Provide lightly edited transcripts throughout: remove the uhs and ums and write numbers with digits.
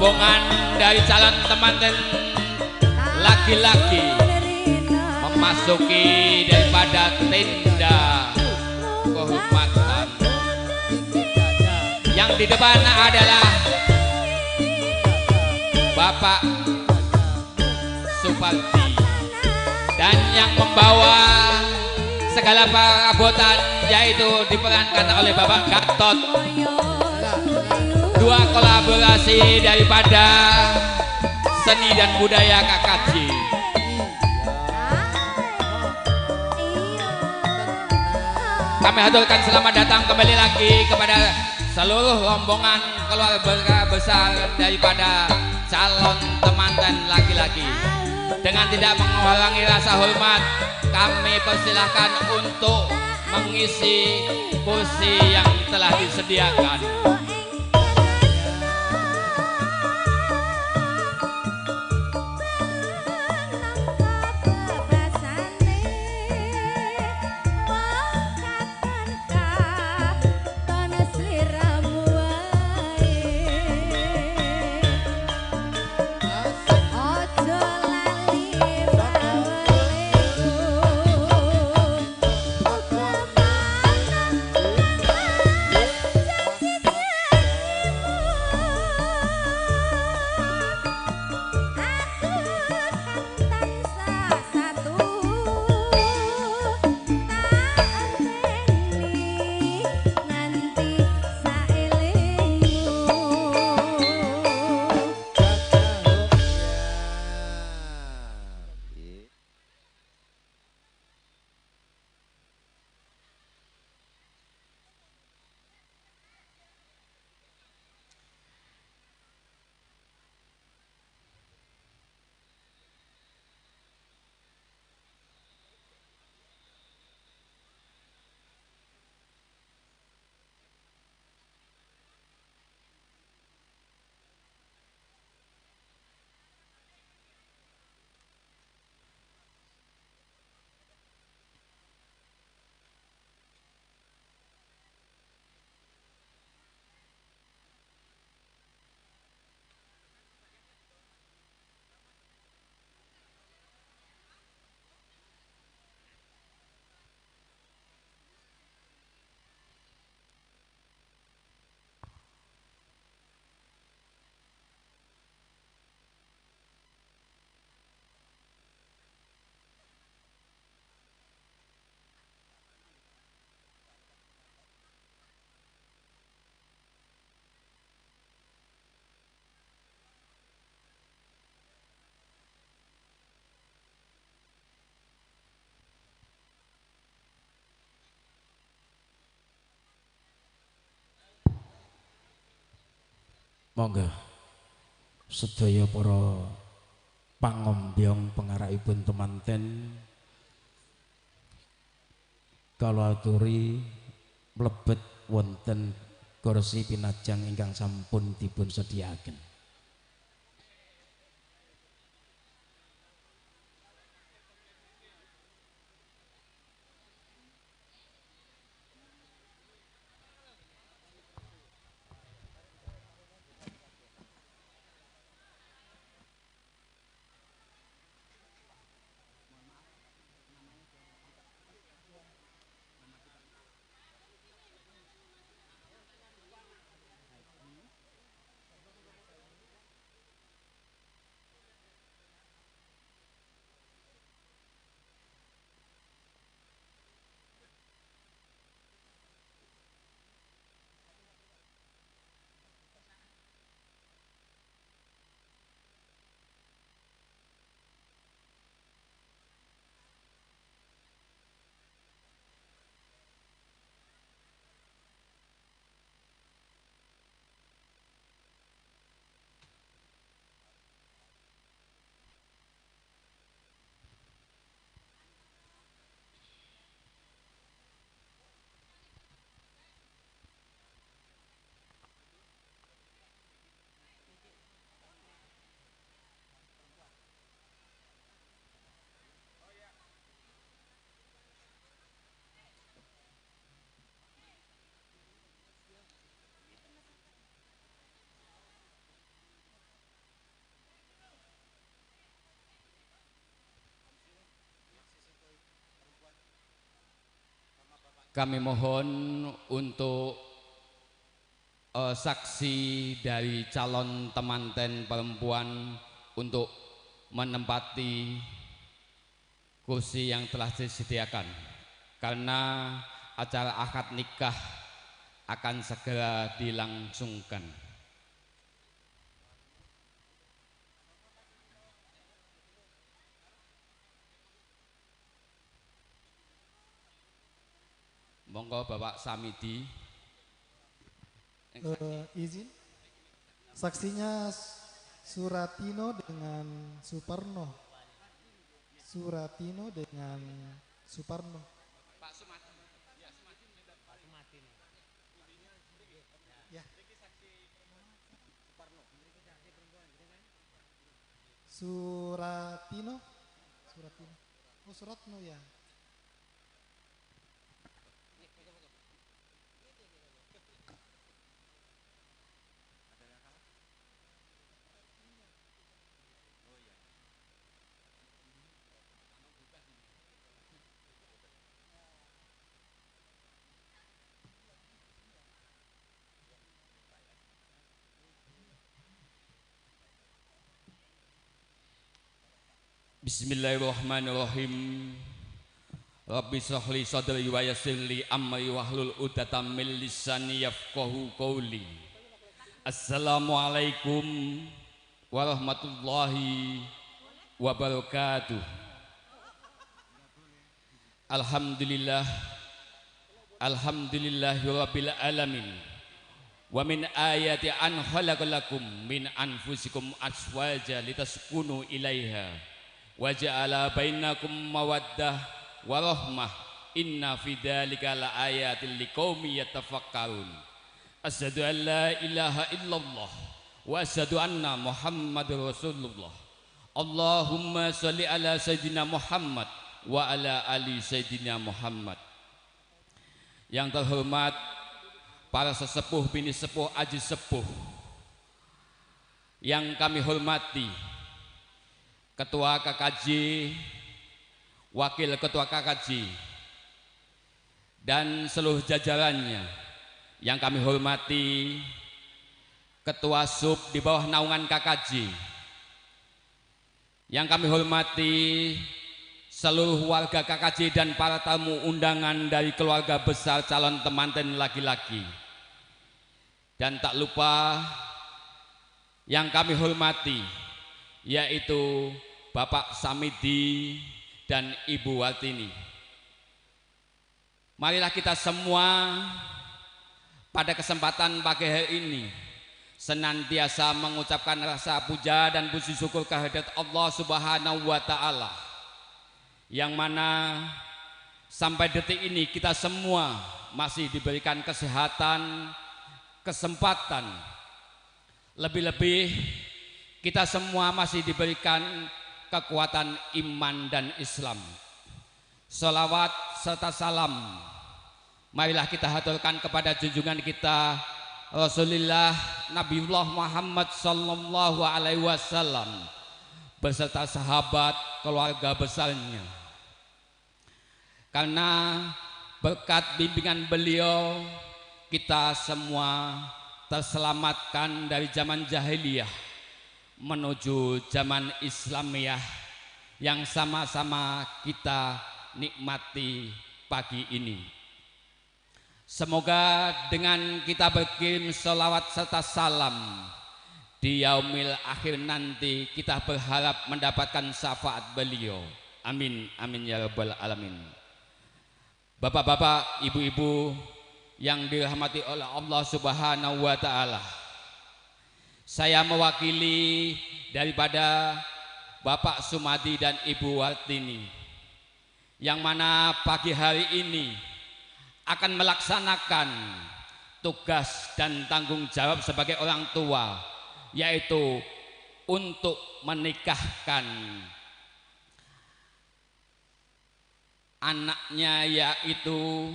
Rombongan dari calon temanten laki-laki memasuki daripada tenda kehormatan. Yang di depan adalah Bapak Supardi dan yang membawa segala perabotan yaitu diperankan oleh Bapak Gatot. Dua kolaborasi daripada seni dan budaya KKJ. Kami aturkan selamat datang kembali lagi kepada seluruh rombongan keluarga besar daripada calon temanten laki-laki. Dengan tidak mengurangi rasa hormat, kami persilahkan untuk mengisi kursi yang telah disediakan. Monggo sedaya para pangombyong pengarakipun temanten kala aturi mlebet wonten kursi pinajang ingkang sampun dipun sediaken. Kami mohon untuk saksi dari calon temanten perempuan untuk menempati kursi yang telah disediakan, karena acara akad nikah akan segera dilangsungkan. Monggo Bapak Samidi. Izin, saksinya Suratino dengan Suparno. Suratino dengan Suparno. Pak Sumati. Ya, Sumati. Ya. Suratino, Suratino. Oh, Suratno ya. Bismillahirrahmanirrahim. Rabbi shrah li sadri wa yassir li amri wahlul 'uqdatam min lisani yafqahu qawli. Assalamualaikum warahmatullahi wabarakatuh. Alhamdulillah, alhamdulillahi rabbil alamin. Wa min ayati an khalaqalakum min anfusikum aswaja litaskunu ilaiha wa ja'ala bainakum mawaddah wa rahmah, inna fi dzalika laayatin liqaumin yatafakkarun. Asyhadu an la ilaha illallah wa asyhadu anna Muhammadar Rasulullah. Allahumma sholli ala sayyidina Muhammad wa ala ali sayyidina Muhammad. Yang terhormat para sesepuh, bini sepuh, aji sepuh yang kami hormati, Ketua KKJ, Wakil Ketua KKJ, dan seluruh jajarannya yang kami hormati, Ketua Sub di bawah naungan KKJ, yang kami hormati seluruh warga KKJ dan para tamu undangan dari keluarga besar calon temanten laki-laki, dan tak lupa yang kami hormati yaitu Bapak Samidi dan Ibu Wartini. Marilah kita semua pada kesempatan pagi hari ini senantiasa mengucapkan rasa puja dan puji syukur kehadirat Allah Subhanahu wa Ta'ala, yang mana sampai detik ini kita semua masih diberikan kesehatan, kesempatan, lebih-lebih kita semua masih diberikan kekuatan iman dan Islam. Salawat serta salam marilah kita haturkan kepada junjungan kita Rasulullah Nabiullah Muhammad Sallallahu Alaihi Wasallam beserta sahabat keluarga besarnya. Karena berkat bimbingan beliau kita semua terselamatkan dari zaman jahiliyah menuju zaman Islamiyah yang sama-sama kita nikmati pagi ini. Semoga dengan kita berkirim sholawat serta salam di yaumil akhir nanti kita berharap mendapatkan syafaat beliau. Amin amin ya rabbal alamin. Bapak-bapak, ibu-ibu yang dirahmati oleh Allah Subhanahu wa Ta'ala, saya mewakili daripada Bapak Sumadi dan Ibu Wartini, yang mana pagi hari ini akan melaksanakan tugas dan tanggung jawab sebagai orang tua, yaitu untuk menikahkan anaknya, yaitu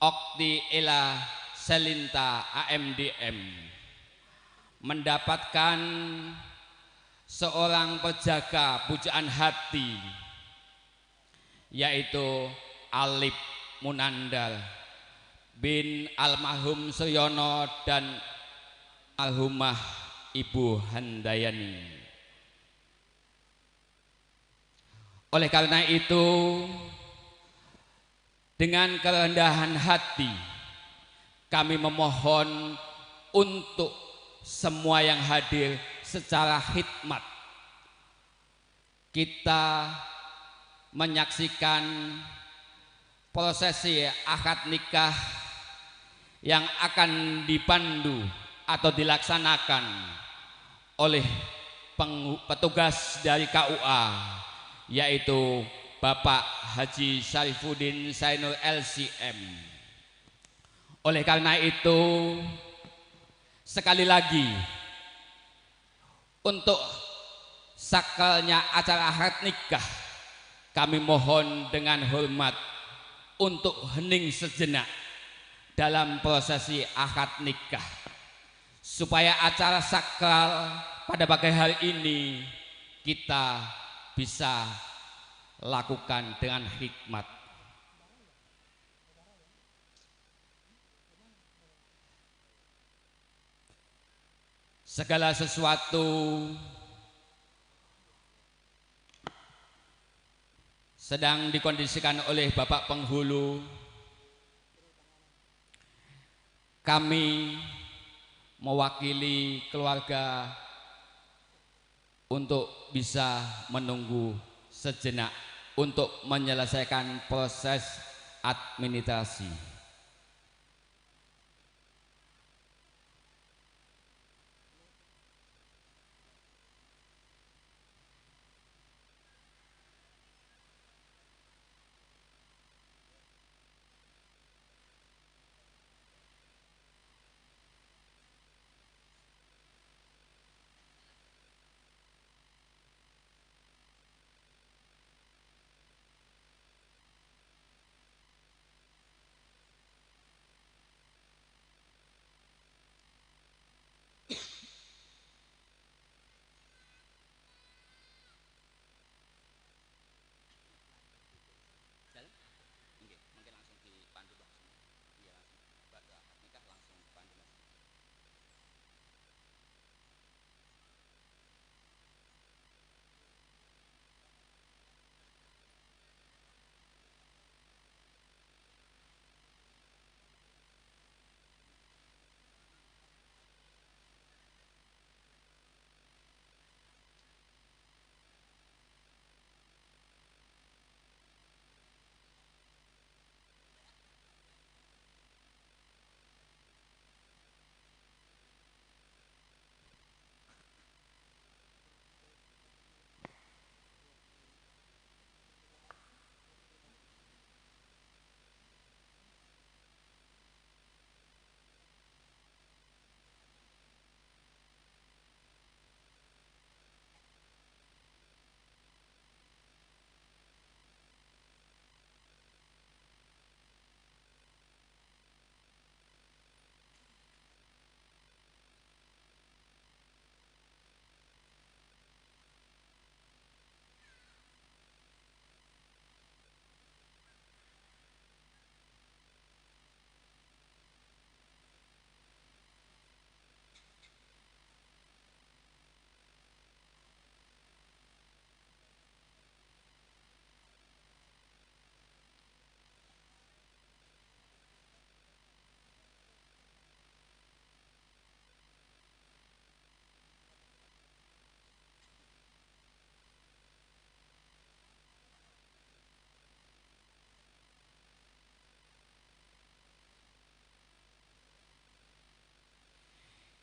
Okti Ella Selinta AMDM, mendapatkan seorang penjaga pujaan hati, yaitu Alip Munandar bin almarhum Suryono dan almarhumah Ibu Handayani. Oleh karena itu, dengan kerendahan hati kami memohon untuk semua yang hadir secara khidmat kita menyaksikan prosesi akad nikah yang akan dipandu atau dilaksanakan oleh petugas dari KUA, yaitu Bapak Haji Syarifuddin Sainur LCM. Oleh karena itu, sekali lagi untuk sakalnya acara akad nikah, kami mohon dengan hormat untuk hening sejenak dalam prosesi akad nikah, supaya acara sakral pada pagi hari ini kita bisa lakukan dengan hikmat. Segala sesuatu sedang dikondisikan oleh Bapak Penghulu. Kami mewakili keluarga untuk bisa menunggu sejenak untuk menyelesaikan proses administrasi.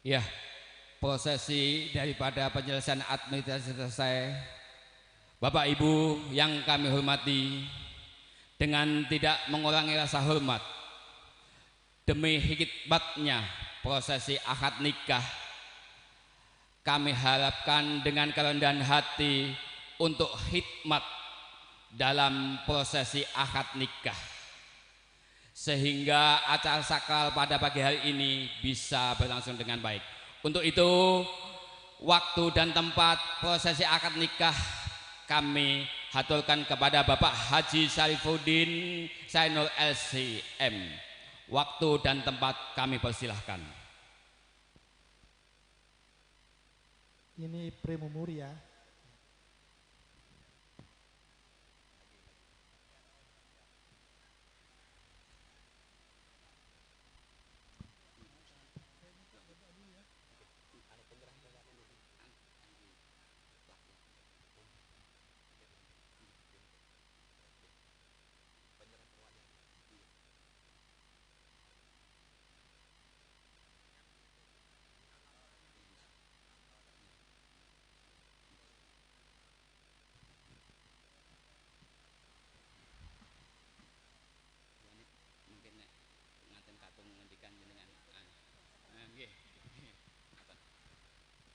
Ya, prosesi daripada penyelesaian administrasi selesai. Bapak Ibu yang kami hormati, dengan tidak mengurangi rasa hormat, demi hikmatnya prosesi akad nikah, kami harapkan dengan kerendahan hati untuk hikmat dalam prosesi akad nikah, sehingga acara sakral pada pagi hari ini bisa berlangsung dengan baik. Untuk itu, waktu dan tempat prosesi akad nikah kami haturkan kepada Bapak Haji Syarifuddin Sainul LCM. Waktu dan tempat kami persilahkan. Ini Primo Muria.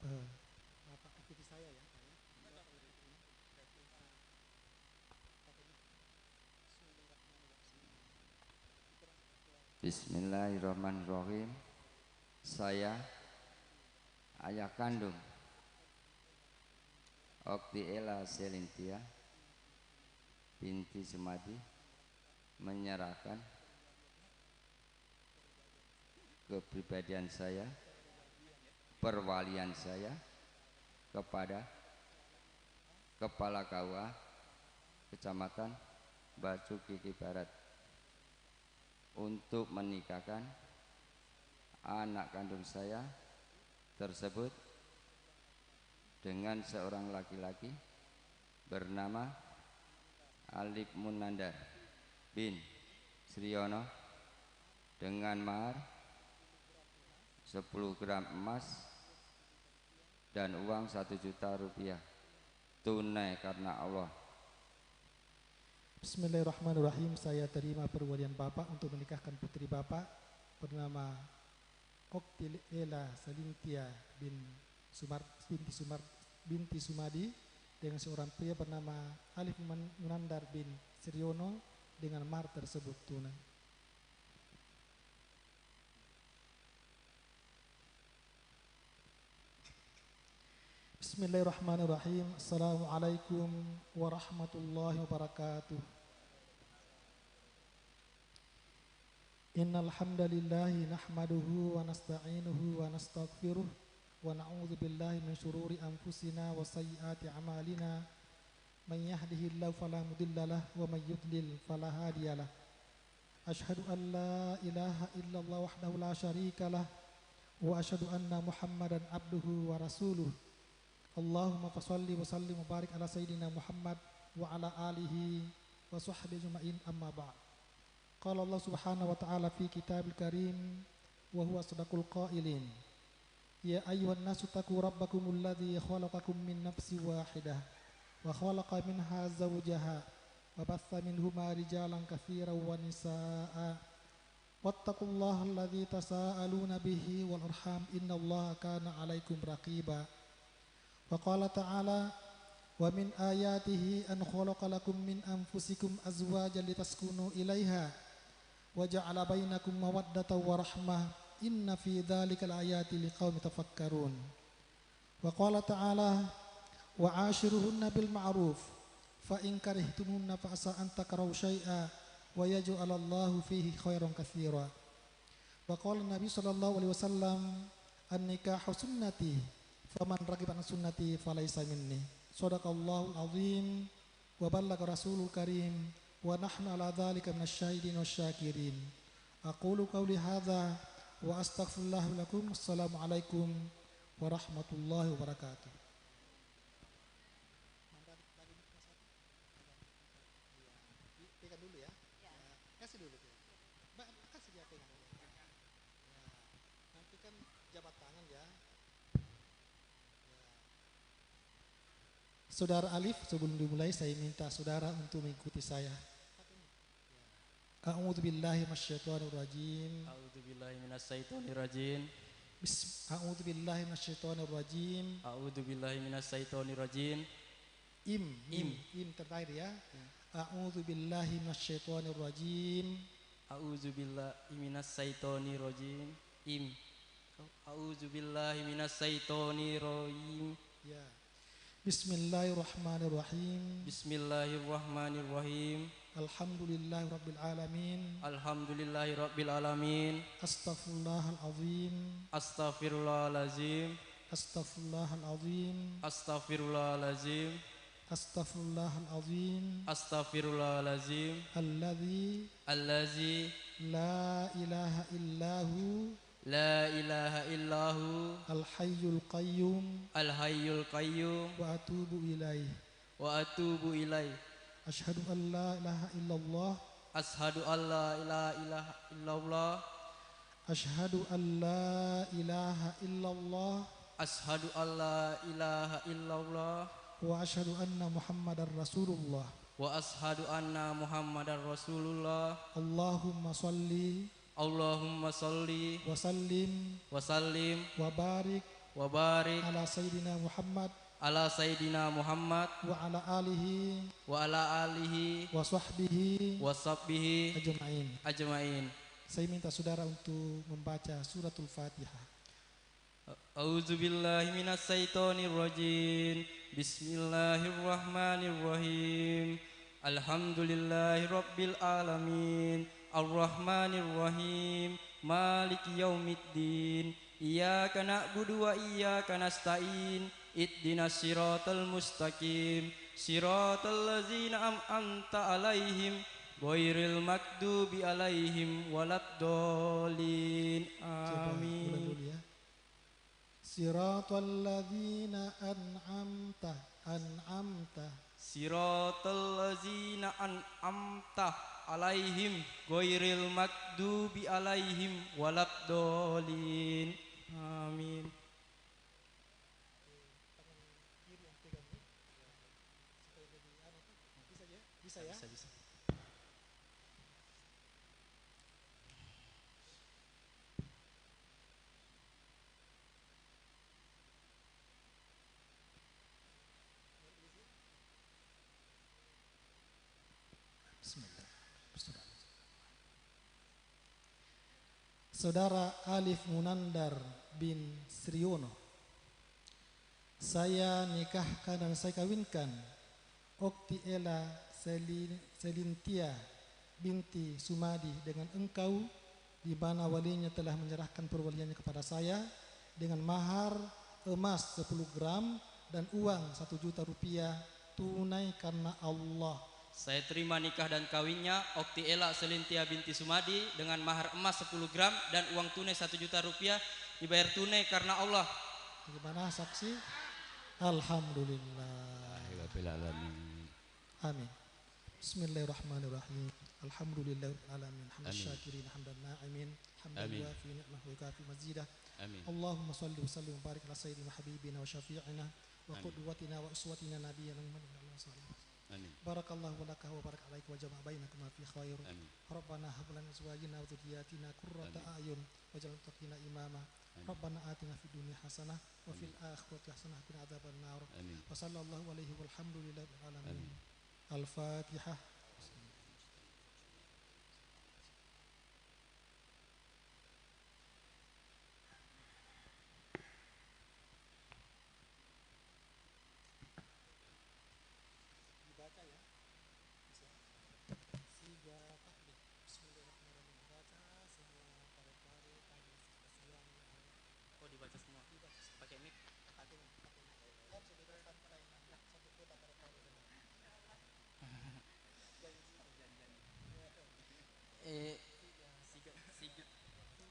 Bapak ikuti saya ya, Pak ya. Bismillahirrahmanirrahim. Saya ayah kandung Oktiela Selintia binti Sumadi menyerahkan kepribadian saya, perwalian saya kepada Kepala KUA Kecamatan Bacukiki Barat untuk menikahkan anak kandung saya tersebut dengan seorang laki-laki bernama Alif Munandar bin Sriono dengan mahar 10 gram emas dan uang 1 juta rupiah tunai karena Allah. Bismillahirrahmanirrahim. Saya terima perwalian Bapak untuk menikahkan putri Bapak bernama Oktiela Salintia binti Sumadi dengan seorang pria bernama Alif Munandar bin Sriono dengan mahar tersebut tunai. Bismillahirrahmanirrahim. Assalamualaikum warahmatullahi wabarakatuh. Innal hamdalillahi nahmaduhu wa nasta'inuhu wa nastaghfiruh wa na'udzu billahi min syururi anfusina wa sayyiati a'malina. Man yahdihillahu fala mudilla lahu wa man yudlil fala hadiyalah. Asyhadu an la ilaha illallah wahdahu la syarika lah wa asyhadu anna Muhammadan abduhu wa rasuluh. Allahumma fashalli wa sallim wa barik ala sayyidina Muhammad wa ala alihi wa sahbihi ajma'in, amma ba'd. Qala Allah subhanahu wa ta'ala fi kitabil karim wa huwa sadaqul qailin. Ya ayyuhan nasu taqu rabbakumul ladzi khalaqakum min nafsin wahidah wa khalaqa minha zawjaha wa batha minhuma rijalan katsiran wa nisaa. Wattaqullaha alladzi tasaaluna bihi wal arham innallaha kana 'alaikum raqiba. Wa qala ta'ala wa min ayatihi an khalaqa lakum min anfusikum azwajan litaskunu ilaiha wa ja'ala bainakum mawaddatan wa rahmah inna fi dzalika laayati liqaumin tafakkarun. Wa qala ta'ala wa 'ashiruhunna bil ma'ruf fa in karihtumuhunna fa asa an takrahu syai'a wa yaj'alallahu fihi khairan katsira. Wa qala Nabi sallallahu alaihi wasallam an-nikahu sunnati faman ragiba an sunnati falaisa minni. Sadaqallahul azim wa ballaga rasulul karim wa nahnu ala dzalika minasyahidin wasyakirin. Aqulu qawli hadza wa astaghfirullah lakum. Assalamualaikum warahmatullahi wabarakatuh. Pegang dulu ya. Kasih dulu. Kasih dia pegang. Nanti kan jabat tangan ya. Saudara Alif, sebelum dimulai saya minta saudara untuk mengikuti saya. A'udzu billahi minasyaitonir rajim. A'udzu billahi minasyaitonir rajim. A'udzu billahi minasyaitonir rajim. A'udzu billahi minasyaitonir rajim. Im im im terakhir ya. A'udzu billahi minasyaitonir rajim. A'udzu billahi minasyaitonir rajim. Im. A'udzu billahi minasyaitonir rajim. Ya. Bismillahirrahmanirrahim. Bismillahirrahmanirrahim. Alhamdulillahi rabbil alamin. Alhamdulillahi rabbil alamin. Astaghfirullahalazim. Astaghfirullahalazim. Astaghfirullahalazim. Astaghfirullahalazim. Astaghfirullahalazim. Astaghfirullahalazim. Alladzi. Allazi. La ilaha illahu. La ilaha illahu. Al-hayyul qayyum. Al-hayyul qayyum. Wa atubu ilaih. Wa atubu ilaih. Asyhadu an la ilaha illallah. Asyhadu an la ilaha illallah. Asyhadu an la ilaha illallah. Asyhadu an la ilaha illallah. Wa asyhadu anna Muhammadar Rasulullah. Wa asyhadu anna Muhammadar Rasulullah. Allahumma salli. Allahumma salli. Wa sallim. Wa sallim. Wa barik. Wa barik. Ala sayyidina Muhammad. Ala sayyidina Muhammad. Wa ala alihi. Wa ala alihi. Wa sahbihi. Wa sahbihi. Ajma'in. Ajma'in. Saya minta saudara untuk membaca suratul Fatihah. A'udzubillahi minasyaitonirrajim. Bismillahirrahmanirrahim. Alhamdulillahi rabbil alamin. Arrahmanirrahim. Maliki yaumiddin. Iyyaka na'budu wa iyyaka nasta'in. Ihdinas siratal mustaqim. Siratal ladzina an'amta alaihim ghairil maghdubi alaihim waladdallin. Amin. Siratal ladzina an'amta an'amta. Siratal ladzina an'amta alaihim ghairil maghdubi alaihim waladdallin. Amin. Bisa ya? Bisa, bisa. Bismillah. Saudara Alif Munandar bin Sriono, saya nikahkan dan saya kawinkan Okti Ella Selintia binti Sumadi dengan engkau, di mana walinya telah menyerahkan perwaliannya kepada saya dengan mahar emas 10 gram dan uang 1 juta rupiah tunai karena Allah. Saya terima nikah dan kawinnya Okti Ella Selintia binti Sumadi dengan mahar emas 10 gram dan uang tunai 1 juta rupiah dibayar tunai karena Allah. Bagaimana saksi? Alhamdulillah. Amin. Bismillahirrahmanirrahim. Alhamdulillahirabbil alamin. Hamdan syakirin hamdan na'imin hamdan wafi ni'mahu wa kafi mazidah. Amin. Allahumma salli wa sallim wa barik ala sayyidina habibina wa syafi'ina wa qudwatina wa uswatina nabiyyina Muhammad wa ala alihi wasallam. Amin. Barakallahu laka wa barak alaika wa jama'a bainakuma fi khair. Amin. Rabbana hab lana min azwajina wa dhurriyyatina qurrata a'yun waj'alna lil muttaqina imama. Amin. Rabbana atina fid dunya hasanah wa fil akhirati hasanah wa qina adzaban nar. Amin. Wa sallallahu alaihi walhamdulillahi rabbil alamin. Amin. Al-Fatihah. Dibaca ya. Bisa. Siga takbir. Bismillahirrahmanirrahim. Baca semua pare-pare tadi sudah. Oh, dibaca semua. Dibaca semua. Pakai mic. Pakai mic. Kan sudah sampai satu kota pare-pare.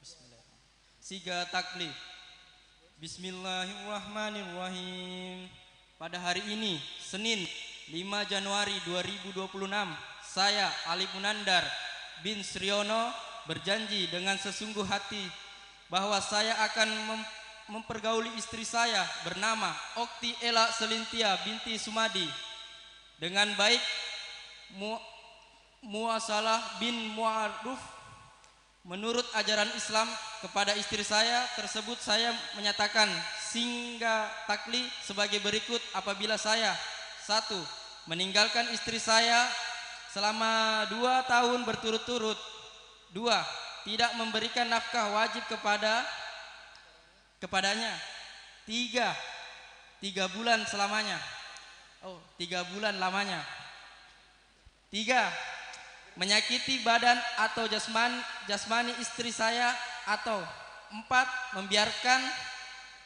Bismillah. Siga taklif. Bismillahirrahmanirrahim. Pada hari ini, Senin 5 Januari 2026, saya Alif Munandar bin Sriono berjanji dengan sesungguh hati bahwa saya akan mempergauli istri saya bernama Okti Ella Selintia binti Sumadi dengan baik, muasalah bin mu'aruf menurut ajaran Islam. Kepada istri saya tersebut saya menyatakan singga takli sebagai berikut apabila saya: 1. Meninggalkan istri saya selama 2 tahun berturut-turut. 2. Tidak memberikan nafkah wajib kepadanya. 3. 3 bulan selamanya. Oh, 3 bulan lamanya. 3. menyakiti badan atau jasmani istri saya. Atau 4, membiarkan,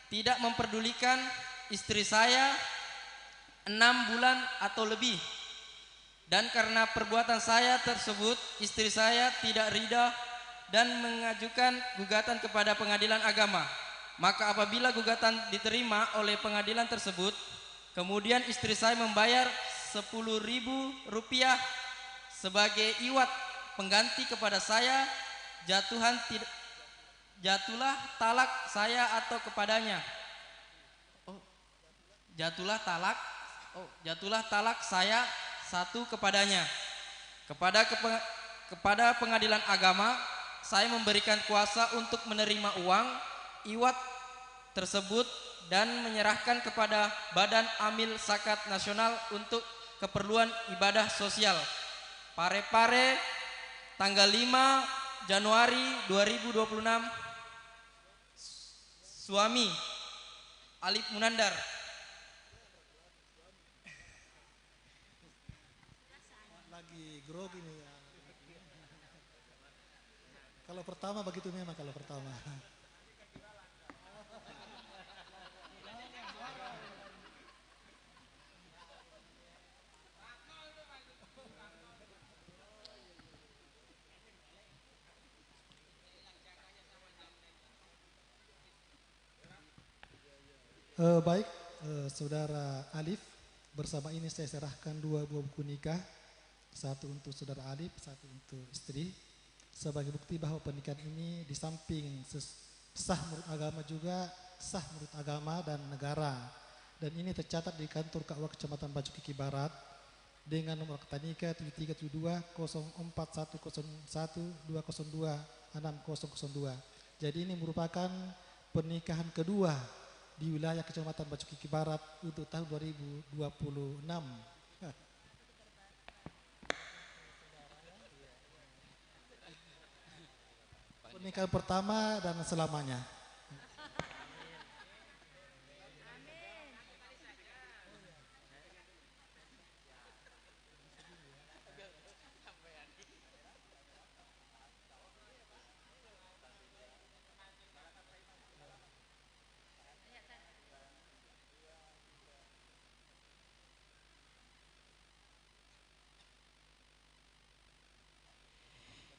tidak memperdulikan istri saya 6 bulan atau lebih. Dan karena perbuatan saya tersebut, istri saya tidak ridha dan mengajukan gugatan kepada pengadilan agama. Maka apabila gugatan diterima oleh pengadilan tersebut, kemudian istri saya membayar 10.000 rupiah sebagai iwat pengganti kepada saya, jatuhlah talak saya atau kepadanya. Jatuhlah talak saya 1 kepadanya. Kepada pengadilan agama, saya memberikan kuasa untuk menerima uang iwat tersebut dan menyerahkan kepada Badan Amil Zakat Nasional untuk keperluan ibadah sosial. Parepare, tanggal 5 Januari 2026. Suami Alip Munandar. Lagi grogi nih ya. Kalau pertama begitu memang, kalau pertama. Baik, Saudara Alif, bersama ini saya serahkan 2 buah buku nikah, satu untuk Saudara Alif, satu untuk istri, sebagai bukti bahwa pernikahan ini di samping sah menurut agama juga sah menurut agama dan negara. Dan ini tercatat di kantor KUA Kecamatan Bacukiki Barat dengan nomor akta nikah 7372 04101 202 6002. Jadi ini merupakan pernikahan kedua di wilayah Kecamatan Bacukiki Barat untuk tahun 2026. Pernikahan pertama dan selamanya.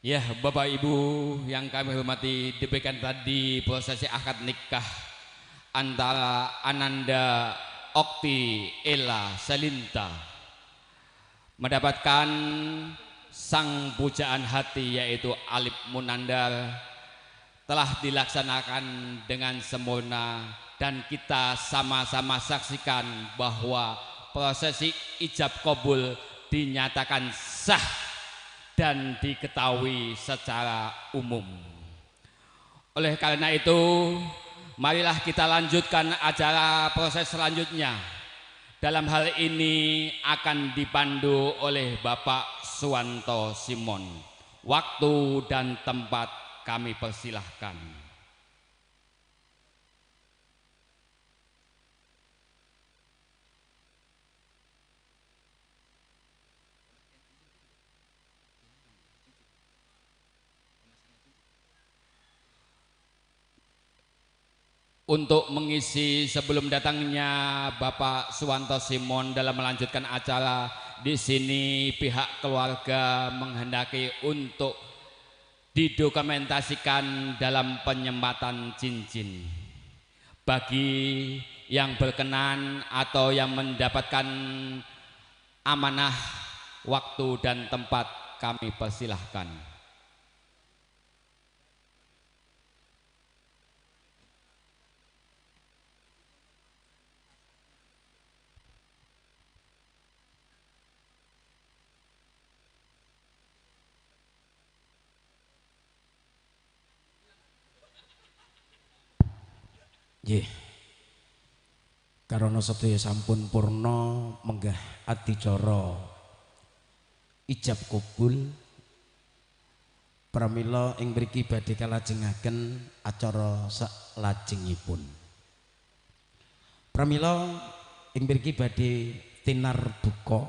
Ya, Bapak Ibu yang kami hormati, demikian tadi prosesi akad nikah antara Ananda Okti Ella Selinta mendapatkan sang pujaan hati yaitu Alip Munandar telah dilaksanakan dengan sempurna, dan kita sama-sama saksikan bahwa prosesi ijab kabul dinyatakan sah dan diketahui secara umum. Oleh karena itu, marilah kita lanjutkan acara proses selanjutnya. Dalam hal ini akan dipandu oleh Bapak Suwanto Simon. Waktu dan tempat kami persilahkan. Untuk mengisi sebelum datangnya Bapak Suwanto Simon dalam melanjutkan acara di sini, pihak keluarga menghendaki untuk didokumentasikan dalam penyempatan cincin. Bagi yang berkenan atau yang mendapatkan amanah, waktu dan tempat kami persilahkan. Nggih. Karana sedaya sampun purna menggah adicara ijab kabul, pramila ing mriki badhe kalajengaken acara saklajengipun. Pramila ing mriki badhe tinar duka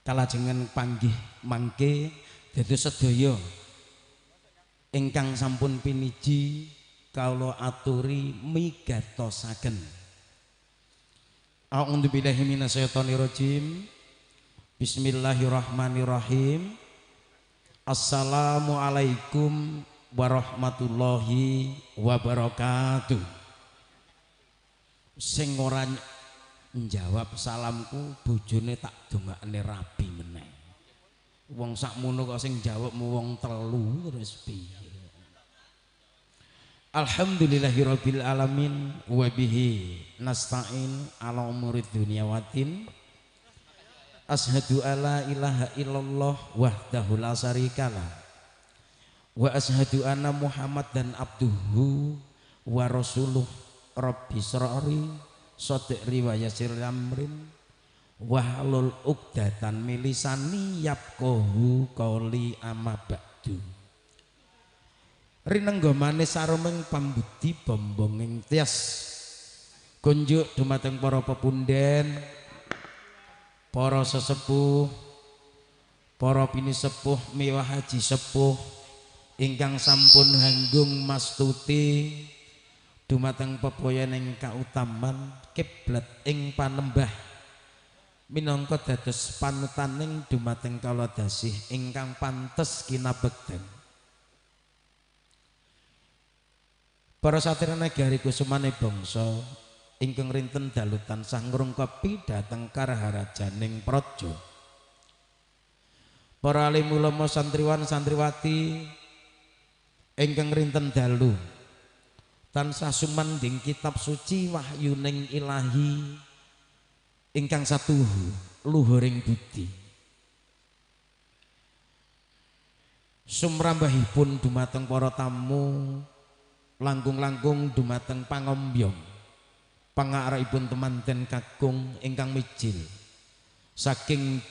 Kalajengan panggih mangke dados sedaya ingkang sampun piniji kawula aturi migatosaken. A'udzubillahi minasyaitonirrajim. Bismillahirrahmanirrahim. Assalamualaikum warahmatullahi wabarakatuh. Sing ora njawab salamku bojone tak dongakne rabi meneh. Wong sakmono kok sing jawabmu wong telu terus piye? Alhamdulillahirabbil alamin wa bihi nasta'in ala umurid dunya waddin. Asyhadu alla ilaha illallah wahdahu la syarikalah wa asyhadu anna Muhammadan abduhu wa rasuluh. Rabbi shrahli sadri wa yassir amrin wahlul uqdatan min lisani yafqahu qouli amma ba'du. Rinengga manis sarumeng pambudi bombonging tias kunjuk dumateng para pepunden, para sesepuh, para pinisepuh miwah haji sepuh ingkang sampun hanggung mastuti dumateng pepoyan ing kautaman kiblat ing panembah minangka dados panutaning dumateng kala dasih ingkang pantes kinabekten. Para satria negari kusumane bangsa ingkang rinten dalu tansah ngrungkepi dhateng karaharajaning praja. Para alim ulama santriwan santriwati ingkang rinten dalu tansah sumanding kitab suci wahyuning ilahi ingkang satuhu luhuring budi. Sumrambahipun dumateng para tamu langkung-langkung dumateng pangombyong pangarepipun temanten kakung ingkang mijil saking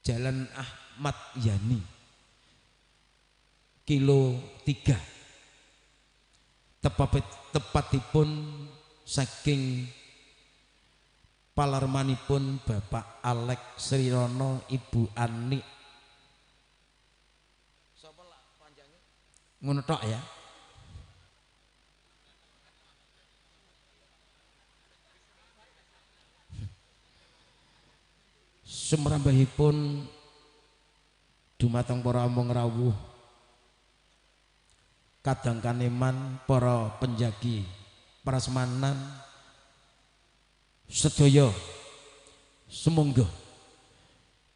Jalan Ahmad Yani kilo 3 tepatipun saking palarmanipun Bapak Alex Srirono, Ibu Ani. Ngono tok ya. Sumrambahipun dumateng para among rawuh kadang kaneman para penjagi prasmanan sedaya sumangga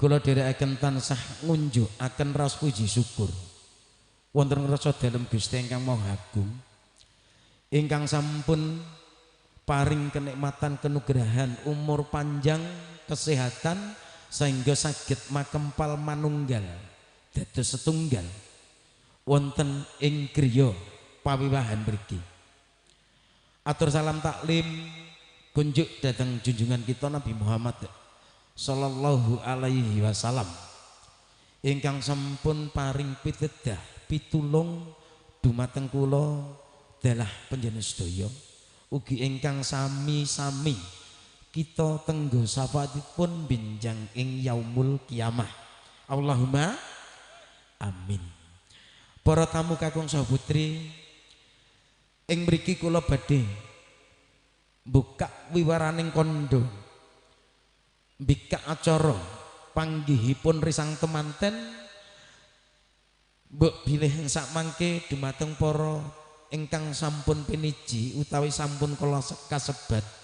kula dherekaken tansah ngunjukaken raos puji syukur wonten ngrasa dalem Gusti ingkang Maha Agung ingkang sampun paring kenikmatan kenugrahan umur panjang kesehatan sehingga saged makempal manunggal dados setunggal wonten ing griya pawiwahan mriki. Atur salam taklim kunjuk datang junjungan kita Nabi Muhammad sallallahu alaihi wasallam ingkang sampun paring pitedah pitulung dumateng kula dalah panjenengan sedaya ugi ingkang sami-sami kita tenggo syafaatipun benjang ing yaumul kiamah. Allahumma amin. Para tamu kakung saha putri ing mriki kula badhe buka wiwaraning kondo mbikak acara panggihipun risang temanten mbok bilih sak mangke dumateng para ingkang sampun piniji utawi sampun kala kasebat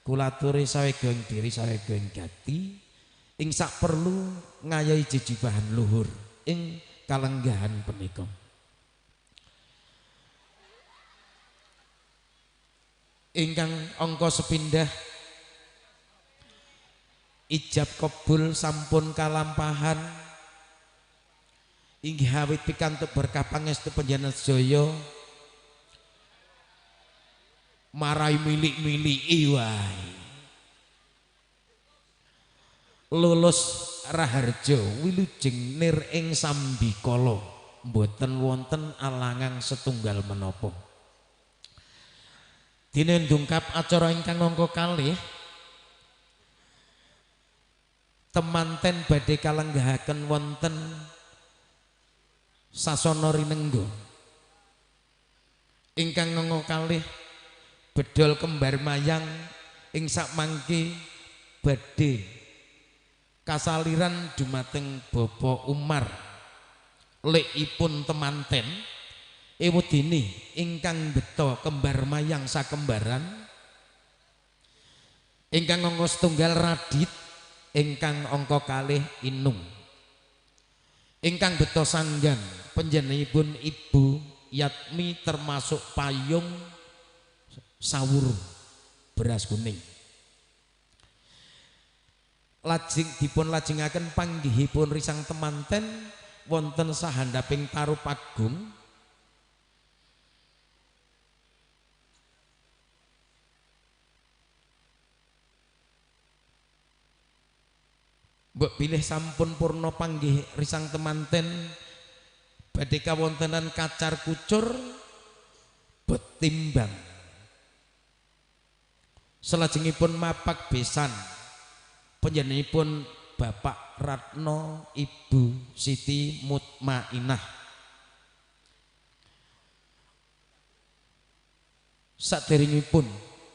kula aturi sawega ing diri sawega ing gati ing sak perlu ngayahi jejibahan luhur ing kalenggahan punika. Ingkang angka sepindah ijab kabul sampun kalampahan inggih awit pikantuk berkah pangestu panjenengan sedaya marai milik-miliki wae lulus raharja wilujeng nir ing sambikala. mboten wonten alangan setunggal menapa. Dene ndungkap acara ingkang angka kalih temanten badhe kalenggahaken wonten sasana rinengga. Ingkang angka kalih bedol kembar mayang ing sakmangke badhe kasaliran dumateng Bapak Umar lekipun temanten ewudene ingkang beto kembar mayang sakembaran ingkang angka setunggal Radit, ingkang angka kalih Inung. Ingkang beto sanggan panjenenganipun Ibu Yatmi termasuk payung sawur beras kuning. Lajeng dipun lajengaken panggihipun risang temanten wonten sahandaping tarup agung. Mbok bilih sampun purna panggih risang temanten badhe kawontenan kacar kucur betimbang. Salajengipun mapak besan panjenenganipun Bapak Ratno Ibu Siti Mutmainah. Saderengipun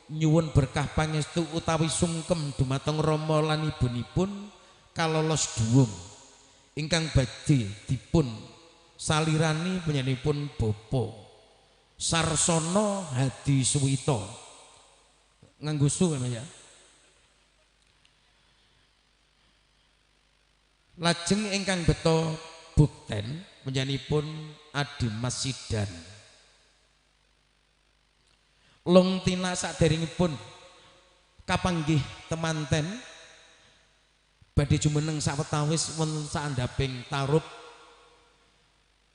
nyuwun berkah pangestu utawi sungkem dumateng rama lan ibunipun kalolos duwung ingkang badhe dipun salirani panjenenganipun Bapak Sarsono Hadi Suwito. Nganggo su ya. Lajeng ingkang beto bukten panjenenganipun Adi Masidan. Long tina saderengipun kapanggih temanten badhe jumeneng sawetawis wonten saandhaping tarup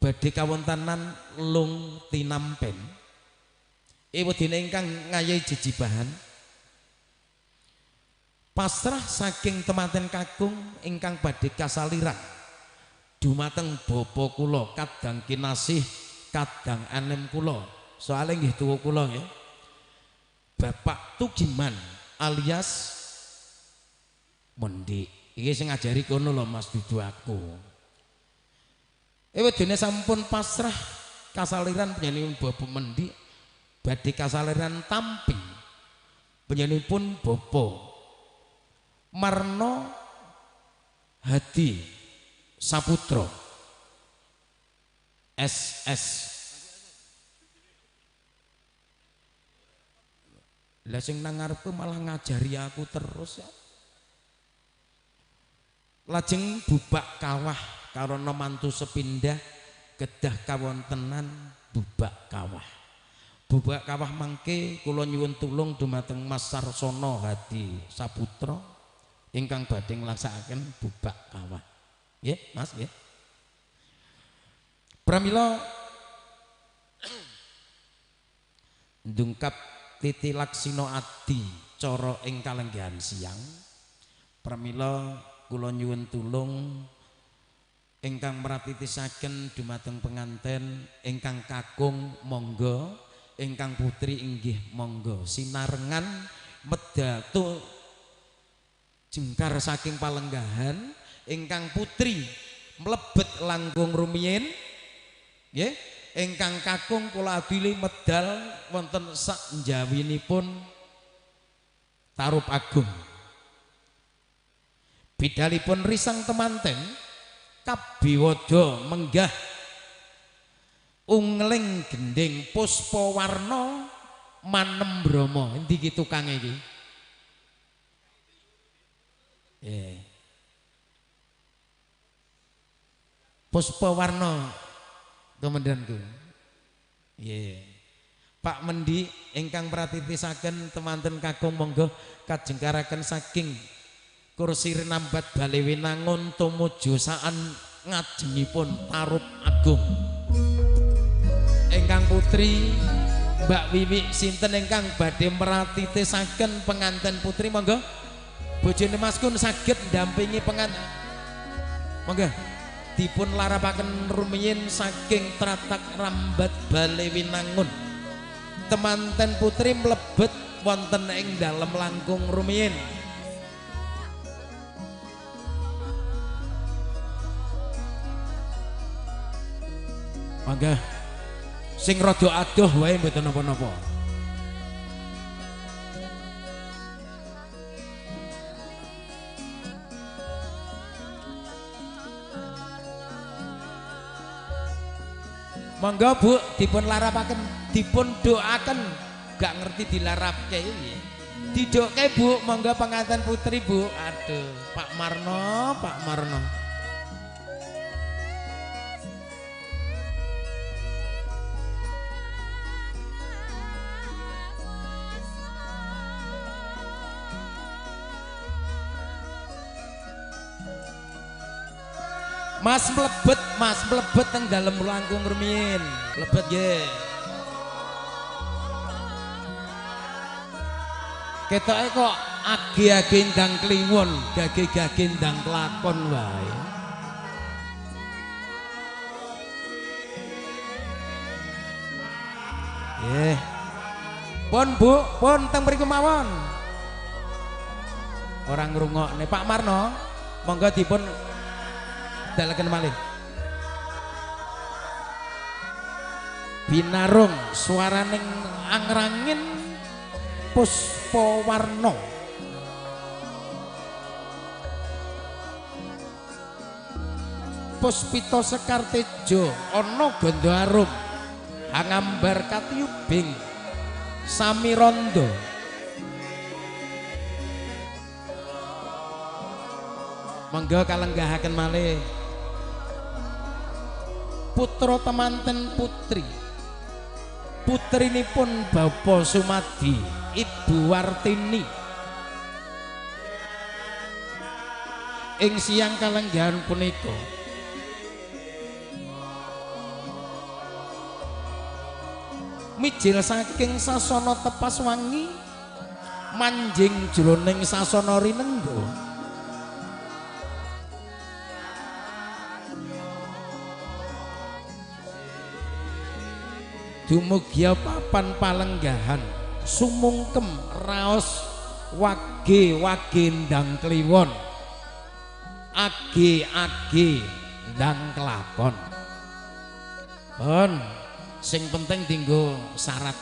badhe kawontenan lung tinampen. Ewedene ingkang ngayahi jejibahan pasrah saking temanten kakung ingkang badhe kasaliran dumateng bapa kula kadang kinasih kadang anem kula, soale nggih tuwa kula nggih, Bapak Tugiman alias Mendik. Iki sing ngajari kono lho Mas, dudu aku. Ewedene sampun pasrah kasaliran panjenengan Bapak Mendik badhe kasaliran tampi panjenenganipun Bapak Marno Hadi Saputra SS. Lah sing nang ngarepku malah ngajari aku terus ya. Lajeng bubak kawah karana mantu sepindah kedah kawontenan bubak kawah. Bubak kawah mangke kula nyuwun tulung dumateng Mas Sarsono Hadi Saputra ingkang badhe nglaksanaken bubak kawah. Nggih, Mas nggih. Pramila ndungkap titi laksina adi cara ing kalenggahan siang. Pramila kula nyuwun tulung ingkang meratitisaken dumateng penganten ingkang kakung monggo, ingkang putri inggih monggo sinarengan medal tu jengkar saking palenggahan. Ingkang putri mlebet langkung rumiyin nggih, ingkang kakung kula adili medal wonten sak njawinipun tarup agung. Bidalipun risang temanten kabiwada menggah ungling gending puspawarna manem brama. Endi iki tukange iki? Puspawarna komandanku. Nggih. Pak Mendi ingkang pratitisaken temanten kakung monggo kajengkaraken saking kursi renambat Bale Winangun tumuju saan ngajengipun tarup agung. Ingkang putri Mbak Wiwi sinten ingkang badhe meratitisaken penganten putri monggo. Bojone Mas Kun saged ndampingi penganten. Monggo. dipun larapaken rumiyin saking tratak rambat Bale Winangun. Temanten putri mlebet wonten ing dalem langkung rumiyin. Mangga sing rada adoh wae mboten napa-napa. Monggo Bu dipun larapaken, dipun doaken, gak ngerti dilarapke piye. Didokke Bu, monggo pengantin putri Bu. Aduh, Pak Marno, Pak Marno. Mas mlebet teng dalem langkung rumiyin. Mlebet nggih. Ketoke kok age-age ndang kliwon, gage-gage ndang kelakon wae. Nggih. Pun Bu, pun teng mriku mawon. Ora ngrungokne Pak Marno, monggo dipun dalaken malih. Binarung suaraning angrangin puspawarna. Puspita Sekar Tejo ana gandha arum hangambar katiyubing samirondo. Monggo kalenggahaken malih. Putra temanten putri, putrinipun Bapak Sumadi, Ibu Wartini. Ing siang kalenggahan punika mijil saking sasana tepas wangi manjing jroning sasana rinengga. Dumugi papan palenggahan sumungkem raos wage wage ndang kliwon age age ndang kelakon. Pun sing penting dinggo syarat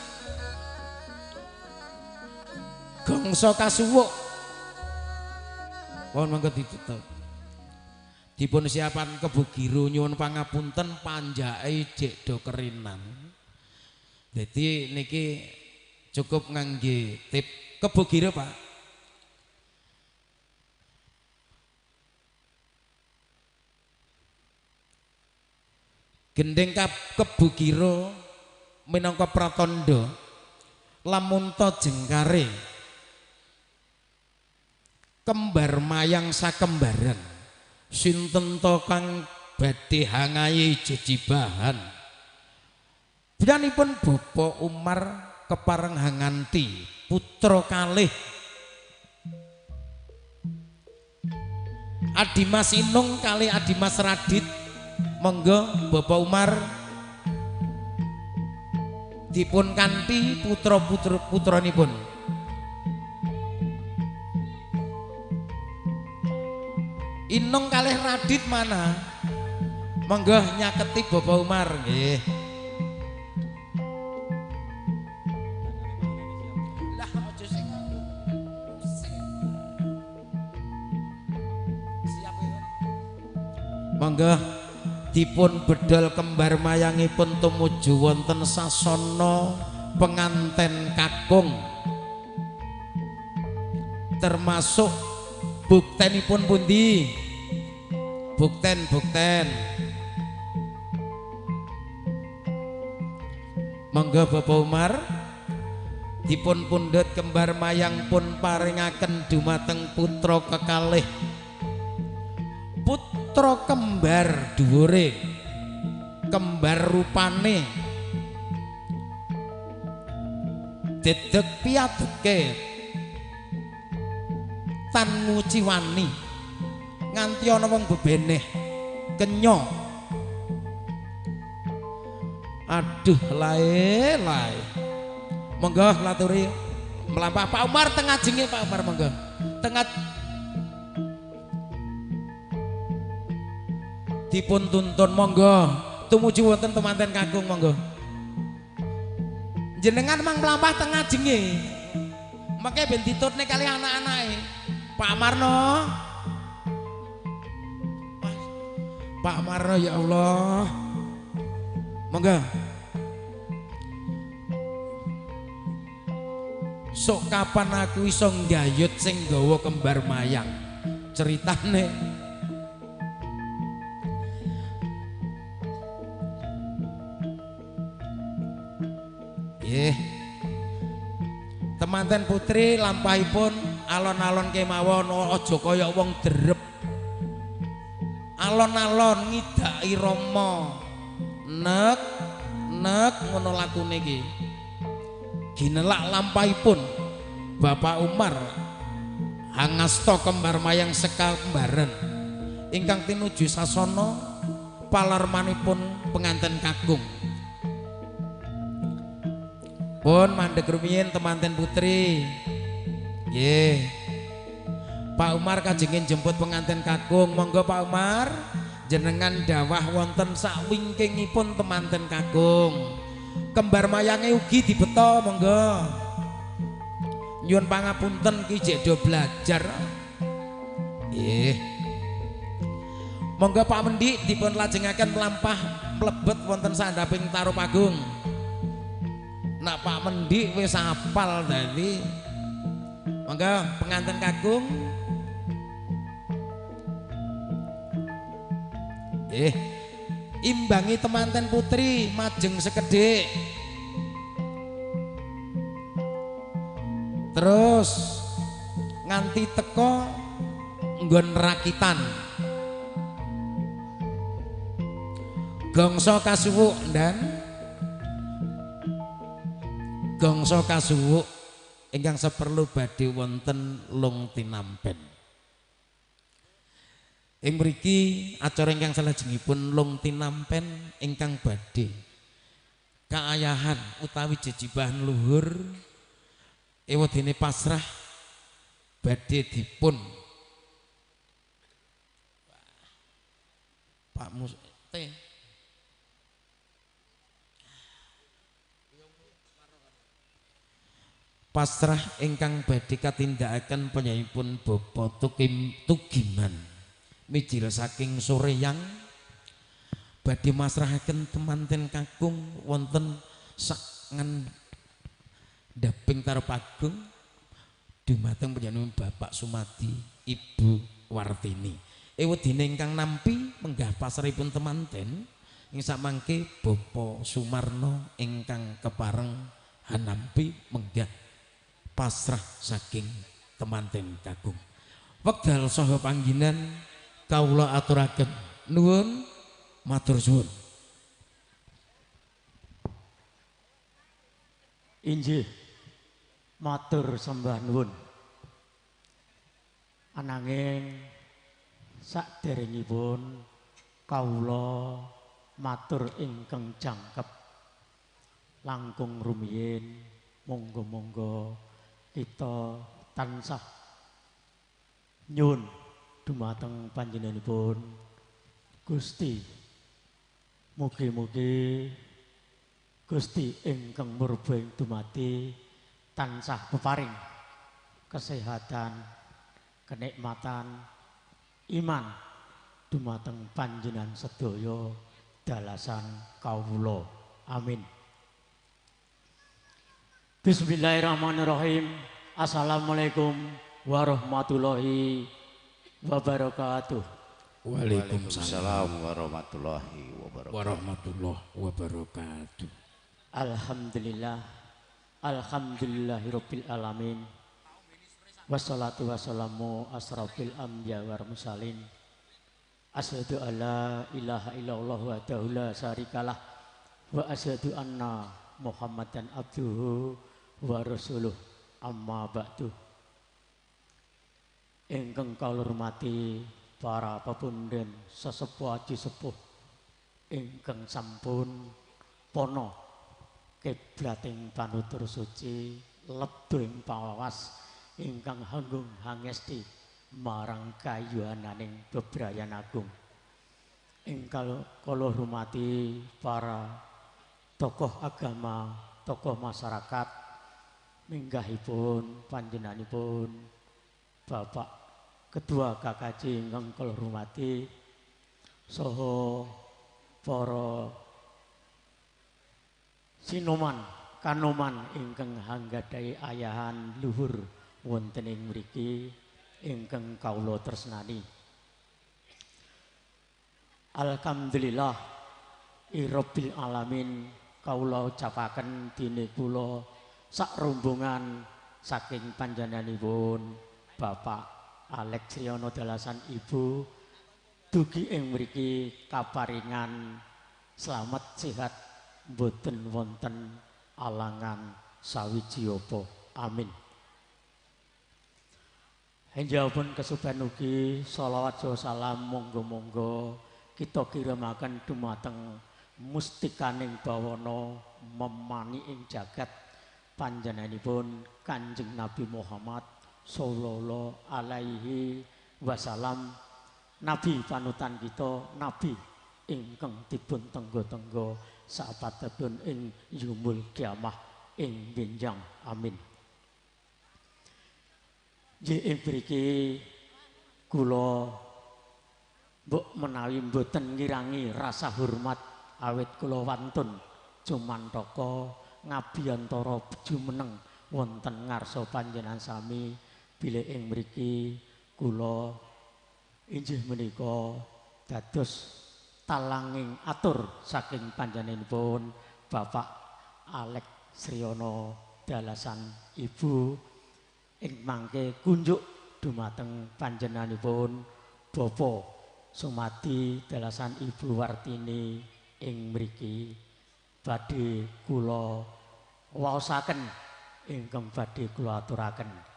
gongso kasuwuk. Pun monggo ditutup. Dipun siapan Kebo Giro nyuwun pangapunten panjake jek do kerinan. Jadi niki cukup ngangge tip Kebo Giro Pak. Gendeng Kebo Giro minangka pratandha lamun ta jengkare kembar mayang sakembaran sinten ta kang badhe hangayi jejibahan. Biyanipun Bapak Umar kepareng hanganti putra kalih Adimas Inung kalih Adimas Radit. Monggo Bapak Umar dipun kanthi putra-putra putranipun. Inung kalih Radit mana? Monggo nyaketi Bapak Umar nggih. Monggo dipun bedol kembar mayangipun tumuju wonten sasana penganten kakung, termasuk buktenipun pundi? Bukten bukten. Monggo Bapak Umar dipun pundhut kembar mayang pun paringaken dumateng putra kekalih, putra kembar dhuwure, kembar rupane, dedeg piadeke tan nguciwani nganti ana wong bebeneh. Kenyok. Aduh lae lae. Monggo laturi melampah Pak Umar tengah jenge Pak Umar monggo. Tengah dipun tuntun monggo. Tumuju wonten temanten kakung monggo. Jenengan mang melampah tengah jenge. Mangke ben ditutne kali anak-anake. Pak Marno. Pak Marno ya Allah. Monggo. Sok kapan aku iso nggayut sing nggawa kembar mayang. Ceritane nggih. Temanten putri lampahipun alon-alon kemawon aja kaya wong derep. Alon-alon ngidaki rama. Nek nek ngono lakune iki. Ginelak lampahipun Bapak Umar hangasta kembar mayang sekembaren ingkang tinuju sasana palarmanipun penganten kakung. Pun mandek rumiyin temanten putri. Nggih. Pak Umar kajengin jemput penganten kakung. Monggo Pak Umar jenengan dawah wonten sakwingkingipun temanten kakung. Kembar mayange ugi dibeto monggo. Nyuwun pangapunten ki jek do belajar. Nggih. Monggo Pak Mendik dipun lajengaken mlampah mlebet wonten sandhaping tarup agung. Nak Pak Mendik wis apal dadi. Monggo penganten kakung. Imbangi temanten putri majeng sekedhik. Terus nganti teko nggon rakitan. Gongso kasuwuk dan gongso kasuwuk ingkang seperlu badhe wonten lung tinampen. Ing mriki acara ingkang salajengipun lung tinampen ingkang badhe kaayahan utawi jejibahan luhur ewadene pasrah badhe dipun Pak Mus T. Pasrah ingkang badhe katindakaken panjenenganipun Bapak Tugiman mijil saking Soreyang badhe masrahaken temanten kakung wonten sak ngandhaping tarup agung dumateng panjenengan Bapak Sumadi Ibu Wartini. Ewadene ingkang nampi menggah pasrahipun temanten ing samangke Bapak Sumarno ingkang kepareng hanampi menggah pasrah saking temanten kakung. Wekdal saha pangginan kawula aturaken nuwun matur suwun. Injih matur sembah nuwun. Ananging saderengipun kawula matur ingkang jangkep langkung rumiyin monggo-monggo kita tansah nyuwun dumateng panjenenganipun Gusti. Mugi-mugi Gusti ingkang murba ing dumadi tansah peparing kesehatan, kenikmatan, iman dumateng panjenengan sedaya dalasan kawula. Amin. Bismillahirrahmanirrahim. Assalamualaikum warahmatullahi wabarakatuh. Waalaikumsalam warahmatullahi wabarakatuh. Warahmatullahi wabarakatuh. Alhamdulillah, alhamdulillahirabbil alamin. Wassalatu wassalamu asrafil anbiya wal mursalin. Asyhadu alla ilaha illallah wahdahu la syarikalah wa asyhadu anna Muhammadan abduhu wa rasuluh. Amma ba'du. Ingkang kawula hormati para pepunden sesepuh aji sepuh ingkang sampun pono kiblating panutur suci lebdu ing pawawas ingkang hanggung hangesti marang kayuhananing bebrayan agung. Ingkang kula hormati para tokoh agama, tokoh masyarakat, minggahipun panjenenganipun Bapak Ketua KKJ ingkang kula hormati, saha para sinoman kanoman ingkang hanggadhahi ayahan luhur wonten ing mriki ingkang kawula tresnani. Alhamdulillah irabbil alamin, kawula ucapaken dene kula sak rombongan saking panjenenganipun Bapak Alex Sriono dalasan Ibu dugi ing mriki kaparingan slamet sehat mboten wonten alangan sawiji apa. Amin. Enjahipun kesupen ugi sholawat salam monggo-monggo kita kirimaken dumateng mustikaning bawana memani ing jagat panjenenganipun Kanjeng Nabi Muhammad sallallahu alaihi wasallam, nabi panutan kita, nabi ingkang dipun tenggo-tenggo saapatipun ing yaumul kiamah ing benjang. Amin. Nggih ing mriki kula mbok menawi mboten ngirangi rasa hormat awit kula wantun jumantaka ngabiyantara jumeneng wonten ngarsa panjenengan sami bilih ing mriki kula inggih menika dados talanging atur saking panjenenganipun Bapak Alex Sriono dalasan Ibu ing mangke kunjuk dumateng panjenenganipun Bapak Sumadi dalasan Ibu Wartini ing mriki badhe kula waosaken ingkang badhe kula aturaken.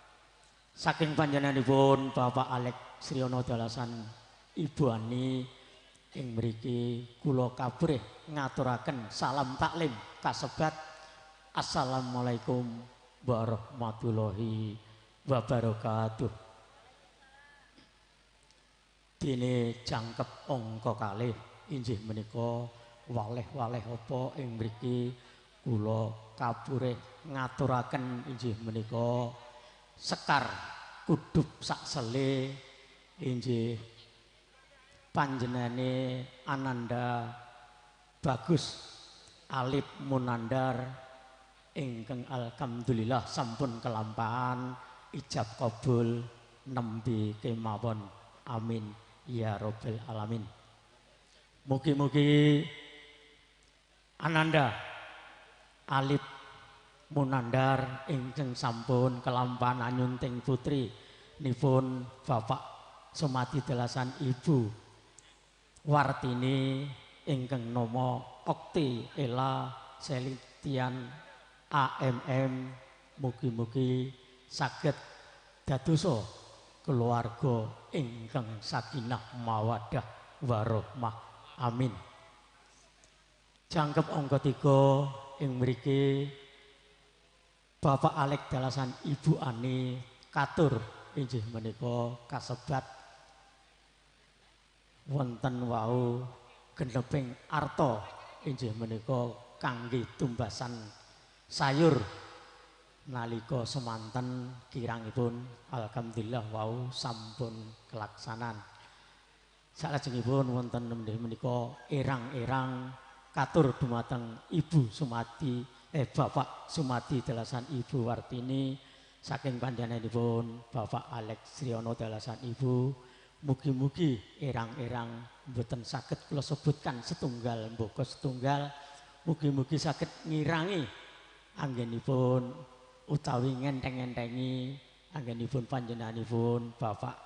Saking panjenenganipun Bapak Alex Sriono dalasan Ibu Ani ing mriki kula kabrih ngaturaken salam taklim kasebat. Assalamualaikum warahmatullahi wabarakatuh. Dene jangkep angka kalih inggih menika waleh-waleh apa ing mriki kula kapurih ngaturaken inggih menika sekar kudup saksele inggih panjenengane Ananda Bagus Alip Munandar ingkang alhamdulillah sampun kelampahan ijab kabul nembe kemawon. Amin ya robbal alamin. Mugi-mugi Ananda Alip Munandar ingkang sampun kelampahan anyunting putri nipun Bapak Sumadi dalasan Ibu Wartini ingkang nama Okti Ela Selitian AMM, mugi-mugi saged dadosa keluarga ingkang sakinah mawaddah warahmah. Amin. Jangkep angka 3 ing mriki Bapak Alex dalasan Ibu Ani katur inggih menika kasebat wonten wau geneping arta inggih menika kangge tumbasan sayur nalika semanten kirangipun alhamdulillah wau sampun kelaksanan. Salajengipun wonten menika erang-erang katur dumateng Ibu Sumadi Bapak Sumadi dalasan Ibu Wartini saking panjenenganipun Bapak Alex Sriono dalasan Ibu, mugi-mugi erang-erang mboten saged kula sebutkan setunggal mboko setunggal, mugi-mugi saged ngirangi anggenipun utawi ngenteng-entengi anggenipun panjenenganipun Bapak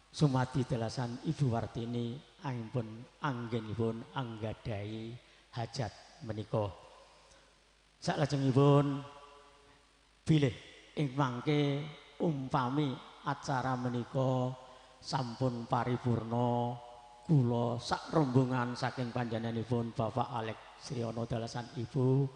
Sumadi dalasan Ibu Wartini anggenipun anggenipun anggadhahi hajat menika. Salajengipun bilih ing mangke umpami acara menika sampun paripurna. Kula sak rombongan saking panjenenganipun Bapak Alex Sriono dalasan Ibu,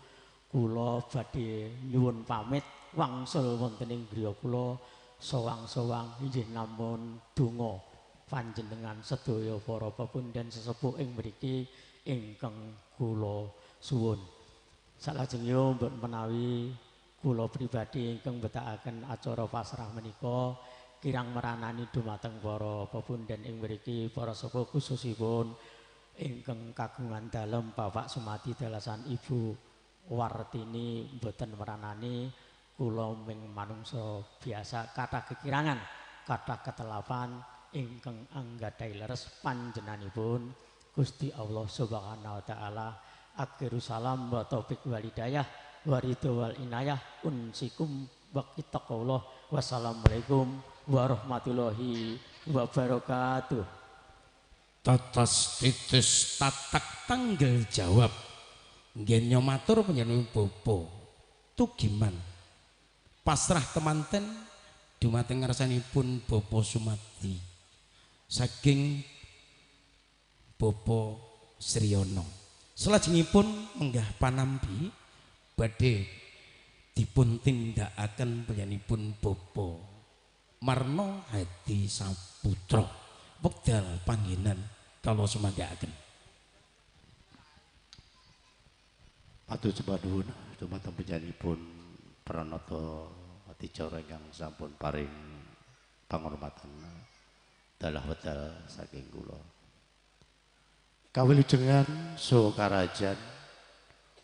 kula badhe nyuwun pamit wangsul wonten ing griya kula sowang-sowang inggih namung donga panjenengan sedaya para pepundhen sesepuh ing mriki ingkang kula suwun. Salajengipun mbok menawi kula pribadi ingkang mbetakaken acara pasrah menika kirang meranani dumateng para pepundhen ing mriki, para sepuh khususipun ingkang kagungan dalem Bapak Sumadi dalasan Ibu Wartini mboten meranani kula ming manungsa biasa kathah kekirangan, kathah ketelapan ingkang anggadhahi leres panjenenganipun Gusti Allah Subhanahu wa taala. Akhiru salam wa taufik wal hidayah wa ridho wal inayah unsikum wa kittaqullah. Wassalamualaikum warahmatullahi wabarakatuh. Tatas titis tatak tanggal jawab nggih matur panjenengan Bapak Tugiman pasrah temanten dumateng ngarsanipun Bapak Sumadi saking Bapak Sriono. Salajengipun menggah panampi badhe dipun tindakaken panjenenganipun Bapak Marno Hadi Saputra. Wekdal panggenan kala sumanggaken. Matur sembah nuwun dumateng panjenenganipun Pranata Adicara ingkang sampun paring panghormatan dalah wedal saking kula. Kawilujengan saha karajan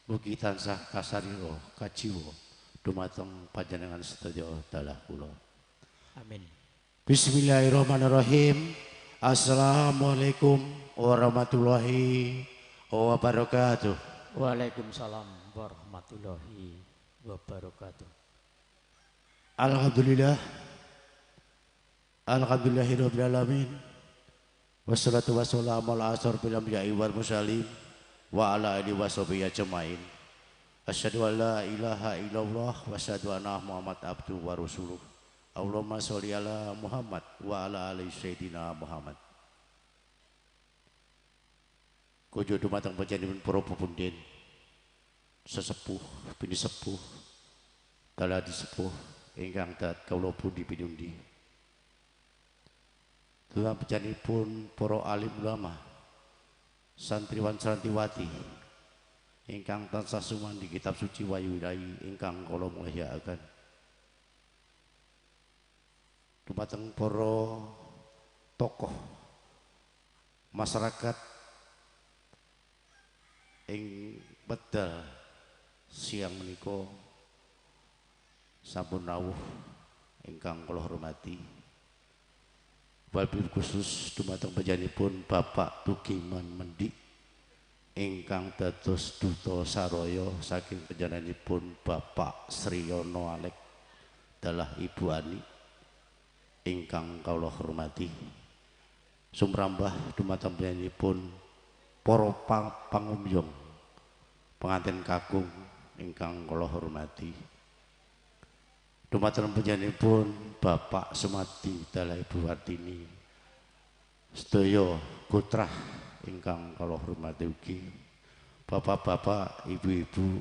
mugi tansah kasarira kajiwa dumateng panjenengan sedaya dalah kula. Amin. Bismillahirrahmanirrahim. Assalamualaikum warahmatullahi wabarakatuh. Waalaikumsalam warahmatullahi wabarakatuh. Alhamdulillah. Alhamdulillahirabbil alamin. Wassalatu wassalamu ala asyrofil anbiya'i wal mursalin wa ala alihi washabihi ajmain. Asyhadu an la ilaha illallah wa asyhadu anna Muhammad abduhu wa rasuluh. Allahumma sholli ala Muhammad wa ala ali sayyidina Muhammad. Kojo dumateng panjenengan para pepunden sesepuh pinisepuh dalah disepuh ingkang dat kawula pundi pinundi. Dumateng panjenenganipun para alim ulama, santriwan santriwati ingkang tansah sumandi kitab suci wahyu ilahi ingkang kula mulyakaken. Dumateng para tokoh masyarakat ing wedal siang menika sampun rawuh ingkang kula hormati. Wabil khusus dumateng panjenenganipun Bapak Tugiman Mendik ingkang dados duta saraya saking panjenenganipun Bapak Sriono Alek dalah Ibu Ani ingkang kawula hormati. Sumrambah dumateng panjenenganipun para pangumyong pengantin kakung ingkang kula hormati. Dumateng panjenenganipun Bapak Sumadi dalah Ibu Wartini sedaya gotrah ingkang kula hormati ugi, bapak-bapak, ibu-ibu,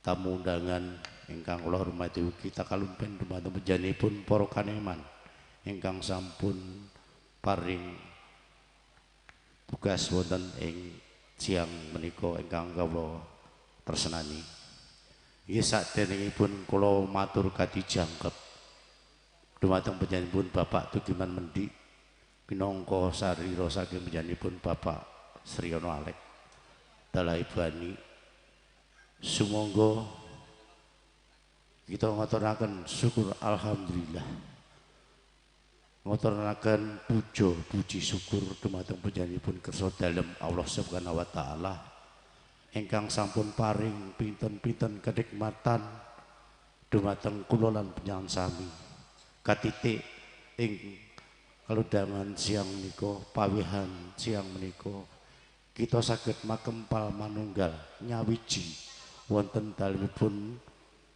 tamu undangan ingkang kula hormati ugi, takalumpen dumateng panjenenganipun para kaneman ingkang sampun paring tugas wonten ing siang menika ingkang kawula tresnani. Nggih saderengipun kula matur kanthi jangkep dumateng panjenenganipun Bapak Tugiman Mendik minangka sarira saking panjenenganipun Bapak Sriono Alek dalah Ibu Ani. Sumangga kita ngaturaken syukur alhamdulillah, ngaturaken puja puji syukur dumateng panjenenganipun kersa dalem Allah Subhanahu wa taala ingkang sampun paring pinten-pinten kenikmatan dumateng kula lan panjenengan sami katitik ing kalodhangan siang menika, pawihan siang menika kita saged makempal manunggal nyawiji wonten dalemipun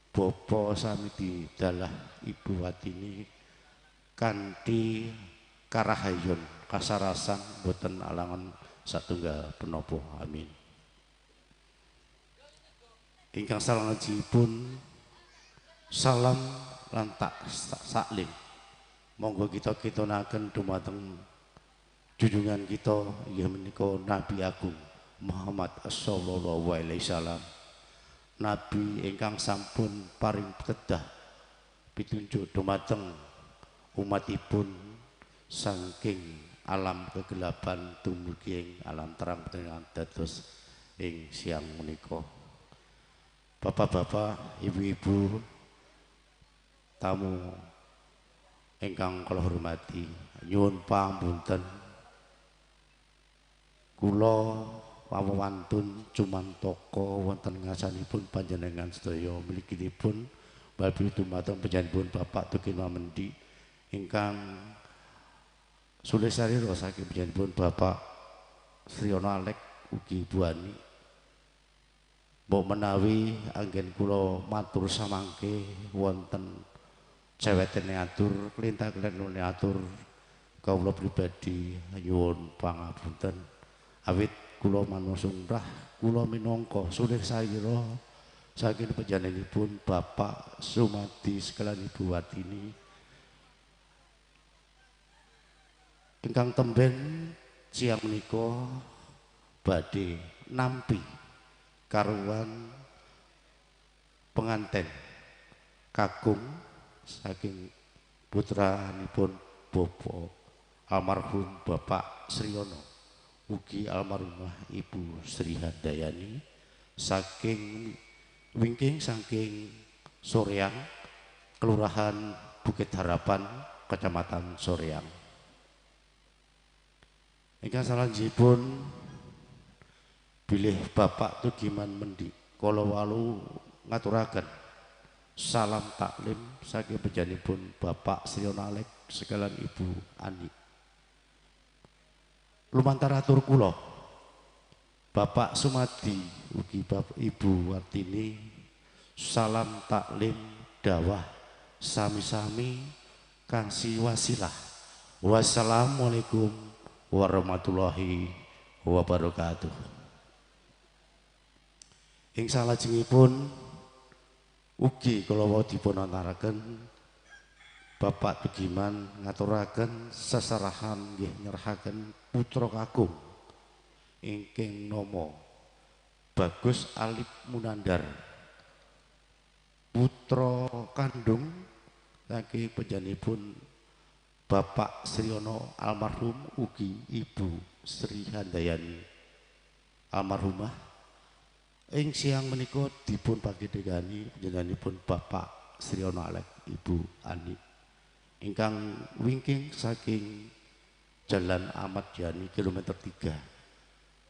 Bapak Samidi dalah Ibu Watini kanthi karahayon kasarasan boten alangan satunggal penapa. Amin. Ingkang salajengipun salam lan tak saklim monggo kita kitonaken dumateng junjungan kita inggih menika Nabi Agung Muhammad sallallahu alaihi wasallam, nabi ingkang sampun paring tedah pitunjuk dumateng umatipun saking alam kegelapan dumugi ing alam terang dados ing siang menika. Bapak-bapak, ibu-ibu, tamu ingkang kula hormati, nyuwun pangapunten kula pawantun cumantaka wonten ngarsanipun panjenengan sedaya milikinipun babi dumateng panjenenganipun Bapak Tukiman Mendi ingkang sulih sarira saking panjenenganipun Bapak Sriono Alek ugi Ibu Ani. Mbok menawi anggen kula matur samangke wonten cewetene atur klintah-klintune atur kawula pribadi nyuwun pangapunten awit kula manusungkrah kula minangka sulih sayira saking panjenenganipun Bapak Sumadi sekalian Ibu Wartini ingkang temben siang menika badhe nampi karuan penganten kakung saking putranipun Bapak almarhum Bapak Sriono ugi almarhumah Ibu Sri Handayani saking wingking saking Soreang, Kelurahan Bukit Harapan, Kecamatan Soreang. Ingkang salajengipun bilih Bapak Tugiman Mendi kala walu ngaturaken salam taklim saking panjenenganipun Bapak Sriono Alek sekalian Ibu Ani. Lumantar atur kula Bapak Sumadi ugi Bapak Ibu Wartini salam taklim dawah sami-sami kangsi wasilah. Wassalamualaikum warahmatullahi wabarakatuh. Ing salajengipun ugi kala wau dipun antaraken Bapak Tugiman ngaturaken seserahan nggih nyerahaken putra kakung ingkang nama Bagus Alip Munandar, putra kandung saking panjenenganipun Bapak Sriono almarhum ugi Ibu Sri Handayani almarhumah. Ing siang menika dipun pagedhegani panjenenganipun Bapak Sriono Alek Ibu Ani ingkang wingking saking Jalan Ahmad Yani kilometer 3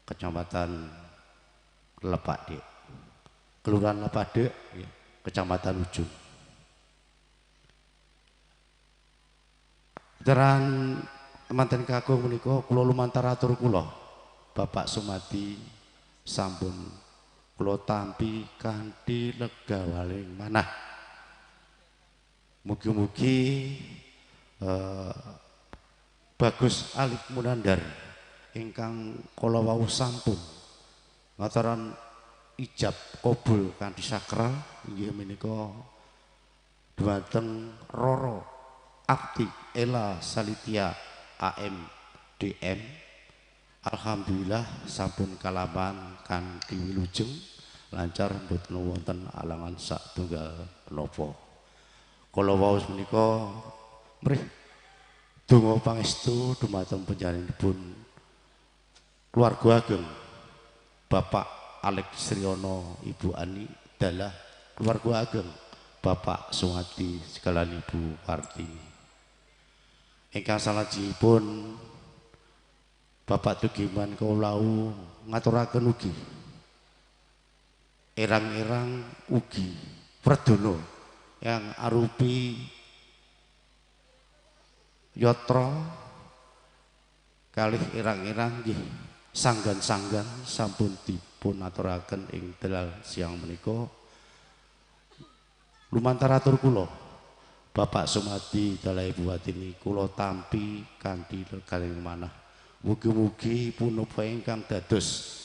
Kecamatan Lepadek, Kelurahan Lepadek, Kecamatan Ujung. Teran manten kakung menika kula lumantar atur kula Bapak Sumadi sampun kula tampi kanthi lega waling manah. Mugi-mugi Bagus Alip Munandar ingkang kala wau sampun ngataran ijab kabul kanthi sakral inggih menika dumateng Roro Abdi Ela Salitia AM DM. Alhamdulillah sampun kalaman kanthi wilujeng lancar mboten wonten alangan satunggal menapa. Kala wau menika mrih donga pangestu dumateng panjenenganipun keluarga ageng Bapak Alek Sriono Ibu Ani dalah keluarga ageng Bapak Sumadi sekalian Ibu Wartini. Ingkang salajengipun Bapak Tugiman kawula ngaturaken ugi erang-erang ugi Werdono yang arupi yatra kalih erang-erang nggih sanggan-sanggan sampun dipun aturaken ing dalan siang menika. Lumantar atur kula Bapak Sumadi dalah Ibu Watini kula tampi kanthi leganing manah. Mugi-mugi punapa ingkang dados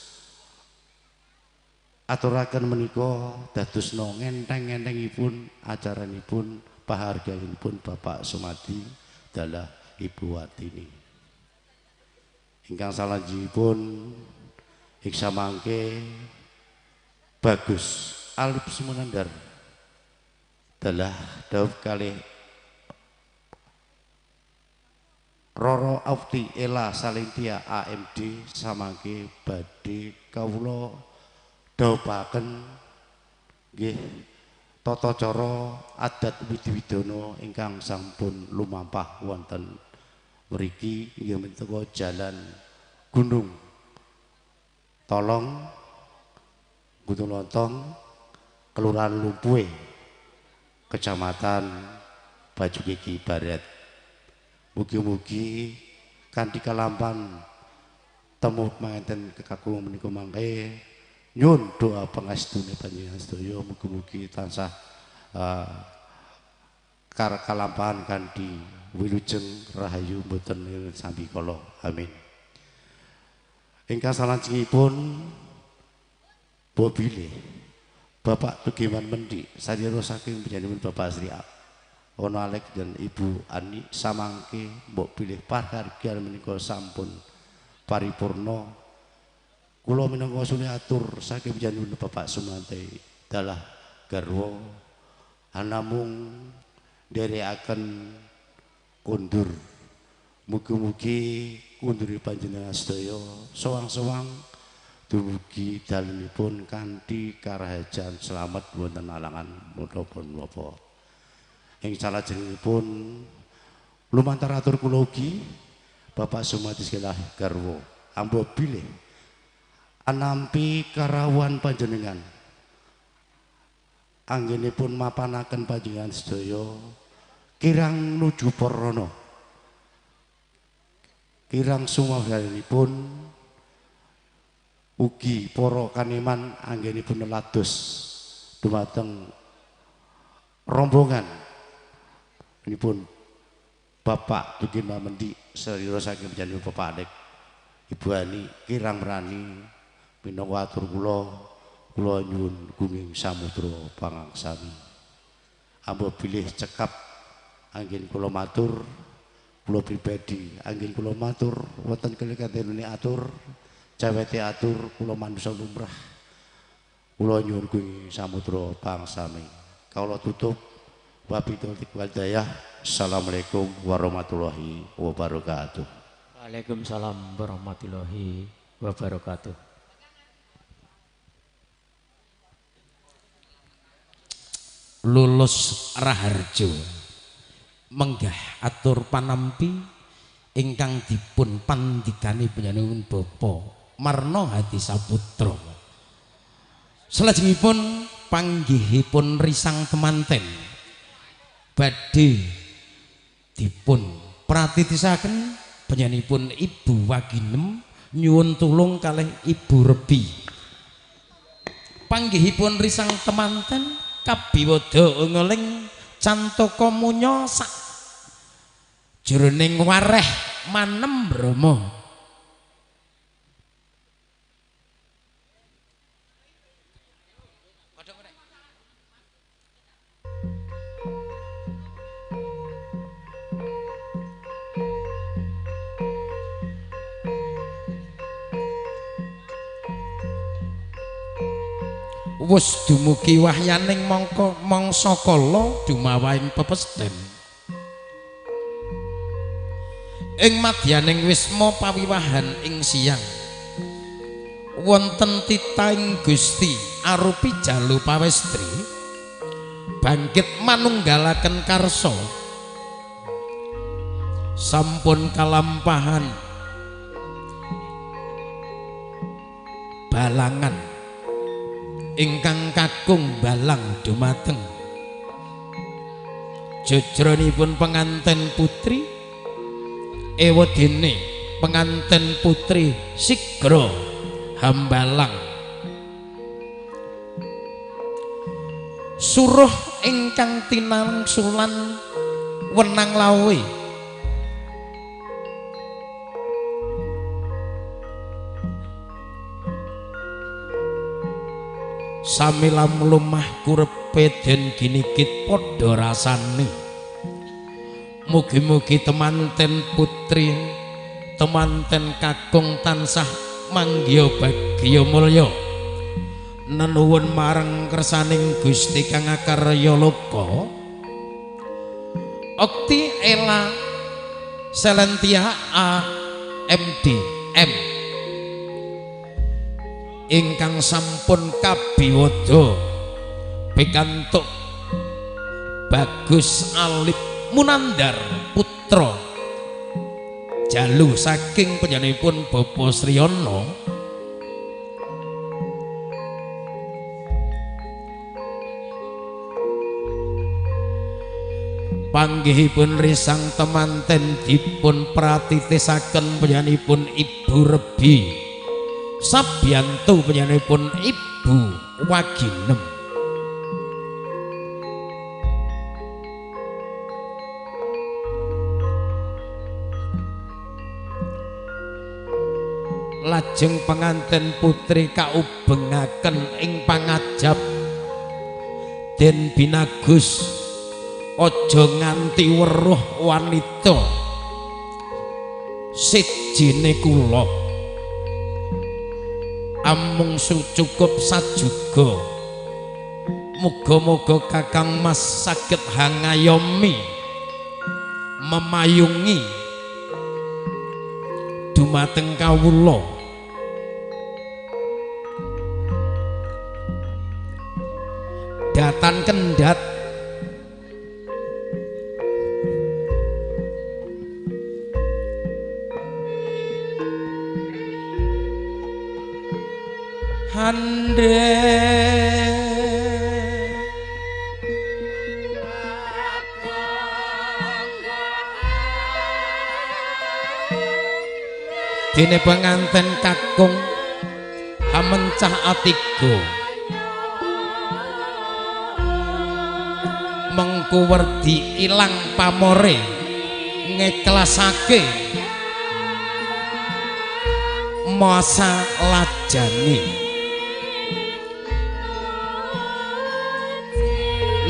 aturaken menika dadosna ngenteng-ngentengipun acaranipun pahargyanipun Bapak Sumadi dalah Ibu Watini. Ingkang salajengipun ing samangke Bagus Alif Sumunandar dalah dhaup kalih Roro Aufti Ela Salintia AMD samangke badhe kawula dhaupaken nggih tata cara adat widiwidana ingkang sampun lumampah wonten mriki inggih menika Jalan Gunung Tolong Gunung Lontong, Kelurahan Lumpuhe, Kecamatan Bacukiki Barat. Mugi-mugi kanthi kalampan temu manganten kekakung menika mangke nyun doa pangestune panjenengan sedaya mugi-mugi tansah kalampahan kanthi wilujeng rahayu mboten sambikala. Amin. Ingkang salajengipun bobile Bapak Tugiman Mendik sadèrèng saking panjenengan Bapak Sri Ono Alek dan Ibu Ani samangke mbok bilih pahargyan menika sampun paripurna. Kula minangka sune atur saking panjenengan Bapak Sumante dalah garwa anamung nderekaken kondur. Mugi-mugi kunduri panjenengan sedaya sowang-sowang dumugi dalemipun kanthi karahajan slamet wonten alangan menapa-napa. Ing salajengipun lumantar atur kula ugi Bapak Sumadi sekelah garwa ambo bilih anampi karawuhan panjenengan anggenipun mapanaken panjenengan sedaya kirang nuju parana kirang sumangganipun ugi para kaneman anggenipun nelados dumateng rombongan pun Bapak Tugiman Mendik sedherek saking panjenengan Bapak Alek Ibu Ani kirang rani minangka atur kula kula nyuwun gunging samudra pangaksami. Ambo bilih cekap anggen kula matur kula pribadi anggen kula matur wonten kelikatenune atur cewete atur kula manusa lumrah kula nyuwun gunging samudra pangaksami. Kawula tutup wabillahi wal hidayah. Assalamualaikum warahmatullahi wabarakatuh. Waalaikumsalam warahmatullahi wabarakatuh. Lulus Raharjo menggah atur panampi ingkang dipun pandikani panjenengan Bapak Marno Hadi Saputra. Salajengipun panggihipun risang temanten badhe dipun pratitisaken panjenenganipun Ibu Waginem nyuwun tulung kalih Ibu Rebi. Panggihipun risang temanten kabiwada ngeling cantaka munya sak jroning wareh manem brama. Wus dumugi wahyaning mangka mangsa kala dumawahing pepesten ing madyaning wisma pawiwahan ing siang wonten titahing Gusti arupi jalu pawestri bangkit manunggalaken karsa sampun kalampahan balangan ingkang kakung balang dumateng jejronipun penganten putri ewadene penganten putri sigra hambalang suruh ingkang tinangsulan wenang lawe. Samilam lumah kurepe den ginikit padha rasane. Mugi-mugi temanten putri, temanten kakung tansah manggiya bagya mulya. Nenuwun marang kersaning Gusti kang akarya loka. Okti Ela Selentia A M D M ingkang sampun kabiwada pikantuk Bagus Alip Munandar putra jalu saking panjenenganipun Bapak Sriyono. Panggihipun risang temanten dipun pratitisaken panjenenganipun Ibu Rebi sabiyantu panjenenganipun Ibu Waginem. Lajeng penganten putri kaubengaken ing pangajap den binagus aja nganti weruh wanita sijine kula amung cukup sajuga. Muga-muga Kakang Mas saged hangayomi memayungi dumateng kawula. Datan kendhat hande dene penganten kakung hamencah atigo mengku werdi ilang pamore ngeklasake masa lajane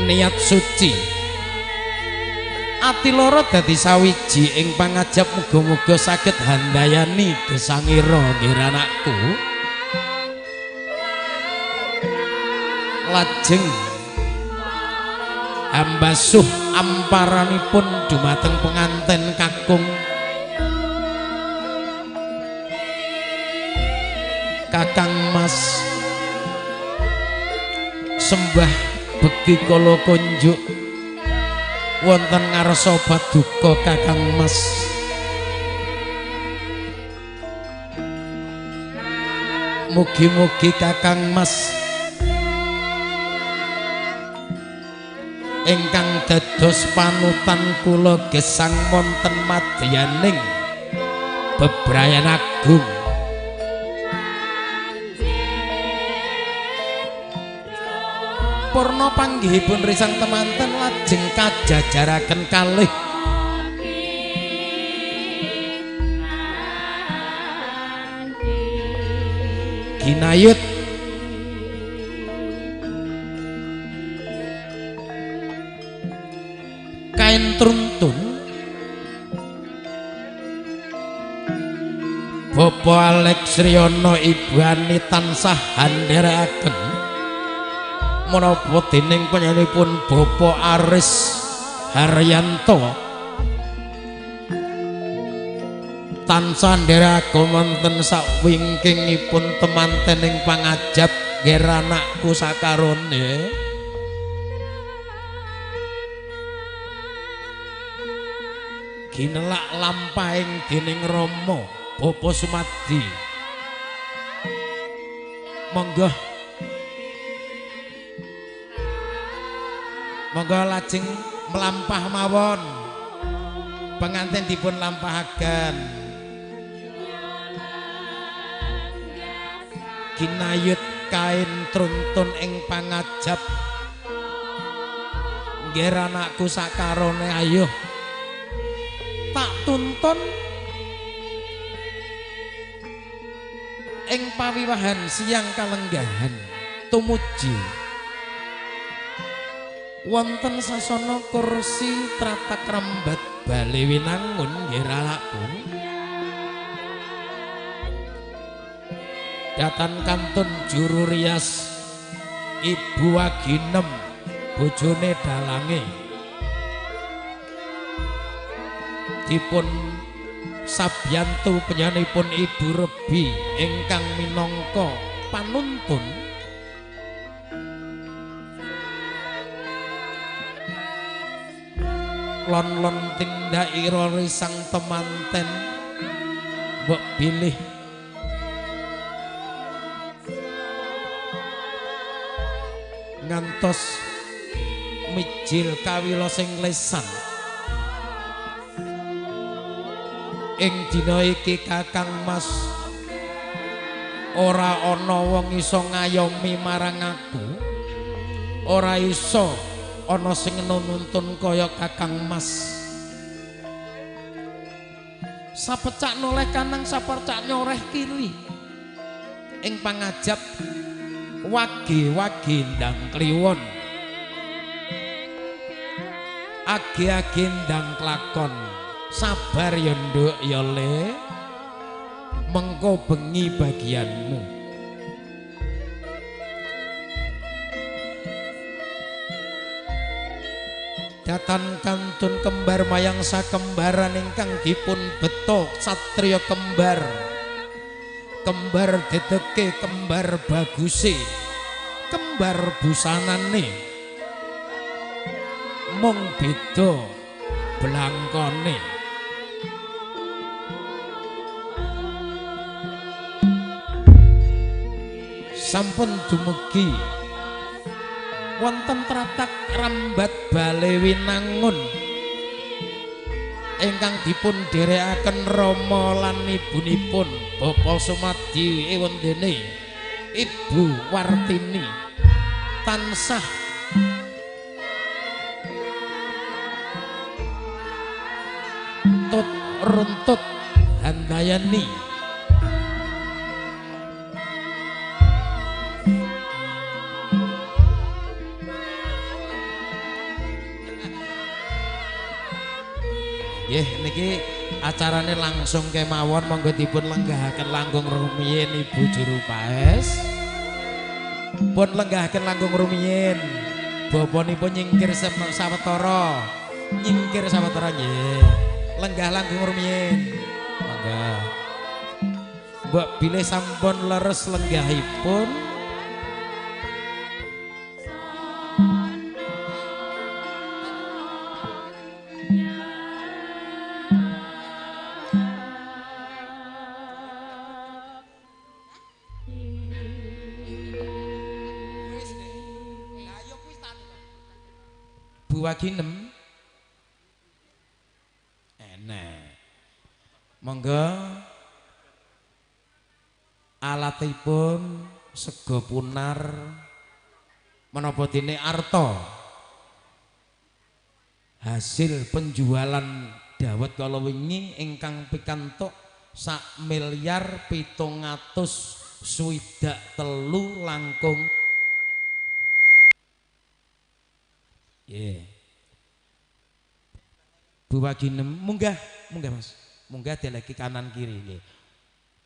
niat suci ati loro dadi sawiji ing pangajap. Muga-muga saged handayani gesangira nggih anakku. Lajeng ambasuh amparanipun dumateng penganten kakung Kakang Mas sembah bekti kala kunjuk wonten ngarsa paduka Kakang Mas. Mugi-mugi Kakang Mas ingkang dados panutan kula gesang wonten madyaning bebrayan agung. Purna panggihipun risang temanten lajeng kajajaraken kalih ginayut kain truntun Bapak Alex Sriyono Ibu Ani tansah handherekaken menapa dening panjenenganipun Bapak Aris Haryanto tansah ndherekaken wonten sakwingkingipun temanten ing pangajap nggih anakku sakarone. Ginelak lampahing dening Rama Bapak Sumadi. Monggo monggo lajeng melampah mawon. Pengantin dipun lampahaken. Ginayut kain truntun ing pangajap nggih anakku sakarone ayo. Pituntun ing pawiwahan siang kalenggahan tumuju wonten sasana kursi tratak rambat bale winangun nggih ralakku. Datan kantun juru rias Ibu Waginem bojone dalange dipun sabyantu penyanipun Ibu Rebi ingkang minangka panuntun. Lon-lon tindak ira risang temanten mbok bilih ngantos mijil kawila sing lesan. Ing dina iki Kakang Mas ora ana wong iso ngayomi marang aku, ora iso ana sing nuntun kaya Kakang Mas. Sapecak noleh kanang, sapecak nyoreh kiri ing pangajap wage-wage ndang kliwon, age-age ndang klakon. Sabar ya nduk ya le, mengko bengi bagianmu. Datan kantun kembar mayang sakembaran ingkang dipun beto satriya kembar. Kembar dedeke, kembar baguse, kembar busanane, mung beda blangkone. Sampun dumugi wonten tratak rambat bale winangun ingkang dipun dherekaken rama lan ibunipun Bapak Sumadi ewondene Ibu Wartini tansah tut runtut handayani. Nggih niki acarane langsung kemawon, monggo dipun lenggahaken langkung rumiyin Ibu Juru Paes. Pun lenggahaken langkung rumiyin. Bapanipun nyingkir sawetara. Nyingkir sawetara nggih. Lenggah langkung rumiyin. Monggo. Mbok bilih sampun leres lenggahipun. Bu Waginem enak. Monggo alatipun sego punar menapa dene arta hasil penjualan dawet kala wingi ingkang pikantuk 1.763 langkung. Yeah. Bu Waginem munggah, munggah Mas. Munggah deleki kanan kiri nggih.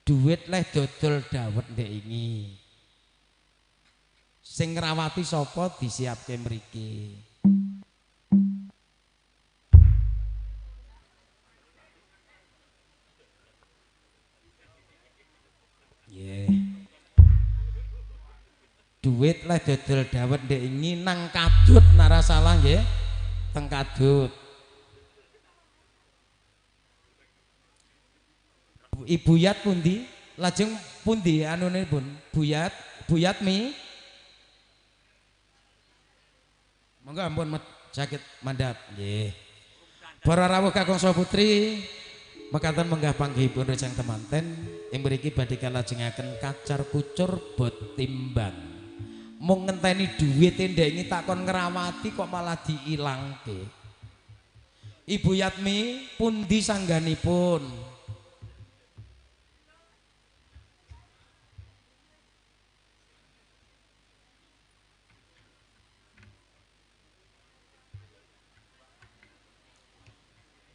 Duit leh dodol dawet ndek ingi. Sing ngrawati sapa disiapke mriki. Yeah. Duit leh dodol dawet ndek ingi nang kadut nara salah nggih. Teng kadut. Ibu Yat pundi? Lajeng pundi anune pun? Buyat, Buyat mi. Monggo ampun sakit mandap nggih. Para rawuh kakung saha putri mekaten menggah panggihipun rejang temanten ing mriki badhe kalajengaken kacar kucur bot timbang. Mung ngenteni duwite ndek iki takon ngrawati kok malah diilangke. Ibu Yatmi pundi sangganipun?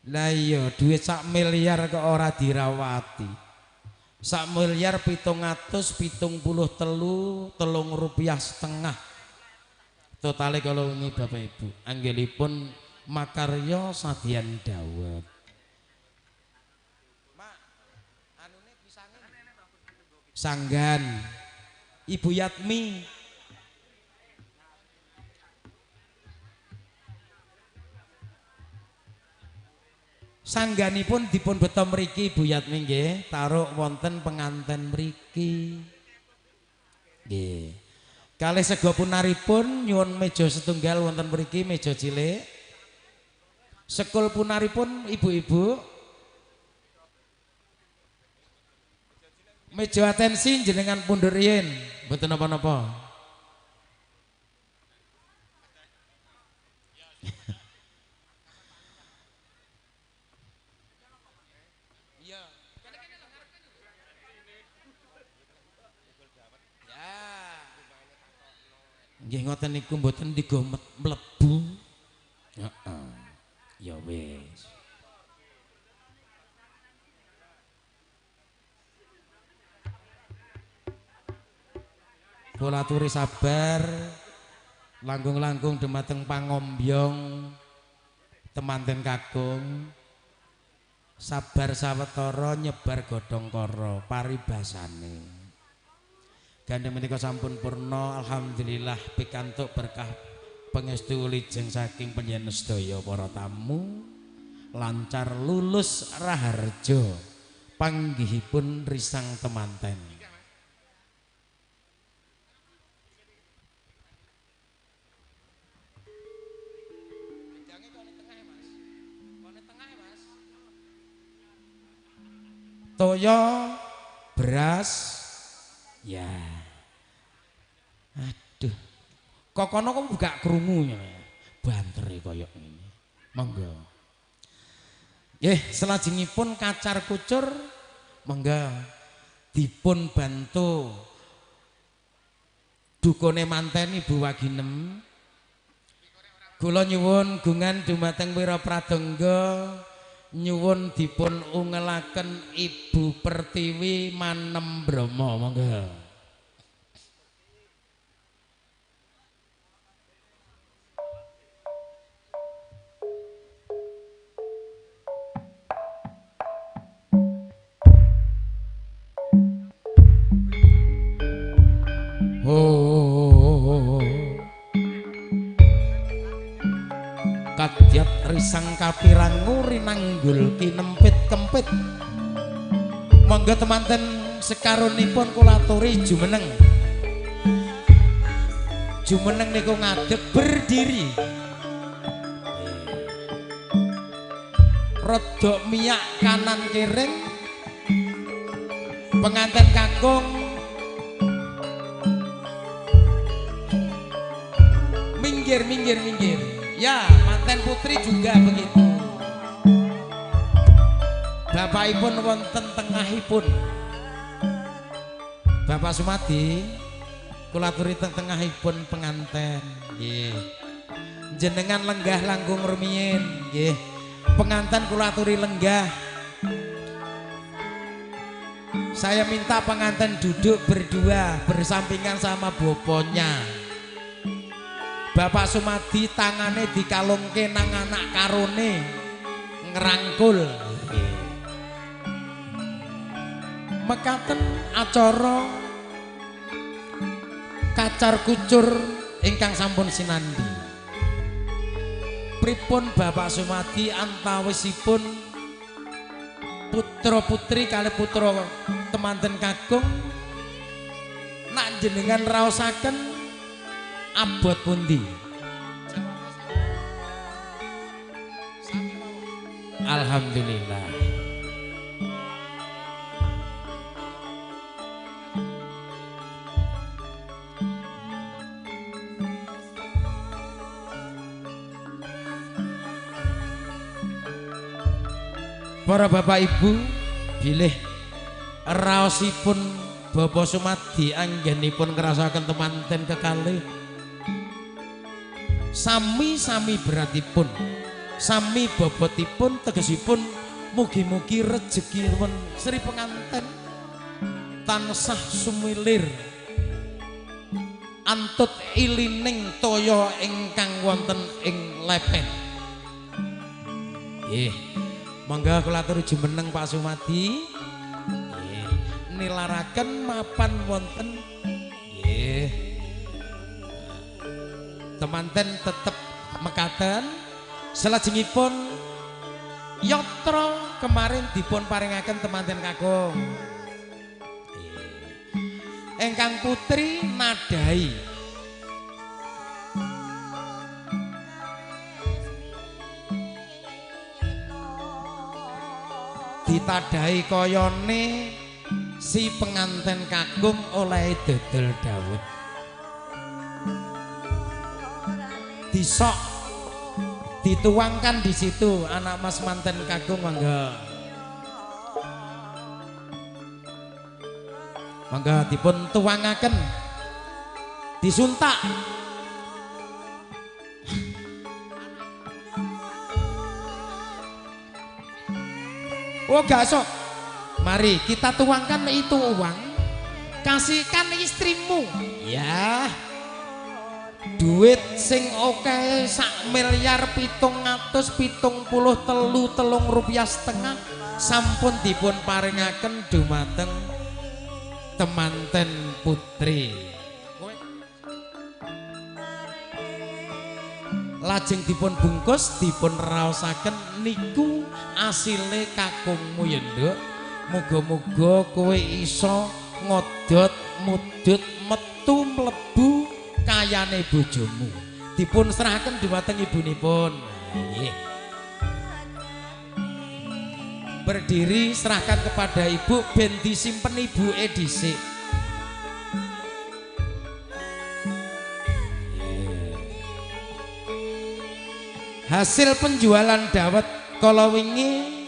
Lah iya, duit sak miliar kok ora dirawati. Sak miliar 773 3,5 rupiah. Totale kalau wingi Bapak Ibu, anggelipun makarya sadian dawet. Sanggan Ibu Yatmi. Sangganipun dipun beto mriki Ibu Yatmi nggih, taruh wonten penganten mriki. Nggih. Kalih sega punaripun nyuwun meja setunggal wonten mriki, meja cilik. Sekul punaripun ibu-ibu. Meja atensi jenengan pundur riyin, mboten napa-napa. Nggih ngoten niku mboten digomet mlebu. Heeh. Ya wis. Kula aturi sabar, langkung-langkung dumateng pangombyong temanten kakung. Sabar sawetara nyebar godhong kara paribasane. Gandeng menika sampun purna, alhamdulillah pikantuk berkah pangestu wilujeng saking panjenengan sedaya para tamu, lancar lulus raharja panggihipun risang temanten. Toya beras ya. Aduh. Kok kono kok gak krungu ya. Bantere koyo ngene. Monggo. Nggih, selajengipun kacar kucur monggo dipun bantu dukune manten Ibu Waginem. Kula nyuwun gungan dumateng Wira Pradangga, nyuwun dipun ungelaken Ibu Pertiwi Manembrama monggo. Oh, kadyat risang kapirangu rinanggul kinempit kempit. Monggo temanten sekarunipun kula aturi jumeneng. Jumeneng niku ngadeg berdiri. Rodok miyak kanan kiring. Penganten kakung minggir minggir minggir. Ya, manten putri juga begitu. Bapakipun wonten tengahipun. Bapak Sumadi kula aturi teng tengahipun penganten. Nggih. Jenengan lenggah langkung rumiyin, nggih. Penganten kula aturi lenggah. Saya minta penganten duduk berdua bersampingan sama boponya. Bapak Sumadi tangane dikalungke nang anak karone ngerangkul. Mekaten acara kacar kucur ingkang sampun sinandi. Pripun Bapak Sumadi antawisipun putra putri kalih putra temanten kakung nak jenengan raosaken abot pundi? Alhamdulillah. Para bapak ibu bilih raosipun Bapak Sumadi anggenipun ngrasaken temanten kekalih sami-sami beratipun, sami bobotipun, tegesipun mugi-mugi rejeki Sri Penganten tansah sumilir antut ilining toya ingkang wonten ing lepen. Nggih. Monggo kula atur jumeneng Pak Sumadi. Nggih. Nilaraken mapan wonten. Nggih. Temanten tetep mekaten. Salajengipun yatra kemarin dipun paringaken temanten kakung. Nggih. Ingkang putri nadai. Ditadai koyone si penganten kakung oleh dodol dawet. Disok dituangkan di situ anak mas manten kakung mangga. Mangga dipun tuangaken. Disuntak. Oh gak sok. Mari kita tuangkan itu uang, kasihkan istrimu. Ya. Duit sing oke 1.773,5 rupiah sampun dipun paringaken dumateng temanten putri. Lajeng dipun bungkus dipun raosaken niku asile kakungmu ya nduk. Muga-muga kowe iso ngodot mudut metu mlebu kayane bojomu. Dipun serahaken dumateng ibunipun. Nggih. Berdiri serahkan kepada ibu ben disimpen ibuke dhisik. Hasil penjualan dawet kala wingi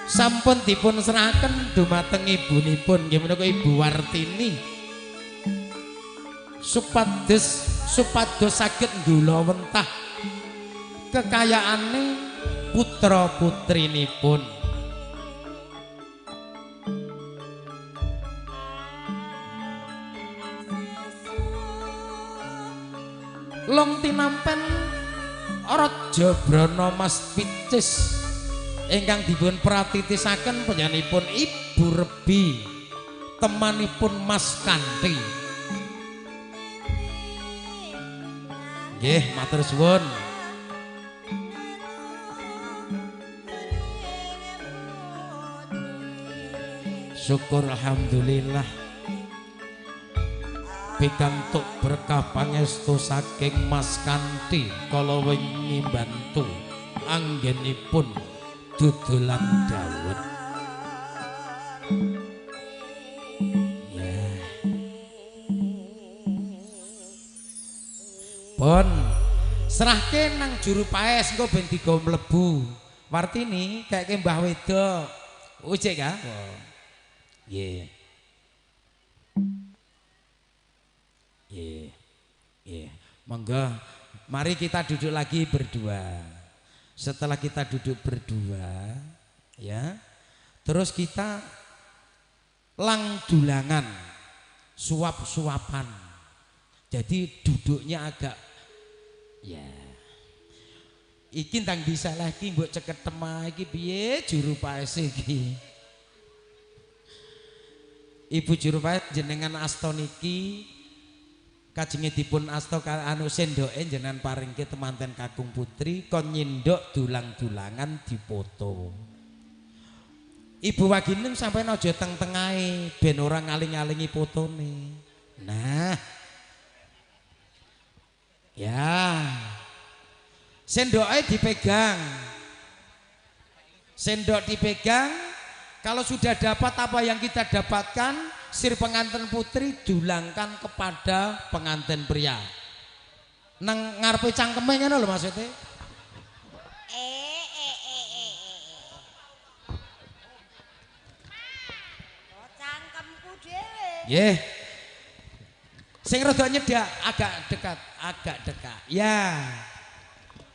sampun dipun serahaken dumateng ibunipun nggih menika Ibu Wartini. Supados saged nggulawentah kekayaane putra putrinipun. Long tinampen Raja Brana Mas Picis ingkang dipun pratitisaken panjenenganipun Ibu Rebi temanipun Mas Kanthi. Nggih, matur suwun. Syukur alhamdulillah pikantuk berkah pangestu saking Mas Kanthi kala wingi mbantu anggenipun dodolan dawet. Ya. Pon serahke nang juru paes engko ben digawa mlebu. Wartini kayake Mbah wedok. Ujek ka? Nggih. Nggih. Nggih. Monggo mari kita duduk lagi berdua. Setelah kita duduk berdua, ya. Terus kita langdulangan, suap-suapan. Jadi duduknya agak ya. Iki ndang disalahki mbok ceket temah iki piye juru paes iki. Ibu juru paes jenengan asta niki kajenge dipun asta anu sendoke jenengan paringke temanten kakung putri kon nyindok dulang-dulangan dipoto. Ibu Waginem sampeyan aja teng tengahe ben ora ngaling-alingi fotone. Nah. Ya. Sendoke dipegang. Sendok dipegang. Kalau sudah dapat apa yang kita dapatkan, sir pengantin putri dulangkan kepada pengantin pria. Nang ngarepe cangkeme ngono lho maksudnya. Nggih. Sing rada nyedak agak dekat, agak dekat. Ya.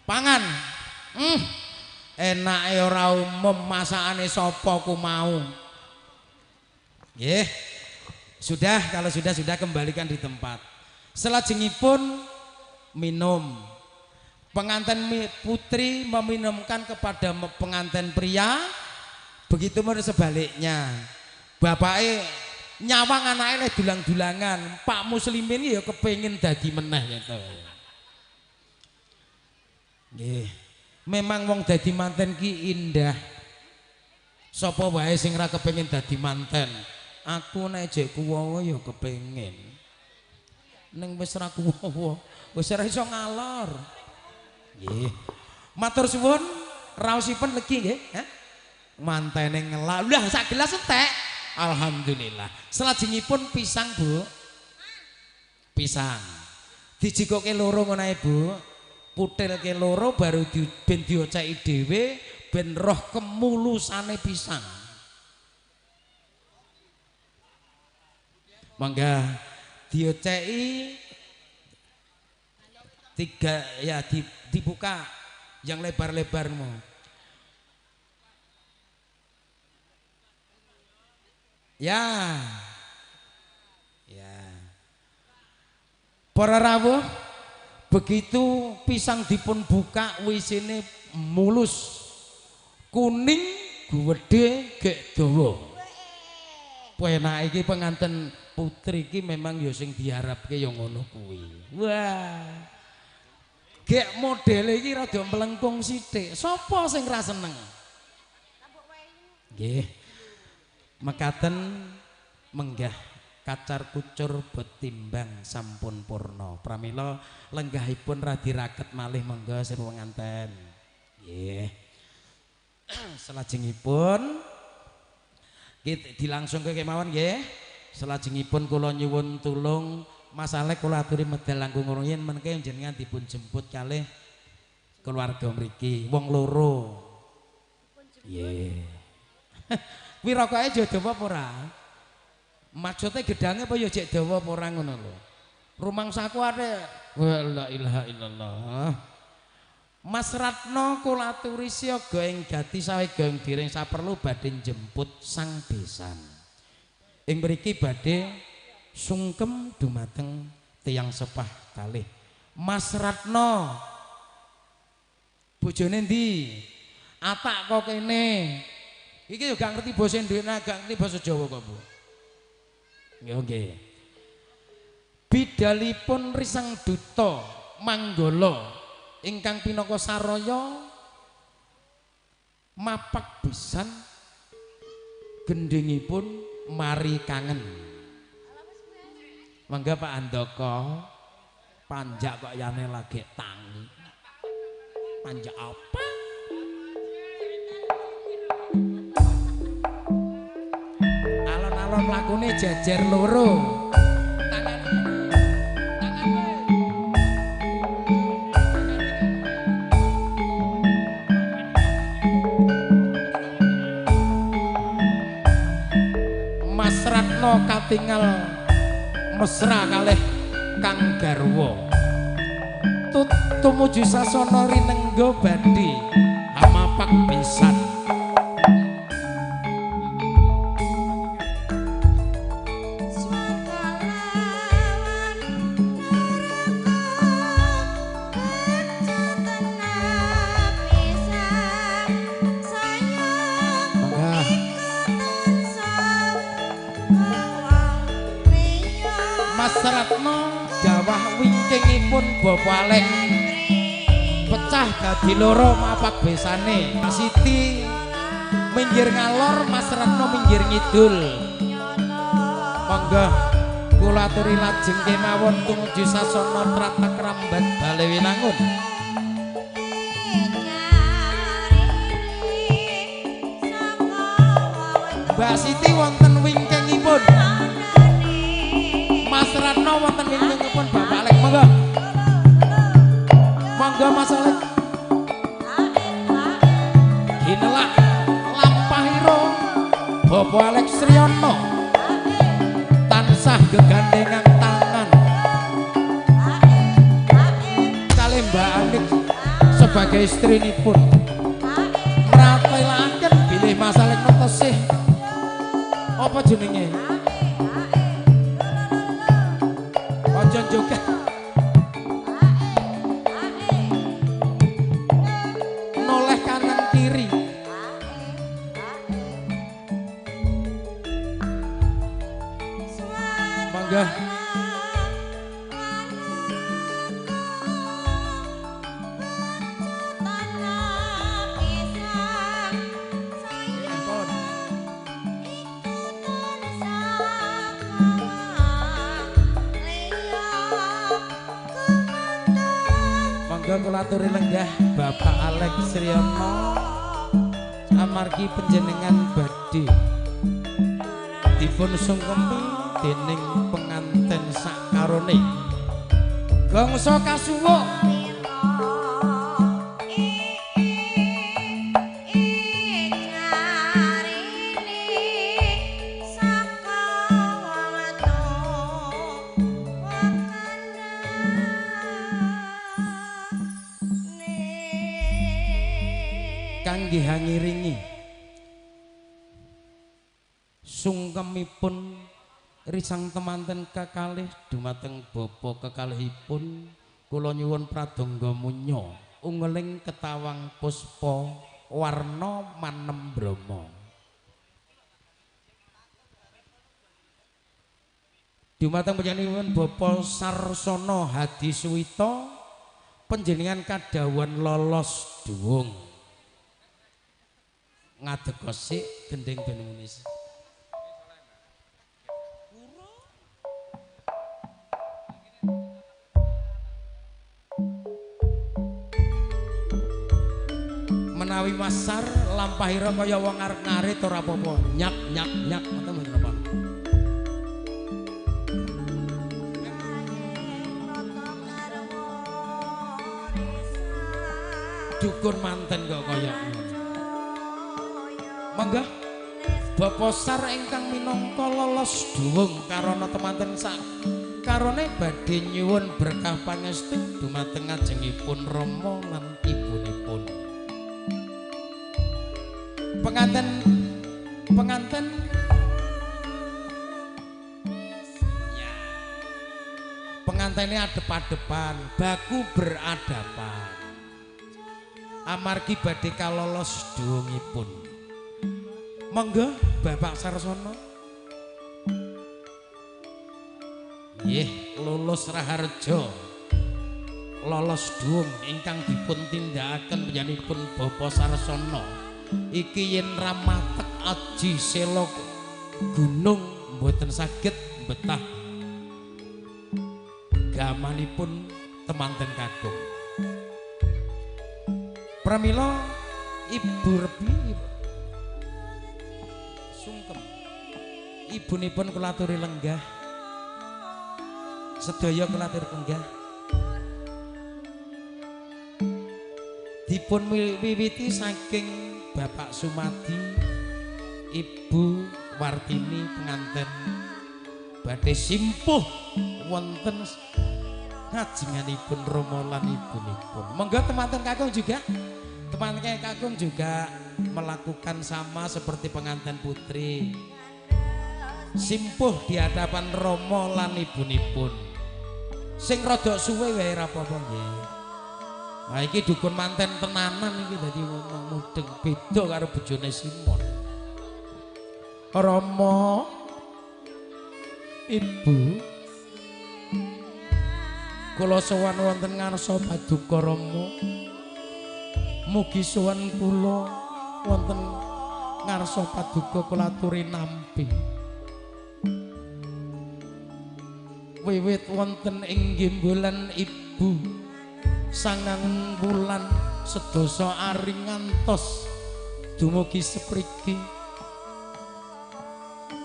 Pangan. Enake ora umum masakane sapa ku mau. Nggih. Sudah, kalau sudah kembalikan di tempat. Selajengipun minum. Pengantin putri meminumkan kepada pengantin pria, begitu pun sebaliknya. Bapake nyawang anake leh dulang-dulangan, Pak Muslimin ya kepengin dadi meneh gitu. Nggih. Memang wong dadi manten ki indah. Sapa wae sing ra kepengin dadi manten? Aku nek jek kuwowo ya kepengin. Ning wis ra kuwowo, wis ora iso ngalor. Nggih. Matur suwun, raosipun legi nggih, ha? Mantene ngelak. Lah sak gelas entek. Alhamdulillah. Selajengipun pisang, Bu. Pisang. Dijikoke loro ngono ae, Bu. Putilke loro baru ben dioceki dhewe ben roh kemulusane pisang. Mangga dioceki tiga ya, dibuka yang lebar-lebarmu. Ya. Ya. Para rawuh, begitu pisang dipun buka wisine mulus. Kuning gedhe gek dawa. Penake iki penganten putri iki memang ya sing diharapke ya ngono kuwi. Wah. Gek modele iki rada mlengkung sithik. Sapa sing ra seneng? Nggih. Mekaten menggah kacar kucur betimbang sampun purna. Pramila lenggahipun radi raket malih monggo sing penganten. Nggih. Selajengipun dilangsungke kemawon nggih. Selajengipun kula nyuwun tulung Mas Alek kula aturi medal langkung rumiyin menke jenengan dipun jemput kalih keluarga mriki wong loro. Nggih. Kuwi rokoke aja dawa apa ora? Maksude gedange apa ya jek dawa apa ora ngono lho. Rumangsaku arek la ilaha illallah. Mas Ratno kula aturi siaga ing gati sawega ing diring saperlu badhe njemput sang besan. Ing mriki badhe sungkem dumateng tiyang sepah kalih. Mas Ratno bojone ndi? Atak kok kene. Iki yo gak ngerti basa Indonesia, gak ngerti basa Jawa kok, Bu. Nggih, nggih. Bidalipun Risang Duta Manggala ingkang pinaka saraya mapak pisan gendhingipun mari kangen. Mangga Pak Andoko, panjak kok yane lagi tangi. Panjak apa? Alon-alon lakune jejer loro. Tangan tangan. Mas Ratno katingal mesra kalih kang garwa. Tut tumuju sasana rinengga badhe hamapak pisan. Mas Ratno dawah wingkingipun Bapak Alek pecah dadi loro mapak besane. Mas Siti minggir ngalor, Mas Ratno minggir ngidul. Monggo kula aturi lajeng kemawon tumuju sasana tratag rambat Bale Winangun. Mbak Siti wonten wingkingipun Mas Ratno wonten wingkingipun Bapak Alek. Monggo. Monggo Mas Alek. Ginelak lampahira Bapak Alek Sriono tansah Gegandengan tangan kalih Mbak Anik sebagai istrinipun mratelaken bilih Mas Alek tesih apa jenenge aja joget noleh kanan kiri. Mangga. Mangga kula aturi lenggah Bapak Alex Sriono amargi panjenengan badhe dipun sungkemi dening penganten sakarone. Gongso kasuwuk. Kangge hangiringi sungkemipun risang temanten kekalih dumateng bapa kekalihipun kula nyuwun pradonga munya ungeling ketawang puspa warna manem brama. Dumateng panjenenganipun Bapak Sarsono Hadi Suwito panjenengan kadhawuhan lolos dhuwung. Ngadeg sik gendhing ben munis. Menawi masar lampahira kaya wong arep ngarit ora apa-apa. Nyak nyak nyak ngoten mboten apa. Dukun manten kok kaya ngono. Mangga Bapak Sar ingkang minangka lolos dhuwung karana temanten sak karone badhe nyuwun berkah pangestu dumateng ngajengipun Rama lan ibunipun. Penganten penganten ya. Pengantene adep-adepan, baku beradapan. Amargi badhe kalolos dhuwungipun. Monggo Bapak Sarsono. Nggih, lulus raharja. Lolos dhuwung ingkang dipun tindakaken panjenenganipun Bapak Sarsono. Iki yen ramatek aji sela gunung mboten saged betah gamanipun temanten kakung. Pramila Ibu Rebi sungkem ibunipun kula aturi lenggah, sedaya kula aturi lenggah. Dipun wiwiti saking Bapak Sumadi, Ibu Wartini penganten badhe simpuh wonten ngajenganipun Rama lan ibunipun. Monggo temanten kakung juga, temanten kakung juga melakukan sama seperti pengantin putri, simpuh di hadapan Rama lan ibunipun. Sing rodok suwe wae ra apa-apa nggih. Nah iki dukun manten tenanan iki dadi wong mudeng beda karo bojone Simon. Rama, Ibu, kula sowan wonten ngarsa paduka Rama. Mugi sowan kula wonten ngarsa paduka kula aturi nampi. Wiwit wonten ing gembolan ibu sangang wulan sedasa ari ngantos dumugi sepriki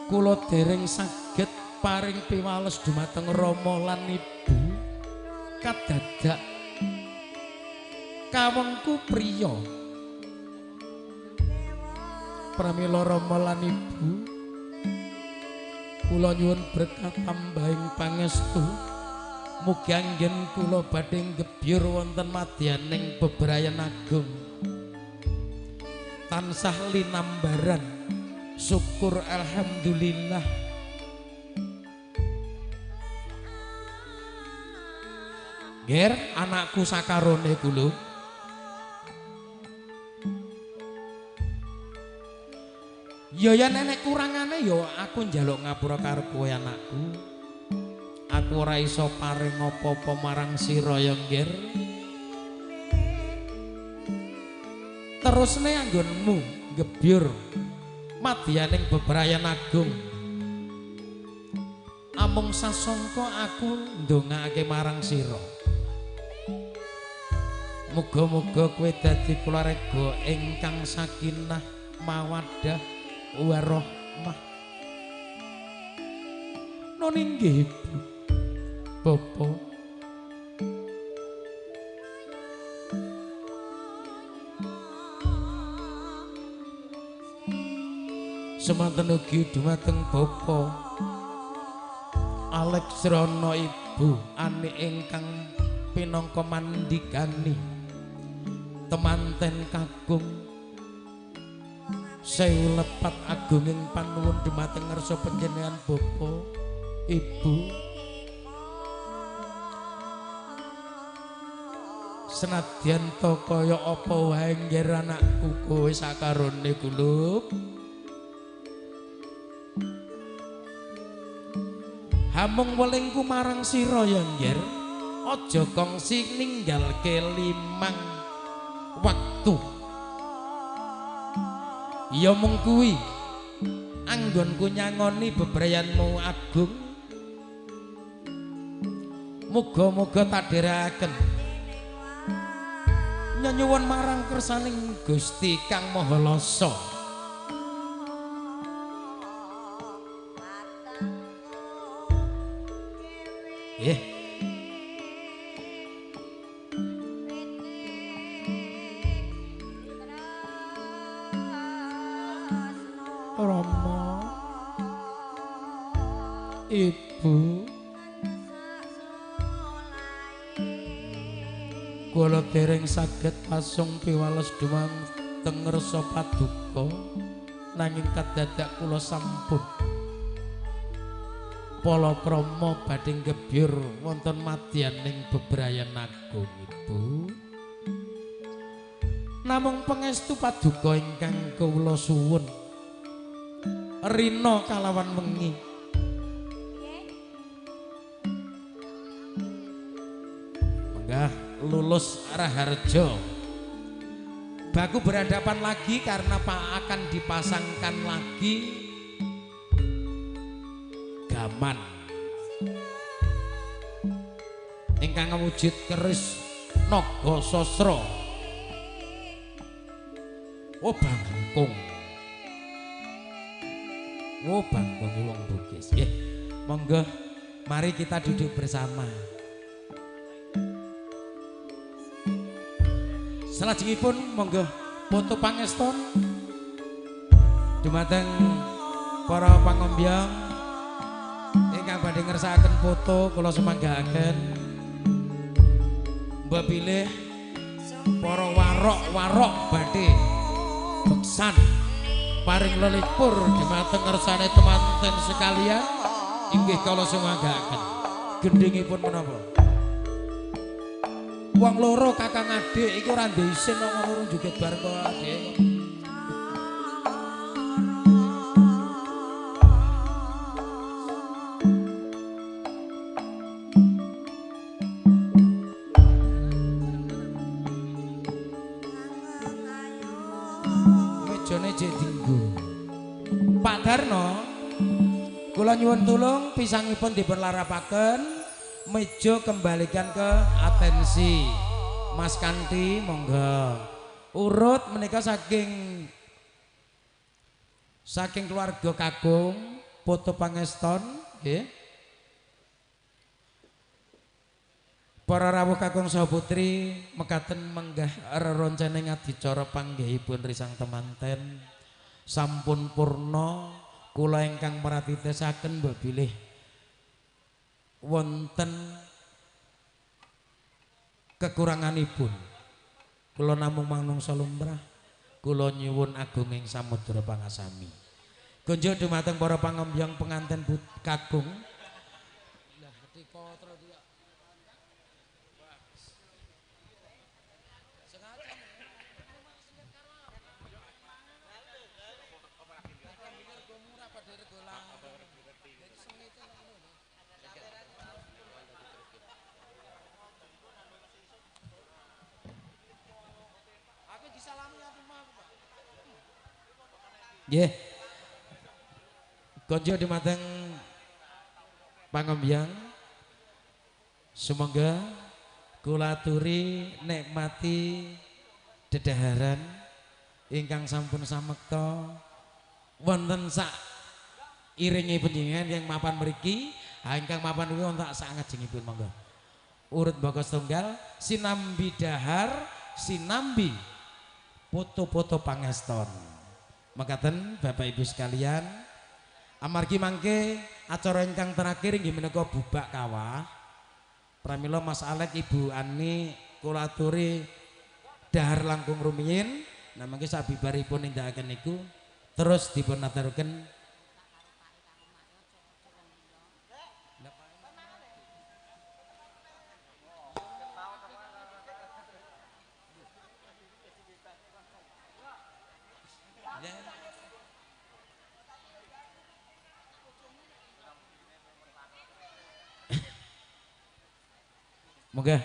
kula dereng saged paring piwales dumateng Rama lan ibu kadadak kawengku priya. Pramila Rama lan ibu Kula nyuwun berkah tambahing pangestu. Mugi anggen kula badhe gebyur wonten madyaning bebrayan agung. Tansah linambaran syukur alhamdulillah. Ger anakku sakarone kula. Ya ya nenek kurangane ya aku njaluk ngapura karo kowe anakku. Aku ora iso paring apa-apa marang sira ya Nger. Terusne anggonmu gebyur madyaning bebrayan agung. Amung sasongko aku ndongakake marang sira. Muga-muga kowe dadi keluarga ingkang sakinah mawaddah warahmah. Noni nggih Ibu, Bapak. Semanten ugi dumateng Bapak Alex Srono Ibu ani ingkang pinangka mandikani temanten kakung sewu lepat agunging panuwun dumateng ngarsa panjenengan Bapak Ibu. Senadyan to kaya apa wae ngger anakku kowe sakarone kulub. Hamung welingku marang sira ya ngger, aja kongsi ninggalke limang waktu. Ya mung kuwi anggonku nyangoni bebrayanmu agung. Muga-muga tak dherekaken nyenyuwun marang kersaning Gusti Kang Maha Lasa. Nggih. Rama, Ibu, kula dereng saged pasung piwales dumateng ngarsa paduka, nanging kadadak kula sampun palakrama badhe gebyur wonten madyaning bebrayan agung Ibu. Namung pangestu paduka ingkang kula suwun rina kalawan wengi. Menggah lulus Raharjo. Baku berhadapan lagi karena Pak akan dipasangkan lagi gaman ingkang ngewujud keris naga sasra. Oh bangkung. Oh bangkung wong Bugis. Nggih, monggo mari kita duduk bersama. Salajengipun monggo foto pangeston dumateng para pangombyong ingkang badhe ngersakaken foto kula sumanggaaken. Mbok bilih para warok-warok badhe beksan paring lelipur dumateng ngersane temanten sekalian inggih kula sumanggaaken. Gendhingipun menapa? Wong loro kakang adik iku ora ndek isin wong loro joget bareng kok adike. Mejane jek dinggo. Pak Darno, kula nyuwun tulung pisangipun dipun larapaken. Meja kembalikan ke atensi Mas Kanti, monggo. Urut menika saking keluarga kakung foto pangeston nggih. Para rawuh kakung saha putri mekaten menggah reroncene adicara panggihipun risang temanten sampun purna Kula ingkang meratitesaken mbok bilih wonten kekuranganipun. Kula namung manungsa lumrah, kula nyuwun agunging samudra pangasami. Kunjuk dumateng para pangembyong penganten kakung. Nggih. Konjo dumateng pangembyang, sumangga kula aturi nikmati dedaharan ingkang sampun samekta wonten sak iringe panjenengan yang mapan mriki, ingkang mapan kuwi wonten sak ngajengipun monggo. Urut baka setunggal sinambi dahar, sinambi foto-foto pangeston. Mekaten Bapak Ibu sekalian, amargi mangke acara ingkang terakhir inggih menika bubak kawah. Pramila Mas Alek Ibu Ani kula aturi dahar langkung rumiyin. Nah mangke sabibaripun nindakaken niku terus dipun aturaken. Moga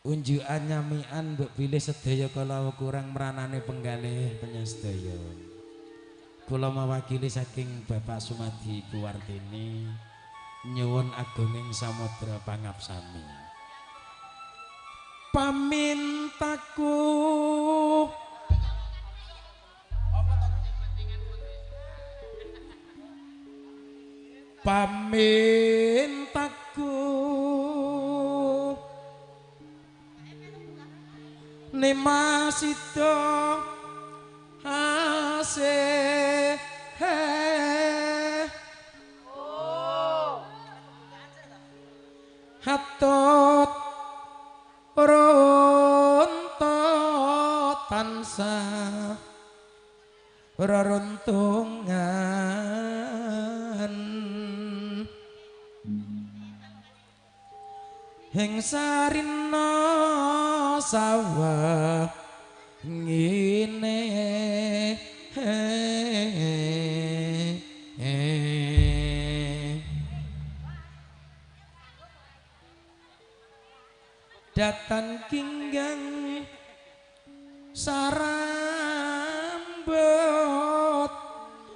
unjukan nyamian mbok bilih sedaya kala kurang meranane penggalih penyedaya. Kula mawakili saking Bapak Sumadi Ibu Wartini nyuwun agunging samudra pangapsami. Pamintaku pamintaku Nima sida asih hatut ronto tansah reruntungan ing sarina sawah ngene datan kinggang sarambut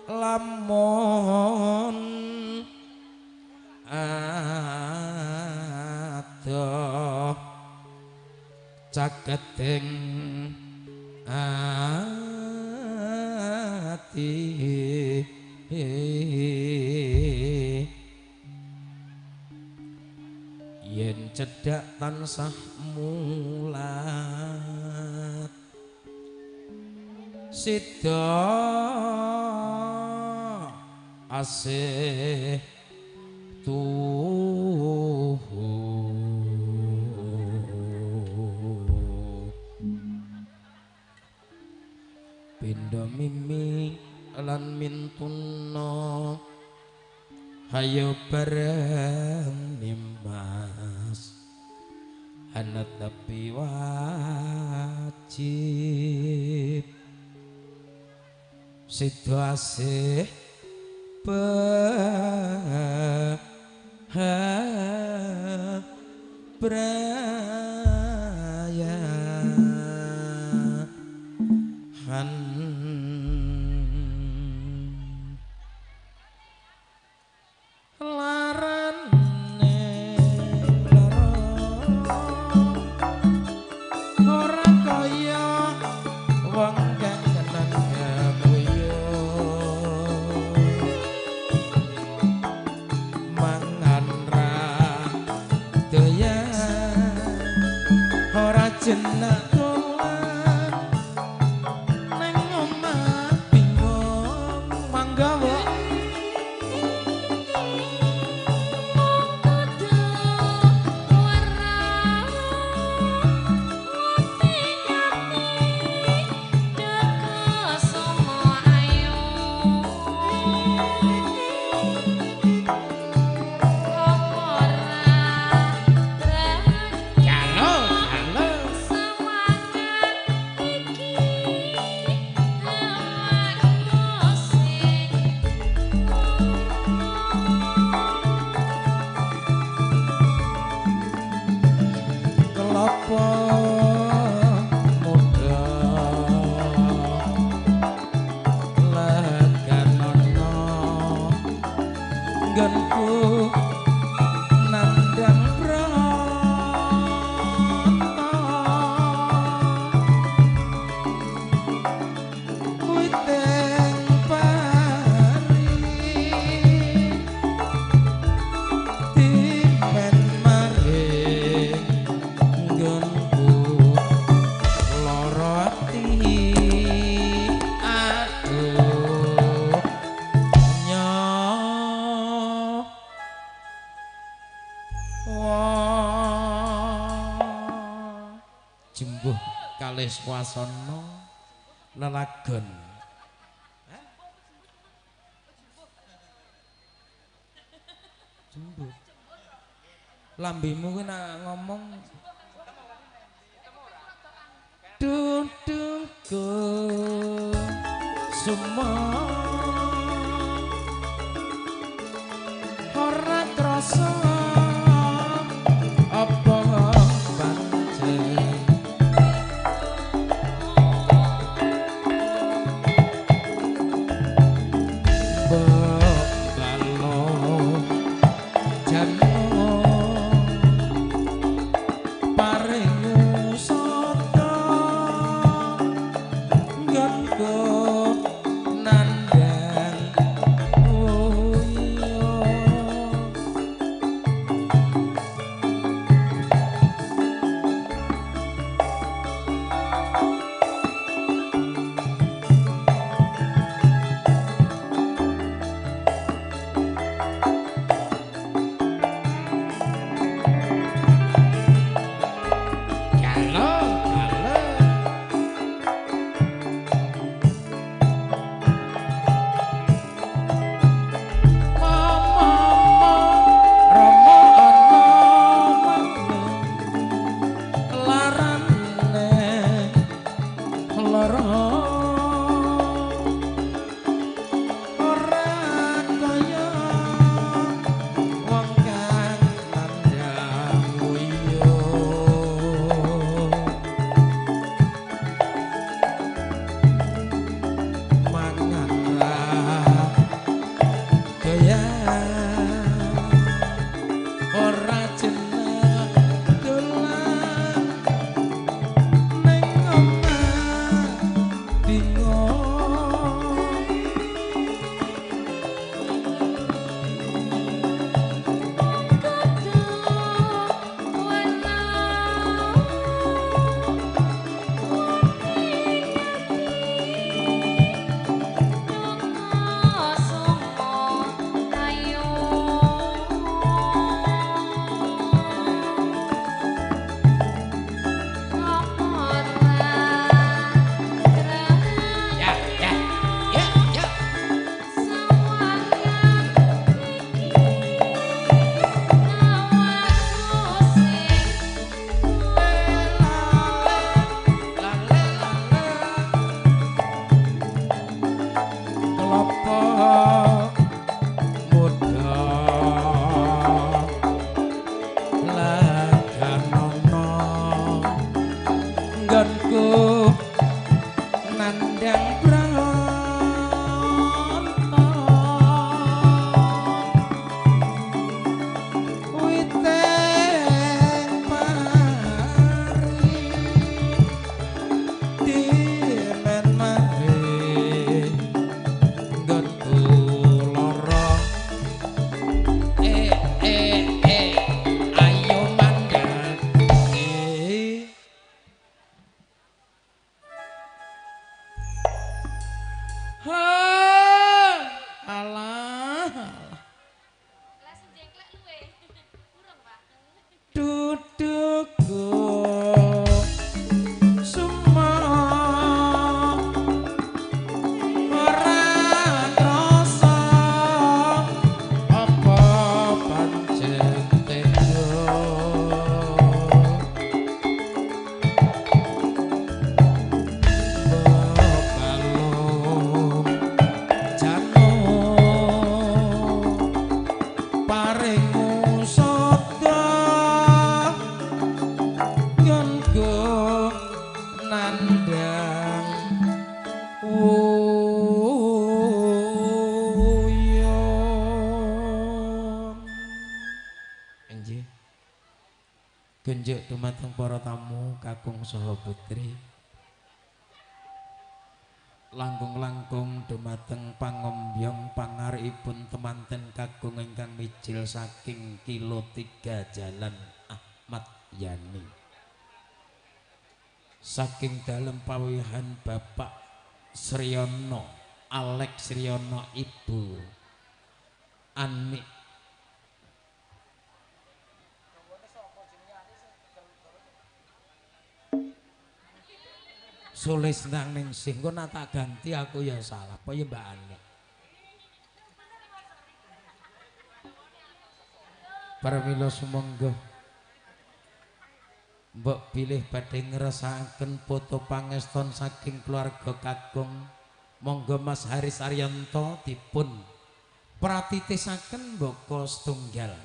lamun adoh caketing ati yen cedhak tansah mulat sida asih tuhu pindha mimi lan mintuna hayo bareng nimas anetepi wajib sida asih braya han larane lara ora kaya wong kang kenan gamuya mangan ra doyan ora jenak dolan neng kalih swasana lelagon. Jembut. Lambemu kuwi nak ngomong dudukku semua ora krasa apa pancen Genjek dumateng para tamu kakung saha putri, langkung-langkung dumateng pangombyong pangaripun temanten kakung ingkang mijil saking kilo 3 Jalan Ahmad Yani, saking dalem pawihan Bapak Sriono Alex Sriono, Ibu Ani. Sulis nang ningsih engko nak tak ganti aku ya salah. Apa ya Mbak Ani? Pramila sumangga mbok bilih badhe ngrasakaken foto pangeston saking keluarga kakung. Monggo Mas Haris Arianto dipun pratitisaken mboko setunggal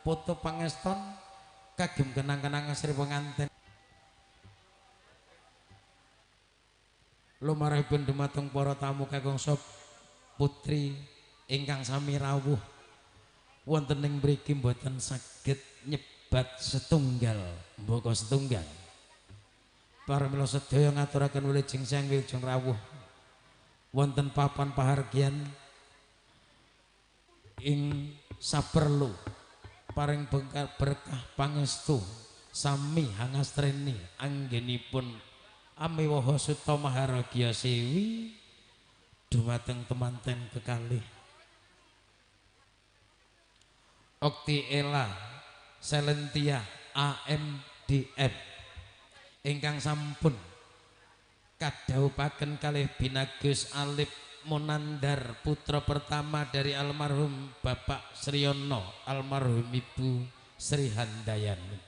foto pangeston kagem kenang-kenangan sri pengantin. Lumarahipun dumateng para tamu kakung sop putri ingkang sami rawuh wonten ing mriki mboten saged nyebat setunggal mboko setunggal. Pramila sedaya ngaturaken wilujeng siang wilujeng rawuh wonten papan pahargyan ing saperlu paring berkah pangestu sami hangastreni anggenipun amiwaha suta maharagya sewi dumateng temanten kekalih Okti Ella Selentia AMDM ingkang sampun kadhawuhaken kalih Binagus Alip Munandar putra pertama dari almarhum Bapak Sriono almarhum Ibu Sri Handayani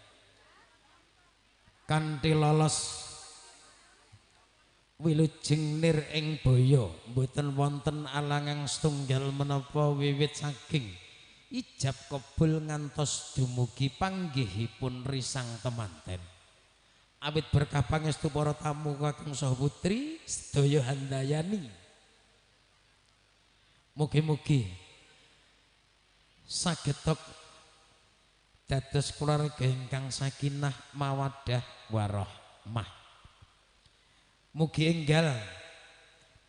kanthi lolos wilujeng nir ing boyo mboten wonten alangan setunggal menapa wiwit saking ijab kabul ngantos dumugi panggihipun risang temanten. Awit berkah pangestu para tamu kakung saha putri sedaya handayani. Mugi-mugi saged dados keluarga ingkang sakinah mawaddah warahmah. Mugi enggal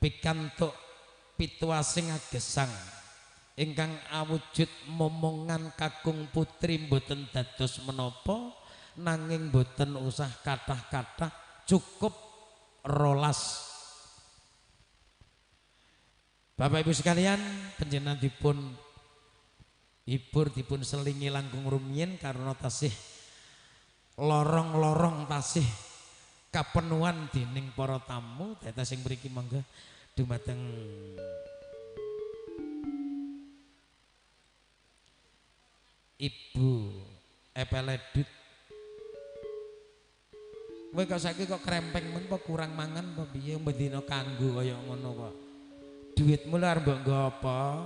pikantuk pituasing agesang ingkang awujud momongan kakung putri mboten dados menapa nanging mboten usah kathah-kathah cukup 12. Bapak Ibu sekalian, panjenengan dipun hibur dipun selingi langkung rumiyin karena tasih lorong-lorong tasih kapenuhan dening para tamu. Dados sing mriki monggo dumateng Ibu Epeledut. Kowe kok saiki kok krempeng men apa kurang mangan apa piye bendina kanggo kaya ngono kok. Duitmu lho arep mbok nggo apa?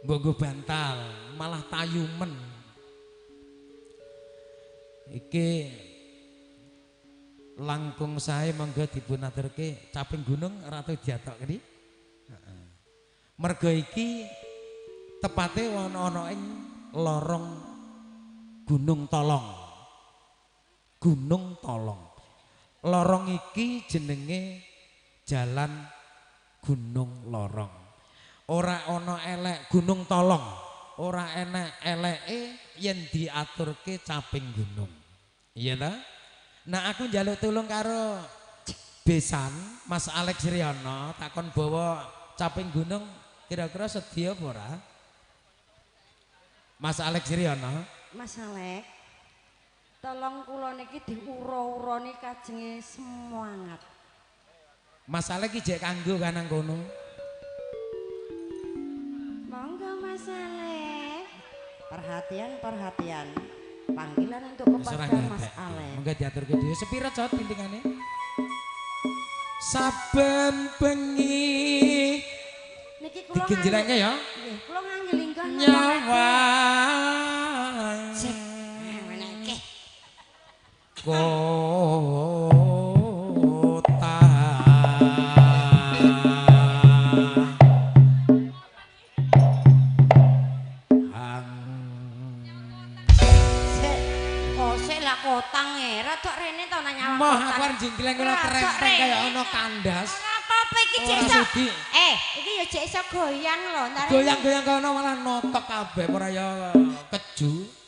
Mbok nggo bantal, malah tayumen. Iki langkung sae monggo dipun aturke caping gunung ratu diatok kene. Heeh. Mergo iki tepate ana ing lorong Gunung Tolong. Gunung Tolong. Lorong iki jenenge Jalan Gunung Lorong. Ora ana elek Gunung Tolong, ora enek eleke yen diaturke caping gunung. Iya ta? Nah aku njaluk tulung karo besan Mas Alex Riono takon bawa caping gunung kira-kira sedia apa ora? Mas Alex Riono. Mas Alex, tolong kula niki diura-urani kajenge semangat. Mas Alex iki jek kanggo kan nang kono. Monggo Mas Alex. Perhatian, perhatian. Panggilan untuk kepada Mas Alex. Monggo diaturke dhewe. Sepira cot pintingane? Saben bengi niki kula digenjlengke ya. Nggih, kula ngangge linggah nyawa. Meneke. Kota hang. Sik, kosek lah kotang e. Rada rene to nang nyawang. Moh aku arep jingkleng kula krempeng kaya ana kandas. Apa iki jek iso? Iki ya jek iso goyang lho. Goyang-goyang kono malah notok kabeh ora ya keju.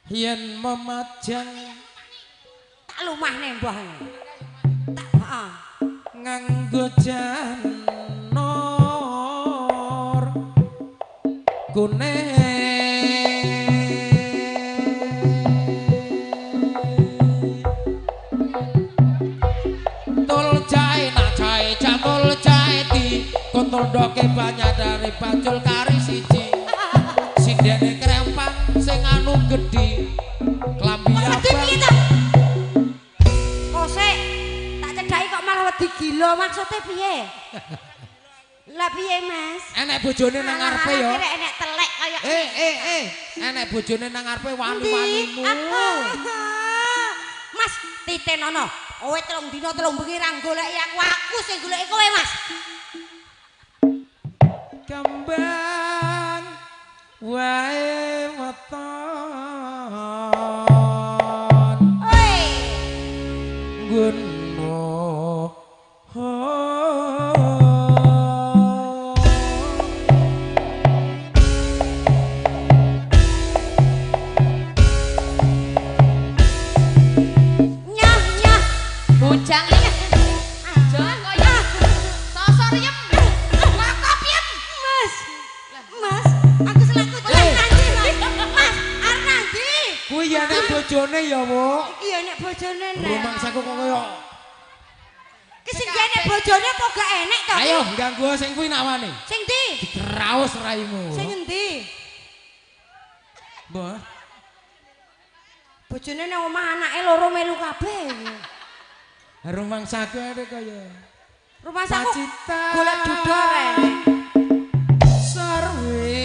Yen memajang tak lumahne mbah. Tak heeh. Nganggo janur kuning. Dodol ndoke banyak dari bacul kari siji. Sindene krempang sing anu gedhi. Klambi abang. Kok sik tak cedhaki kok malah wedi gila maksudnya piye? Lah piye Mas? Enek bojone nang ngarepe ya. Enek telek kaya enek bojone nang ngarepe wani-wanimu. Mas titenono. Kowe 3 dina 3 bengi ra goleki aku, aku sing goleki kowe Mas. Kembang wae weton. Oi. Gunno. Bujang jangan kaya sosor yem lakop yem. Mas, Mas, aku selaku tenan nanti Mas. Mas, arep nanti. Kuwi ya nek bojone ya, Bu. Iki ya nek bojone nek. Rumangsaku kok kaya ki sing enek bojone apa gak enek to? Ayo ganggu sing kuwi nak wani. Sing ndi? Dikraos raimu. Sing endi? Mbah. Bojone nang omah anake loro melu kabeh. Rumangsaku ada kaya rumangsaku golek duda rene. Sarwe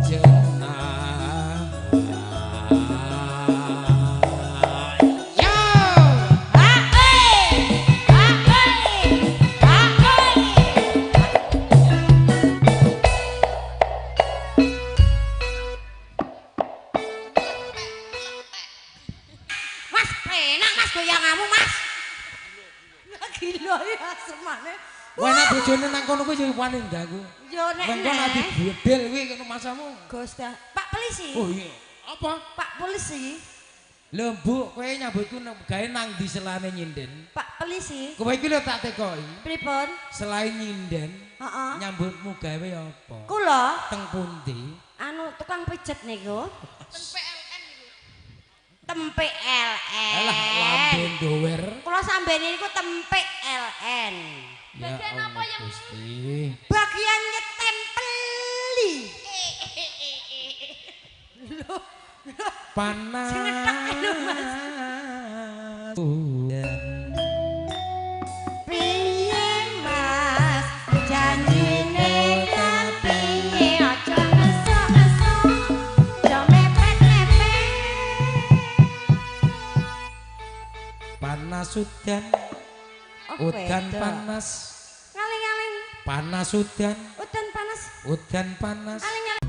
jenah. Yo. Mas, enak Mas goyangamu Mas. Gila ya semane. Wah nek bojone nang kono kuwi yo wani ganggu. Yo nek mengko nek dibedel kuwi kono masamu. Gusti. Pak polisi. Oh iya. Apa? Pak polisi. Lho Mbuk, kowe nyambutku gawe nang ndi selane nyinden? Pak polisi. Kowe iki lho tak tekoki. Pripun? Selain nyinden, heeh. Nyambutmu gawe apa? Kula teng pundi? Anu tukang pijet niku. Teng PLN niku. Tem PLN. Alah lambe ndower. Kula sambene niku tem PLN. Bagian ya apa yang Gusti? Bagian nyetempeli. Lho. Panas. Piye Mas janjine kepiye aja ngesuk-ngesuk aja mepet-mepet. Panas udan. Oh, udan panas. Ngaling-ngaling. Panas udan. Udan panas. Udan panas. Aling-aling.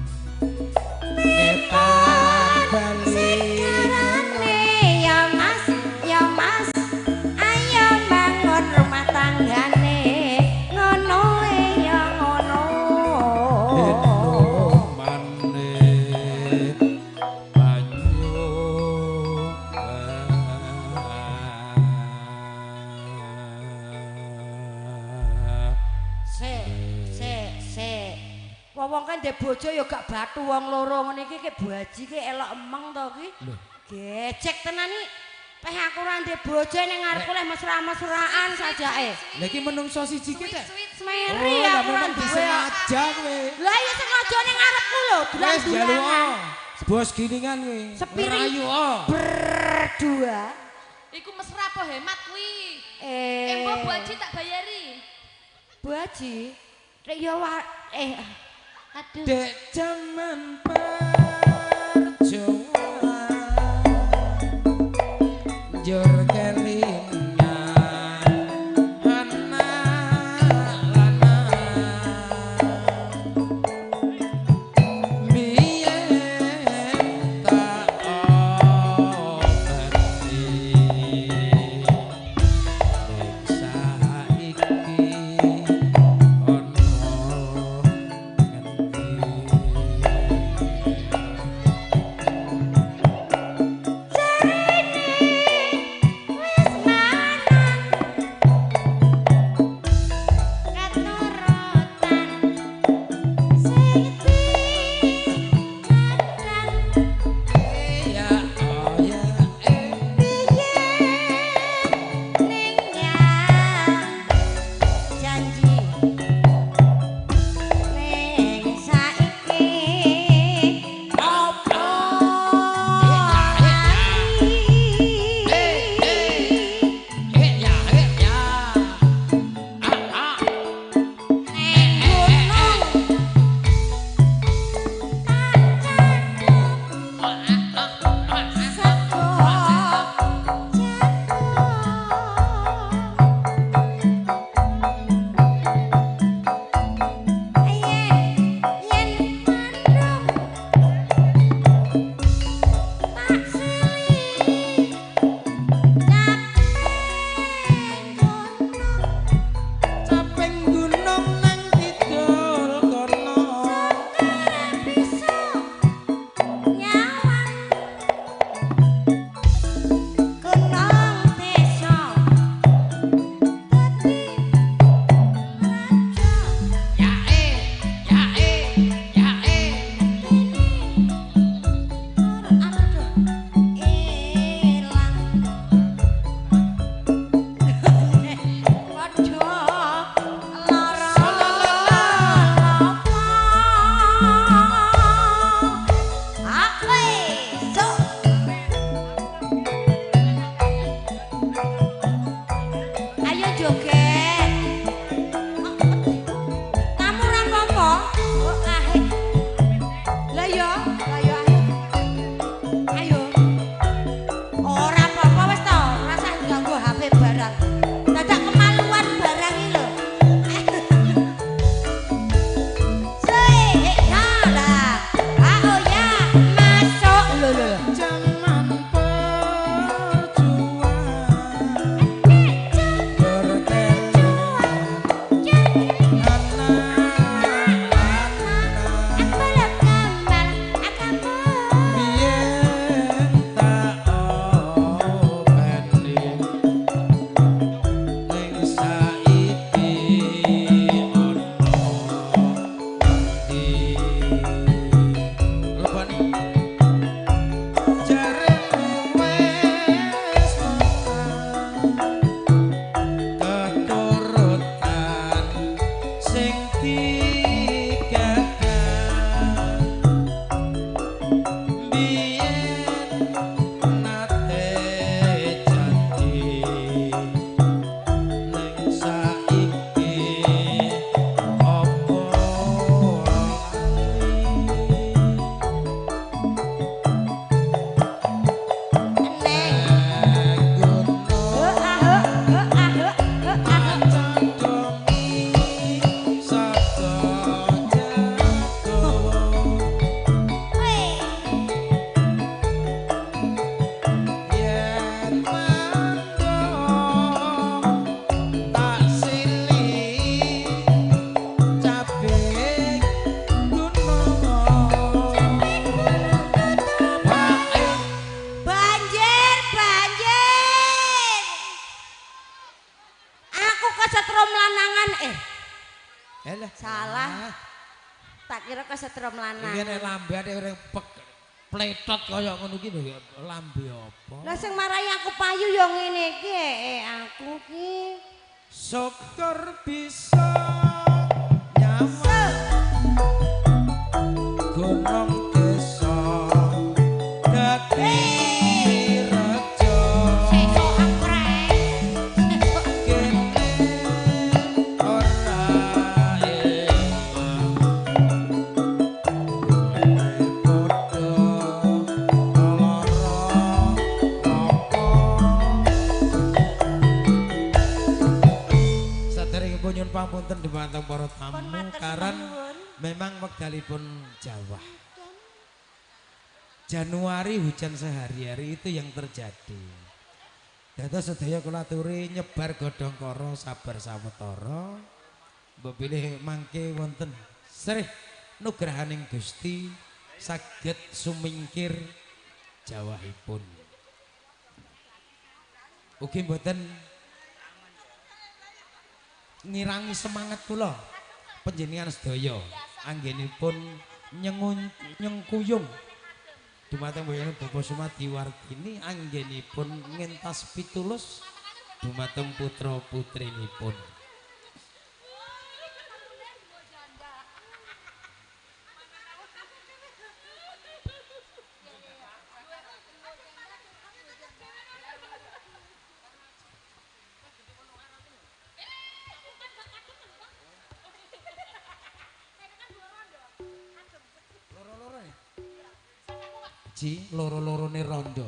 Sekarane ya Mas, ya Mas. Ayo bangun rumah tanggane. Ngono ya ngono. Mane banyu. Se se se. Wong kan ndek bojo ya gak batu wong loro ngene iki ki Bu Haji ki elok emeng to ki. Gecek tenan iki. Peh aku ora ndek bojo ning ngarepku leh mesra-mesraan sajake. Lah iki menungso siji ki Dek. Meri aku ora duwe. Sengaja kowe. Lah iya sengaja ning ngarepku lho, dulang-dulangan. Bos gilingan kowe. Sepiring rayu oh. Berdua. Iku mesra apa hemat kuwi? Embo Bu Haji tak bayari. Bu Haji, rek ya aduh. Dek jaman perjuangan njur kelingan anak lanang biyen tak obati nek saiki ono. Jarene Eh. Elah. Salah. Tak kira kesetrum lanang. Iki nek lambe ade pletot kaya ngono ki lho lambe apa? Lah sing marai aku payu ya ngene iki aku ki. Syukur bisa nyaman gunung desa dadi raja. Sesuk angkrek. Kene ora padha lara apa. Saderengipun nyuwun pangapunten dhumateng para tamu karan memang wekdalipun jawah. Januari hujan sehari-hari itu yang terjadi. Dados sedaya kula aturi nyebar godhong kara sabar sawetara. Mbok bilih mangke wonten srih nugrahaning Gusti saged sumingkir jawahipun. Ugi mboten ngirangi semangat kula panjenengan sedaya anggenipun nyengkuyung dumateng boyone Bapak Sumadi Wartini anggenipun ngentas pitulus dumateng putra putrinipun. Ji loro-lorone rondo.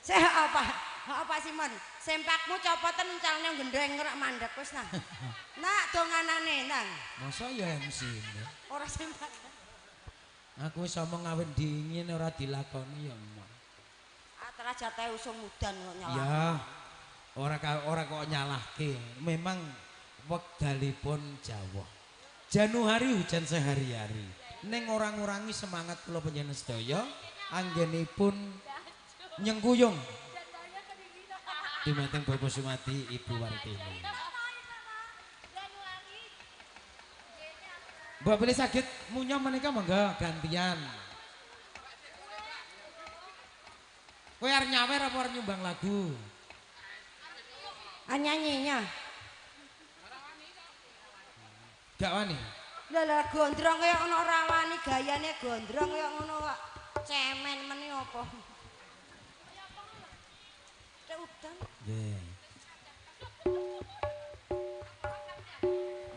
Saya apa? Apa Simon? Sempakmu copoten calne gendeng ora mandek wis nang. Nak donganane nang. Masa ya MC. Ora sempak. Aku wis omong awet dingin ora dilakoni ya, Mak. Atra jatahe usum udan kok nyalah. Ya. Ora kok nyalahke, memang wekdalipun jawah. Januari hujan sehari-hari. Ning ora ngurangi semangat kula panjenengan sedaya anggenipun nyengkuyung dumateng Bapak Sumadi Ibu Wartini. Mbok pilih saged munyo menika monggo gantian. Kowe arep nyawer apa arep nyumbang lagu? Ah nyanyinya. Gak wani. Lah lah gondrong kaya ngono ora wani, gayane gondrong kaya ngono kok. Cemen meni apa? Cek udan. Nggih.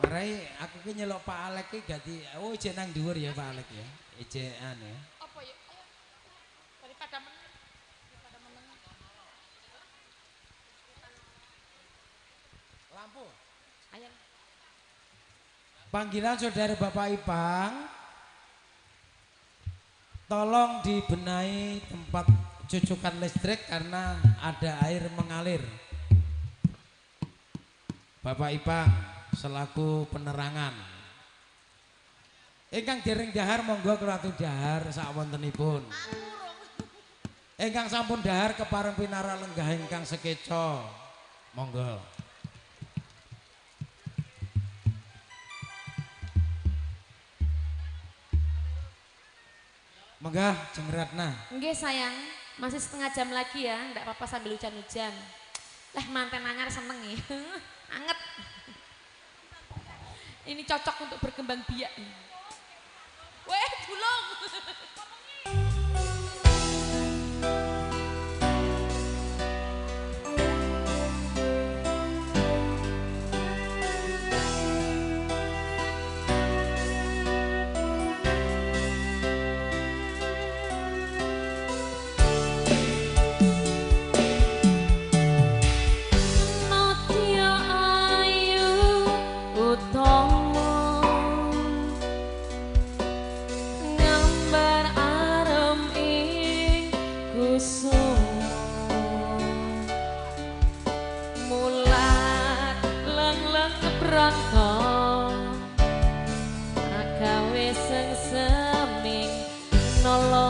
Marai aku ki nyelok Pak Alek ki ganti oh ijek nang dhuwur ya Pak Alek ya. Ijekan ya. Apa ya? Daripada meneng. Daripada meneng. Lampu. Ayo. Panggilan saudara Bapak Ipang, tolong dibenahi tempat cucukan listrik karena ada air mengalir. Bapak Ipang selaku penerangan. Ingkang dereng dahar monggo kula dahar sakwontenipun. Ingkang sampun dahar kepareng pinara lenggah ingkang sekeca. Monggo. Monggo Jeng Ratna. Nggih sayang, masih setengah jam lagi ya, ndak apa-apa sambil hujan-hujan. Lah manten anyar seneng ya. Anget. Ini cocok untuk berkembang biak. Weh, tulung. Agawe sengseming nolo.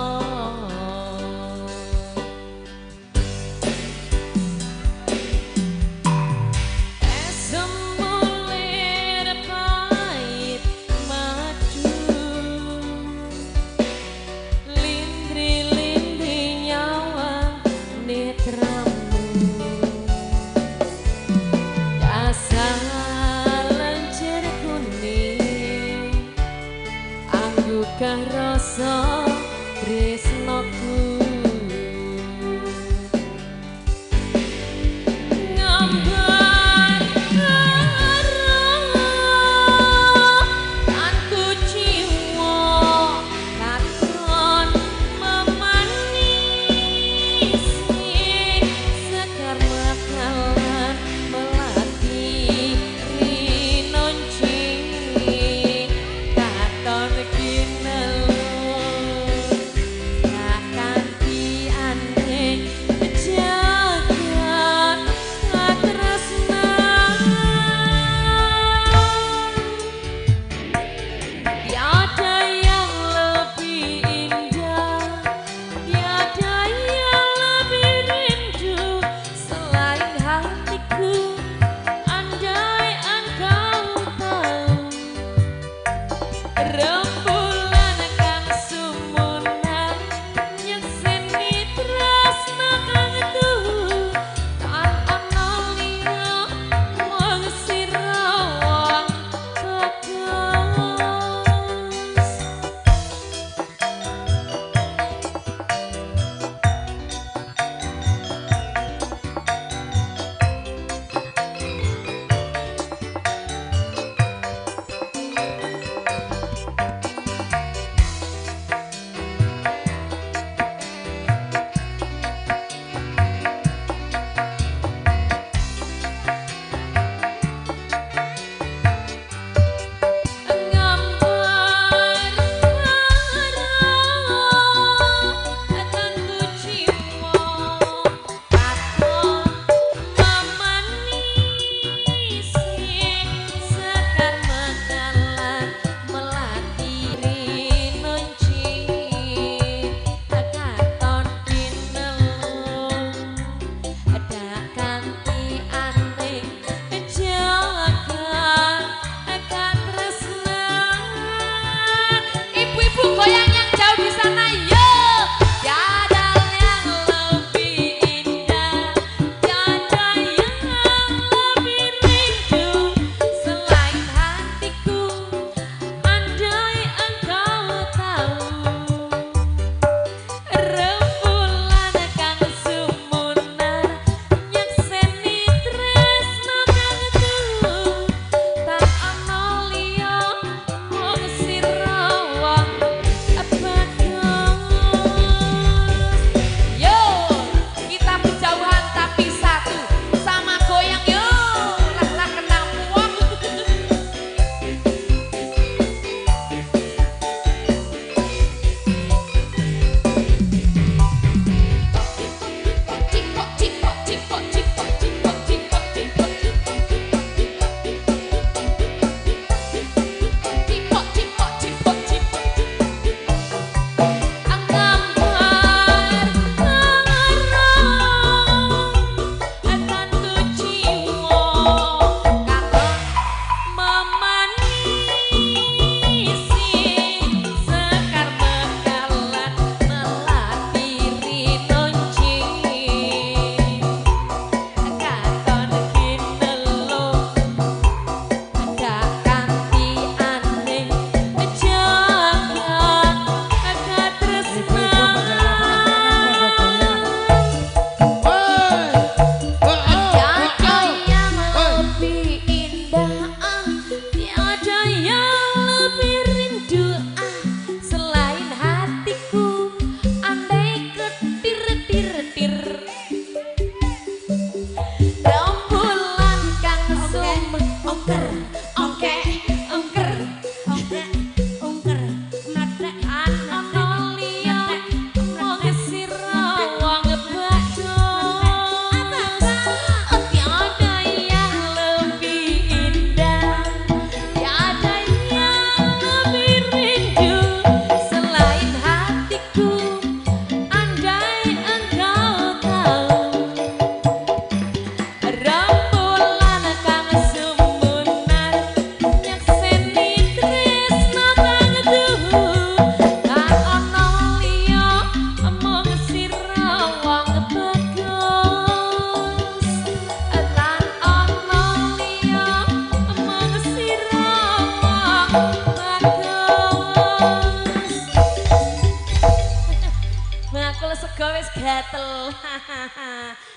gatel.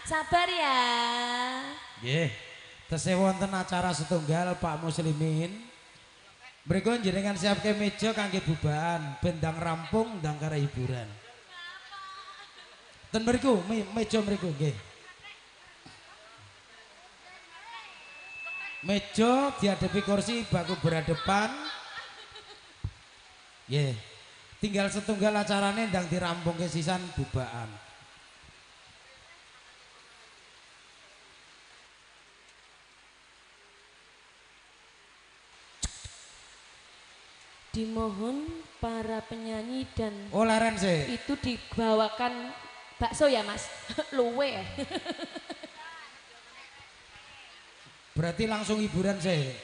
Sabar ya. Nggih. Tesih wonten acara setunggal Pak Muslimin. Mriku njenengan siapke meja kangge bubahan, bendang rampung ndang karo hiburan. Ten mriku meja mriku nggih. Meja dihadapi kursi baku berhadapan. Nggih. Tinggal setunggal acarane ndang dirampungke sisan bubaan. Dimohon para penyanyi dan oh, leren sih. Itu dibawakan bakso ya Mas. Luwe. Berarti langsung hiburan sih.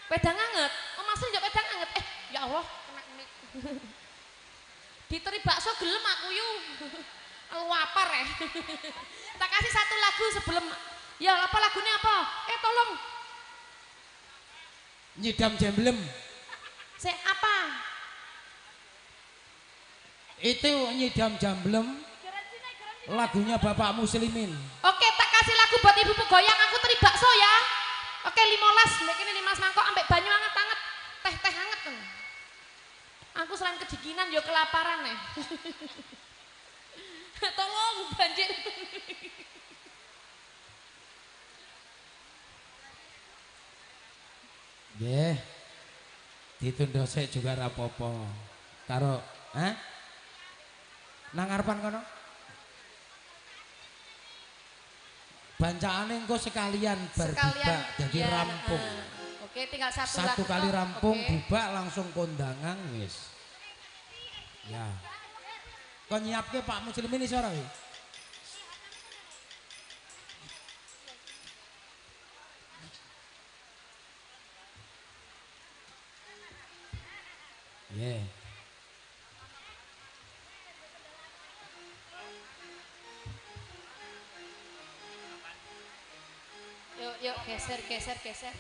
Wedang anget. Oh Mas njok wedang anget. Ya Allah, kena mic. Diteri bakso gelem aku yu. Luapar ya. Tak kasih satu lagu sebelum. Ya apa lagunya apa? Tolong. Nyidam jemblem. Se apa? Itu nyidam jamblem. Lagunya Bapak Muslimin. Oke, tak kasih lagu buat ibu goyang, aku teri bakso ya. Oke, 15, nek ini 15 mangkok ambek banyu anget-anget, teh-teh anget. Aku selain kedinginan yo kelaparan nih. Tolong banjir. Nggih. Ditunda sik juga rapopo. Karo, hah? Nang ngarepan kono? Bancaane engko sekalian bar bubak jadi ya, rampung. Oke, tinggal satu satu lagu kali rampung oke. Bubak langsung kondangan wis. Ya. Kon nyiapke Pak Muslimin iso ora kowe? Yeah. Yuk, yuk, geser, geser, geser.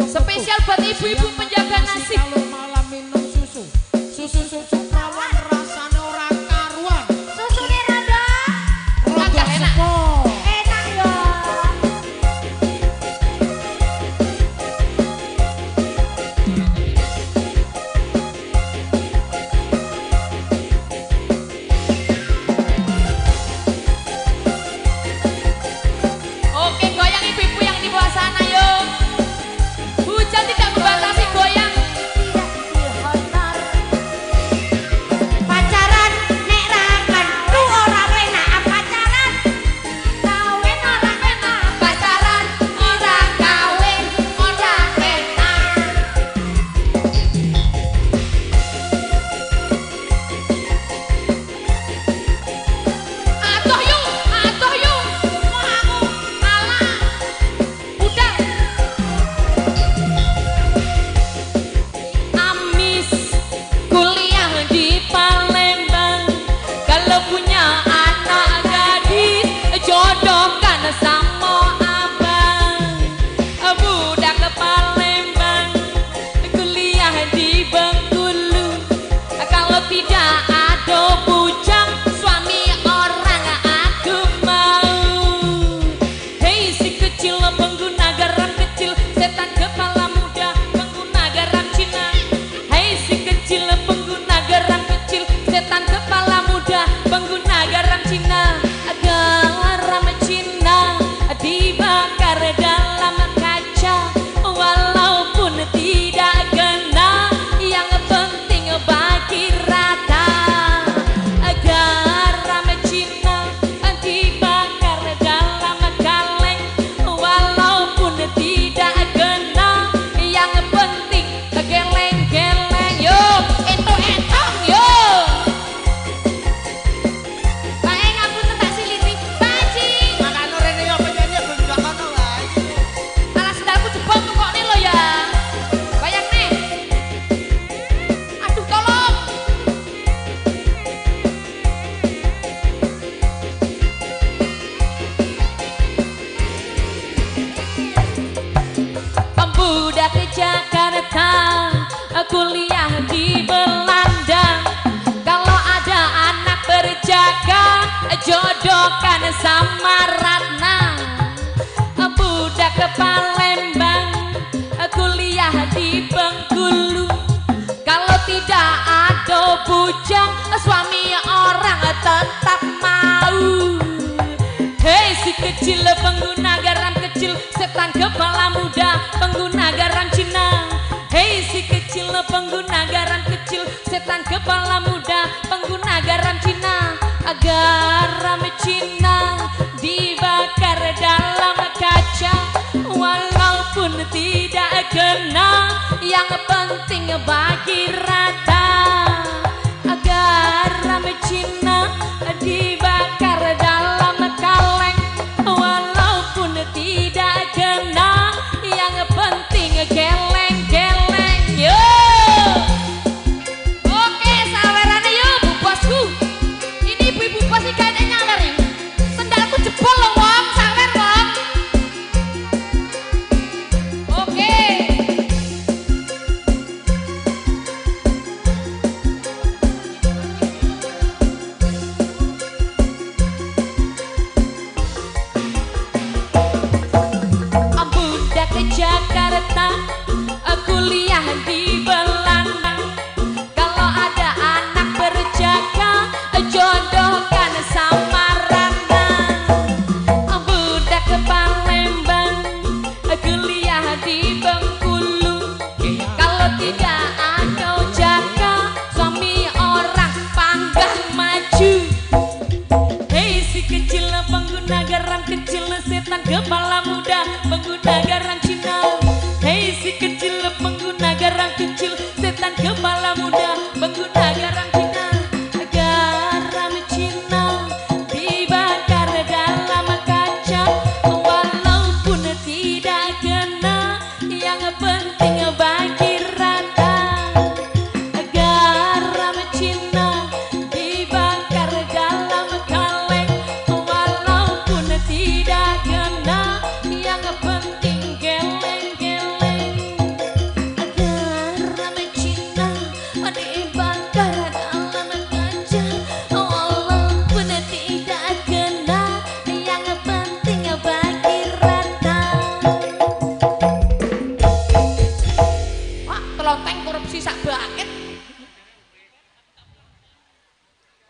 Spesial buat ibu-ibu penjaga nasi. Kalau malam minum susu, susu kawan rasane ora karuan. Susune rada rada enak. Enak ya. Oke, goyang ibu-ibu yang di bawah sana yuk. Hujan tidak membatasi goyang. kecil pengguna garam kecil, setan kepala muda pengguna garam Cina. Hei si kecil pengguna garam kecil, setan kepala muda pengguna garam Cina. Garam Cina dibakar dalam kaca, walaupun tidak kena, yang penting bagi rata. Garam Cina dibakar dalam kaleng, walaupun tidak kena, yang penting geleng-geleng. Yo, oke sawerane yo bu bosku. Ini ibu-ibu bos iki kayaknya nyawer iki. Sendalku jebol lho wong, sawer wong. Oke. Budak ke Jakarta, kuliah di Belanda. Kalau ada anak berjaka, jodohkan sama Rana. Budak ke Palembang, kuliah di Bengkulu. Kalau tidak ada jaka, suami orang panggah maju. Hei si kecil pengguna garam kecil, setan kepala muda pengguna garam Cina. Hei si kecil pengguna garam kecil, setan kepala muda pengguna garam Cina. Garam Cina dibakar dalam kaca, walaupun tidak kena, yang penting bagi rata. Garam Cina dibakar dalam kaleng, walaupun tidak kena, yang penting geleng-geleng. Garam Cina dibakar dalam kaca, walaupun tidak kena, yang penting bagi rata. Wah, telonteng korupsi sak bucket.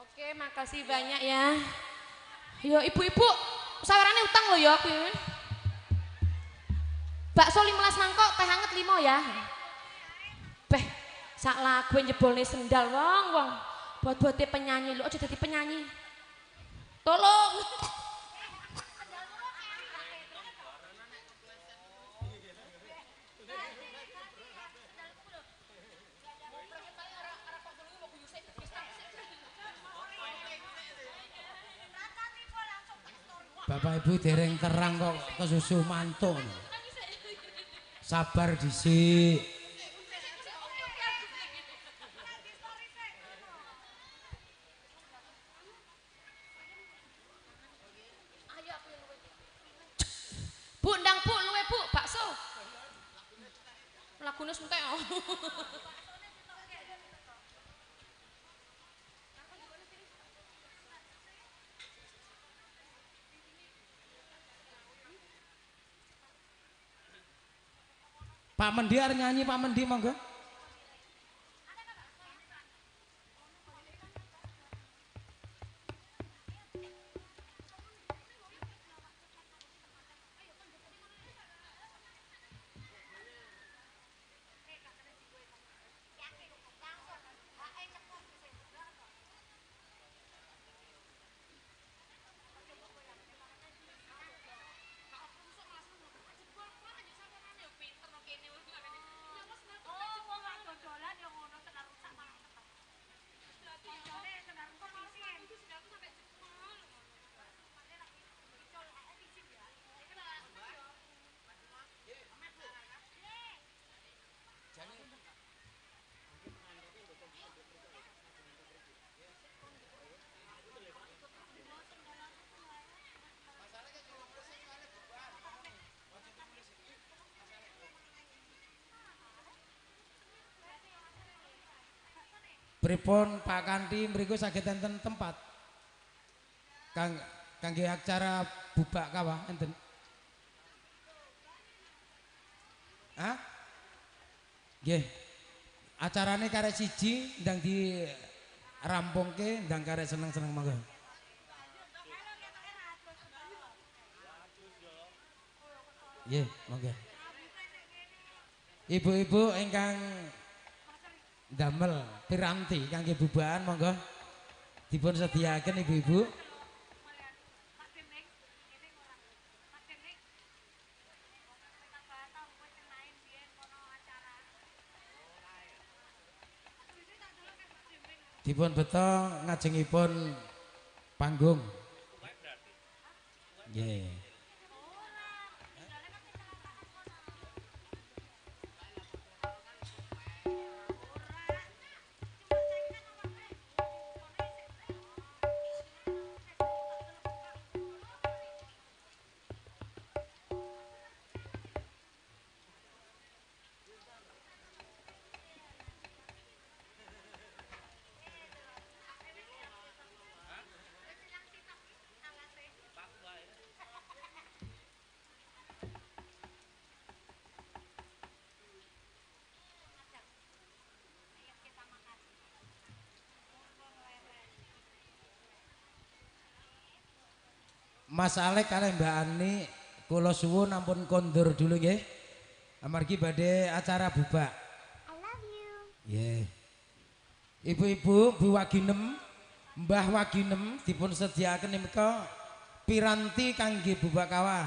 Oke, makasih banyak ya. Yo ibu-ibu, sawerane utang lho ya aku ini. Bakso 15 mangkok, teh hangat 5 ya. Beh, sak lagu njebolne sendal wong wong. Buat-buate penyanyi lho, aja dadi penyanyi. Tolong. Bapak Ibu dereng terang kok kesusu mantuk. Sabar dhisik. Bu ndang Bu luwe Bu bakso. Lagune entek. Pak Mendi arep nyanyi, Pak Mendi monggo. Pripun Pak Kanthi mriku saged enten tempat kang kangge acara bubak kawah enten? Hah? Nggih. Acarane karek siji ndang dirampungke ndang karek seneng-seneng monggo. Nggih, monggo. Ibu-ibu ingkang damel piranti kangge bubakan monggo dipun sediaken ibu-ibu. Dipun beto ngajengipun panggung. Nggih. Mas Alek kalih Mbak Ani kula suwun ampun kondur dulu nggih. Amargi badhe acara bubak. I love you. Nggih. Ibu-ibu, Bu Waginem, Mbah Waginem dipun sediaken menika piranti kangge bubak kawah.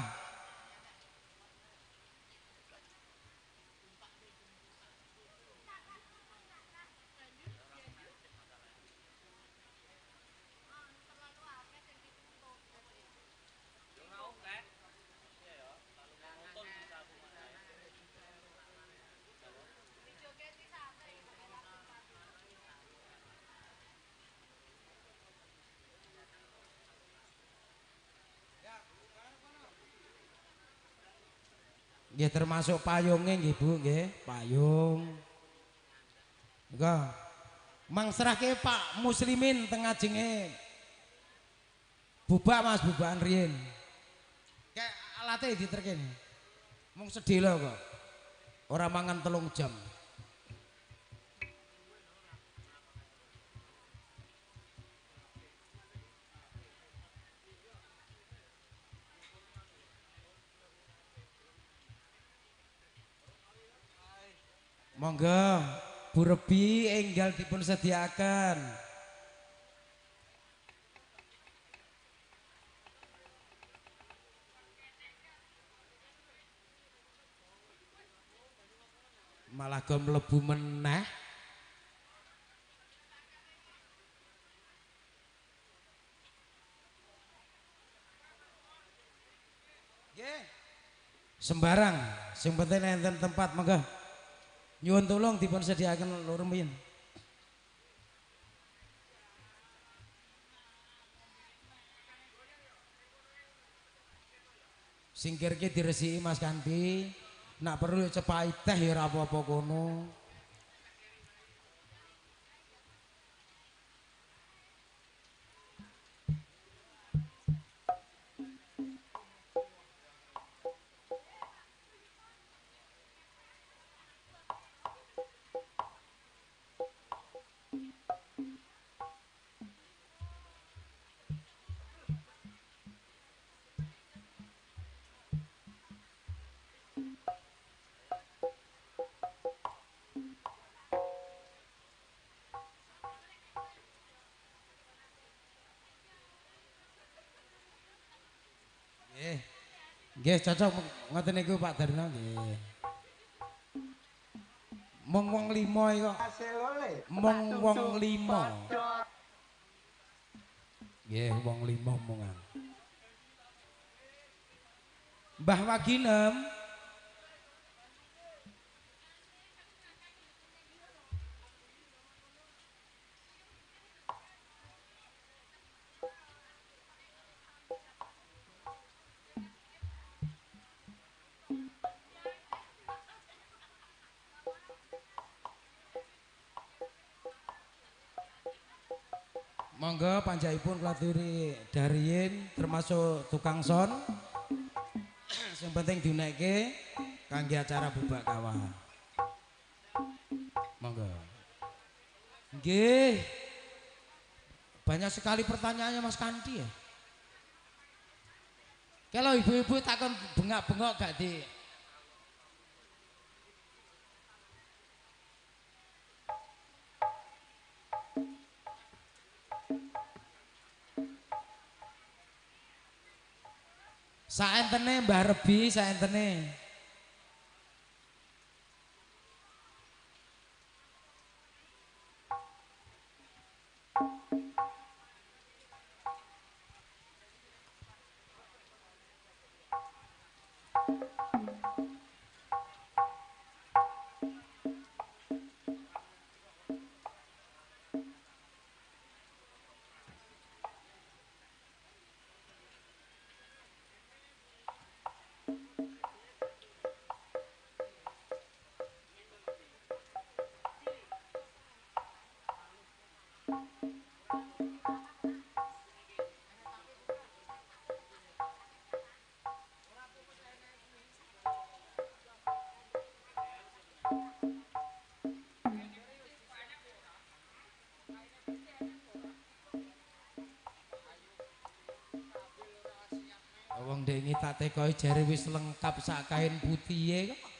Nggih termasuk payunge nggih Bu nggih, payung. Monggo. Mang serahke Pak Muslimin teng ngajenge. Bubak Mas, bubakan riyin. Kayak alate diterke. Mung sedhela kok. Ora mangan 3 jam. Monggo Bu Rebi enggal dipun sediakan. Malah go mlebu meneh. Nggih. Sembarang, sing penting enten tempat monggo. Nyuwun tulung dipun sediaken rumiyin. Singkirke diresiki Mas Kandi. Nak perlu cepaki teh ya ora apa-apa kono. Nggih cocok ngoten niku Pak Darno nggih. Mung wong 5 iki kok. Mung wong 5. Nggih wong 5 mungan. Mbah Waginem. Monggo panjaipun kula aturi dariin termasuk tukang son. Sing penting diunekke kangge acara bubak kawah. Monggo. Nggih. Banyak sekali pertanyaannya Mas Kandi ya. Kalau ibu-ibu takon bengak-bengok gak di saentene Mbah Rebi, saentene. Wong ndengi tak tekoki jare wis lengkap sak kain putihe kok.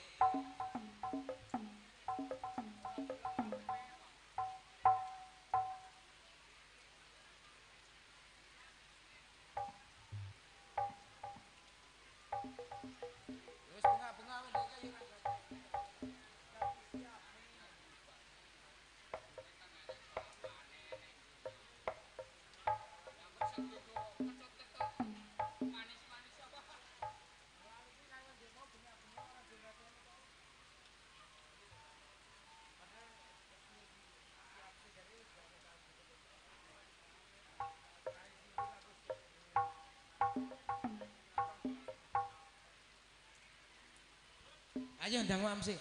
Ayo ndang mam sih.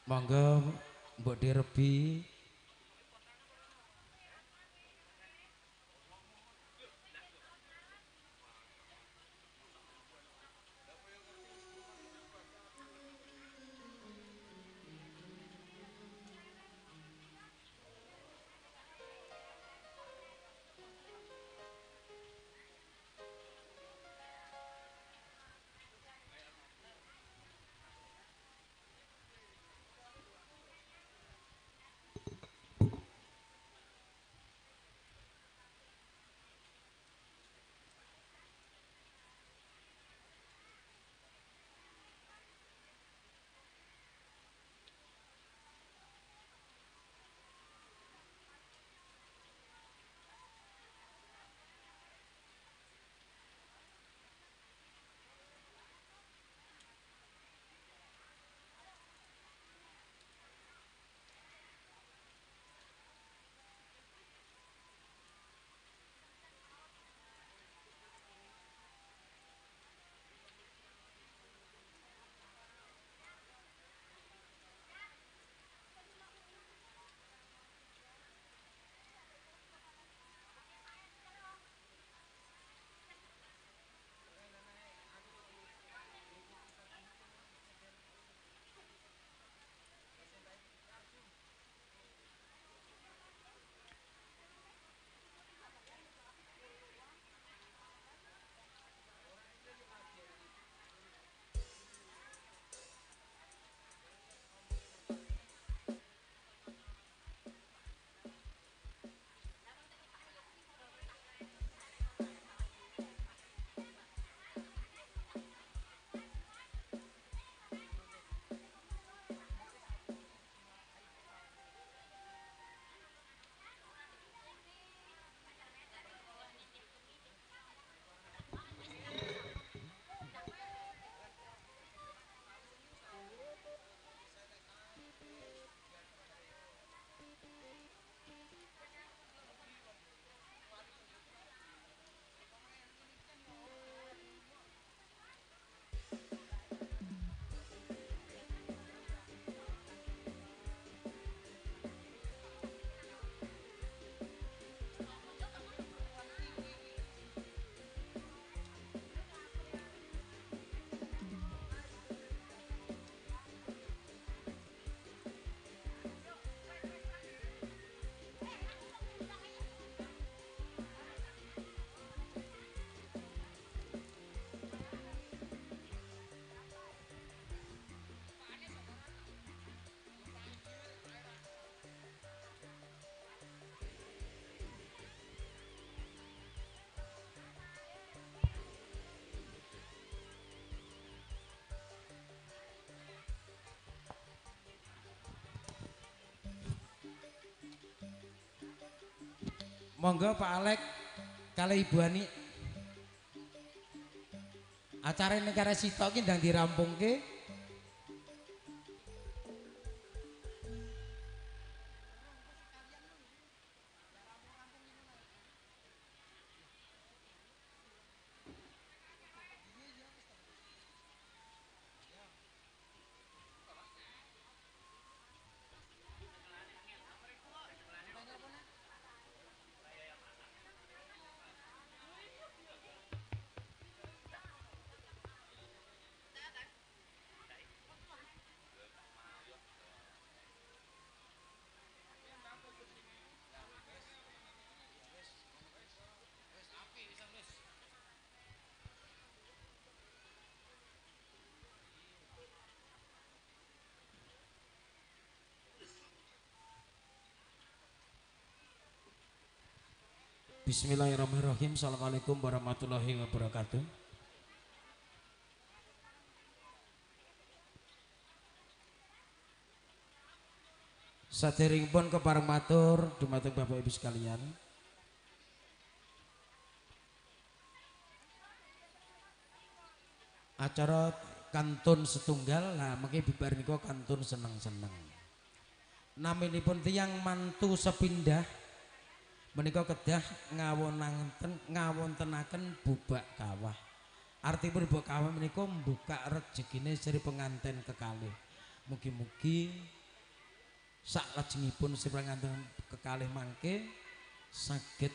Monggo mbok direbi. Monggo Pak Alek kalih Ibu Ani. Acara negara sitok ki ndang dirampungke. Bismillahirrahmanirrahim. Assalamualaikum warahmatullahi wabarakatuh. Saderengipun kepareng matur dumateng Bapak Ibu sekalian. Acara kantun setunggal, lah mengke bibar nika kantun seneng-seneng. Naminipun tiyang mantu sepindah menika kedah ngawontenaken bubak kawah. Artipun bubak kawah menika mbuka rejekine sri penganten kekalih. Mugi-mugi Saklajengipun sipranganten kekalih mangke saged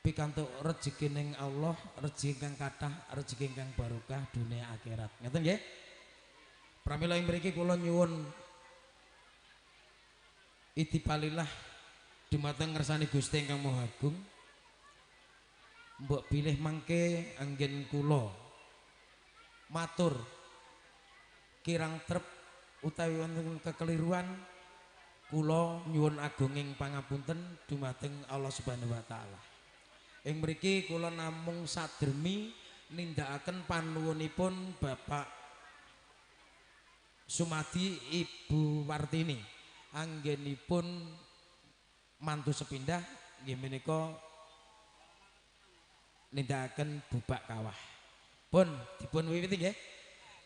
pikantuk rejeki ning Allah, rejeki ingkang kathah, rejeki ingkang barokah dunia akhirat. Ngeten nggih? Pramila ing mriki kula nyuwun itipalillah dumateng ngersani Gusti ingkang Maha Agung. Mbok bilih mangke anggen kula matur kirang trep utawi wonten kekeliruan, kula nyuwun agunging pangapunten dumateng Allah Subhanahu wa taala. Ing mriki kula namung sadremi nindakaken panuwunipun Bapak Sumadi Ibu Wartini anggenipun mantu sepindah nggih menika nindakaken bubak kawah. Pun dipun wiwiti nggih.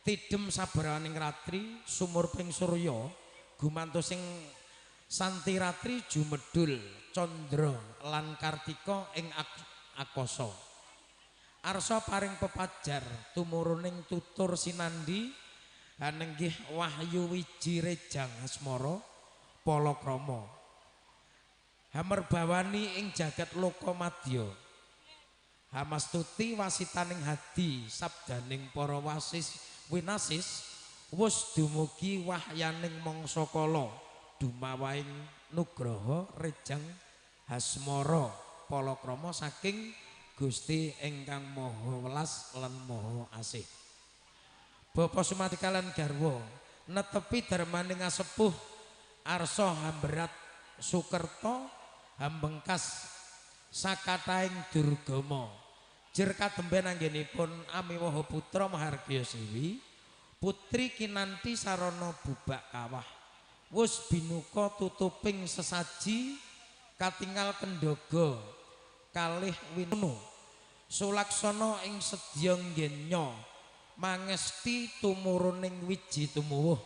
Tidem sabaraning ratri sumur ping surya gumantos sing santi ratri jumedul candra lan kartika ing akasa. Arsa paring pepajar tumuruning tutur sinandi hanenggih wahyu wiji rejang asmara palakrama. Hamerbawani ing jagat loka madya. Hamastuti wasitaning hadi sabdaning para wasis winasis wus dumugi wahyaning mangsa kala dumawaing nugraha rejang hasmara palakrama saking Gusti ingkang Maha Welas lan Maha Asih. Bapa Sumadi kalian garwa netepi darmaning asepuh arsa hamberat sukerta hambengkas sakataing durgama. Jer kademben anggenipun amiwaha putra mahargya siwi putri kinanti sarana bubak kawah. Wus binuka tutuping sesaji katingal kendhaga kalih winunu sulaksana ing sedya nggenya mangesti tumuruning wiji tumuwuh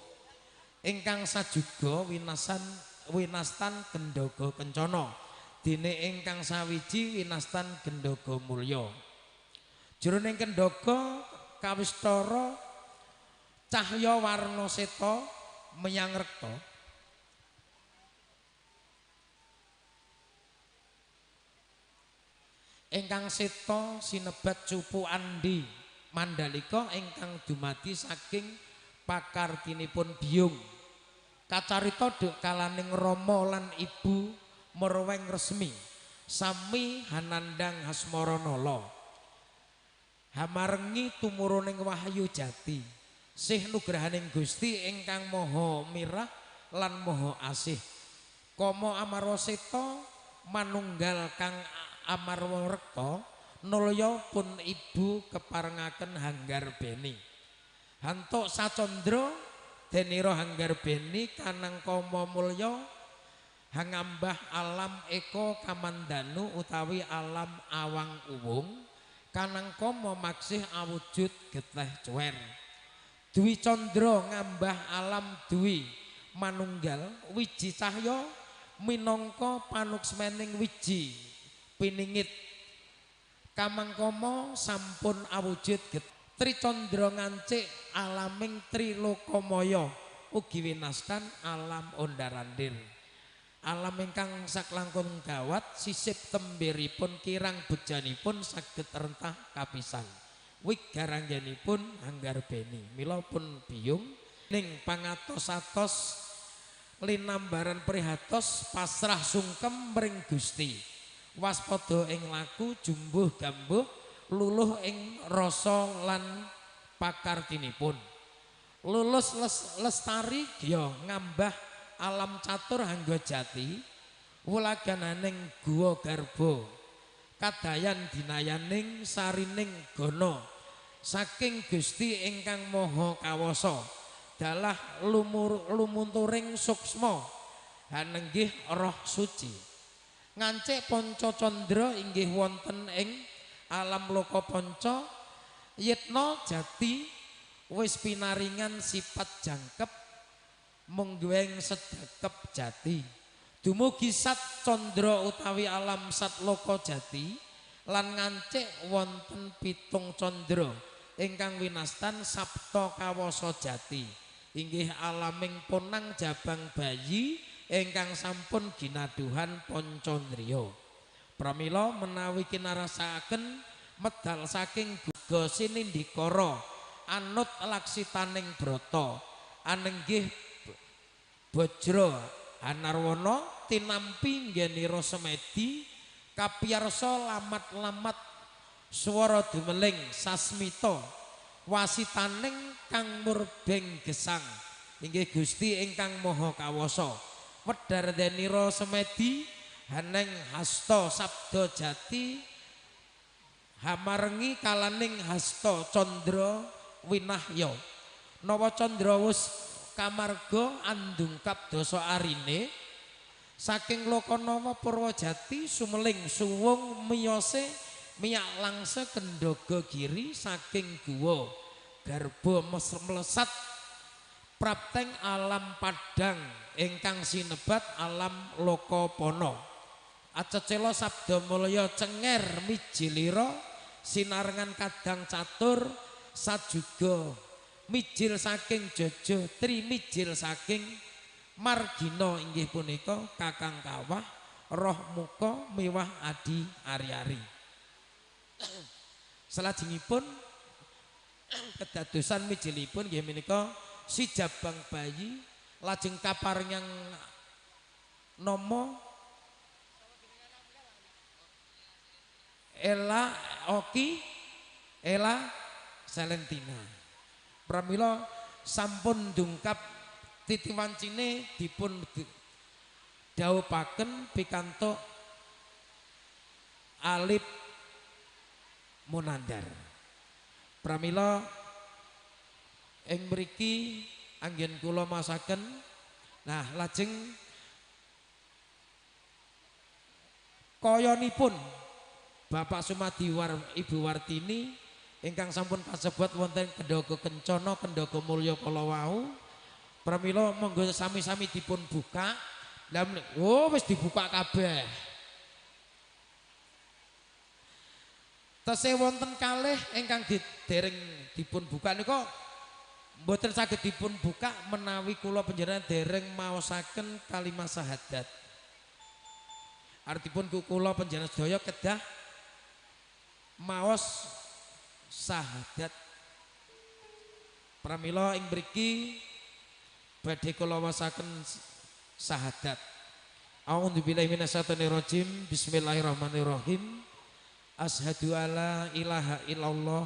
ingkang sajuga winasan winastan kendhaga kencana dene ingkang sawiji winastan kendhaga mulya. Jroning kendhaga kawistara cahya warna seta meyang rekta ingkang seta sinebat cupu Andi Mandalika ingkang dumadi saking pakartinipun biyung. Kacarita duk kalaning rama lan ibu merweng resmi sami hanandang hasmara nala. Hamarengi tumuruning wahyu jati sih nugrahaning Gusti ingkang Maha Mirah lan Maha Asih. Kama amarwa seta manunggal kang amarwa rekta nulya pun ibu keparengaken hanggar beni. Hantuk sacandra denira hanggar beni kanang kama mulya hangambah alam eka kamandanu utawi alam awang uwung kanang kama maksih awujud geteh cuwer. Dwi candra ngambah alam dwi manunggal wiji cahya minangka panuksmening wiji piningit. Kamangkama sampun awujud Tricandra ngancik alaming trilokamaya ugi winastan alam ondarandir. Alam ingkang saklangkung gawat sisip tembiripun kirang bejanipun saged rentah kapisan. Wigaranggenipun hanggar beni. Mila pun biyung ning pangatos-atos linambaran prihatos pasrah sungkem mring Gusti. Waspada ing laku jumbuh gambuh luluh ing rasa lan pakartinipun. Lulus lestari gya ngambah alam catur hangga jati wulagananing guwa garba kadayan dinayaning sarining gana saking Gusti ingkang Maha Kawasa dalah lumunturing suksma hanenggih roh suci. Ngancik panca candra inggih wonten ing alam loka panca yitna jati wis pinaringan sifat jangkep mungguing sedekep jati. Dumugi sat candra utawi alam sat loka jati lan ngancik wonten pitung candra ingkang winastan sapta kawasa jati. Inggih alaming ponang jabang bayi ingkang sampun ginaduhan Poncondriya. Pramila menawi kinarasakaken medal saking guga sinindikara anut laksitaning brata anenggih bajra hanarwana tinampi nggenira semedi kapiyarsa lamat-lamat swara dumeling sasmita wasitaning kang murbeng gesang inggih Gusti ingkang Maha Kawasa wedhar denira semedi haneng hasta sabda jati hamarengi kalaning hasta candra winahya nawa candra wus kamarga andungkap dasa arine saking Lokanawa Purwajati sumeling suwung miyose miyak langse kendhaga giri saking guwa garba melesat prapteng alam padang ingkang sinebat alam Lokapana. Acecela sabda mulya cenger mijilira sinarengan kadang catur sajuga mijil saking jojo trimijil saking margina inggih punika kakang kawah roh muka miwah adi ari-ari. Salajengipun kedadosan mijilipun nggih menika si jabang bayi lajeng kaparingan nama Ella Oki Ella Salentina. Pramila sampun dungkap titi wancine dipun dhawuhaken pikantuk Alip Munandar. Pramila ing mriki anggen kula masaken. Nah, lajeng koyonipun Bapak Sumadi Ibu Wartini ingkang sampun kasebut wonten Kendhaga Kencana Kendhaga Mulya kala wau. Pramila monggo sami-sami dipun buka. Lah oh wis dibuka kabeh. Tesih wonten kalih ingkang dereng dipun buka nika mboten saged dipun buka menawi kula panjenengan dereng maosaken kalimat syahadat. Artipun kula panjenengan sedaya kedah maos syahadat. Pramila ing mriki badhe kula wasaken syahadat. A'udzubillahi minasyaitonirrajim. Bismillahirrahmanirrahim. Asyhadu alla ilaha illallah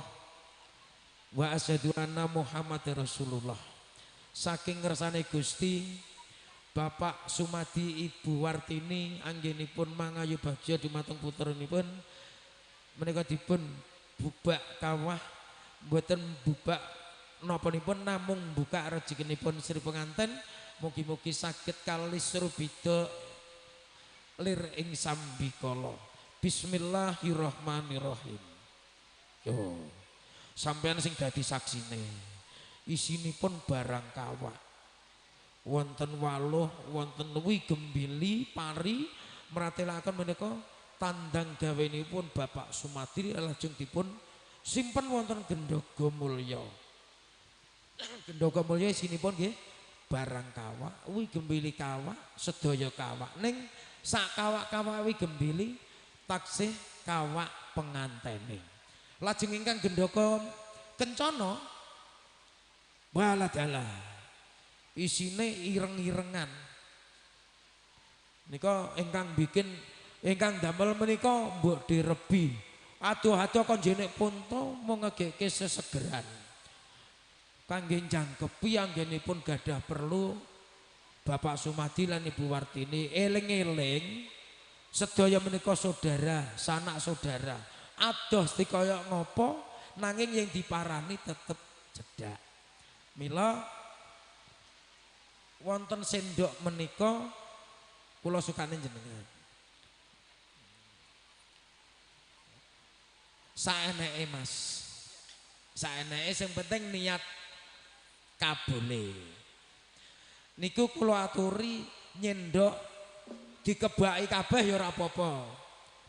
wa asyhadu anna Muhammadar Rasulullah. Saking ngersane Gusti Bapak Sumadi Ibu Wartini anggenipun mangayu bagya dumateng putranipun menika dipun bubak kawah mboten bubak napanipun namung buka rezekinipun Sri Penganten mugi-mugi saged kalis rubida lir ing sambikala. Bismillahirrahmanirrahim. Yo, sampean sing dadi saksine. Isinipun barang kawak. Wonten waluh, wonten wi gembili, pari meratelaken menika tandang gawenipun Bapak Sumadi lajeng dipun simpen wonten Gendhoga Mulya. Gendhoga Mulya isinipun nggih barang kawak, wi gembili kawak, sedaya kawak. Ning sak kawak-kawak wi gembili taksih kawak pengantene. Lajeng ingkang Gendhoga Kencana waladalah isine ireng-irengan. Nika ingkang bikin ingkang damel menika mbok direbi. Adoh-adoh kon jenek punto mung ngegeke sesegeran. Kangge jangkepi anggenipun gadah perlu Bapak Sumadi lan Ibu Wartini eling-eling sedaya menika saudara, sanak saudara. Adoh dikaya ngopo nanging yang diparani tetep cedhak. Mila wonten sendok menika kula sukane jenengan. Saeneke Mas. Saeneke sing penting niat kabule. Niku kula aturi nyendok dikebaki kabeh ya ora apa-apa.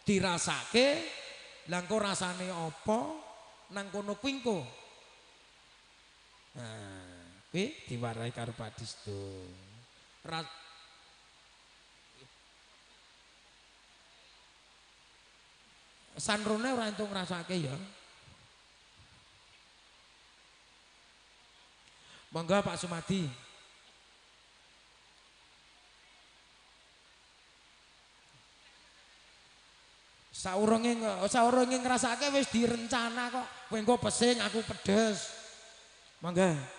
Dirasake lha engko rasane apa nang kono kuwi engko. Nah, Kuwi diwarahi karo Pak Disdo. Sanrone ora entuk ngrasake ya. Monggo Pak Sumadi. Saurunge ngrasake wis direncana kok. Kowe engko pesing aku pedes. Monggo.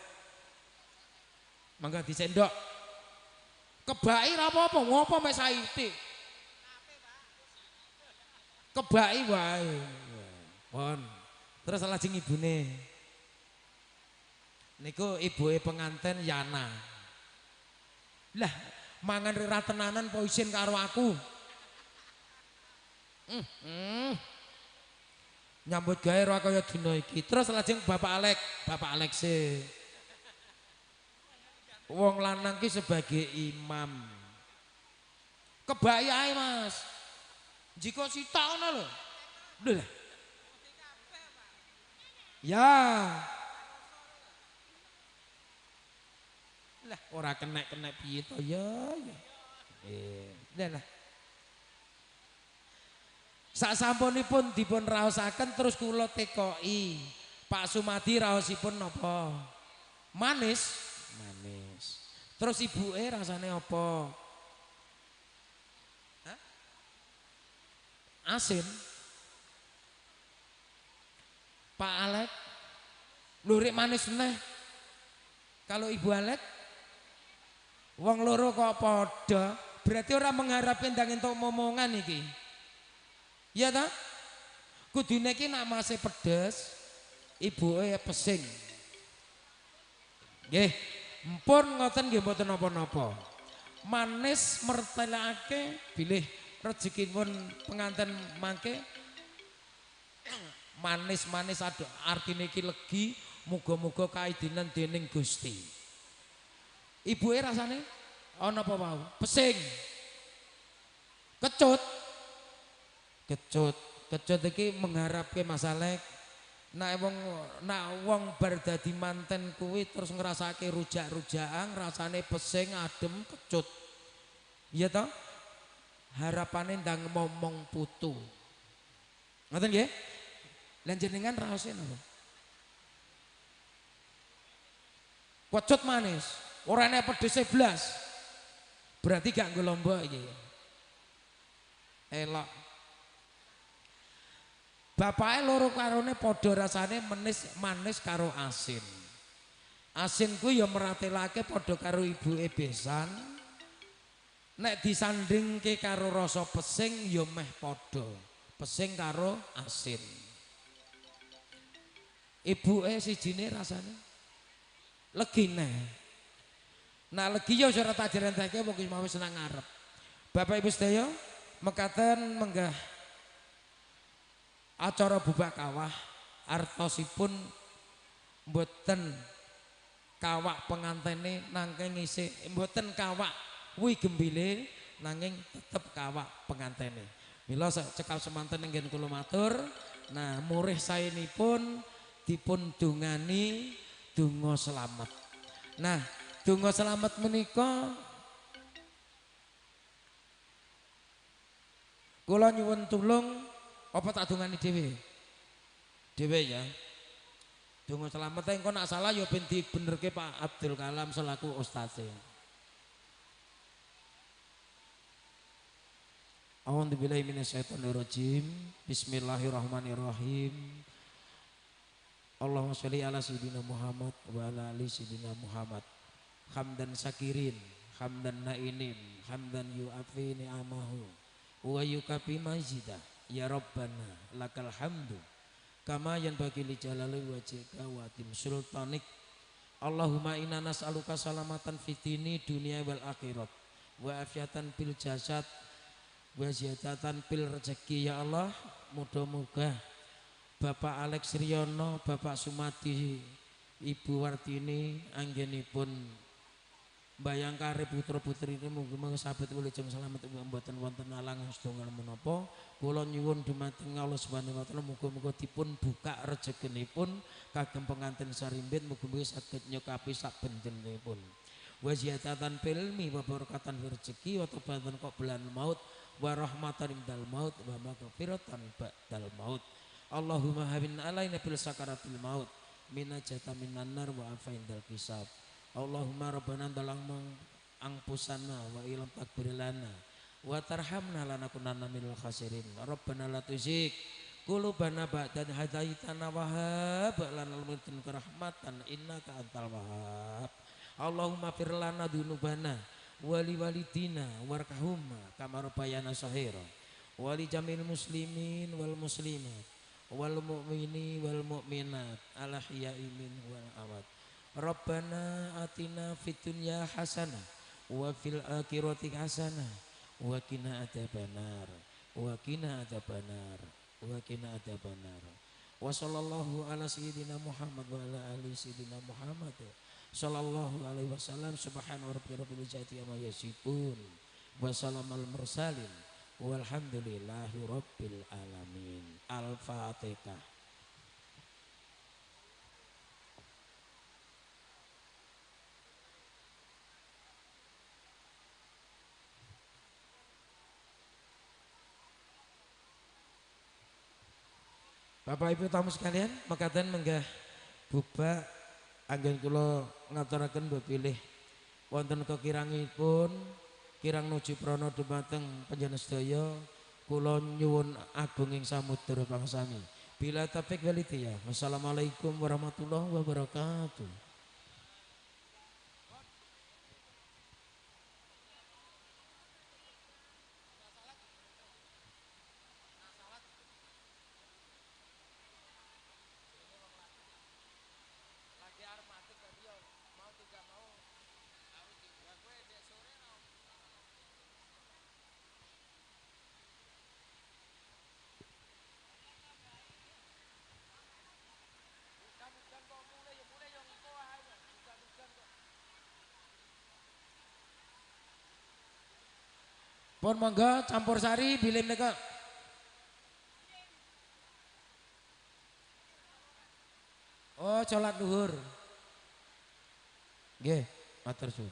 Monggo disendok. Kebaki ra apa-apa, ngopo mek saiki. Kebaki wae. Pon. Terus lajeng ibune. Niku ibuke penganten Yana. Lah, mangan ora tenanan po isin karo aku. Nyambut gawe ora kaya dina iki. Terus lajeng Bapak Alek se. Wong lanang ki sebagai imam. Kebaki ae, Mas. Jika sitok ngono lho. Lho. Ya. Lah ora kenek-kenek piye to ya ya. Lah. Sak sampunipun dipun raosaken terus kula tekoki. Pak Sumadi raosipun napa? Manis, manis. Terus ibuke rasane apa? Hah? Asin. Pak Alek lurik manis neh. Kalau Ibu Alek wong loro kok padha, berarti ora mengharapke ndang entuk momongan iki. Iya ta? Kudune iki nak mase pedes, ibuke pesing. Nggih, mpun ngoten nggih mboten napa-napa. Manis mertelake bilih rezekinipun penganten mangke manis-manis artine iki legi, muga-muga kaidinan dening Gusti. Ibuke rasane ana apa wau? Pesing. Kecut. Kecut. Kecut iki mengharapke Mas Alek nek wong bar dadi manten kuwi terus ngrasake rujak-rujakan, rasane pesing, adem, kecut. Iya toh? Harapane ndang momong putu. Ngoten nggih? Lah jenengan raose napa? Kecut manis. Ora enek pedese blas. Berarti gak nggo lombok iki. Elok. Bapake loro karone padha rasane menis manis karo asin. Asin kuwi ya meratelake padha karo ibuke besan. Nek disandingke karo rasa pesing ya meh padha. Pesing karo asin. Ibuke sijine rasane legi neh. Nah legi ya ora tak jerenteke wong ki mau wis nang ngarep. Bapak Ibu sedaya mekaten menggah acara bubak kawah artosipun mboten kawak pengantene nanging isih mboten kawak wi gembile nanging tetep kawak pengantene. Mila cekap semanten inggen kula matur. Nah murih saenipun dipun dungani donga slamet. Nah donga slamet menika kula nyuwun tulung apa tak dungani dhewe? Dhewe ya. Donga slamet engko nak salah ya ben dibenerke Pak Abdul Kalam selaku ustaze. A'udzubillahi minasyaitonirrajim. Bismillahirrahmanirrahim. Allahumma sholli ala sayyidina Muhammad wa ala ali sayyidina Muhammad. Hamdan sakirin, hamdan nainin, hamdan yu'afi ni'amahu wa yukafi mazidah. Ya Rabbana lakal hamdu kama yanbaghi li jalali wajhika wa tim sultanik. Allahumma inna nas'aluka salamatan fid dini dunia wal akhirat wa afiatan fil jasad wa ziyadatan fil rezeki. Ya Allah, muga-muga Bapak Alex Riono, Bapak Sumadi, Ibu Wartini anggenipun Bayangkare putra-putrine mugi-mugi saged wilujeng slamet mboten wonten alangan sedongan menapa. Kula nyuwun dumateng Allah Subhanahu wa taala muga-muga dipun buka rezekinipun kagem pengantin sarimbit mugi-mugi saged nyekapi sabentenipun. Wa ziyadatan filmi wa barakatan rezeki wa tobatan qablan maut wa rahmatan indal maut wa maghfiratan ba'dal maut. Allahumma hawin alaina bil sakaratil maut minajata minan nar wa afa indal hisab. Allahumma rabbana dalang angpusana wa ilam takbir lana wa tarhamna lanakunanna minal khasirin. Rabbana la tuzigh qulubana ba'da idh hadaitana wa hab lana min ladunka rahmatan innaka antal wahhab. Allahumma fir lana dzunubana wa li walidina warhamhuma kama rabbayana shaghira wa li jamil muslimin wal muslimat wal mu'mini wal mu'minat al ahya'i minhum wal amwat. Rabbana atina fid dunya hasanah wa fil akhirati hasanah wa qina adzabannar wa qina adzabannar wa qina adzabannar. Wa sallallahu ala sayyidina Muhammad wa ala ali sayyidina Muhammad sallallahu alaihi wasallam. Subhana rabbika rabbil izzati amma yasifun wa salamal mursalin walhamdulillahi rabbil alamin. Al-Fatihah. Bapak Ibu tamu sekalian, mekaten menggah bubak anggen kula ngaturaken mbok bilih wonten kekirangipun kirang nuju prana dumateng panjenengan sedaya, kula nyuwun agung ing samudra pangsami. Bila taufik wal hidayah. Wassalamualaikum warahmatullahi wabarakatuh. Pun monggo campur sari bilih menika. Oh, salat duhur. Nggih, matur suwun.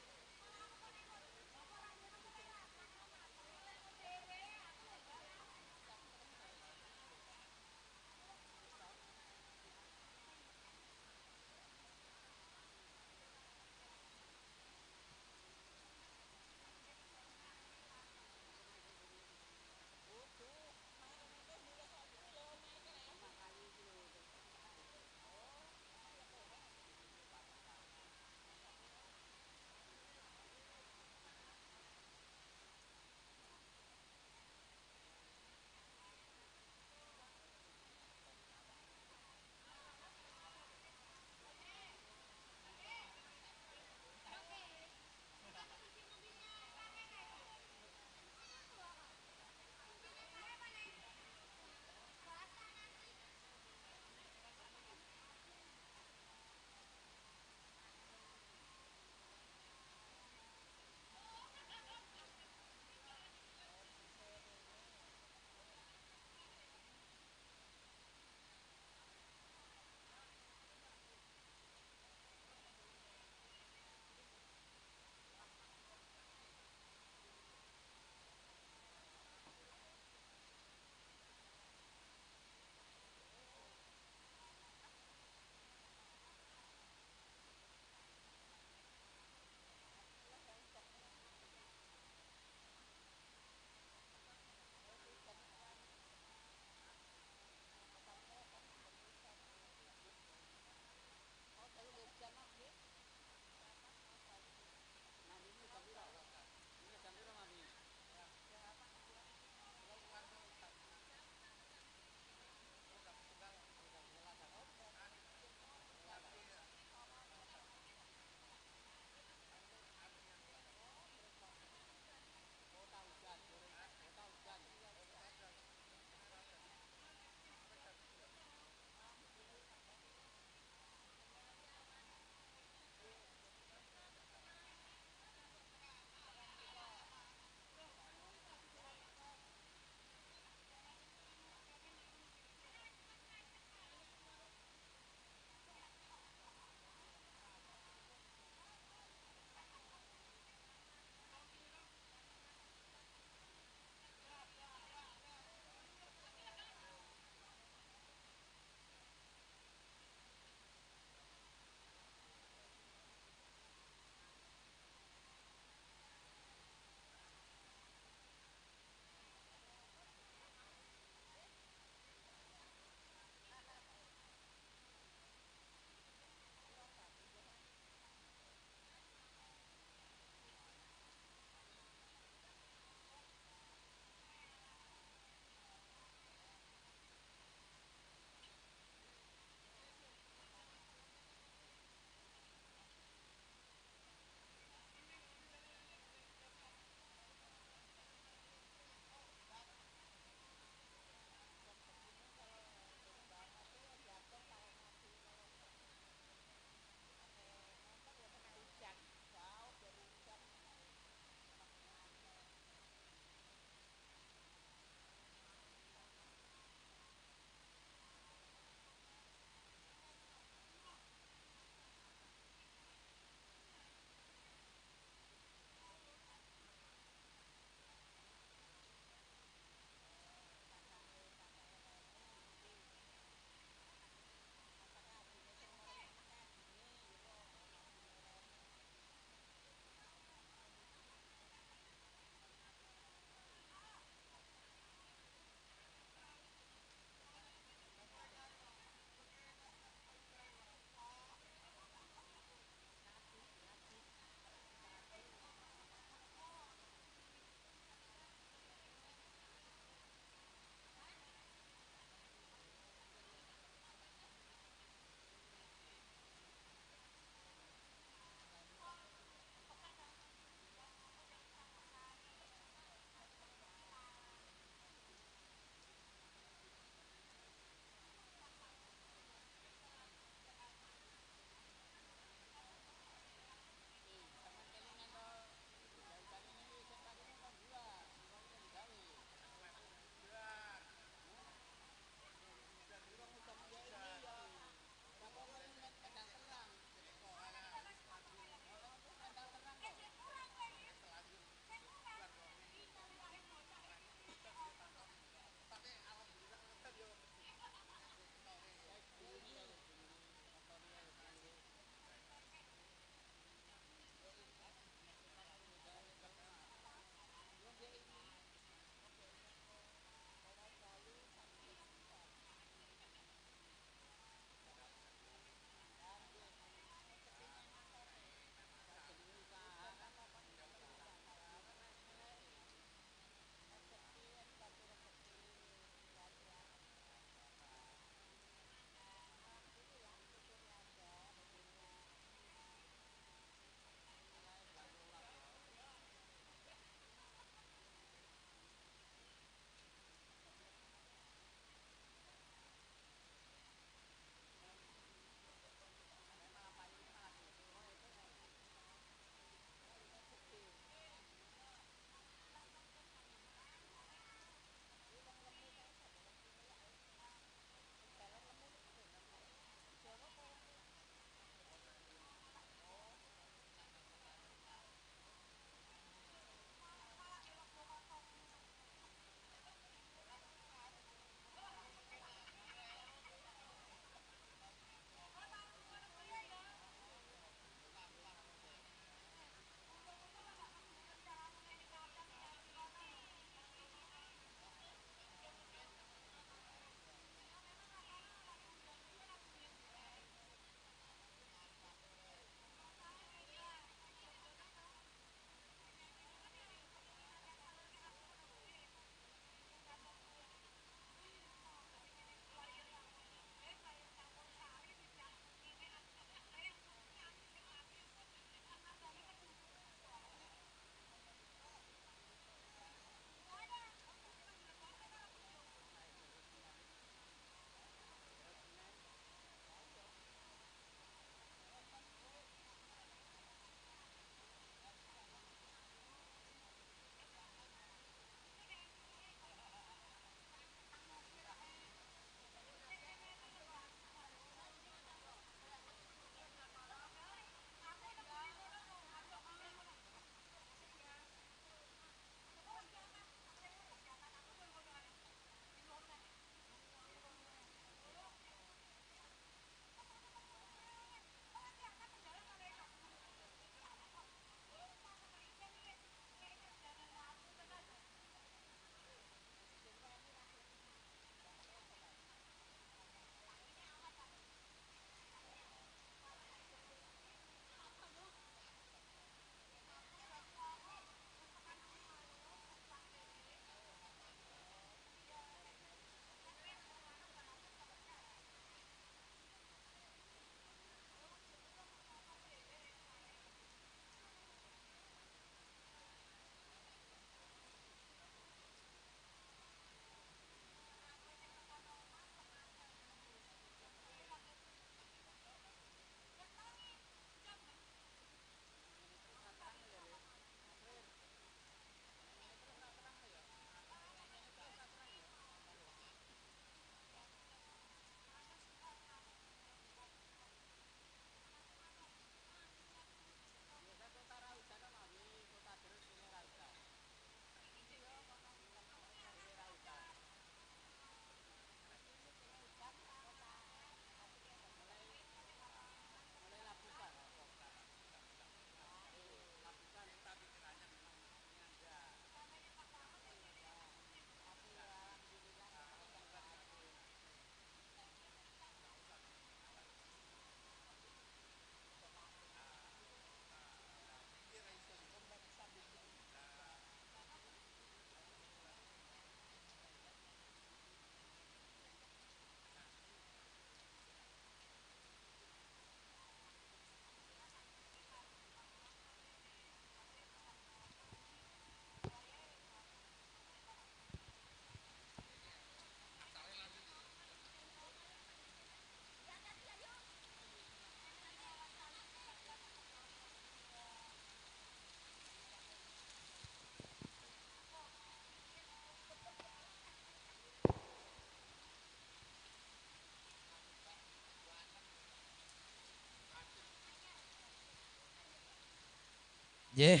Nggih.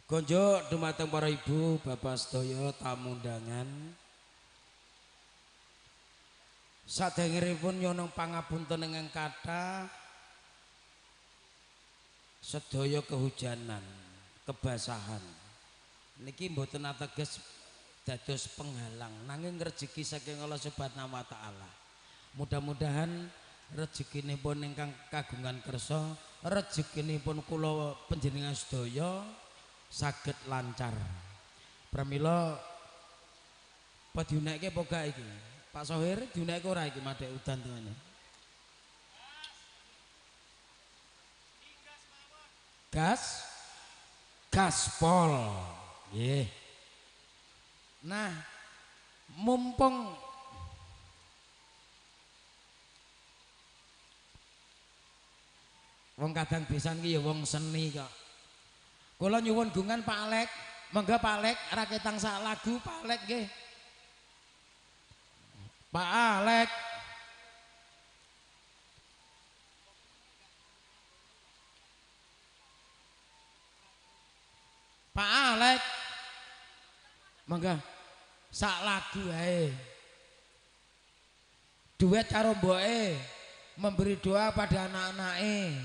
Konjuk dumateng para ibu, bapak sedaya tamu undangan. Saderengipun nyuwun pangapunten ingkang kathah, sedaya kehujanan, kebasahan. Niki mboten ateges dados penghalang, nanging rejeki saking Allah Subhanahu wa taala. Mudah-mudahan rezekinipun ingkang kagungan kersa, rezekinipun kula panjenengan sedaya saged lancar. Pramila apa diunekke apa gak iki? Pak Sohir diunekke ora iki madhek udan tengene? Gas gaspol. Nggih. Nah, mumpung wong kadang besan ki ya wong seni kok. Kula nyuwun gungan Pak Alek, monggo Pak Alek raketang sak lagu Pak Alek nggih. Pak Alek. Pak Alek. Monggo sak lagu ae. Duet karo mboke, memberi doa pada anak-anake.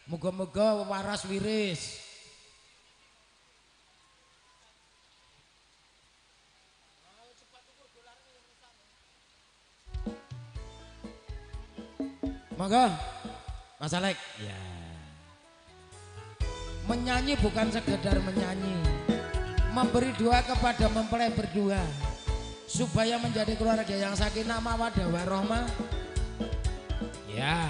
Muga-muga waras wiris. Monggo Mas Alek. Ya. Menyanyi bukan sekedar menyanyi. Memberi doa kepada mempelai berdua supaya menjadi keluarga yang sakinah mawaddah warahmah. Ya.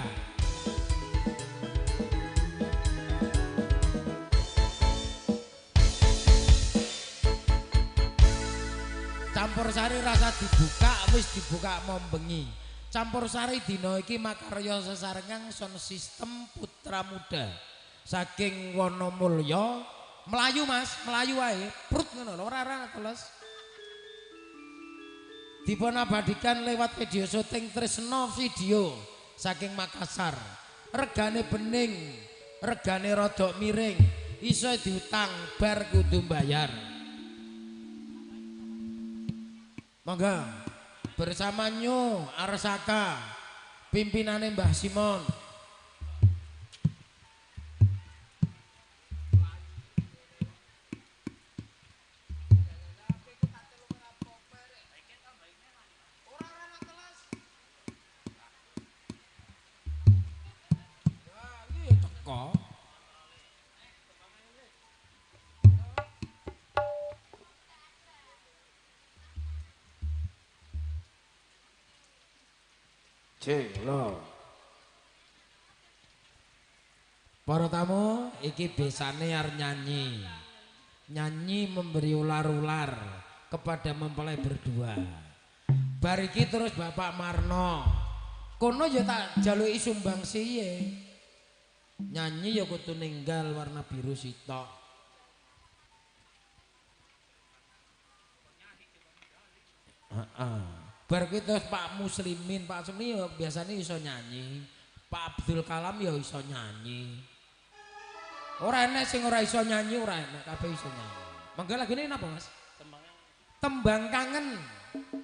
Campur sari rasa dibuka wis dibuka mombengi. Campur sari dina iki makarya sesarengan sound system putra muda saking Wonomulyo. Melayu Mas, melayu wae, prut ngono lho, ora teles. Dipun abadikan lewat video syuting Tresno Video saking Makassar. Regane bening, regane rodok miring, iso diutang bar kudu bayar. Monggo bersama Nyo Arsaka, pimpinane Mbah Simon. Celo. Para tamu iki besane arep nyanyi. Nyanyi memberi ular-ular kepada mempelai berdua. Bar iki terus Bapak Marno. Kono ya tak jaluki sumbang siye. Nyanyi ya kudu ninggal warna biru sitok. Heeh. Bar kuwi terus Pak Muslimin, Pak Sumi ya biasanya iso nyanyi. Pak Abdul Kalam ya iso nyanyi. Ora enek sing ora iso nyanyi, ora enek, kabeh iso nyanyi. Monggo lagune napa, Mas? Tembang Kangen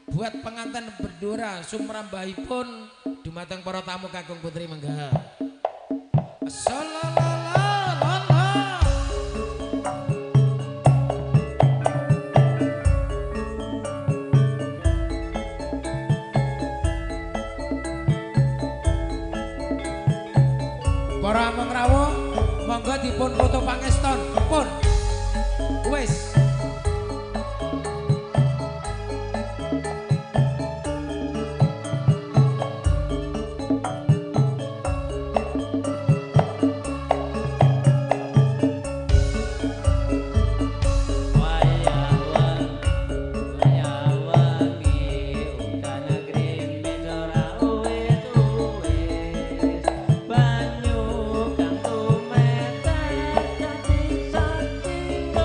buat pengantin berdua sumrambahipun dumateng para tamu kakung putri monggo. Para among rawuh monggo dipun foto pangeston pun wis. Banyu kang tumetes dadi saking.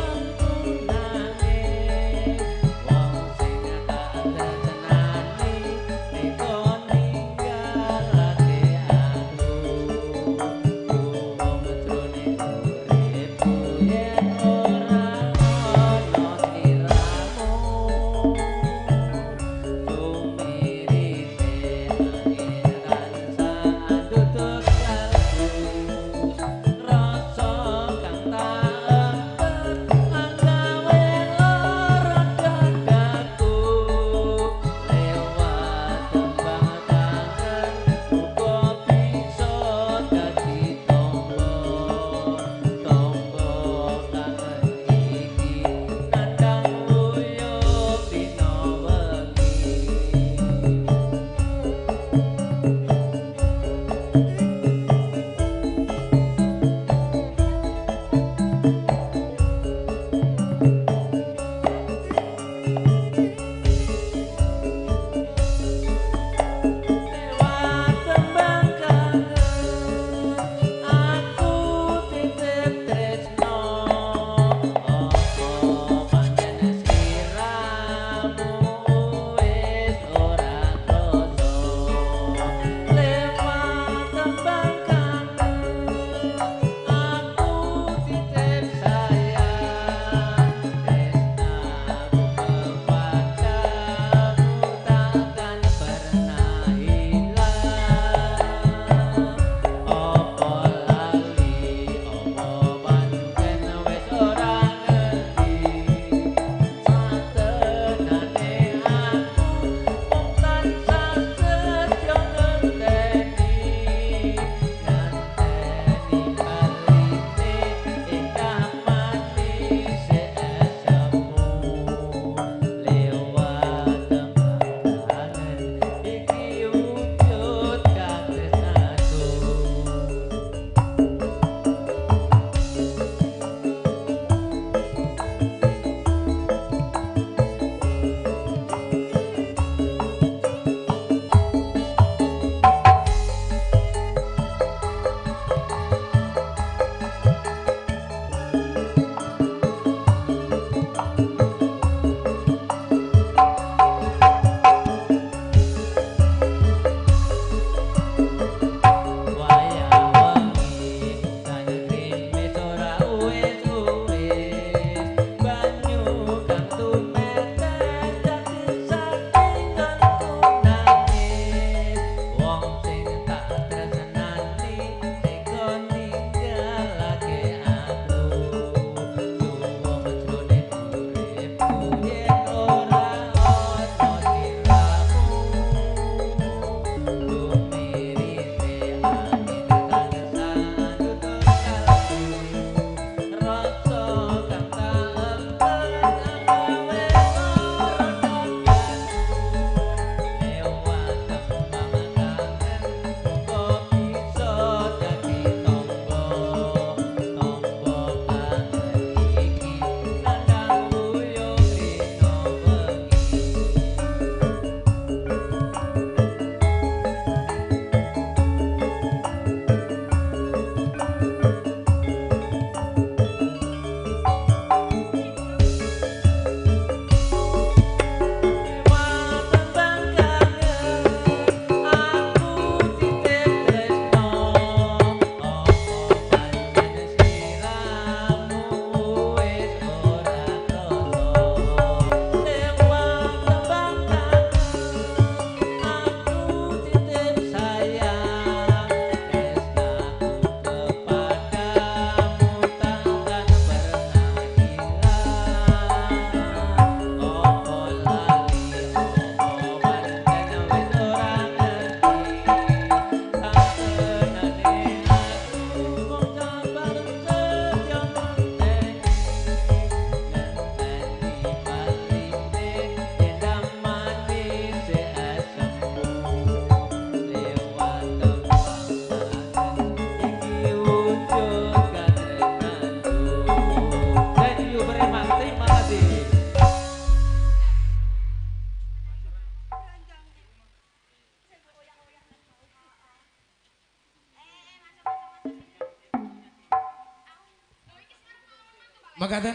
Makaten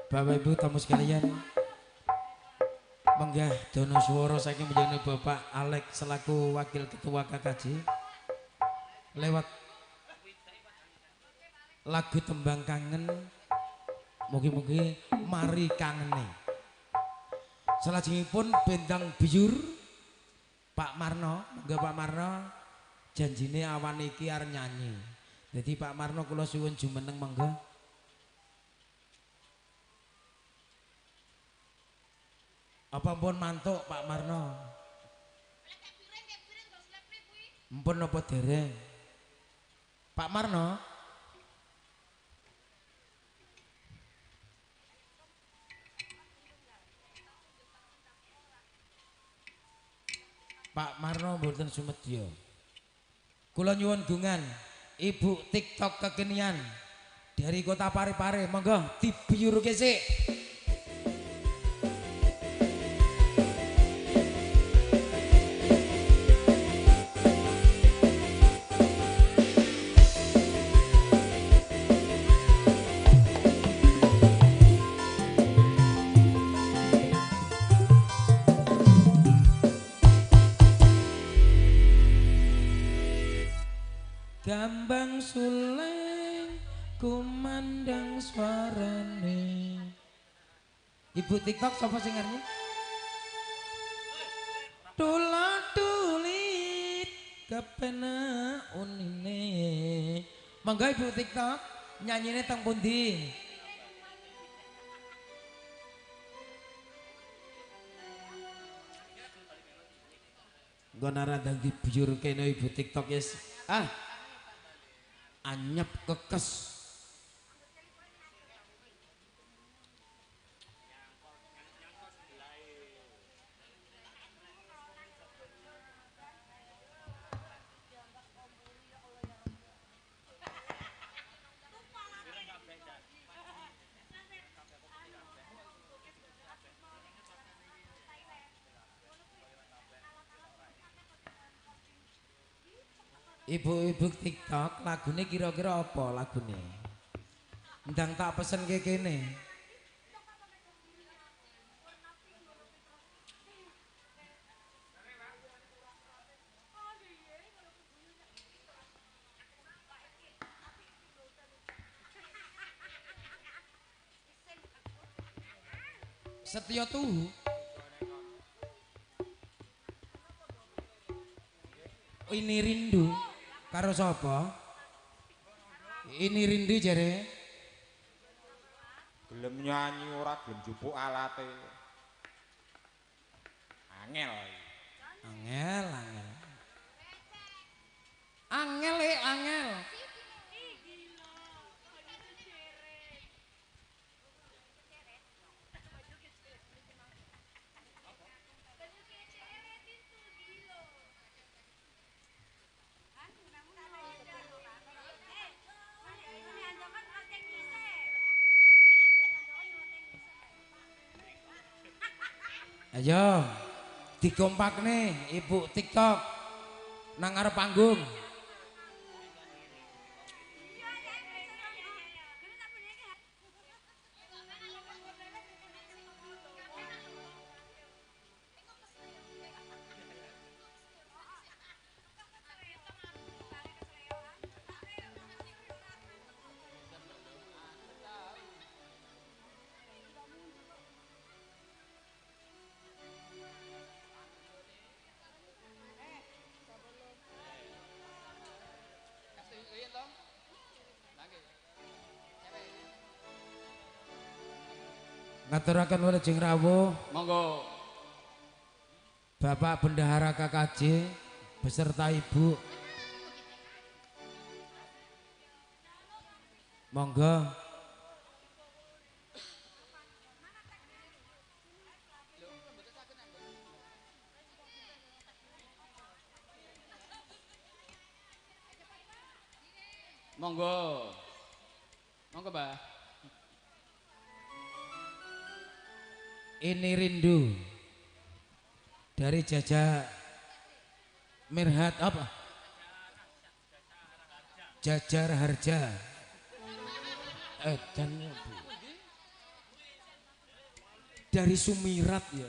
Bapak Ibu tamu sekalian, menggah dono swara saking panjenengan Bapak Alex selaku Wakil Ketua KKJ lewat lagu tembang kangen, mugi-mugi mari kangene. Salajengipun bendang biyur Pak Marno, monggo Pak Marno janjine awan iki arep nyanyi. Jadi Pak Marno kula suwun jumeneng monggo. Apa pun mantuk Pak Marno? Mpun napa dereng? Pak Marno? Pak Marno mboten sumedya. Kula nyuwun gungan Ibu TikTok kekinian dari kota Parepare, monggo dibiyuruke sik. Gambang suleng kumandang suarane. Ibu TikTok sapa sing ngarani? Tula tulit kepenak unine. Monggo Ibu TikTok nyanyine teng pundi? Nggon ora ndang dibiyurkene Ibu TikTok yes. Ah. Anyep kekes. Ibu-ibu TikTok lagune kira-kira apa lagune? Ndang tak pesen ke kene. Setya tuhu. Ini rindu. Karo sapa? Ini rindu jere. Gelem nyanyi ora gelem jupuk alate. Angel. Angel, angel. Angel angel. Ayo dikompak nih Ibu TikTok nang ngarep panggung. Ngaturaken wilujeng rawuh. Monggo. Bapak Bendahara KKJ beserta Ibu. Monggo. Monggo. Monggo, Mbah. Ini rindu dari Jaja Mirhat apa? Jajar Harja. Edan dari Sumirat ya.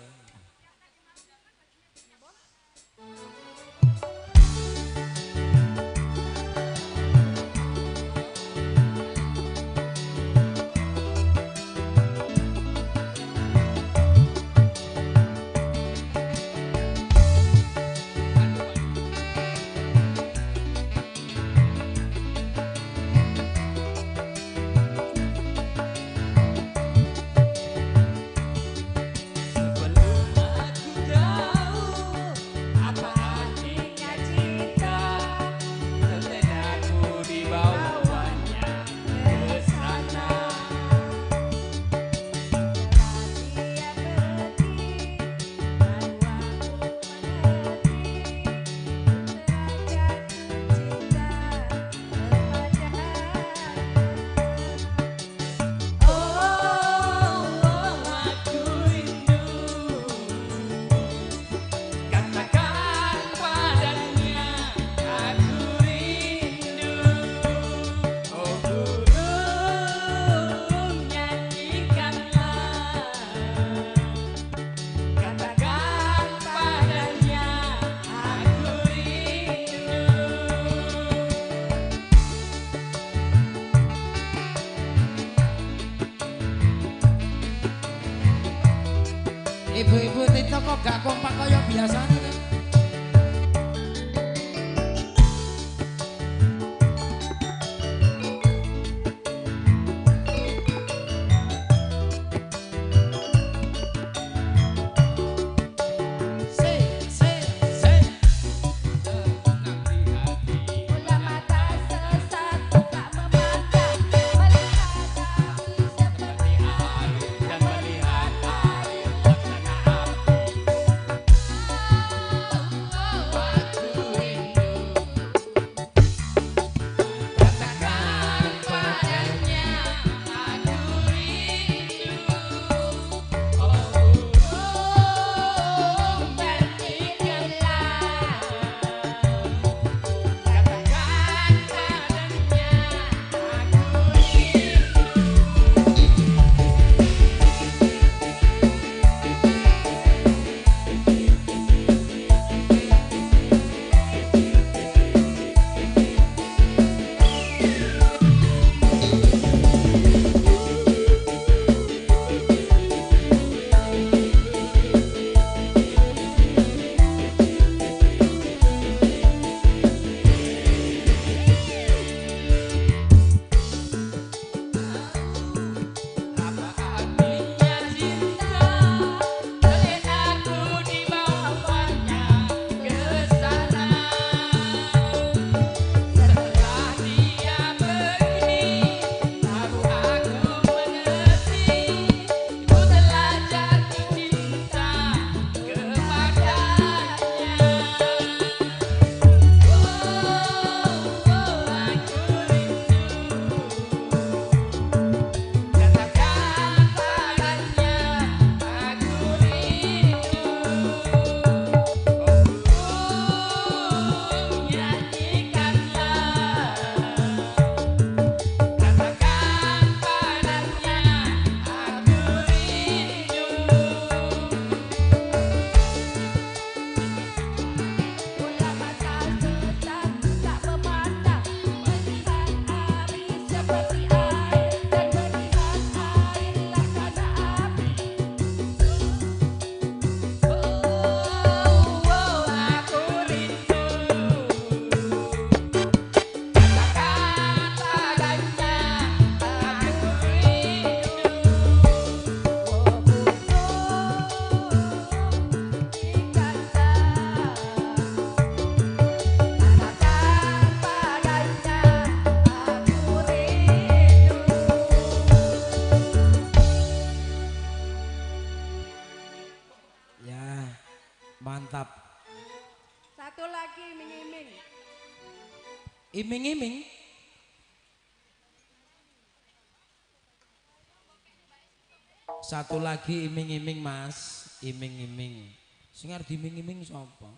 Ibu-ibu TikTok kok gak kompak kaya biasane to? Se se se. Bola mata sesat tak memandang, melihat api seperti air dan melihat air laksana api. Aku rindu, katakan padanya aku rindu. Oh burung berpikirlah, katakan padanya aku rindu. Apa artinya cinta? Melihat aku dibawanya ke sana. Setelah dia pergi, baru aku mengerti ku telah jatuh cinta kepadanya. Oh, aku rindu. Katakan padanya aku rindu. Oh burung nyanyikanlah. Katakan padanya aku rindu. Bola mata sesat tak memandang, melihat api seperti air dan melihat air laksana api. Oh, aku rindu. Katakan padanya aku rindu. Oh burung nyanyikanlah. Katakan padanya aku rindu. Ya, mantap. Satu lagi iming-iming. Iming-iming. Satu lagi iming-iming, Mas. Iming-iming. Sing arep diiming-iming sapa?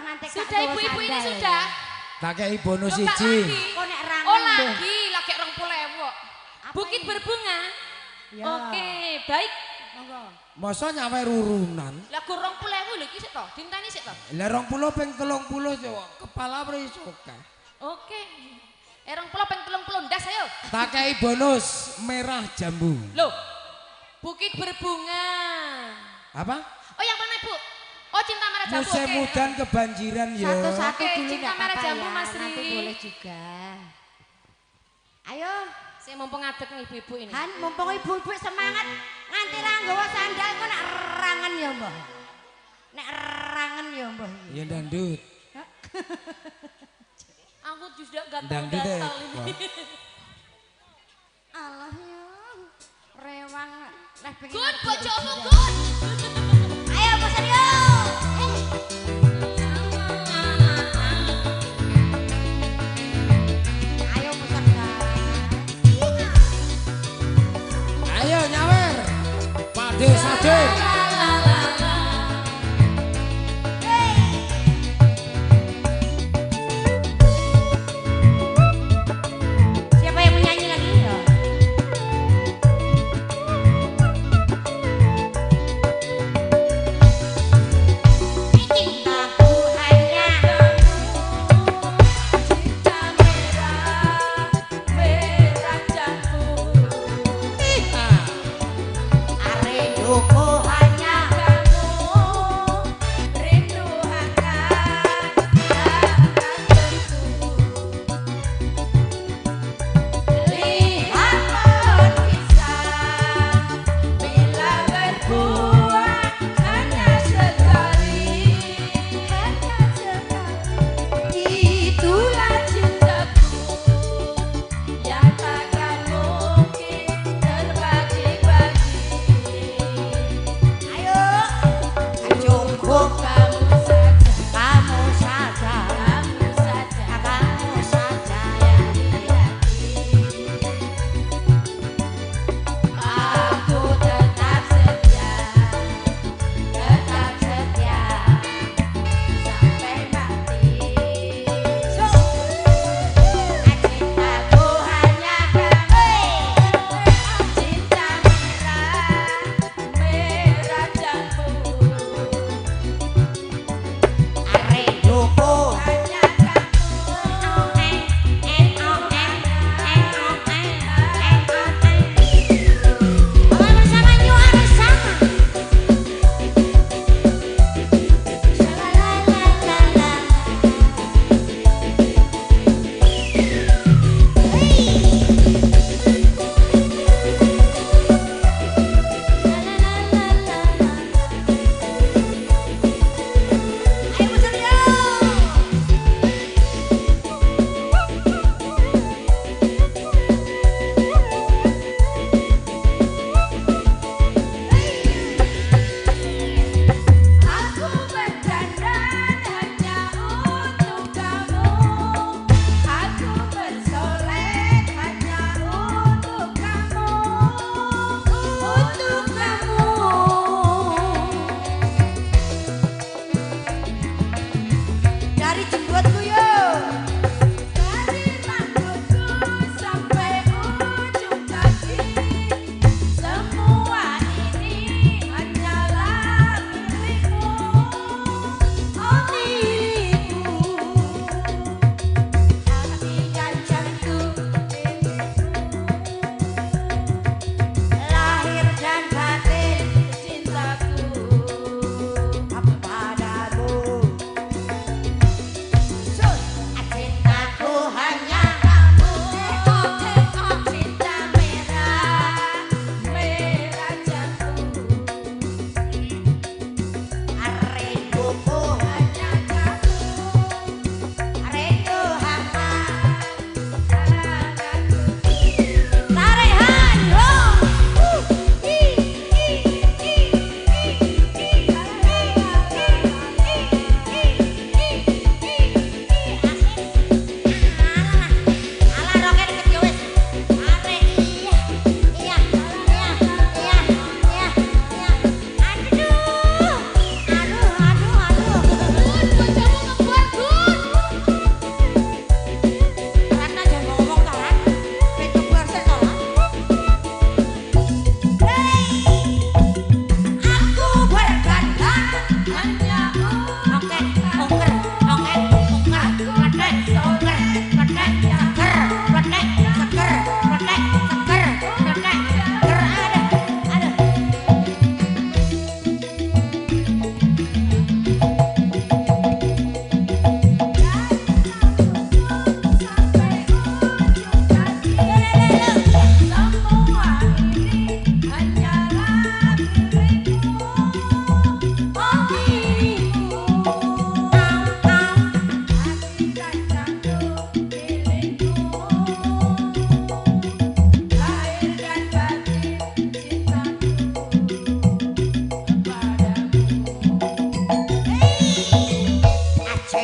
nganti Sudah ibu-ibu ini sudah. Tak kei bonus siji. Kok nek rangen. Oh lagi, lagi 20.000. Bukit Berbunga. Ya. Oke, baik. Monggo. Masa nyawer urunan? Lah go 20.000 lho iki sik to, dintani sik to. Lah 20 ping 30 kepala wis oke. Oke. 20 ping 30 ndas ayo. Tak kei bonus merah jambu. Loh. Bukit Berbunga. Apa? Oh yang mana Bu? Oh Cinta Merah Jambu. Musim udan kebanjiran ya. Satu-satu dulu Cinta Merah Jambu ya. Mas Ri. Nanti boleh juga. Ayo. Saya mumpung ngadeg ibu-ibu ini. Han, mumpung ibu-ibu semangat nganti ra nggawa sandal kok nek rangen ya, Mbah. Nek rangen ya, Mbah. Ya dandut. Aku juga gatal-gatal ini. Allah ya. Rewang leh pengen. Gun bojomu, Gun. Ayo Mas Rio. Ayo peserta. Ayo nyawer. Pakde Sadik. Siapa yang menyanyi lagi? Ya.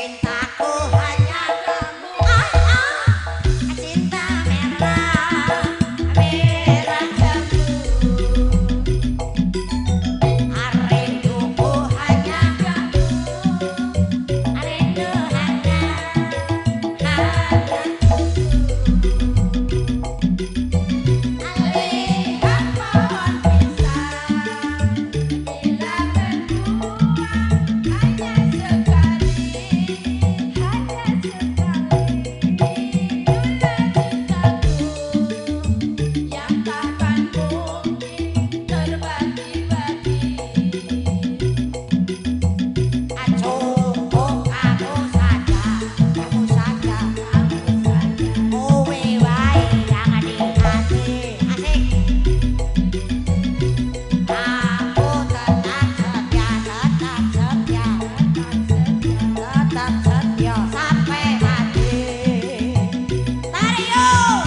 Cintaku hanya kamu. Ah, ah. Cinta merah, merah jambu. Rinduku hanya kamu. Rindu hanya Lihat pohon pisang bila berbuah hanya sekali, hanya sekali. Itulah cintaku yang takkan mungkin terbagi-bagi. Cukup kamu saja, kamu saja, kamu saja. Kowe wae yang di hati. Asik. Aku tetap setia, tetap setia, tetap setia sampai mati. Tarik yuk.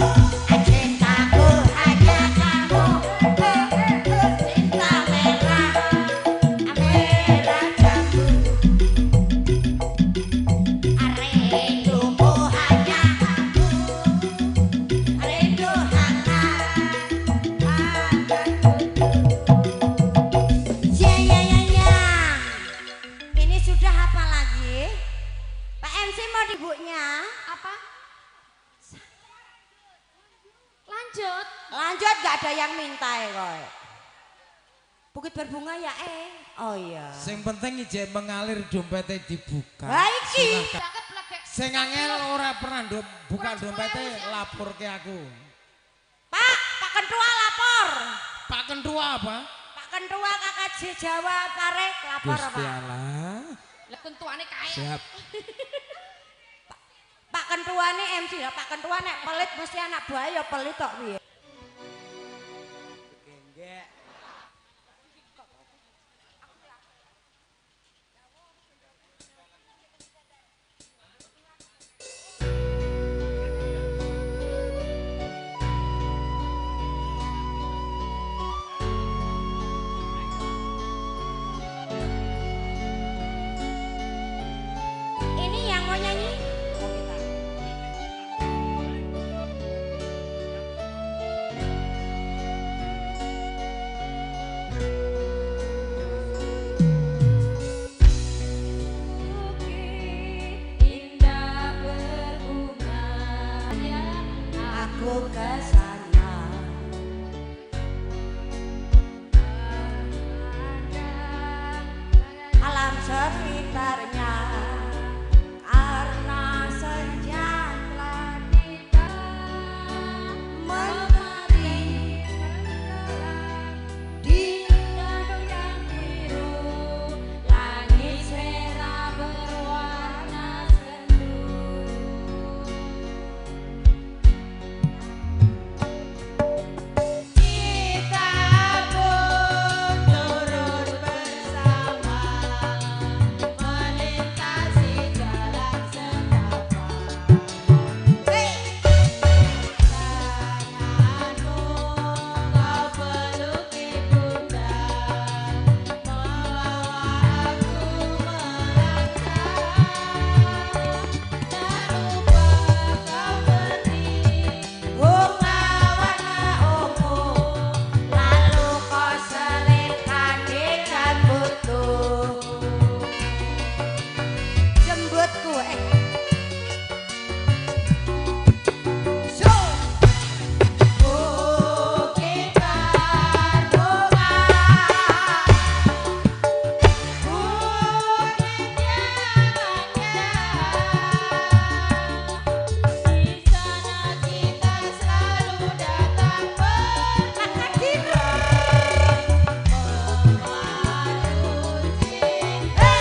Cintaku hanya kamu. Cinta merah, merah jambu. Rinduku hanya kamu. Rindu hanya Ya ya ya ya. Ini sudah apa lagi? Pak MC mau dibunya? Apa? Lanjut. Lanjut gak ada yang minta ya kowe. Bukit berbunga ya eh. Oh iya. Sing penting ijek mengalir dompete dibuka. Lah iki. Silahkan. Cakep lagi. Sing angel ora pernah buka dompete laporke aku. Pak, Pak Kentua lapor. Pak Kentua apa? Pak Kentua KKJ Jawa Parek lapor Gusti Pak. Allah. Lah kentuane kae. Siap. Pak Kentuane MC lah, Pak Kentua nek pelit mesti anak buah ya pelit tok piye. Ini yang mau nyanyi? Oh, kita. Bukit indah berbunga. Aku ke sana. Alam sekitarnya karena senja Telah tiba mentari di Gunung yang biru, langit merah berwarna sendu. Kita pun turun bersama melintasi jalan setapak. Tanganmu kau peluk ibunda, membawa aku melangkah. Tak lupa kau beri bunga warna ungu, lalu kau selipkan di rambutku. Jembutku eh. So. Bukit berbunga, bukit yang di sana kita selalu datang Kakak bermadu cinta.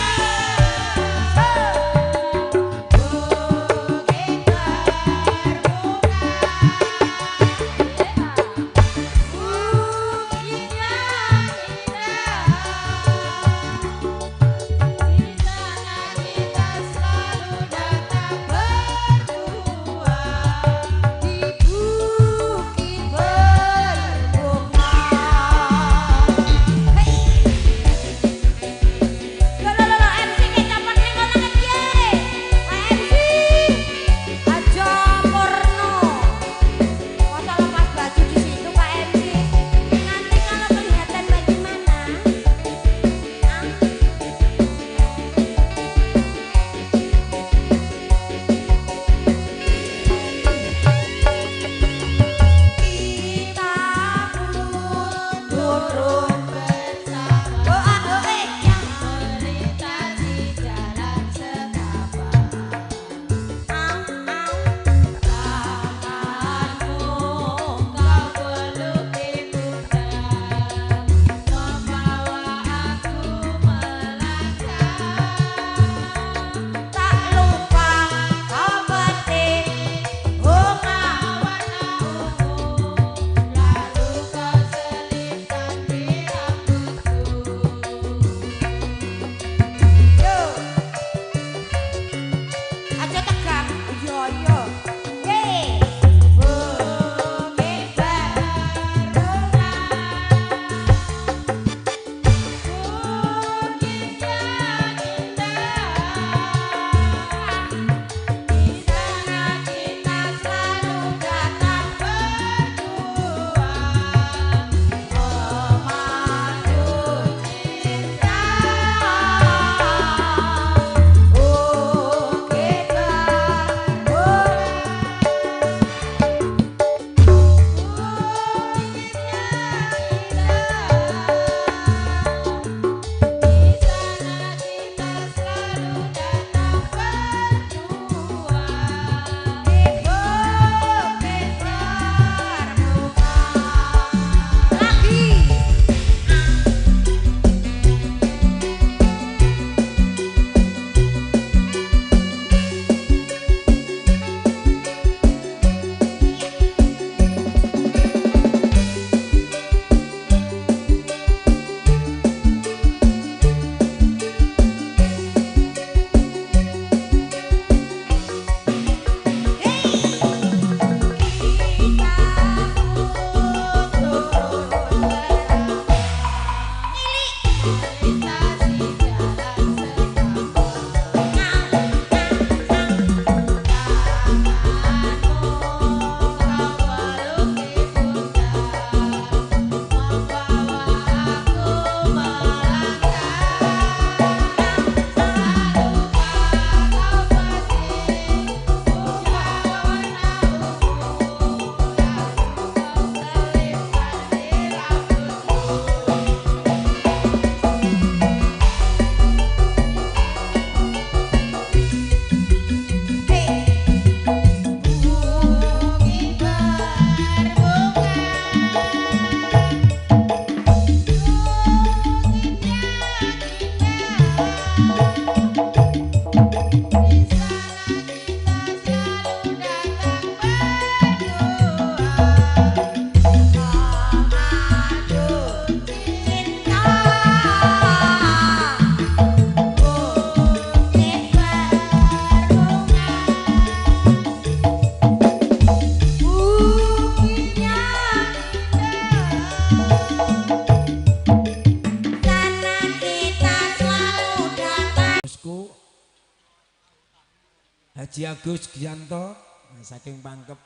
Haji Agus Gianto saking Pangkep.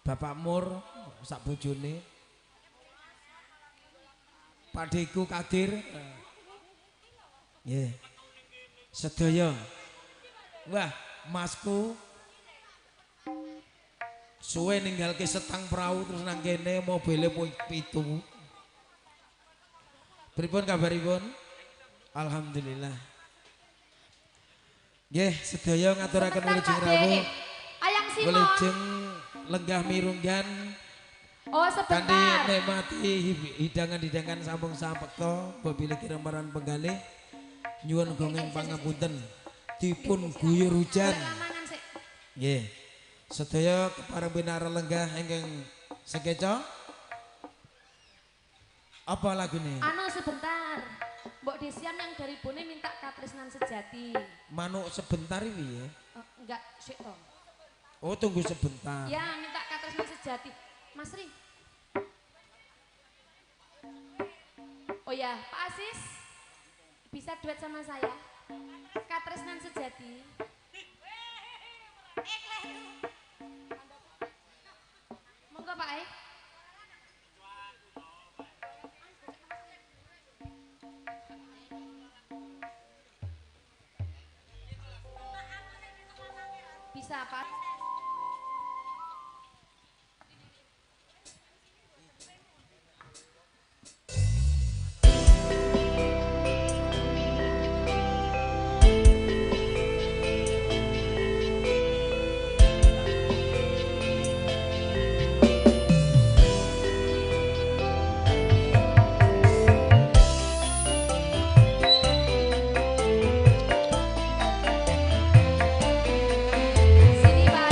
Bapak Mur sak bojone. Pak Deku Kadir. Nggih. Sedaya. Wah, masku suwe ninggalke setang perahu terus nang kene mobile 7. Pripun kabaripun? Alhamdulillah. Nggih, sedaya ngaturaken wilujeng rawuh. Ayang Simon. Wilujeng lenggah mirunggan. Oh, sebentar. Kanthi nikmati hidangan-hidangan sampung sapekta apabila kiremaran penggalih nyuwun gongeng pangapunten dipun guyur hujan. Nggih. Sedaya kepareng pinara lenggah ingkang sekeca. Apa lagune? Anu sebentar. Mbok Desian yang dari Bone minta Katresnan Sejati. Manuk sebentar iki ya? Enggak, sik to. Oh, tunggu sebentar. Ya, minta Katresnan Sejati. Mas Ri. Oh ya, Pak Asis bisa duet sama saya. Katresnan Sejati. Monggo Pak E. Bisa Pak. Sini Pak.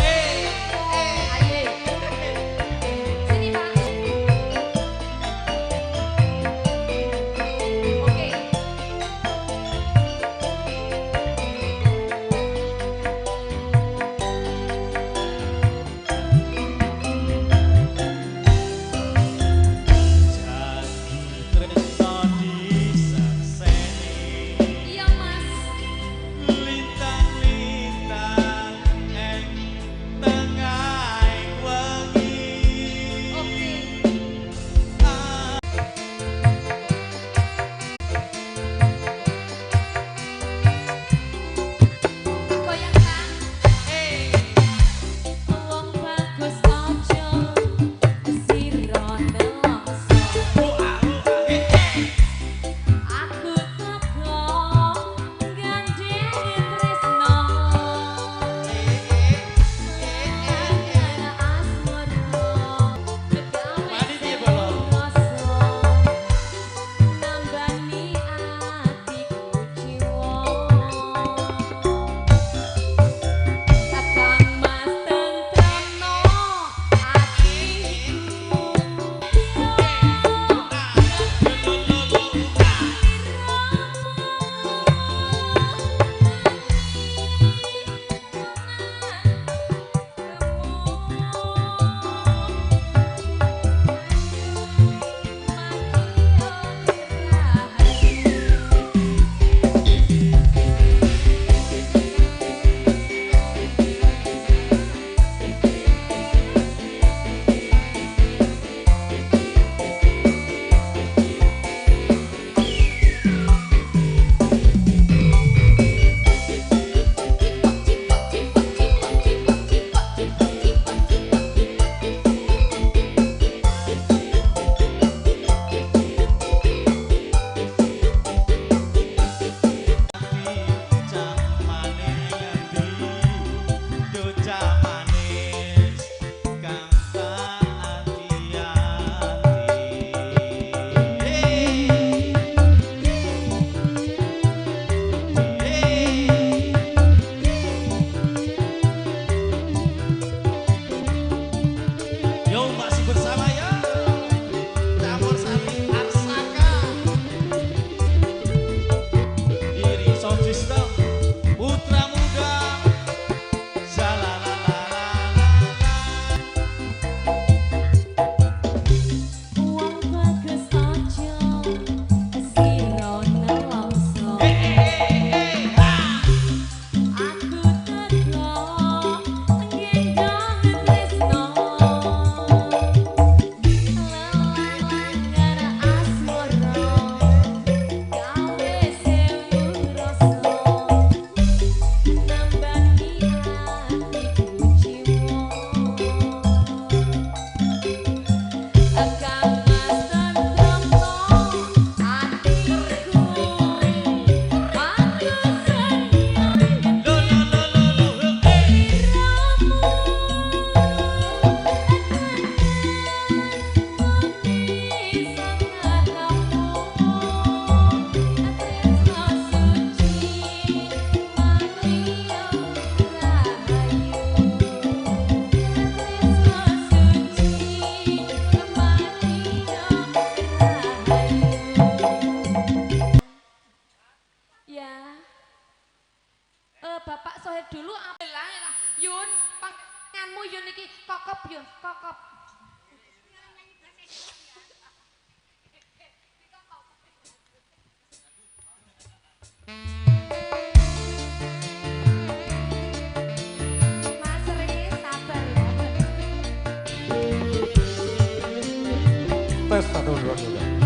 Bapak Sohir dulu apa lah Yun, panganmu Yun iki kokop Yun, kokop. Mas Ri, sabar ya. Tes 1 2 3.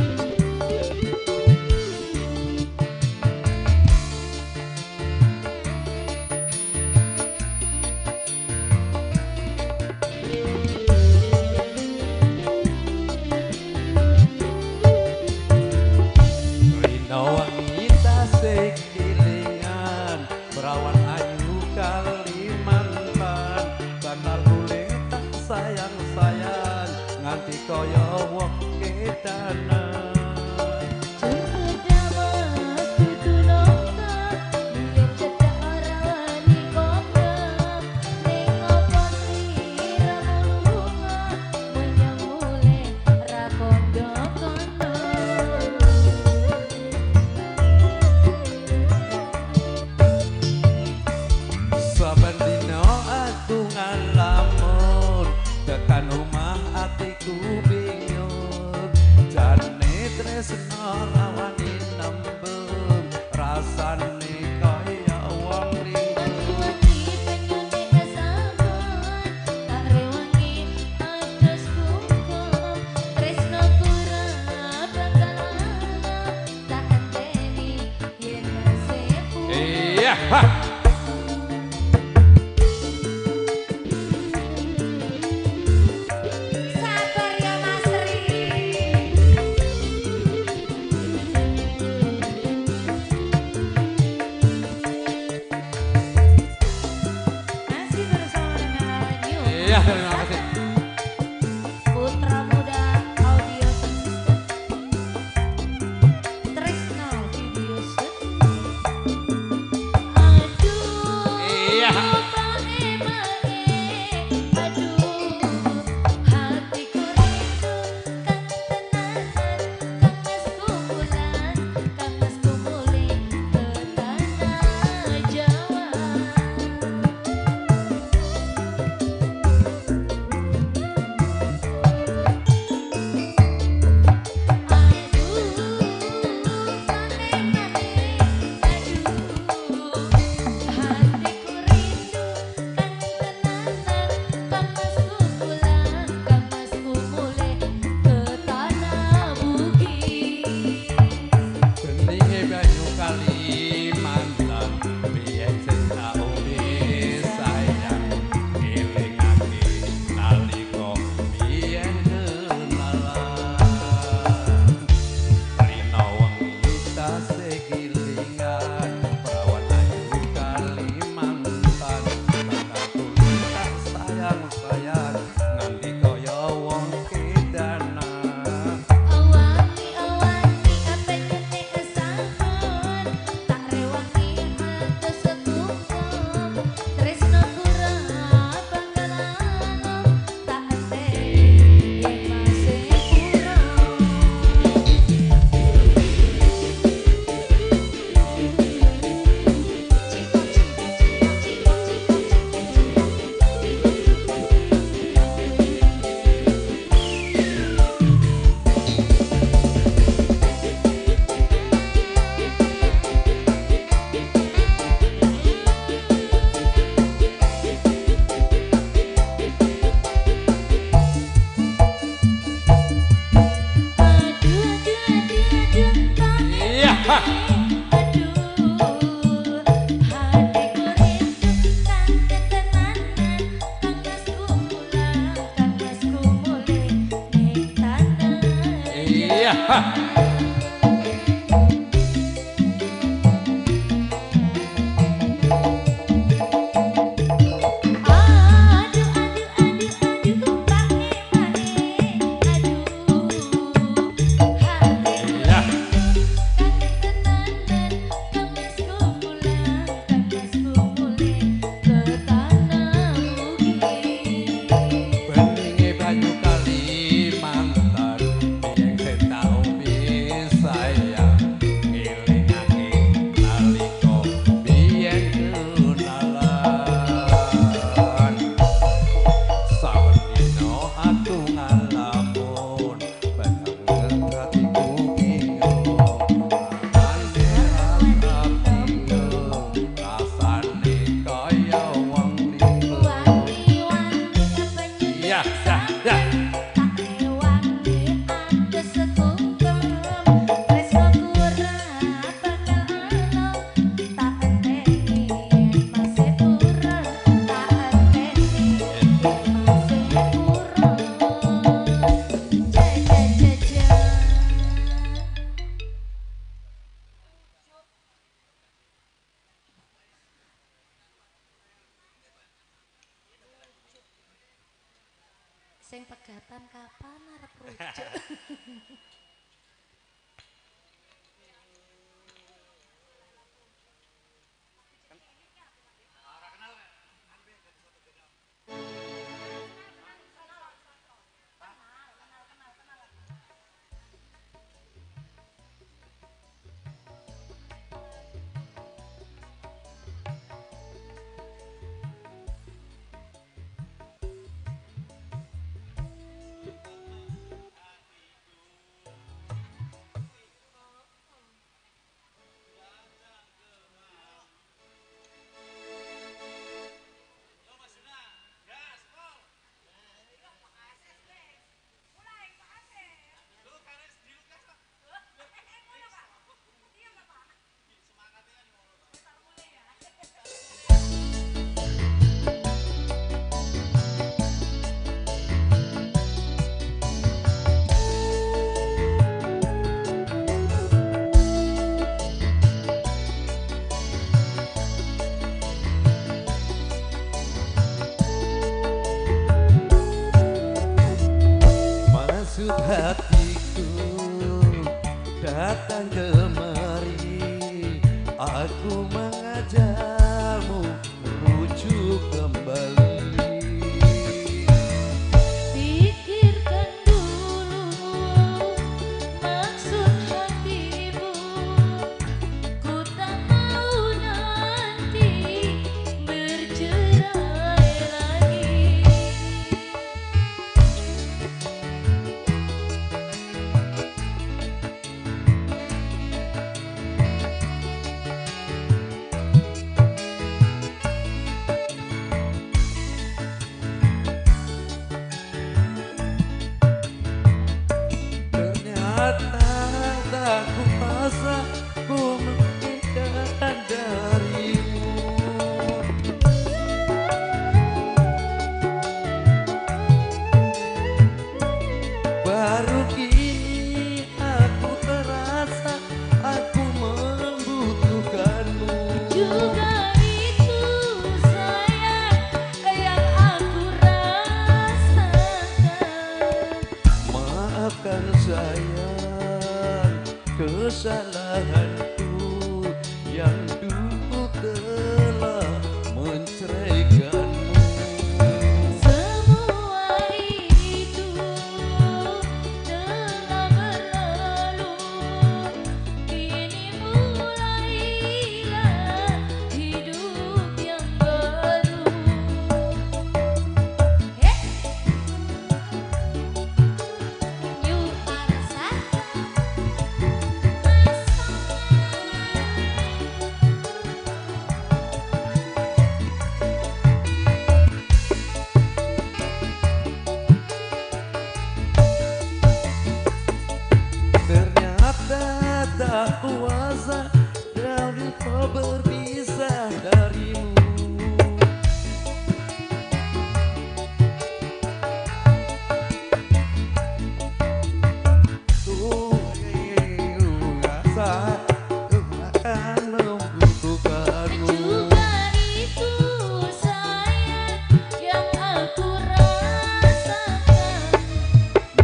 Beninge banyu Kalimantan, biyen sing tak ombe Sing pegatan kapan arep rujuk. Hatiku datang kemari, aku mengajakmu rujuk kembali. Pikirkan dulu maksud hatimu, ku tak mau nanti bercerai lagi. Ternyata tak kuasa ku menghindar darimu. Baru kini aku terasa aku membutuhkanmu. Juga itu sayang yang aku rasakan. Maafkan sayang kesalahanku yang dulu telah menceraikanmu. Semua itu telah berlalu, kini mulailah hidup yang baru. You are Ternyata tak kuasa dari kau berpisah darimu. Ku rasa aku akan membutuhkanmu. Juga itu sayang yang aku rasakan.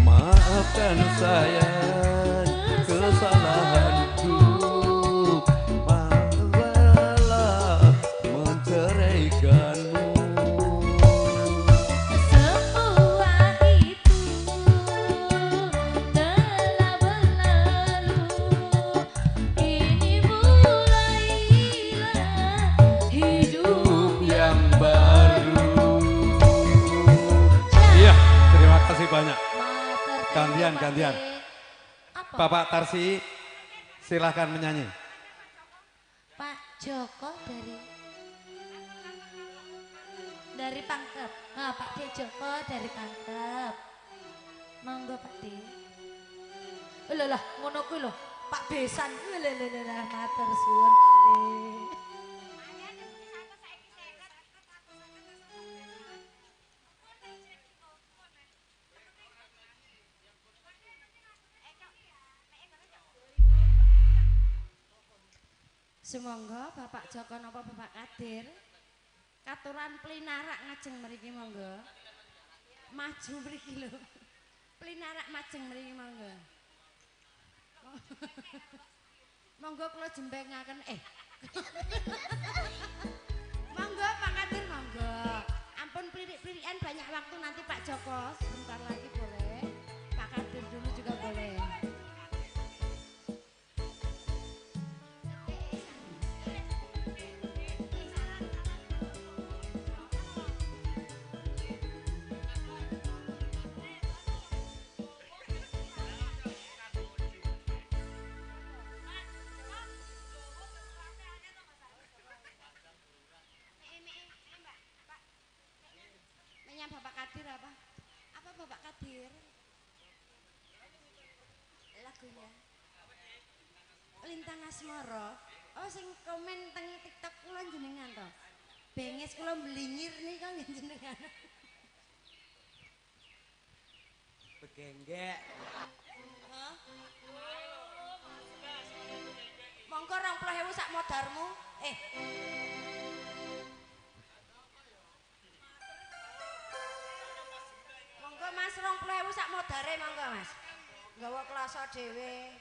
Maafkan sayang kesalahanku, maaflah menceraikanmu. Semua itu telah berlalu, kini mulailah hidup yang baru. Iya, terima kasih banyak. Gantian, gantian. Bapak Tarsi, silahkan menyanyi. Pak Joko dari Pangkep. Nah, Pak D Joko dari Pangkep. Monggo Pak D. Lho lah, ngono kuwi lho. Pak Besan. Lho lho lho matur suwun Pak D. Sumangga Bapak Joko napa Bapak Kadir katuran plinarak ngajeng mriki monggo. Maju mriki lho. Plinarak majeng mriki monggo. Monggo kula jembengaken Monggo Pak Kadir monggo. Ampun plirik-plirikan banyak waktu nanti Pak Joko sebentar lagi boleh. Pak Kadir dulu juga boleh. Bapak Kadir apa? Apa Bapak Kadir? Lagunya Lintang Asmara. Oh sing komen teng TikTok kula jenengan to. Benges kula mlingir nika nggih jenengan. Begenggek. Hah? Monggo 20.000 sak modarmu. Monggo Mas 20.000 sak modare monggo Mas. Nggawa kloso dhewe.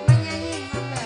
Menyanyi, monggo.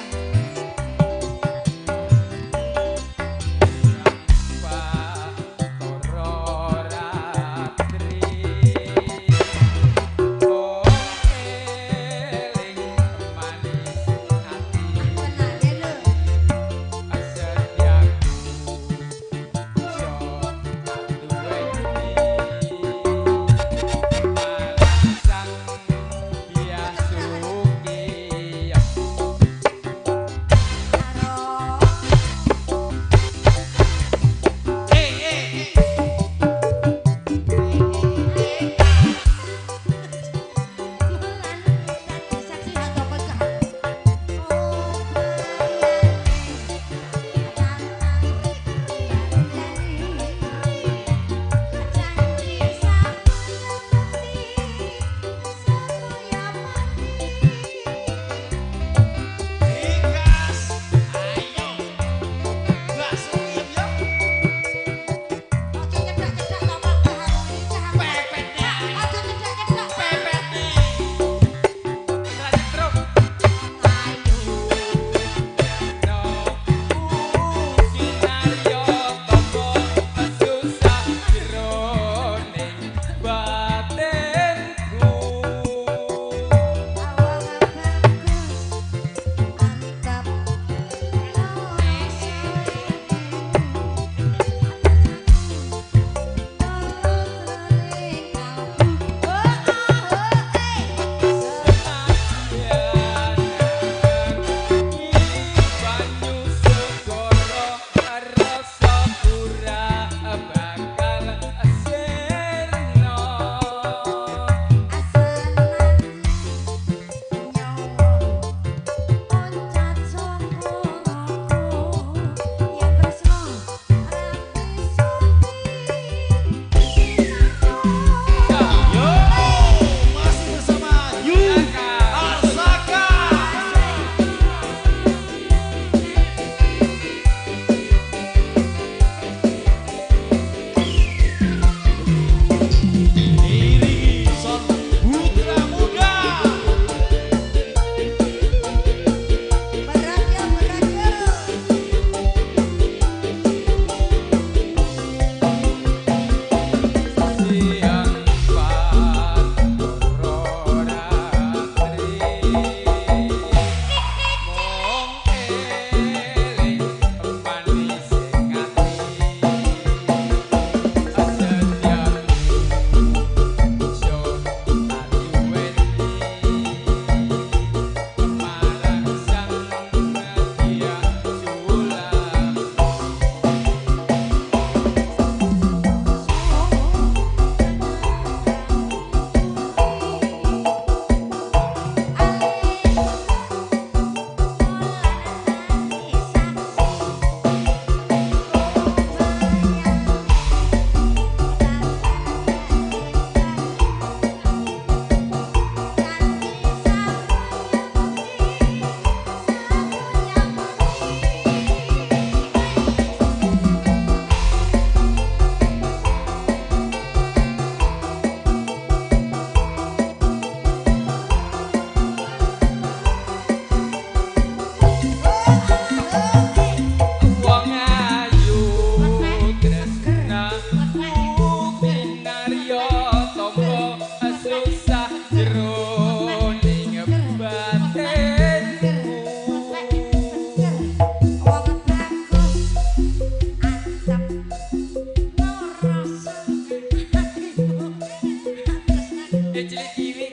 Cilik kiwi.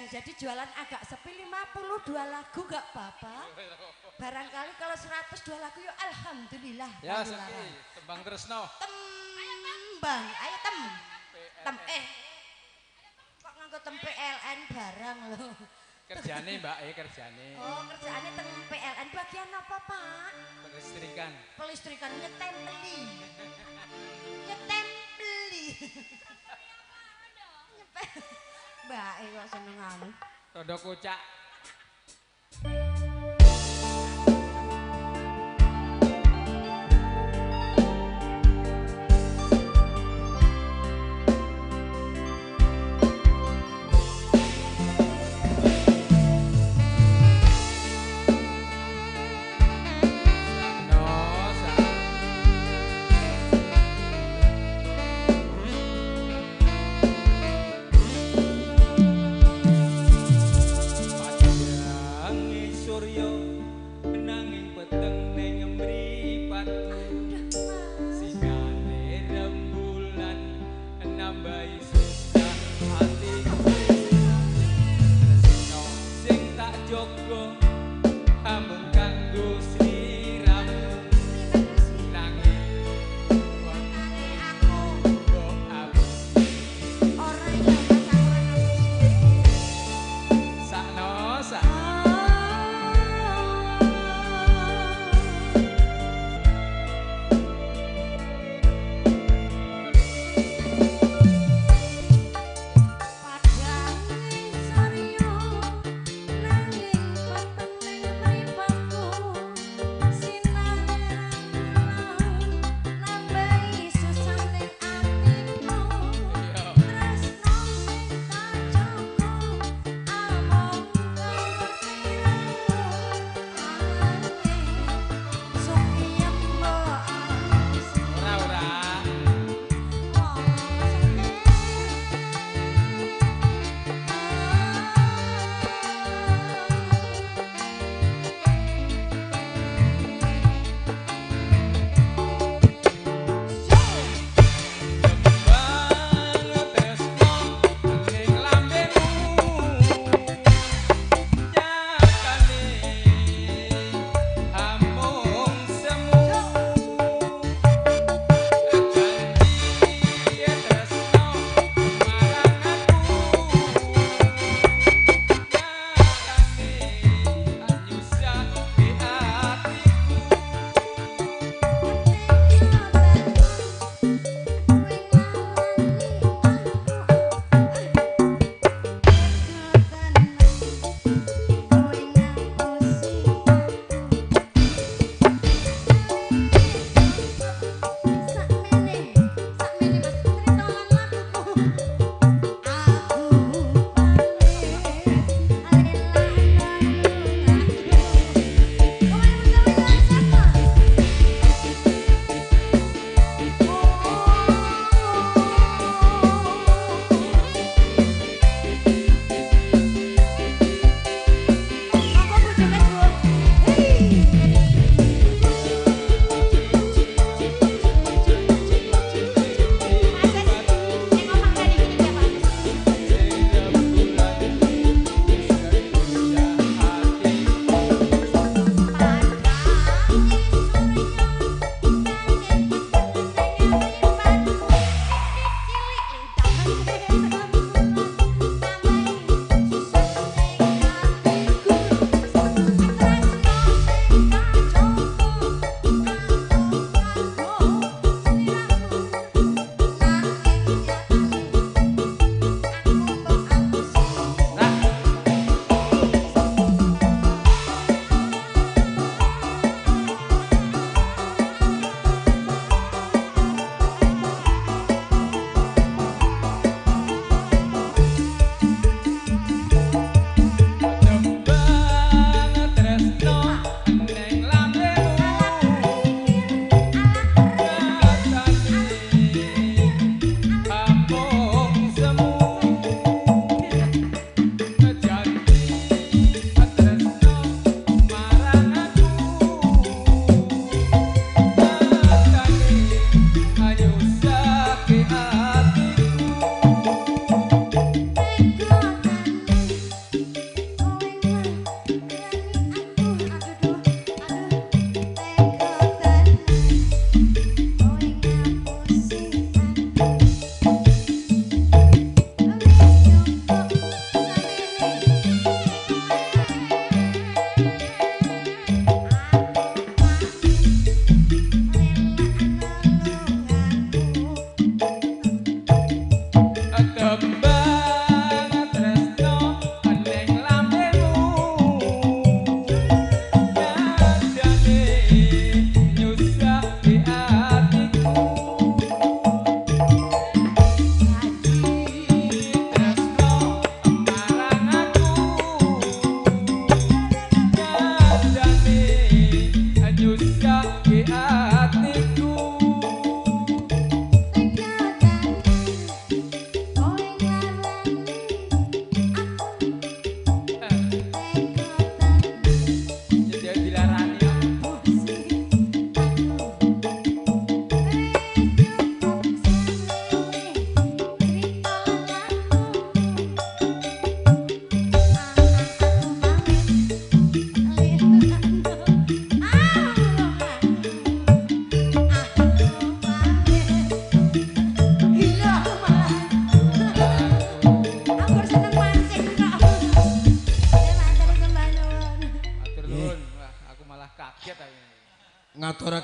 Jadi jualan agak sepi 52 lagu gak apa-apa. Barangkali kalau 102 lagu ya alhamdulillah. Ya sepi, tembang tresno. Tembang, ayo tem. Tem kok nganggo tem PLN barang loh. Kerjane Mbak, kerjane. Oh, kerjaane teng PLN bagian apa, Pak? Pelistrikan. Pelistrikan nyetempeli. Nyetempeli. Mbak, kok senengane. Tondo kocak.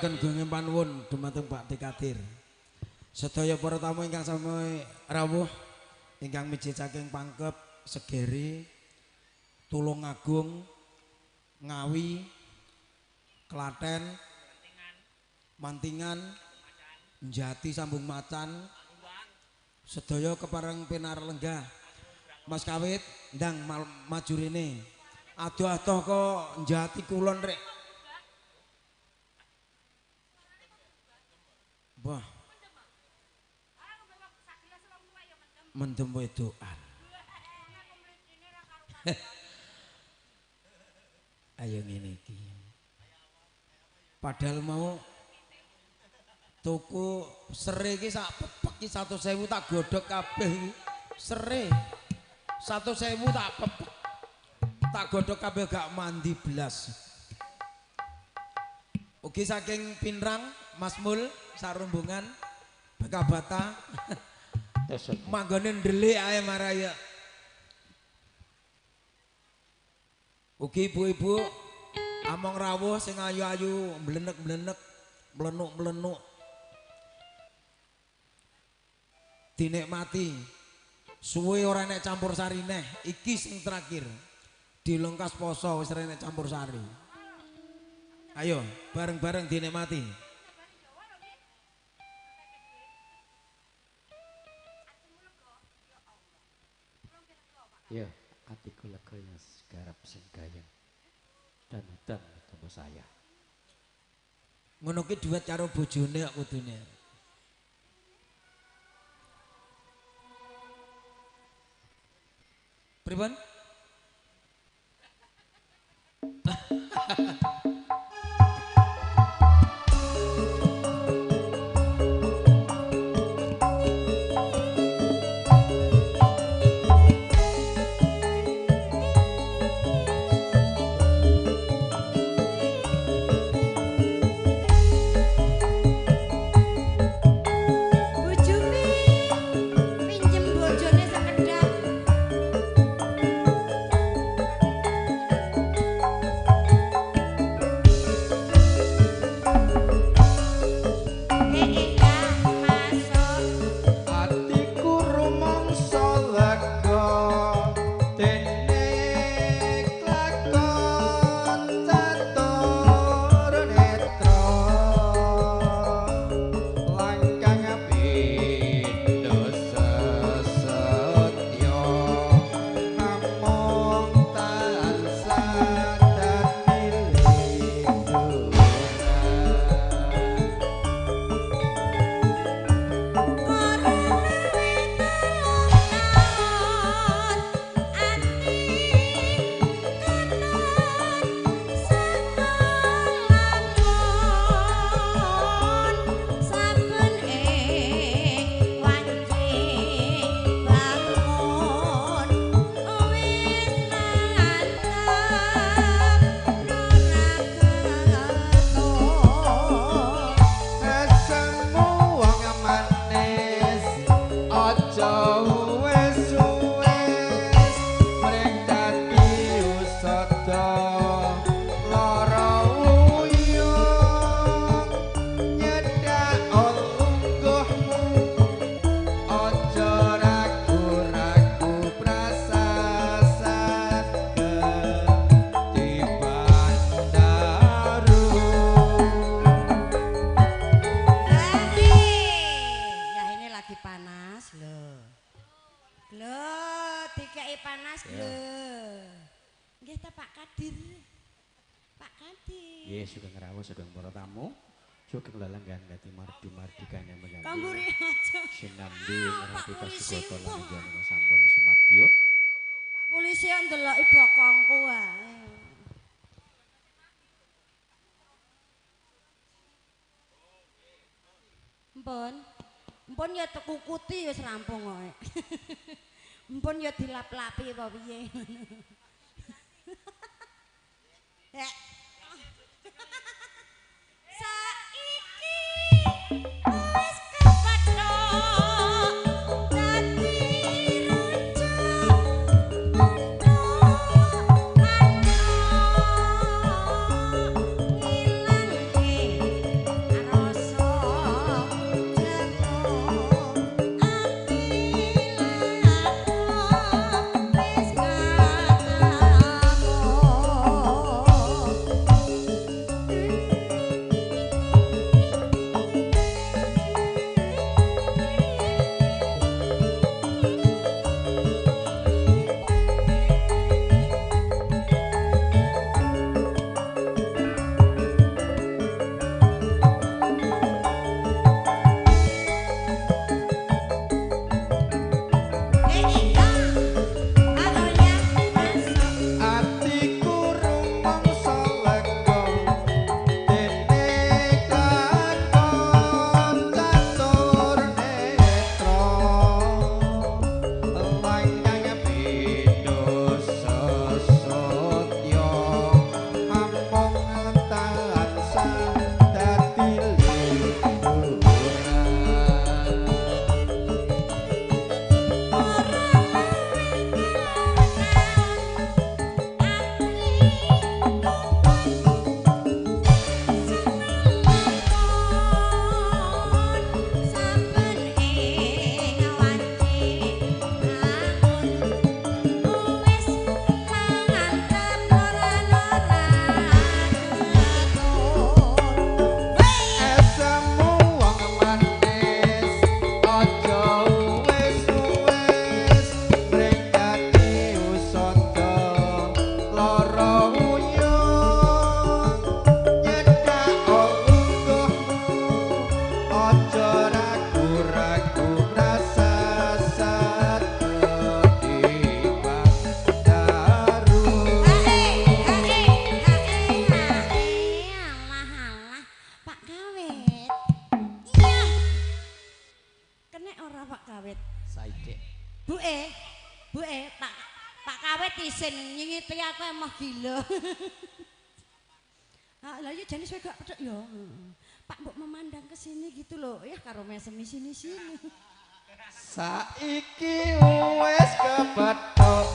Aturaken gunging panuwun dumateng Pak Dekadir. Sedaya para tamu ingkang sami rawuh ingkang mijil saking Pangkep, Segeri, Tulungagung, Ngawi, Klaten, Mantingan, Jati Sambung Macan, sedaya kepareng pinar lenggah. Mas Kawit ndang maju rene. Adoh-adoh kok Jati Kulon rek. Wah. Mendem wedokan. Ayo ngene iki. Padahal mau tuku sere iki sak pepek iki 100.000 tak godhog kabeh iki. Sere 100.000 tak pepek. Tak godhog kabeh gak mandi blas. Ugi saking Pinrang Mas Mul sarombongan Bekabata. Manggone ndelik ae maraya. Ugi ibu-ibu among rawuh sing ayu-ayu mblenek-mblenek, mlenuk-mlenuk. Dinikmati. Suwe ora enek campur sari neh, iki sing terakhir. Dilengkas poso wis ora enek campur sari. Ayo bareng-bareng dinikmati. Ya, atiku lega ya garap sing gayeng. Dan udan ketemu saya. Ngono ki duet karo bojone kok kudune. Pripun? Sugeng lelenggan gati mardi-mardikane menyanyi. Kamburi aja. Sinambi ngrati kasugata lan jenengan sampun sumadyo. Pak polisi yang ndeloki bokongku wae. Mpun. Mpun ya tekukuti wis rampung kok. Mpun ya dilap-lapi apa piye. Hek. Saiki wis kepethuk dadi raja untuk ngilangke Pak Kawit isin nyingiti aku emoh gila. Ah, lah iya jane suwe gak petuk ya. Pak mbok memandang ke sini gitu loh. Ya karo mesem sini-sini. Saiki wis kepethuk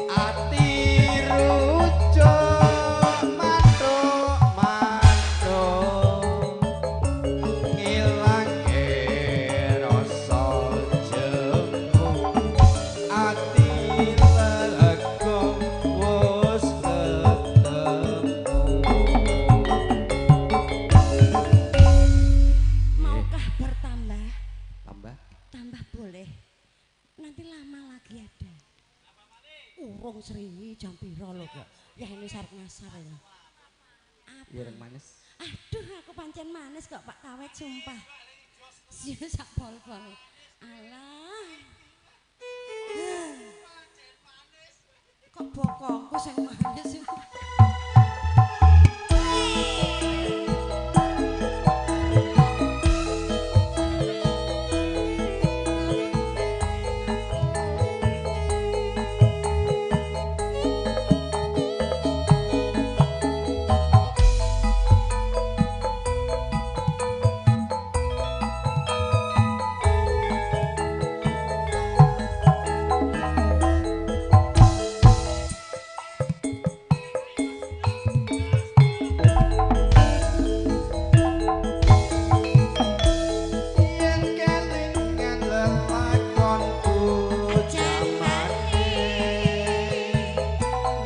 ati rujuk mantuk mantuk ngilangke rasa jemu ati lega wis ketemu. Maukah bertambah? Tambah? Tambah boleh. Nanti lama lagi ada. Urung Sri jam piro lho kok. Ya ini sarep ngasar ya. Apa? Ireng manis. Aduh aku pancen manis kok Pak Kawet sumpah. Siu sak pol-pol. Alah. Kok bokongku sing manis iku. Yen kelingan lelakonku jamane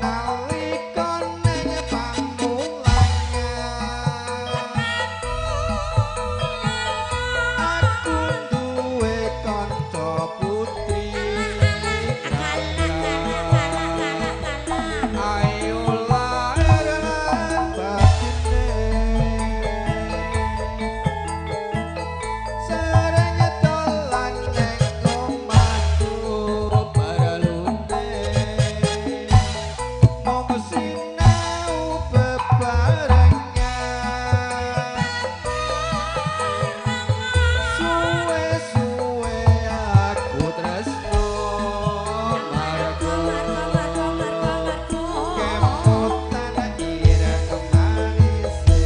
nalika nang pamulangan aku duwe kanca putri ayo laran batine sering dolan nang omahku baralune mung sinau bebarengan suwe-suwe aku tresno margo kemutan ireng manise.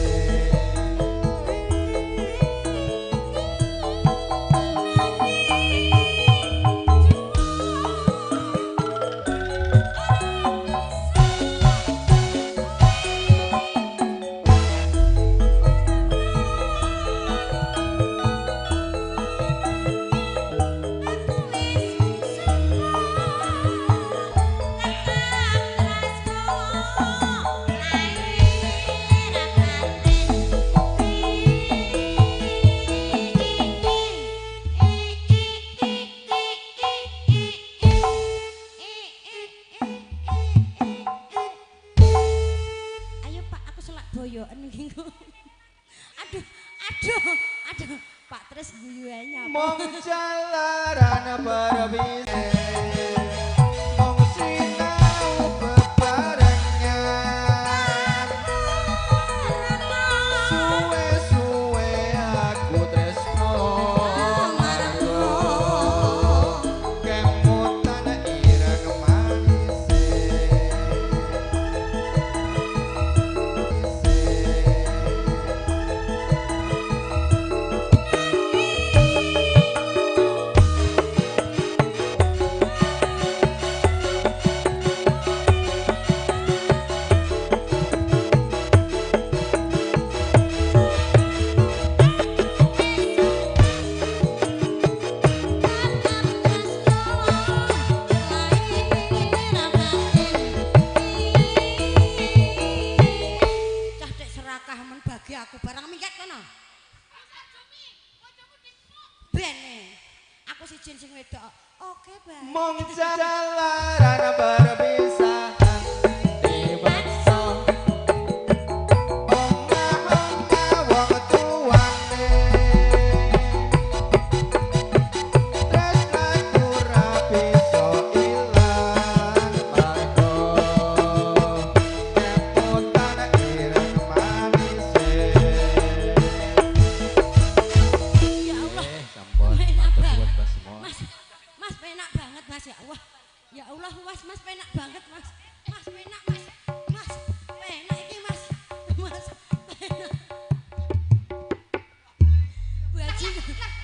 Ayo Pak, aku selak boyoken iki. Aduh, aduh, aduh. Pak Tris guyu ae nyapa. Mung jalaran berbisa mung sinau bebarengan suwe-suwe aku tresno margo kemutan ireng manise. Puas Mas, penak banget Mas. Mas penak Mas. Mas penak iki Mas. Mas penak.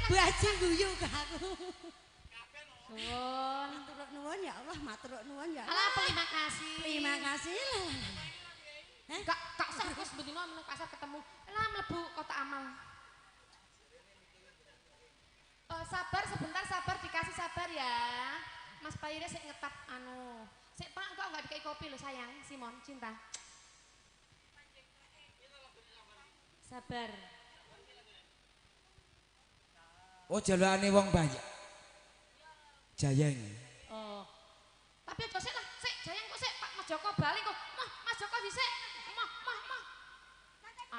Bu Haji guyu ke aku. Suwun. Matur nuwun ya Allah, matur nuwun ya. Alah terima kasih. Terima kasih. Hah? Gak sah wis bendino nang pasar ketemu. Lah mlebu kotak amal. Sabar sebentar, sabar dikasih sabar ya. Mas Payire sik ngetap anu. Sik Pak kok enggak dikai kopi lho sayang, Simon cinta. Sabar. Oh jalukane wong banyak. Jayeng. Oh. Tapi aja sik lah, sik Jayeng kok sik Pak Mas Joko bali kok. Mah Mas Joko dhisik. Mah mah mah.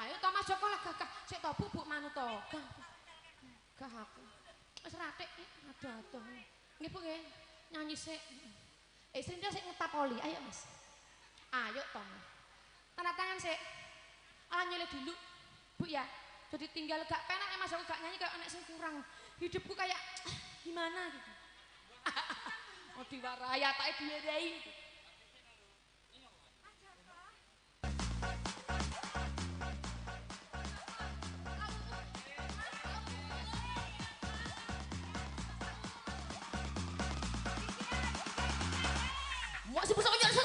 Ayo to Mas Joko lah gagah. Sik to Bu, Bu manut to. Gah. Gah aku. Wis ratik aduh-aduh. Nggih Bu nggih. Nyanyi sik. Srintil sik ngetap oli. Ayo Mas. Ayo to. Tanda tangan sik. Ah nyele dulu. Bu ya. Jadi tinggal gak penak nek Mas aku gak nyanyi kayak anak sing kurang. Hidupku kayak gimana gitu. Oh diwarai atake diwerehi. Masih bisa nyanyi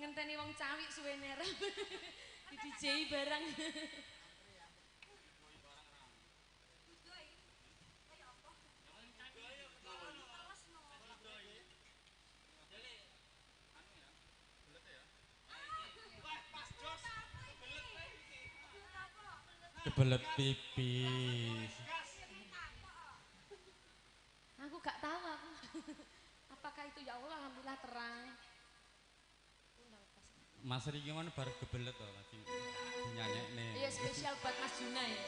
ngenteni wong cawik suwene ra. Di DJ barang. Kebelet pipis. Aku gak tahu aku. Apakah itu ya Allah, alhamdulillah terang. Mas Riki mana baru kebelet toh lagi dinyanyekne. Iya spesial buat Mas Juna ya.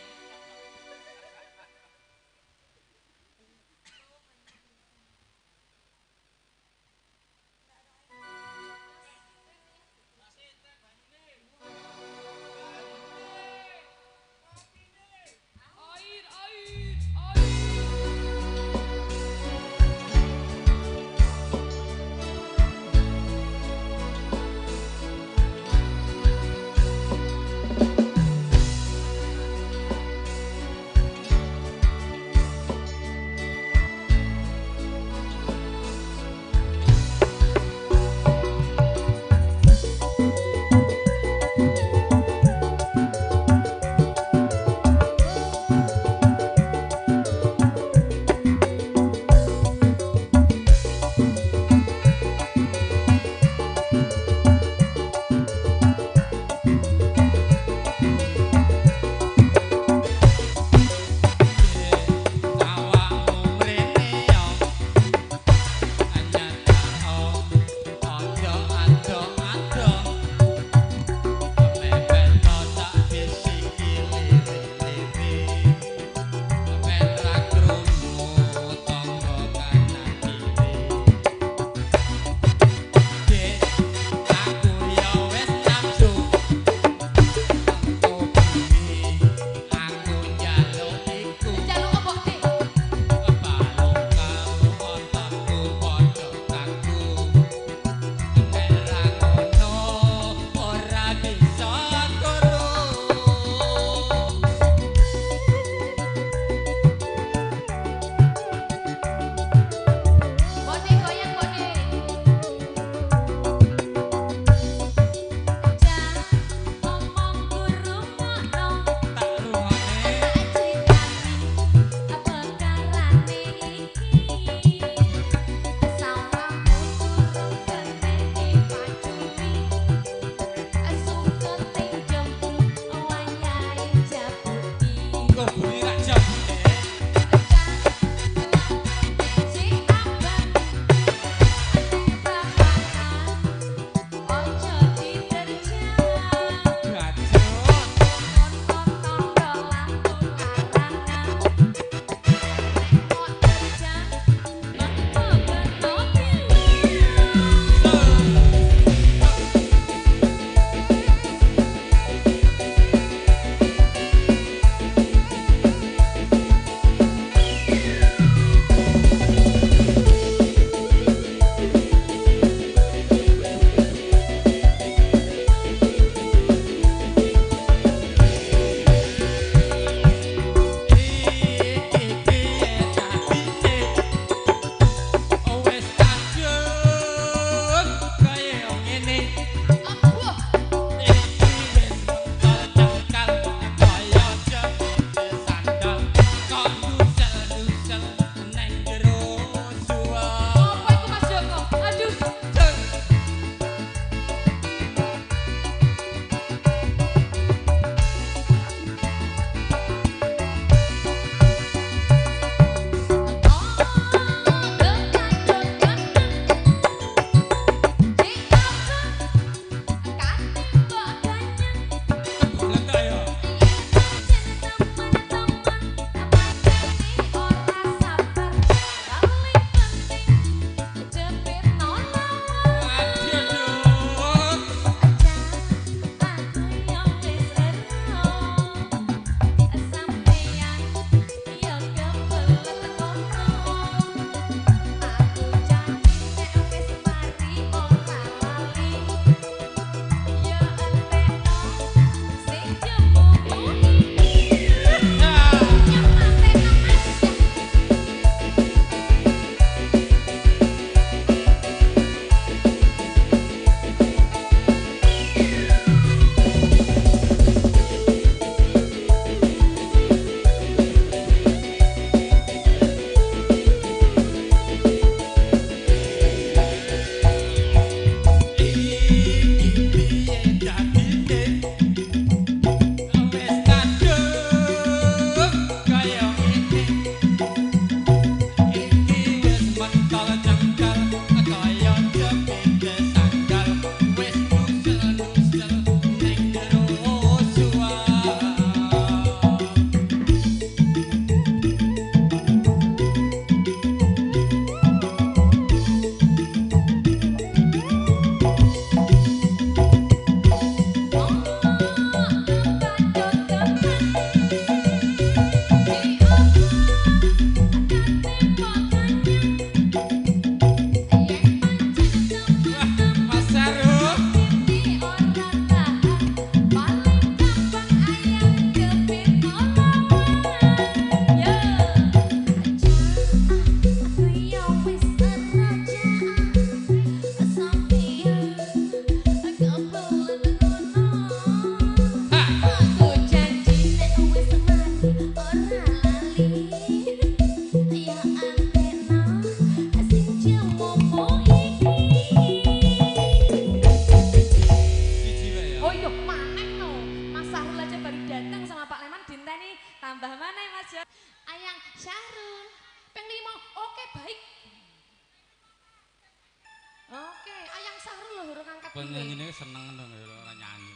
Penyanyine seneng ngono ora nyanyi.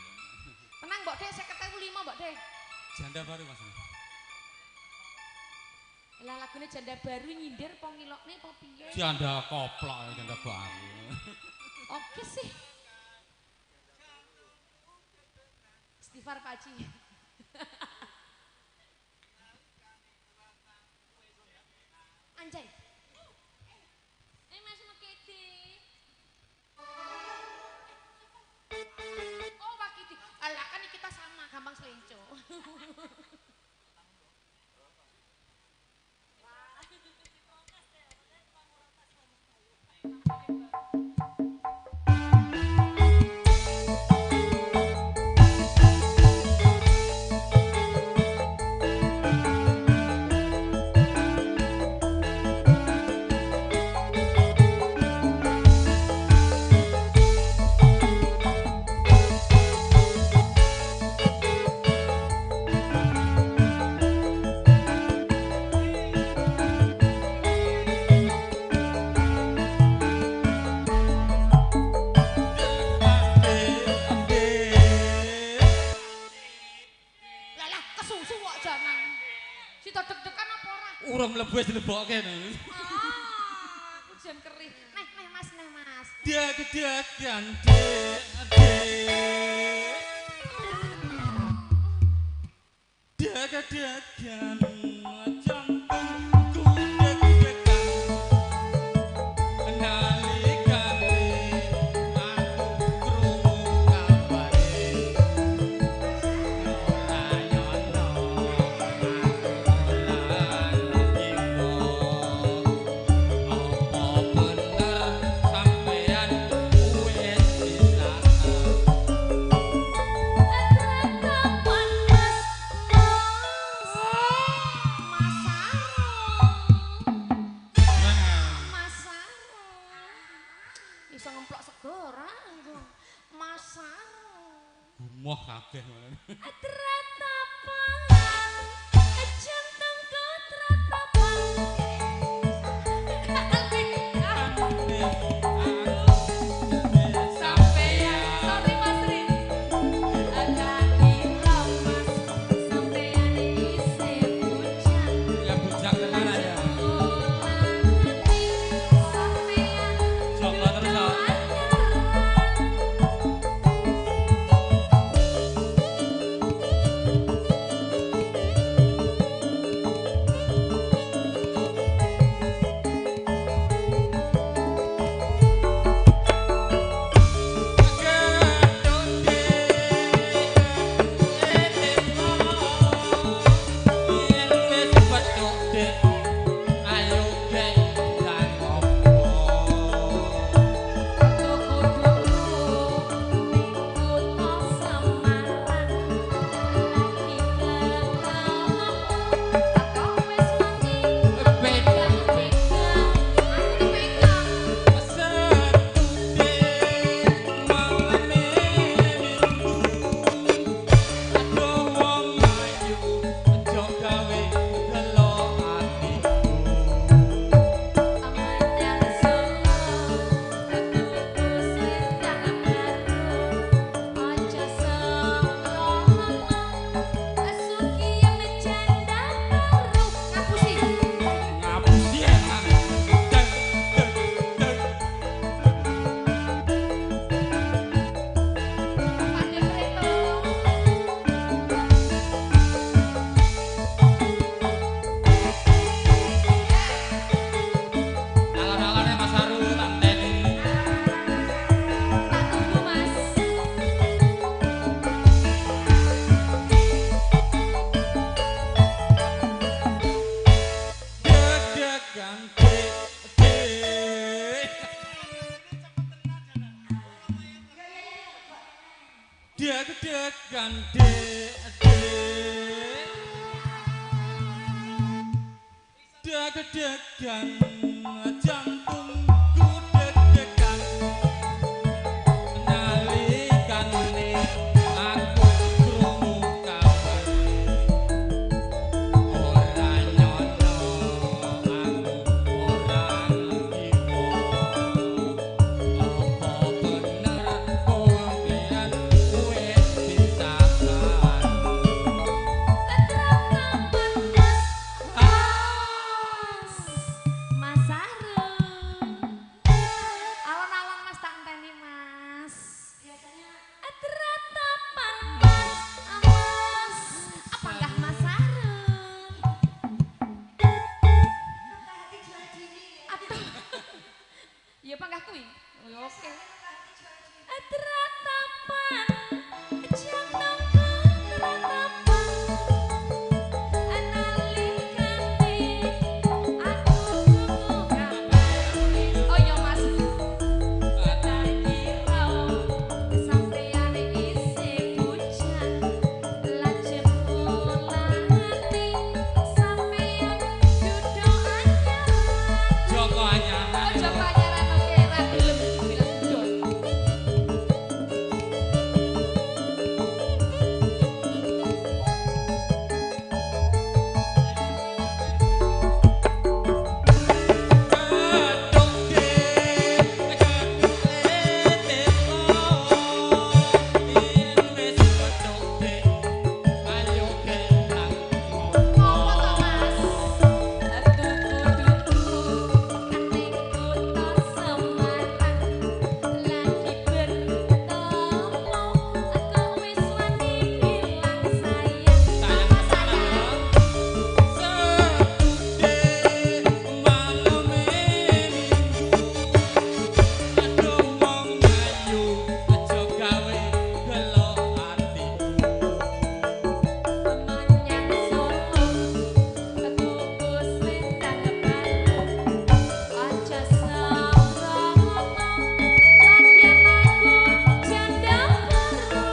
Tenang Mbok De, 55 Mbok De. Janda baru Mas. Lah lagune janda baru nyindir apa ngilokne apa piye? Janda koplok, janda baru. Oke sih. Istighfar Pak Haji. Anjay. Mas Mekidi. Oh, Wakidi. Alah kan kita sama, gampang selenco. Wis dilebokke to. Ah, aku jan kerih. Neh, neh Mas, neh Mas. Deg-degan dek dek. Deg-degan jantungku deg-degan. Nalikane aku krungu kabare. Ora nyono. Moh kabeh tratapan jantungku tratapan sampeyan sorry Mas Rin kira Mas sampeyan isih bujang ya bujang tenan ya sampeyan joko terus. Deg-degan dek dek. Deg-degan jantungku deg-degan. Nalikane aku krungu kabar. Ora nyono aku ora ngiwo. Apa bener Aduh. Ya panggah kuwi. Oke. Tratapan jantungku tratapan analikane aku krungu kabar. Oh ya Mas. Tak kira sampeyan isih bujang lajeng mulane sampeyan dudu anyar. Joko anyaran. Oh Joko anyaran oke ra gelem dibilang dudu. Ngopo to Mas? Tuku dudu ning kutha Semarang lagi bertemu aku wis wani bilang sayang. Apa sayang? Menyang Solo tuku selendang baru aja sembrono lagian aku janda baru.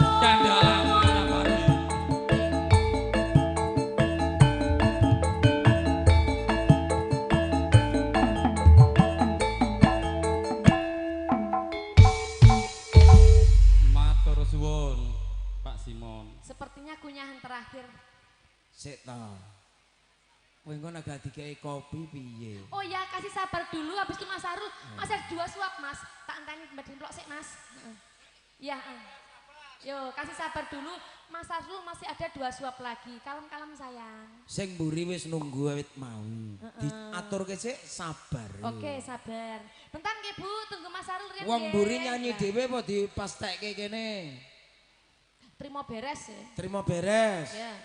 Matur suwun Pak Simon. Sepertinya kunyahan terakhir. Sik ta. Kowe engko nek gak dikei kopi piye? Oh ya, kasih sabar dulu habis itu Mas Arul. Mas ada 2 suap, Mas. Tak enteni mbak Demplok sik, Mas. Heeh. Ya, heeh. Yo, kasih sabar dulu. Mas Arul masih ada 2 suap lagi. Kalem-kalem sayang. Sing mburi wis nunggu awit mau. Diaturke sik sabar. Oke, sabar. Bentar nggih, Bu, tunggu Mas Arul riyen. Wong nggih. mburi nyanyi dhewe apa dipastekke kene? Terima beres ya. Terima beres. Ya.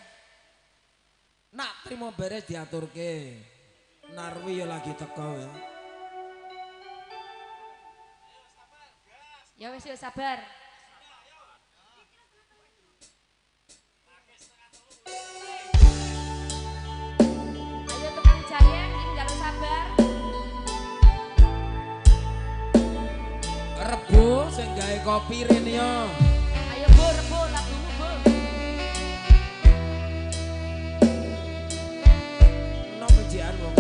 Nak terima beres diaturke. Narwi ya lagi teko ya. Ya wis yo sabar. Ayo tukang jayeng iki njaluk sabar. Rebo sing gawe kopi rene yo. Ayo Bu, rebo lagumu Bu. Nom jian wong.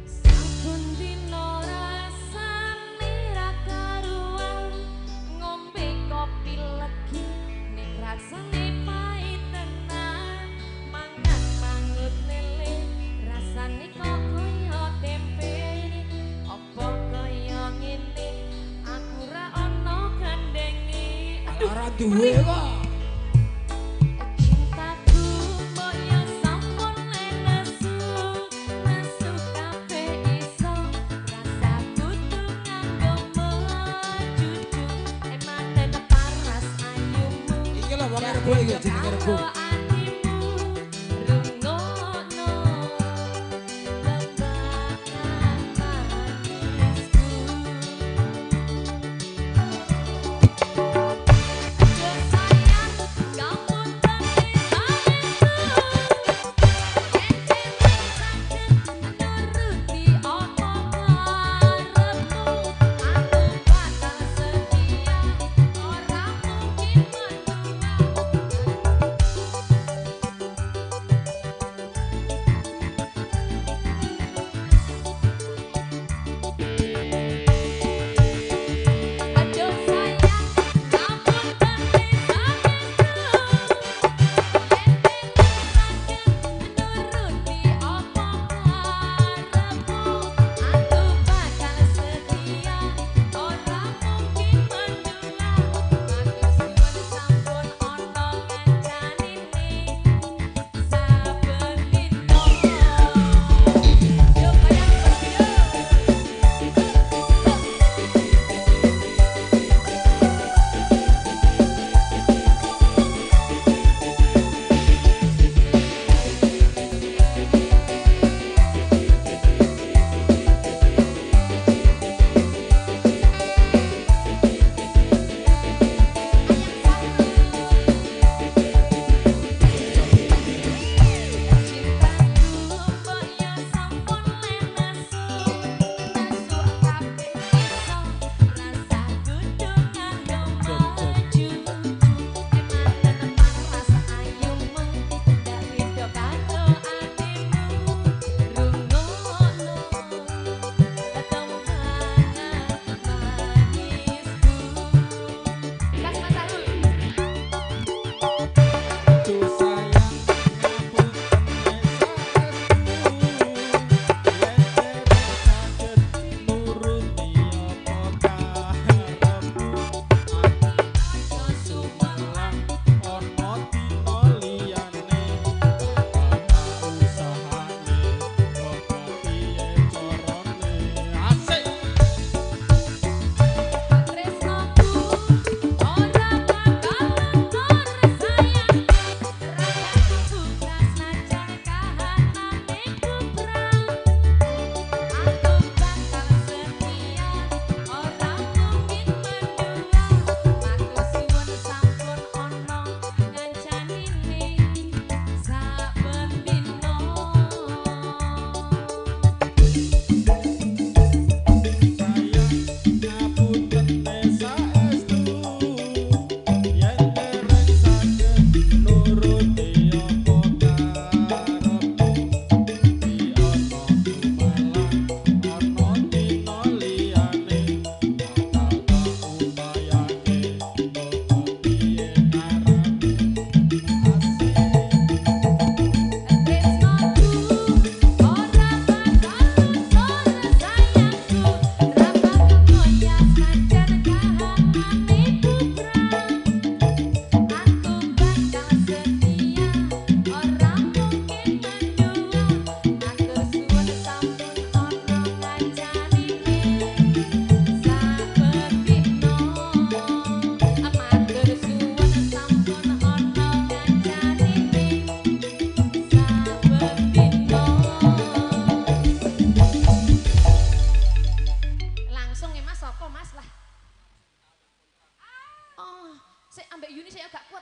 Saben dina rasane ra karuan ngombe kopi legi ning rasane pahit tenan mangan mangut lele rasane kok kaya tempe apa kaya ngene aku ra ono gandenge. Aduh, Ora duwe kok. Cintaku mbok yo sampun nesu nesu kabeh iso rasa kudu nganggo mecucu emane paras ayumu. Iki lho wong rebo iki jenenge rebo. Karo atimu rungokno tembakan manisku. Yo sayang kamu tadi tanganku nuruti apa karepmu aku bakal setia ora mungkin mendua.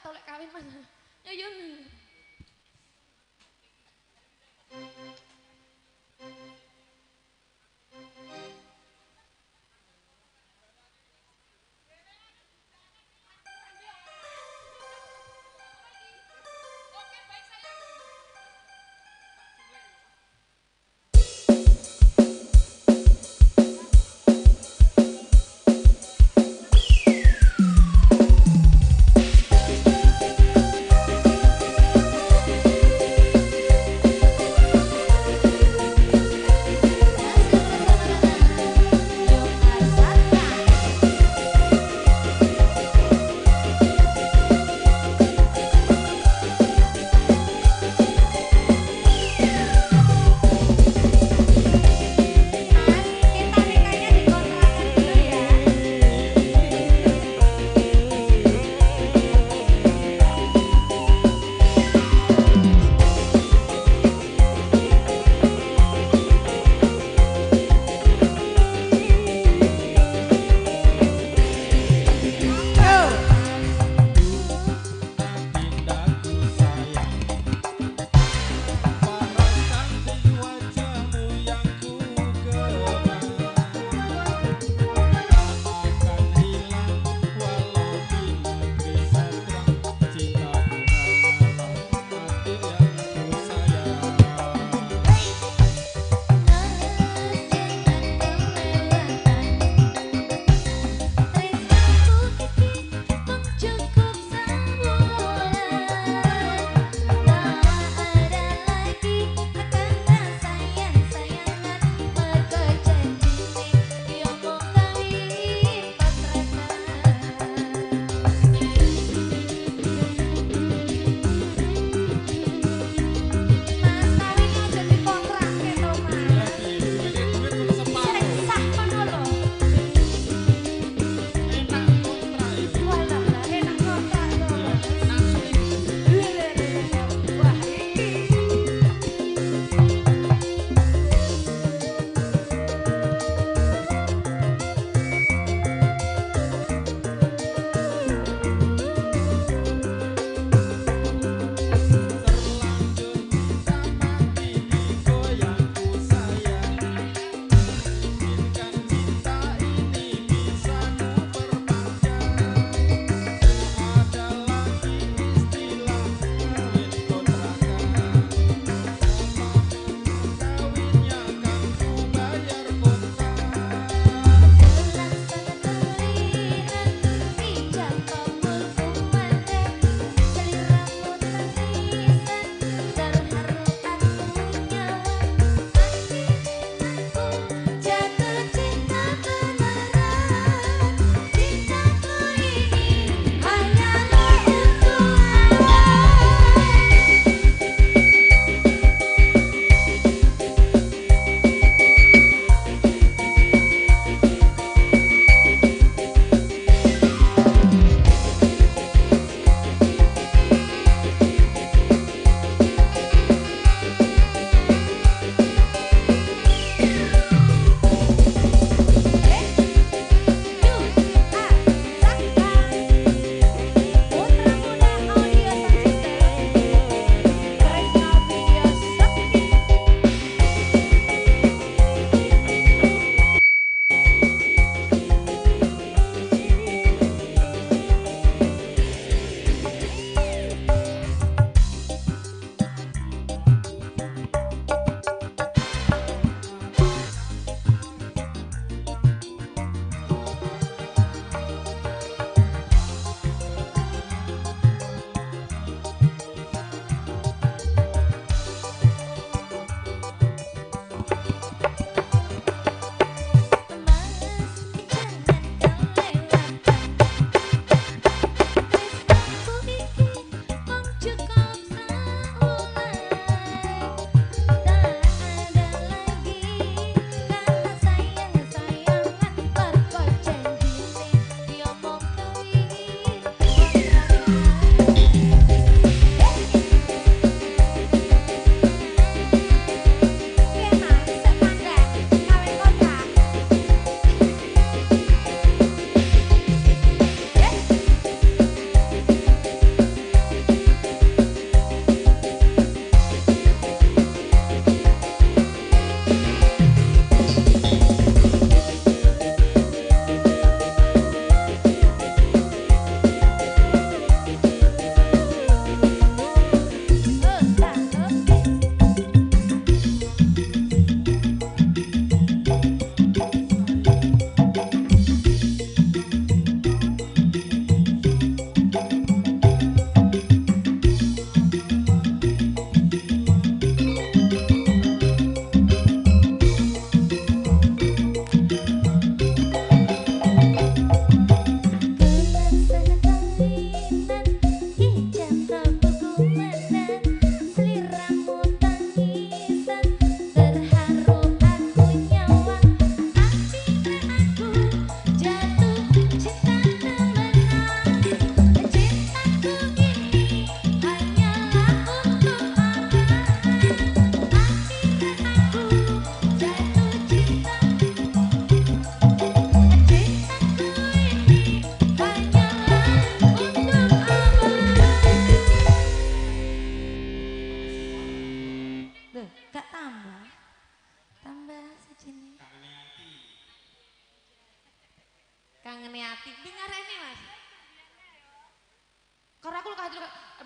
tau lek kawin Mas. Ya yo.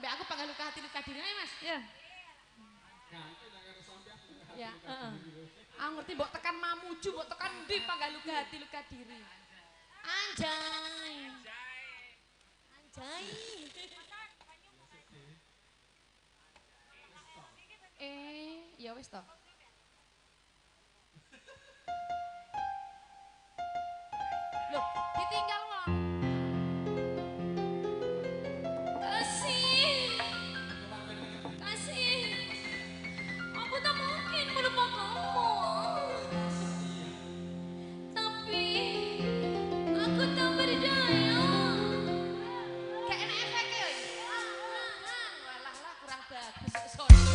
Mbak aku panggah luka hati luka diri ayo Mas. Ya. Ya, heeh. Aku ngerti mbok tekan Mamuju, mbok tekan ndi panggah luka hati luka diri. Anjay. Anjay. Ya wis toh. Loh, ditinggal wong. Kasih. Kasih. Aku tak mungkin melupakanmu. Tapi aku tak berdaya. Gak enak efeknya ya. Walah lah kurang bagus soalnya.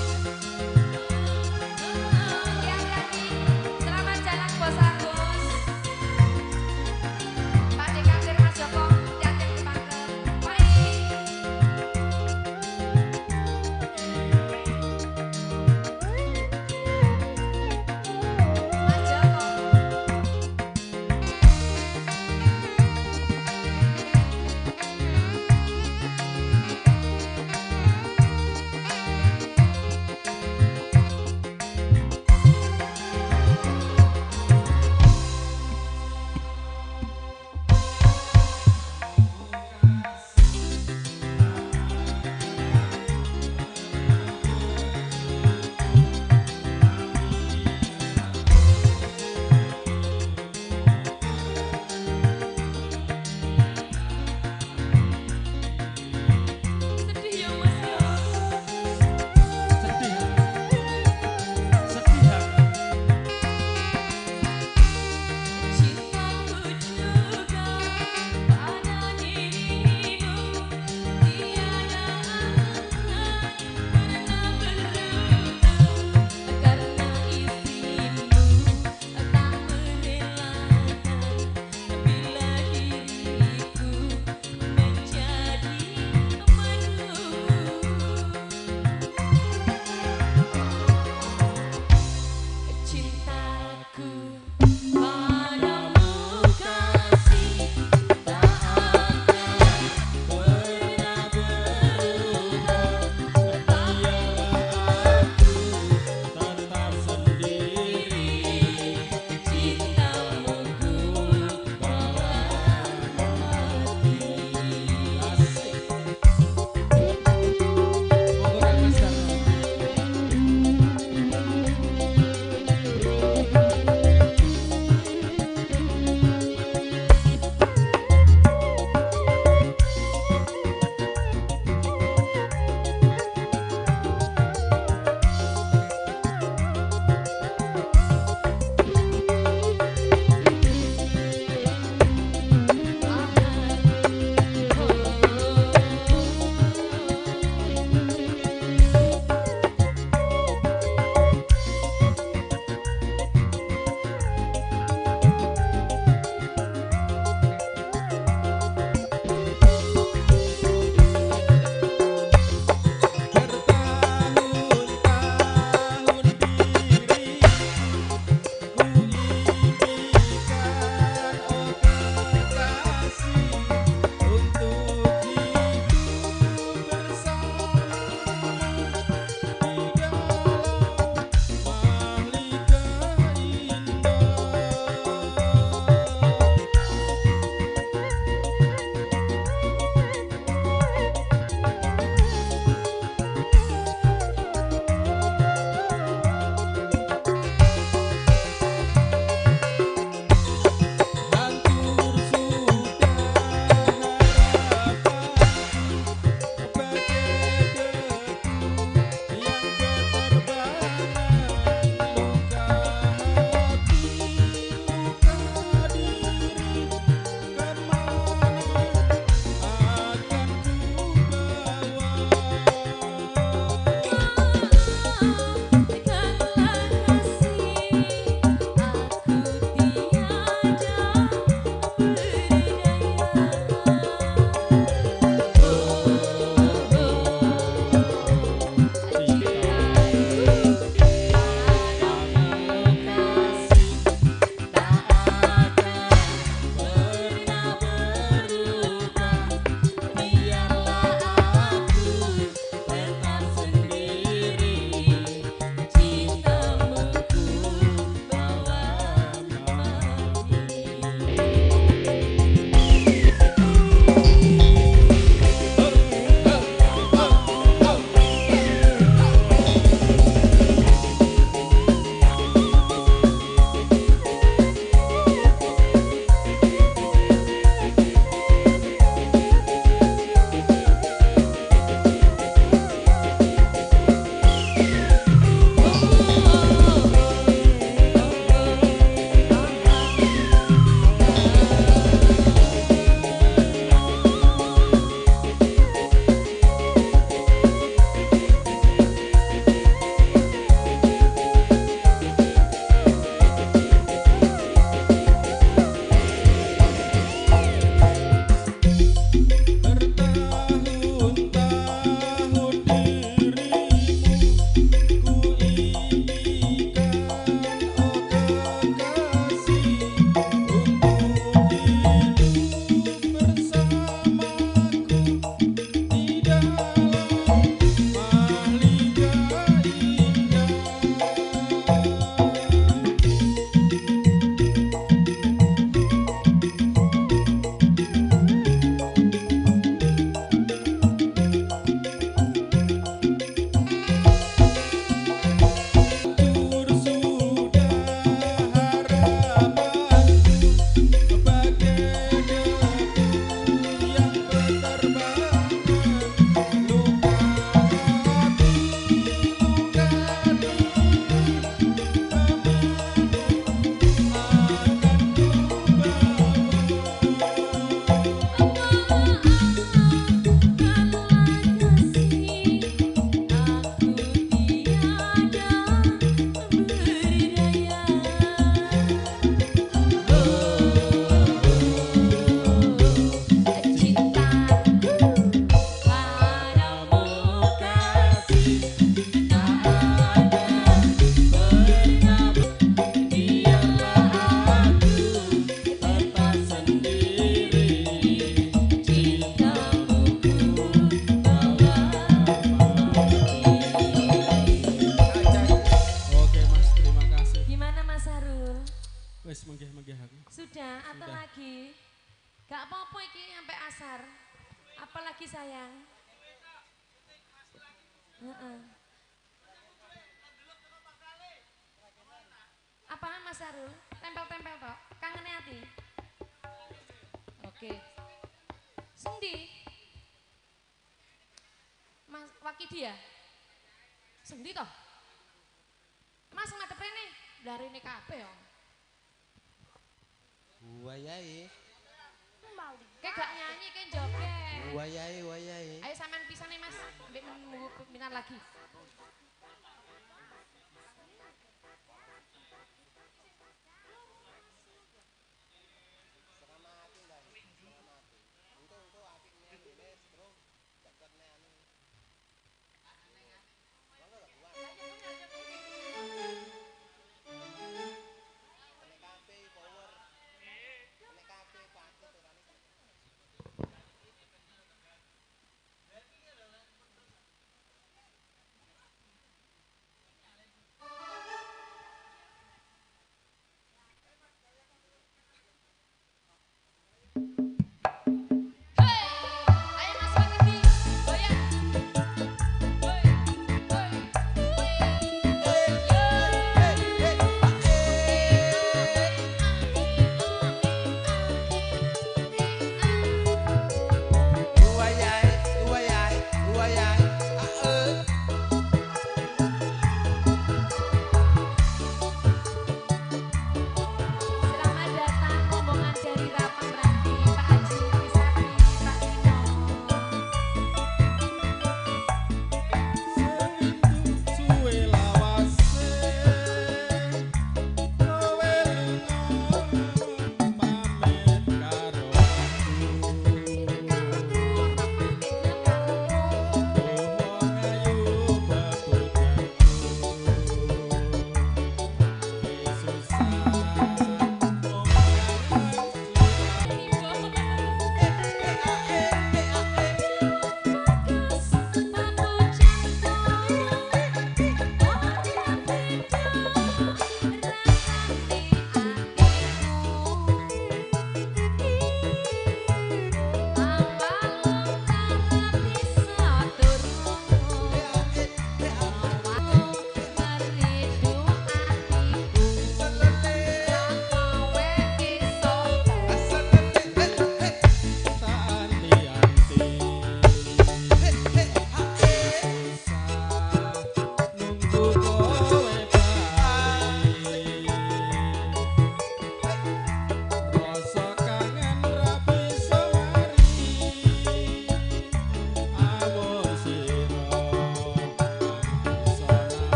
Murniati. Oke. Sendi. Mas Wakidi ya? Sendi toh? Mas ngadep rene. Lah rene kabeh yo. Wayahe. Kayak gak nyanyi, kayak joget. Wayahe, wayahe. Ayo sampean pisane Mas, ambek menunggu pimpinan lagi.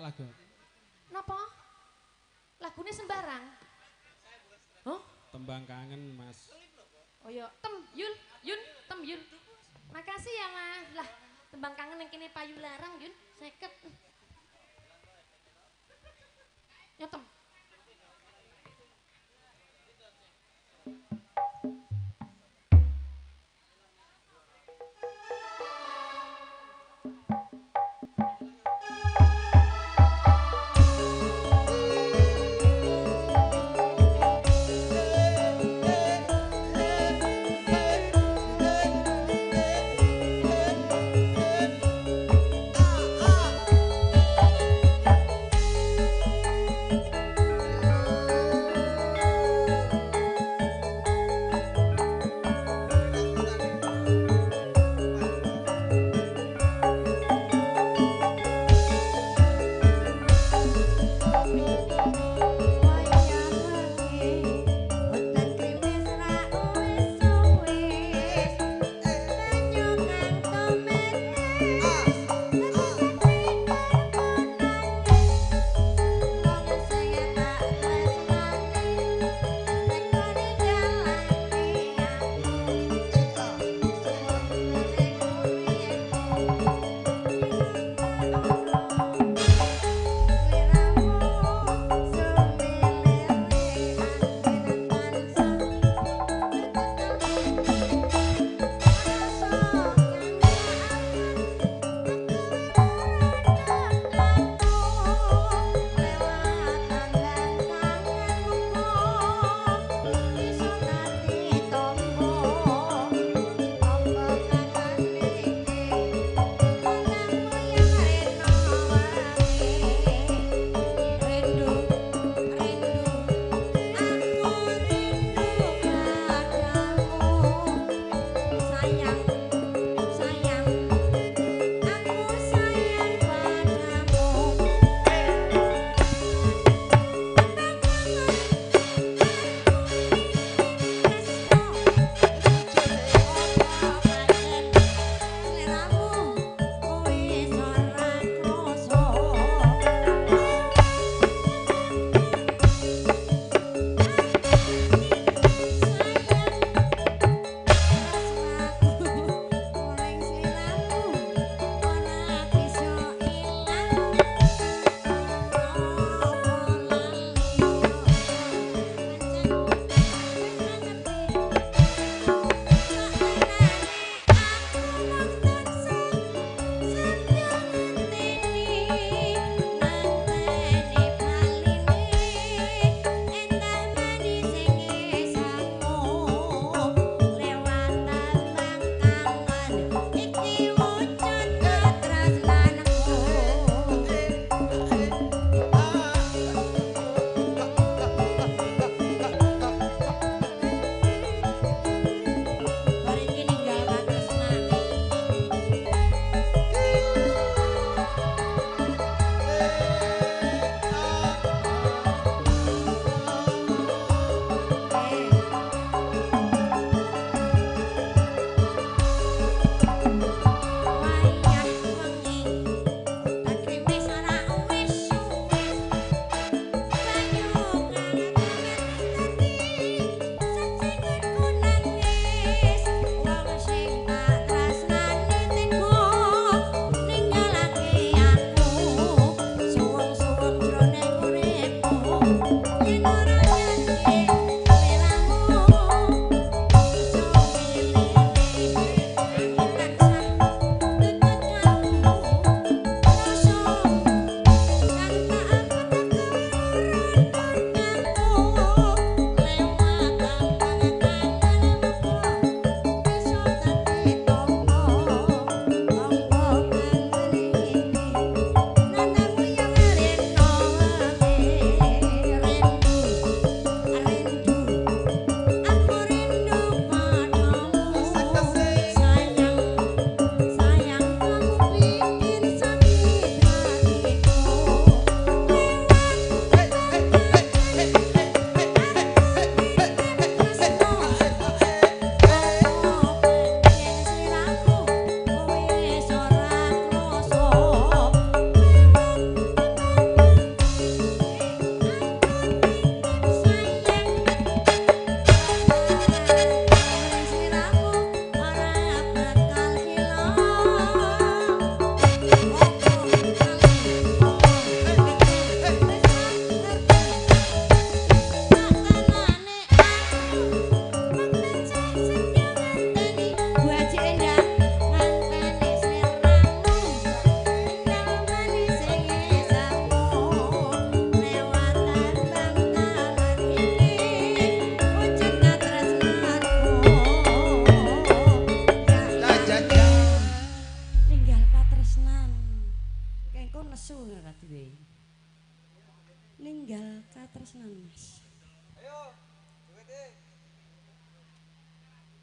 Lagu. Napa? Lagune sembarang. Huh? Tembang kangen, Mas. Oh iya, tem Yun, Yun, tem Yun. Makasih ya, Mas. Lah, tembang kangen yang kene payu larang, Yun. 50. Ya tem.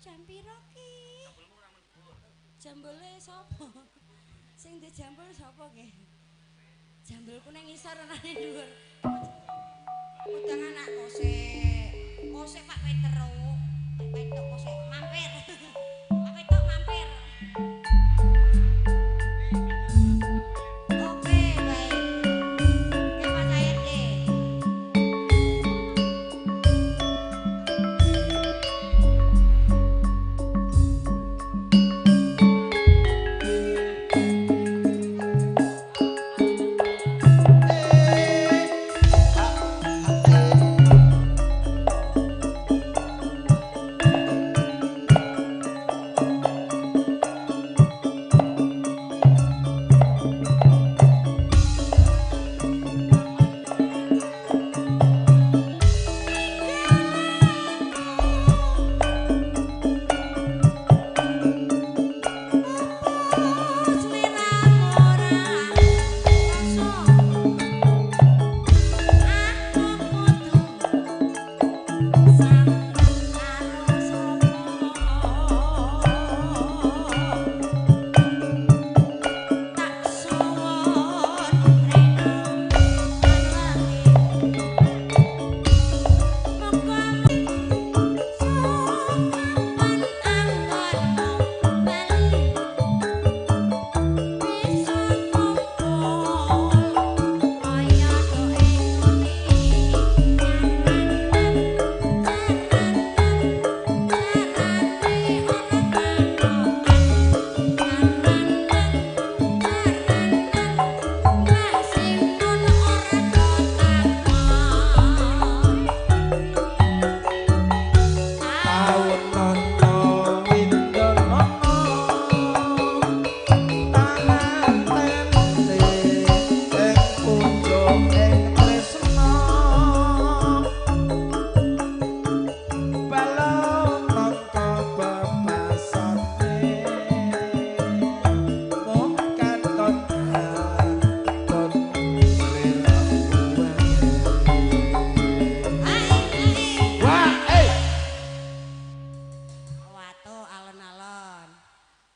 Jam piro ki? Jambule sapa? Sing ndek jambul sapa ki? Jambulku nang ngisor ana ning dhuwur. Udang anak kosek. Kosek Pak Petro. Pak Petro kosek mampir. Pak Petro mampir. Oke, baik. Oke, Pak Said deh.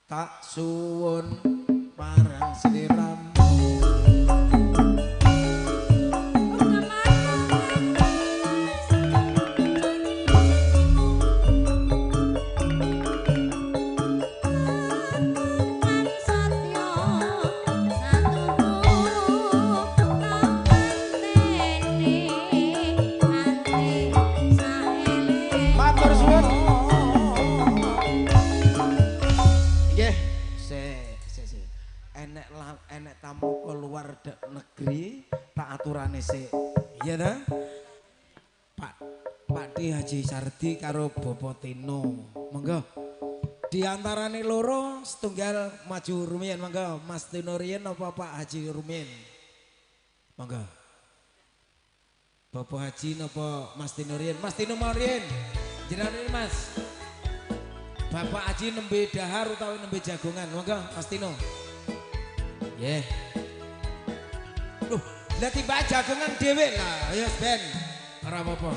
Tak suwun marang sliramu. Matur suwun. Nggih, se enek tamu keluar negeri tak aturane sik. Iya ta? Pak D Haji Sardi karo Bapak Tino. Monggo. Di antarane loro setunggal maju rumiyin monggo. Mas Tino riyin apa Pak Haji rumiyin? Monggo. Bapak Haji napa Mas Tino riyin? Mas Tino mau riyin. Jenengan riyin Mas. Bapak Haji nembe dahar utawi nembe jagongan. Monggo Mas Tino. Nggih. Loh, lah tiba jagongan dhewe lah. Ayo ben. Ora apa-apa.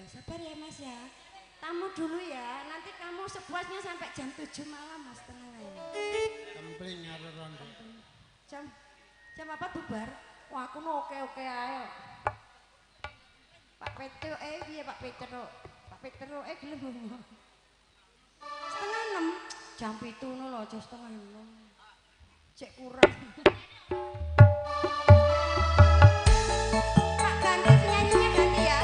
Sabar ya Mas ya. Tamu dulu ya. Nanti kamu sepuasnya sampai jam 7 malam Mas, tenang aja. Templing karo rondo. Jam jam apa bubar? Wah, aku no oke-oke ae. Pak Petro, piye Pak Petro? Pak Petro gelem. 5:30, jam 7 ngono lho, aja 5:30. Cek kurang. Pak ganti penyanyinya ganti ya.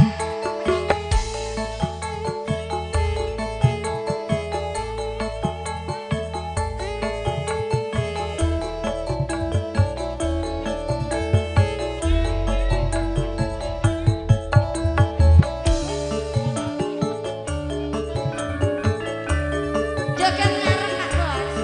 Joget ngarep Pak Bos.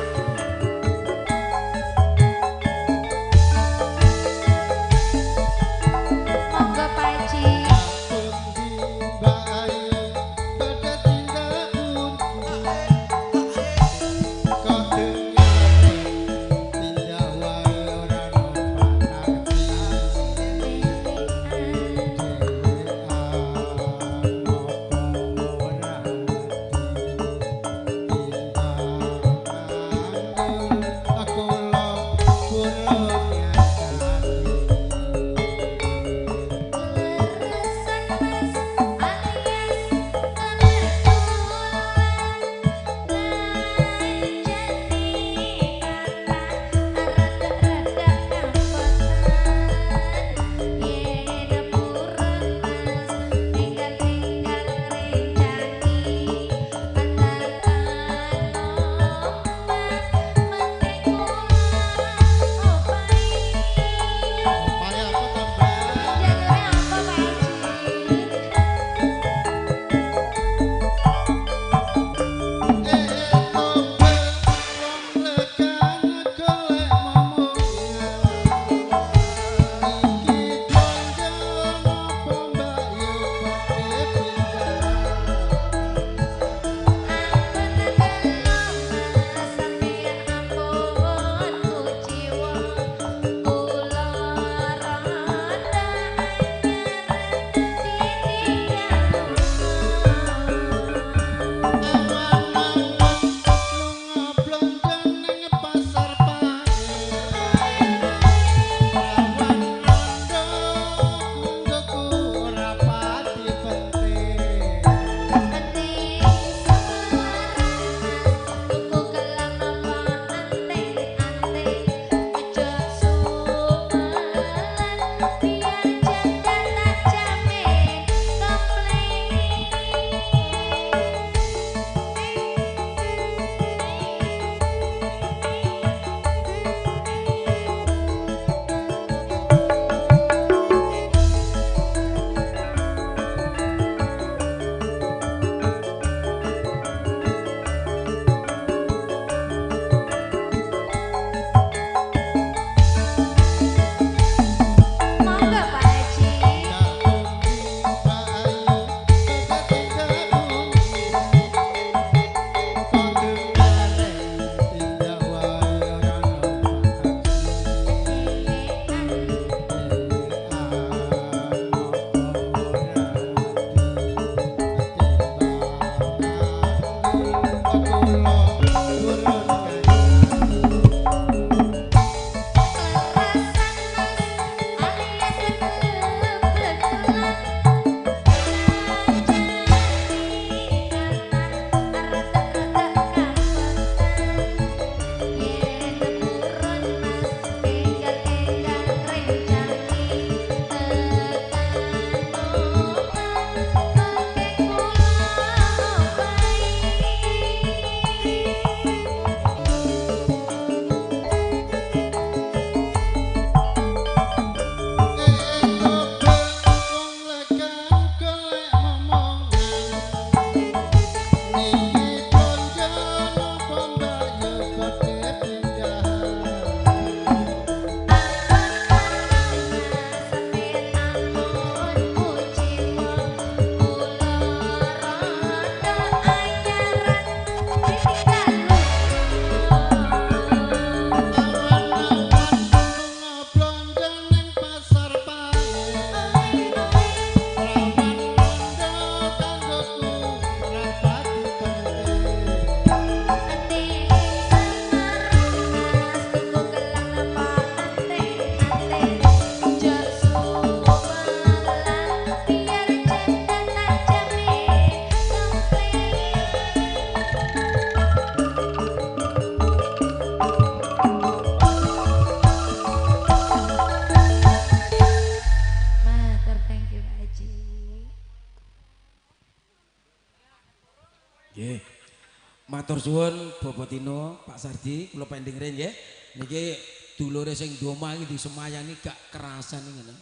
Matur suwun Bapak Tino, Pak Sardi, kula pending rin nggih. Niki dulure sing ndoma iki disemayani gak kerasan ngene.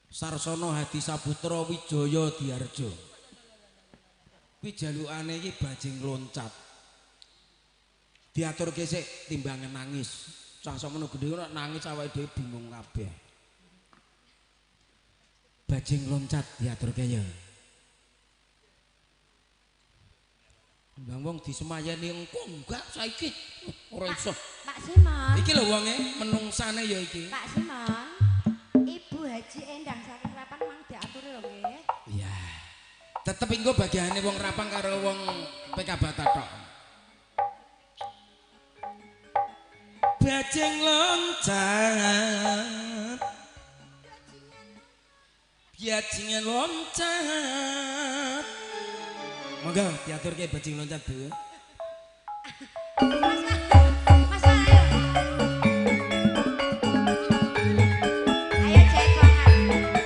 Sarsono Hadi Saputra Wijaya Diarjo. Kuwi jalukane iki bajing loncat. Diaturke sik timbangan nangis. Cah sakmono gedhe nek nangis awake dhewe bingung kabeh. Bajing loncat diaturke ya. Bang wong disemayani engko enggak saiki ora iso. Pak Simon. Iki lho wonge menungsane ya iki. Pak Simon. Ibu Haji Endang saking Rapang mang diaturi lho nggih. Iya. Tetep engko bagiane wong Rapang karo wong PK Bata tok. Bajing loncat. Bajingan loncat. Monggo diaturke bajing loncat, Bu. Mas, ayo. Ayo cekongan.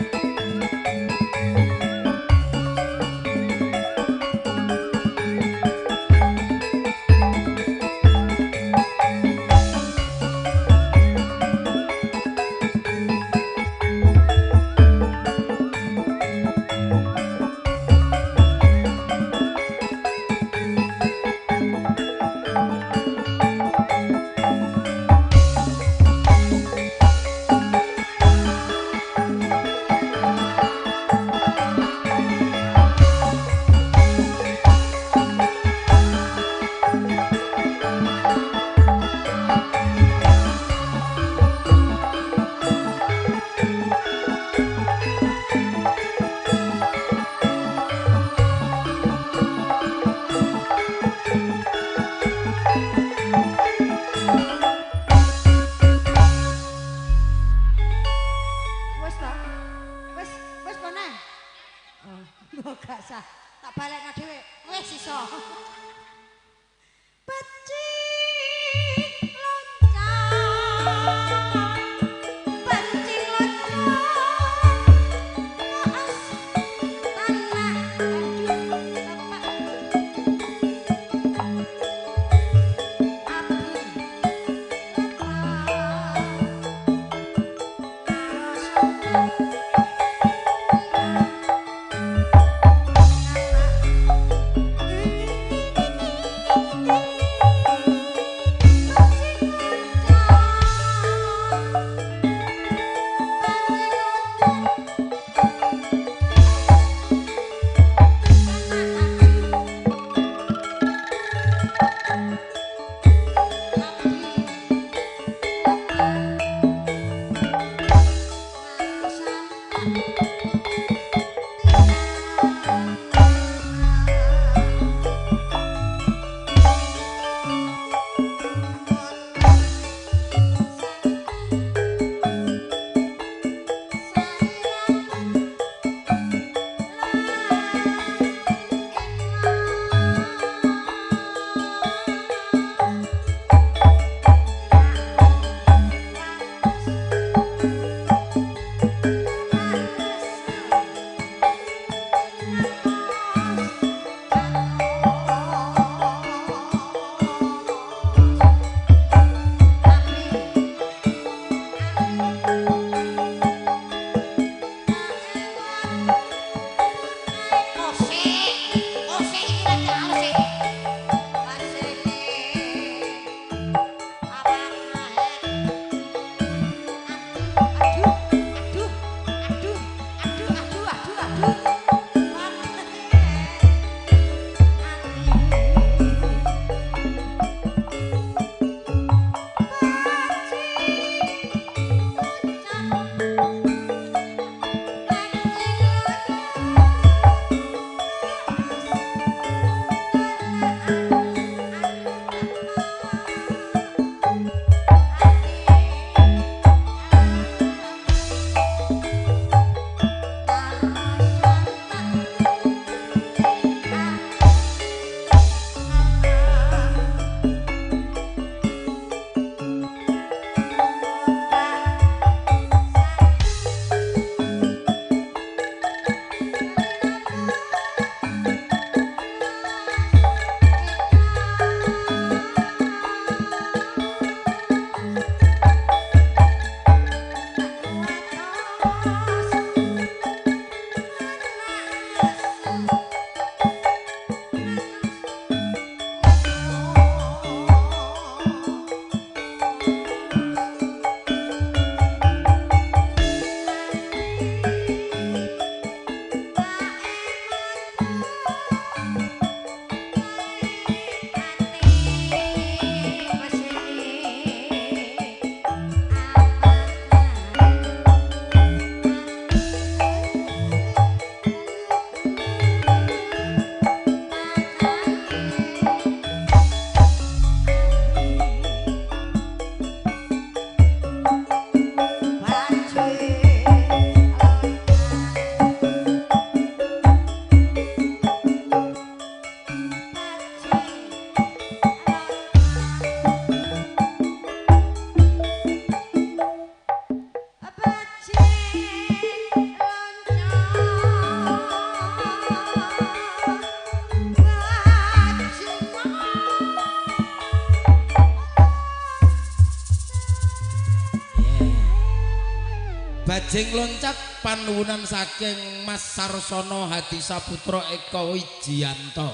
Bajing loncat panuwunan saking Mas Sarsono Hadisa Putra Eko Wijianto.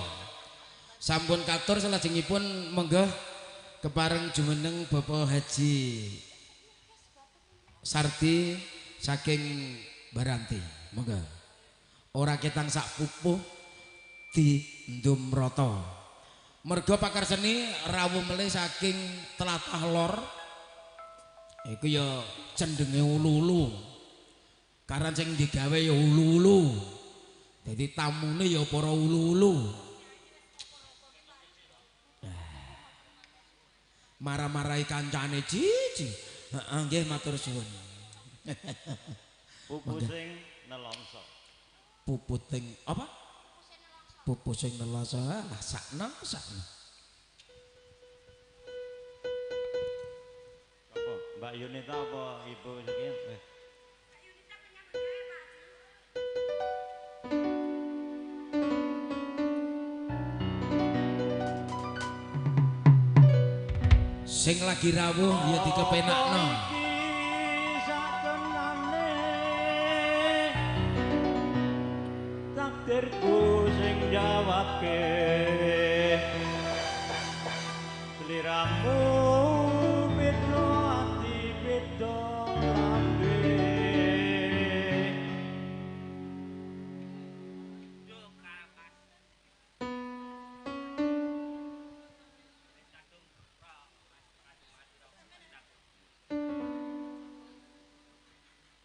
Sampun katur salajengipun monggo kepareng jumeneng Bapak Haji Sardi saking Baranti. Monggo. Ora ketang sak pupuh di ndum rata. Mergo pakar seni rawuh melih saking tlatah lor. Iku ya cendenge ulu-ulu. Karan sing digawe ya ulu-ulu. Dadi tamune ya para ulu-ulu. Marah-marahi kancane cici. Heeh nggih matur suwun. Pupusing nelongso. Puputing apa? Pupusing nelongso. Lah sakno sakno. Apa? Mbak Yunita apa Ibu sekian? Mbak Yunita penyambut gawe Pak Haji. Sing lagi rawuh ya dikepenakno. Takdirku sing jawabke sliramu beda ati beda lambe.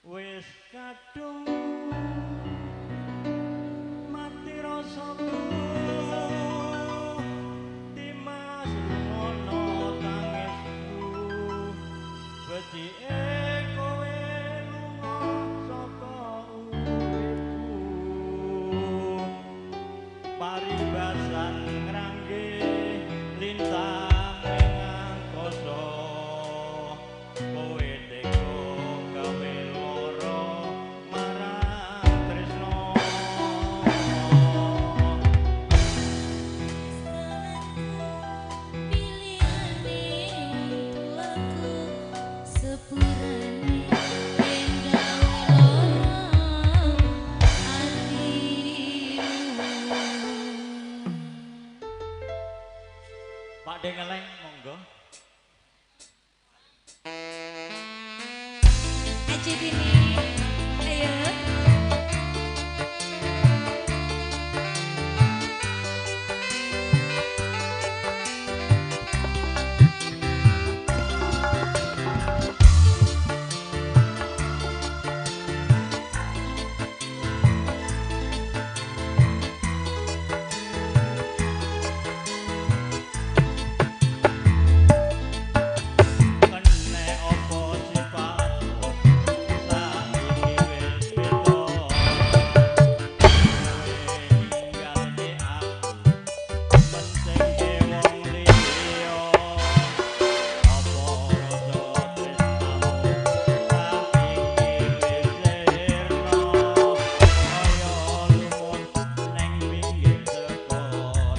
Wis kadung mati rasaku timas ngono tangisku becike kowe lunga saka uripku paribasan ngrangge lintang ing angkasa kowe tega gawe lara marang tresno. Pilihane tuaku sepurane yen gawe lara atimu. Pak Dengeleng monggo. Aji dini, ayo. Kene apa sifatmu saiki wis beda kowe ninggalke aku mentingke wong liya apa rasa tresnamu saiki wis sirna kaya lumut neng pinggir segara.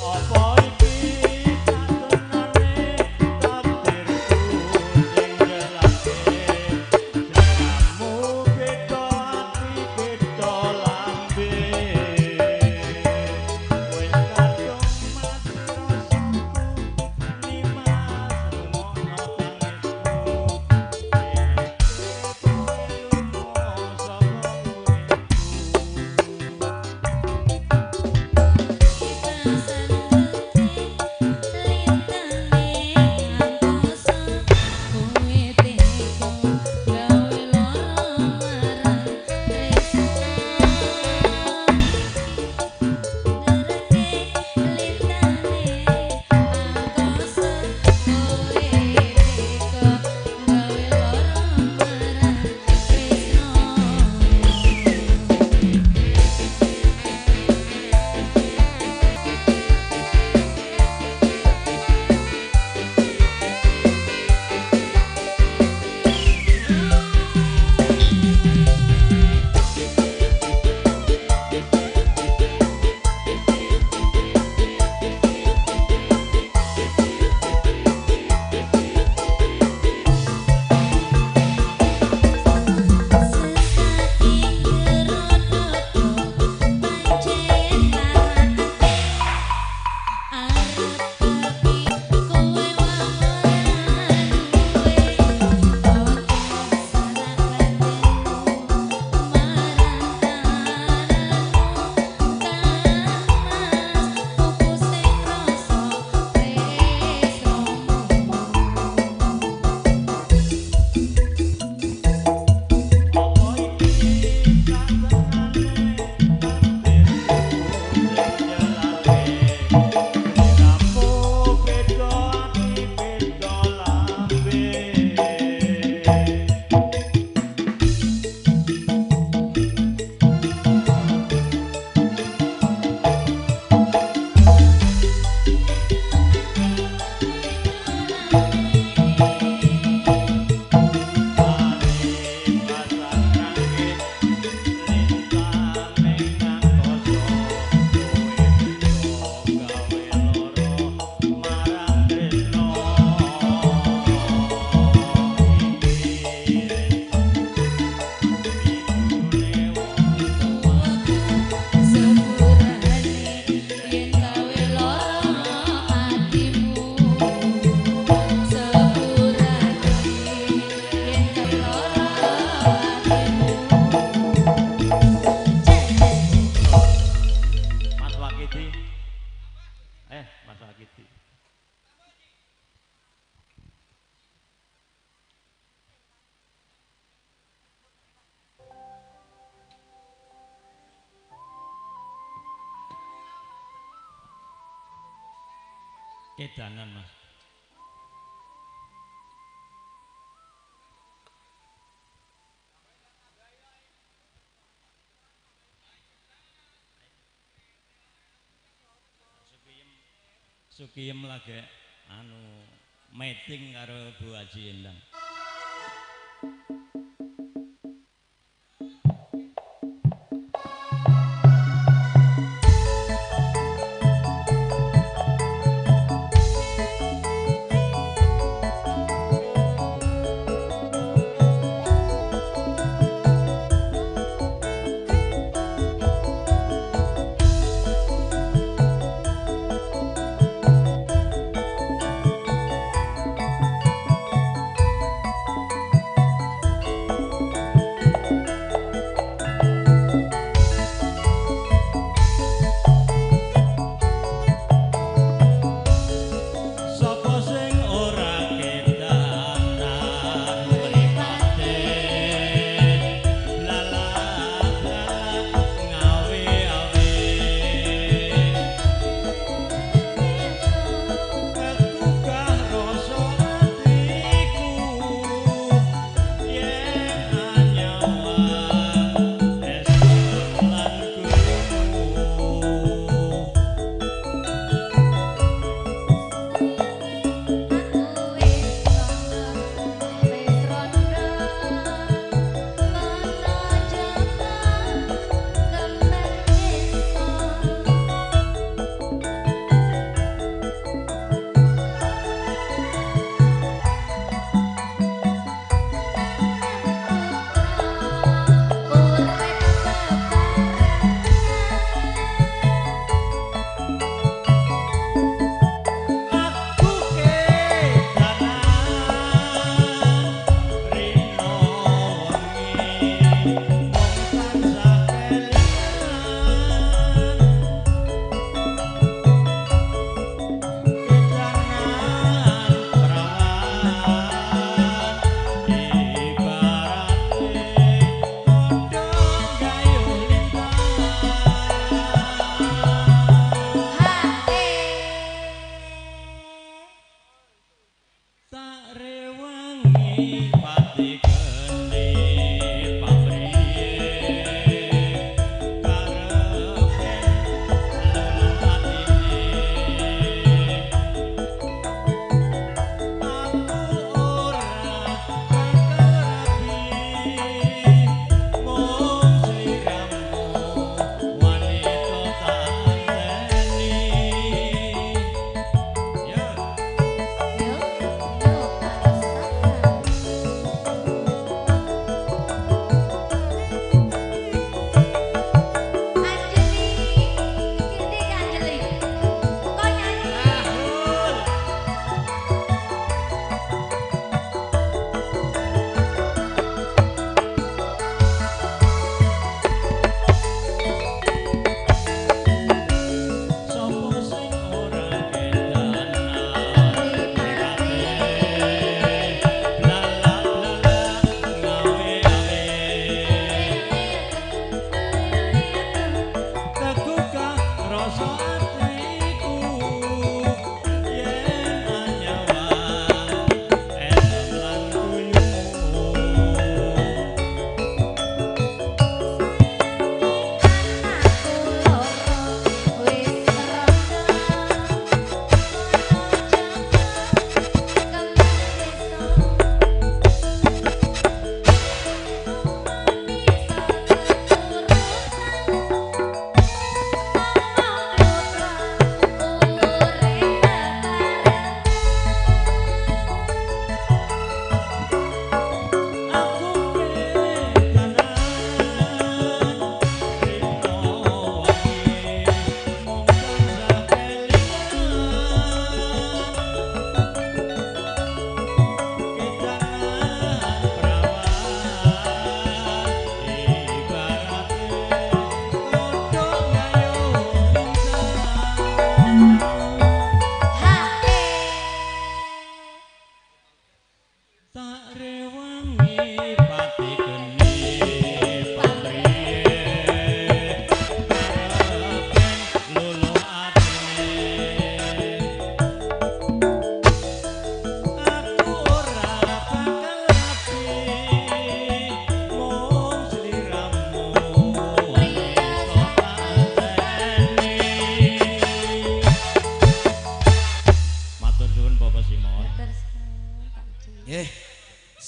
Apa iki satenane takdirku sing jelaske sliramu beda ati beda lambe wis kadung mati rasaku nimas rungokno tangisku becike kowe lunga saka uripku. Mas Akiti. Kedanan Mas. Sukiyem lagi anu meeting karo Bu Haji Endang.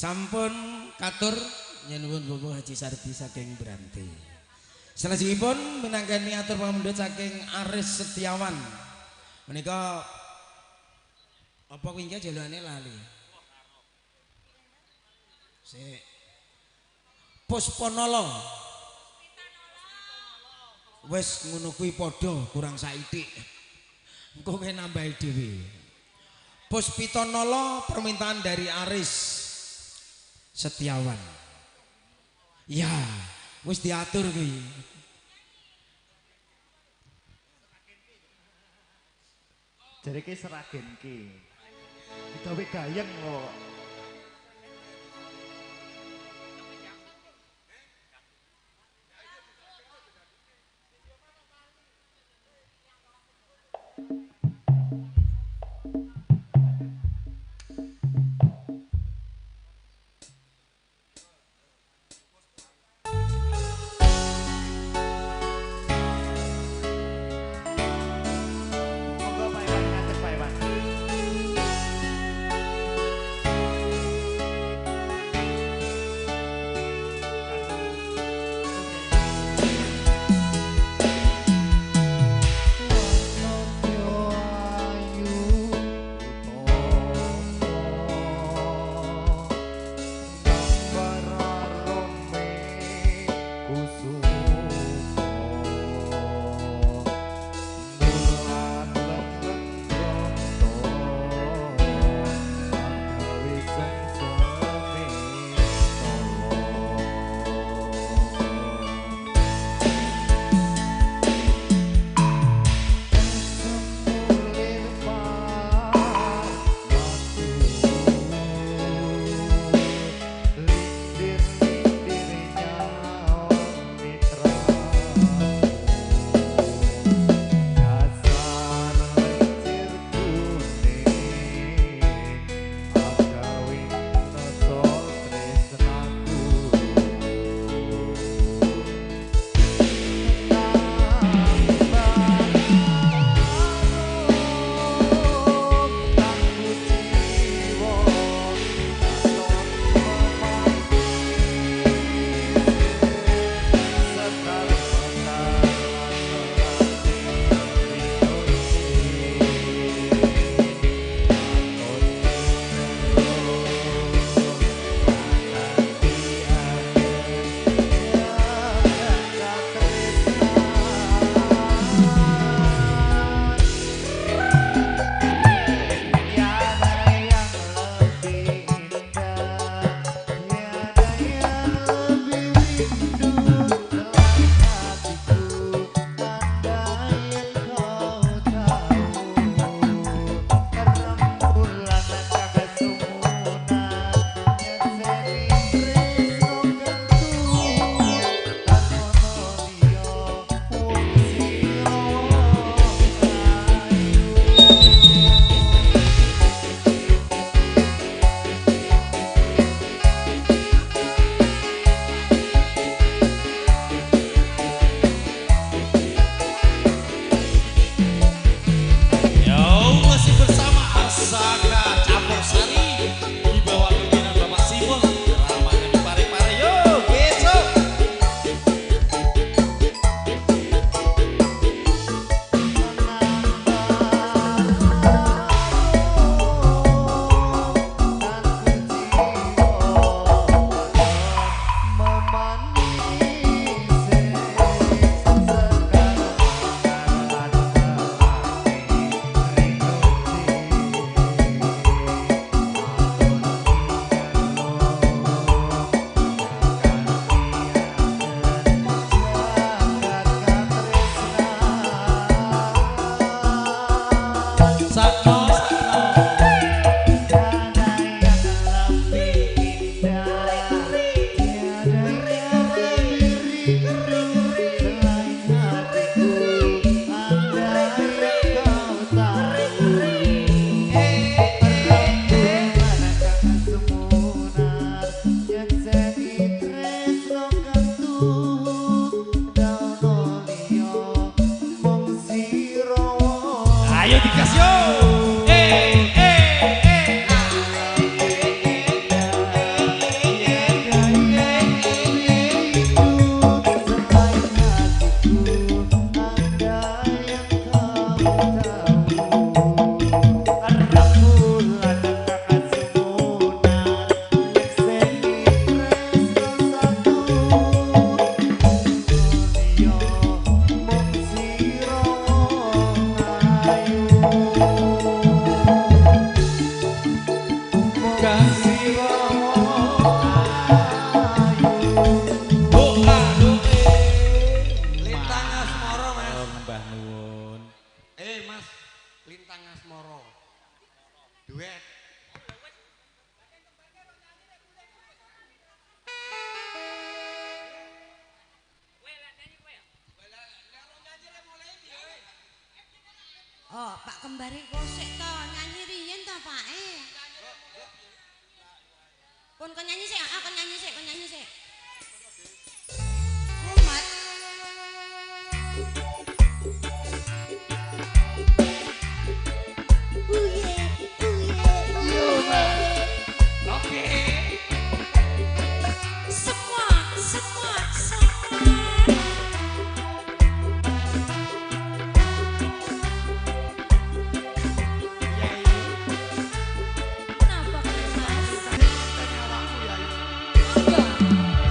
Sampun katur nyuwun Bapak Haji Sardi saking Branti. Salajengipun minangkani atur pamundhut saking Aris Setiawan. Menika apa kuwi iki jalukane lali. Sik. Puspanala. Wis ngono kuwi padha kurang saithik. Engko kowe nambahi dhewe. Puspitanala permintaan dari Aris Setiawan. Ya, wis diatur kuwi. Jareke Sragen ki. Digawe gayeng kok. Ayo dikasih yo. Oh, Pak Kembari kosek to, nyanyi riyen to, Pak. Pun kon nyanyi sik, ah kon nyanyi sik, kon nyanyi sik. Kumat. Uye, uye, uye. Oke. Semua, semua, semua. Kenapa, Mas? Enggak.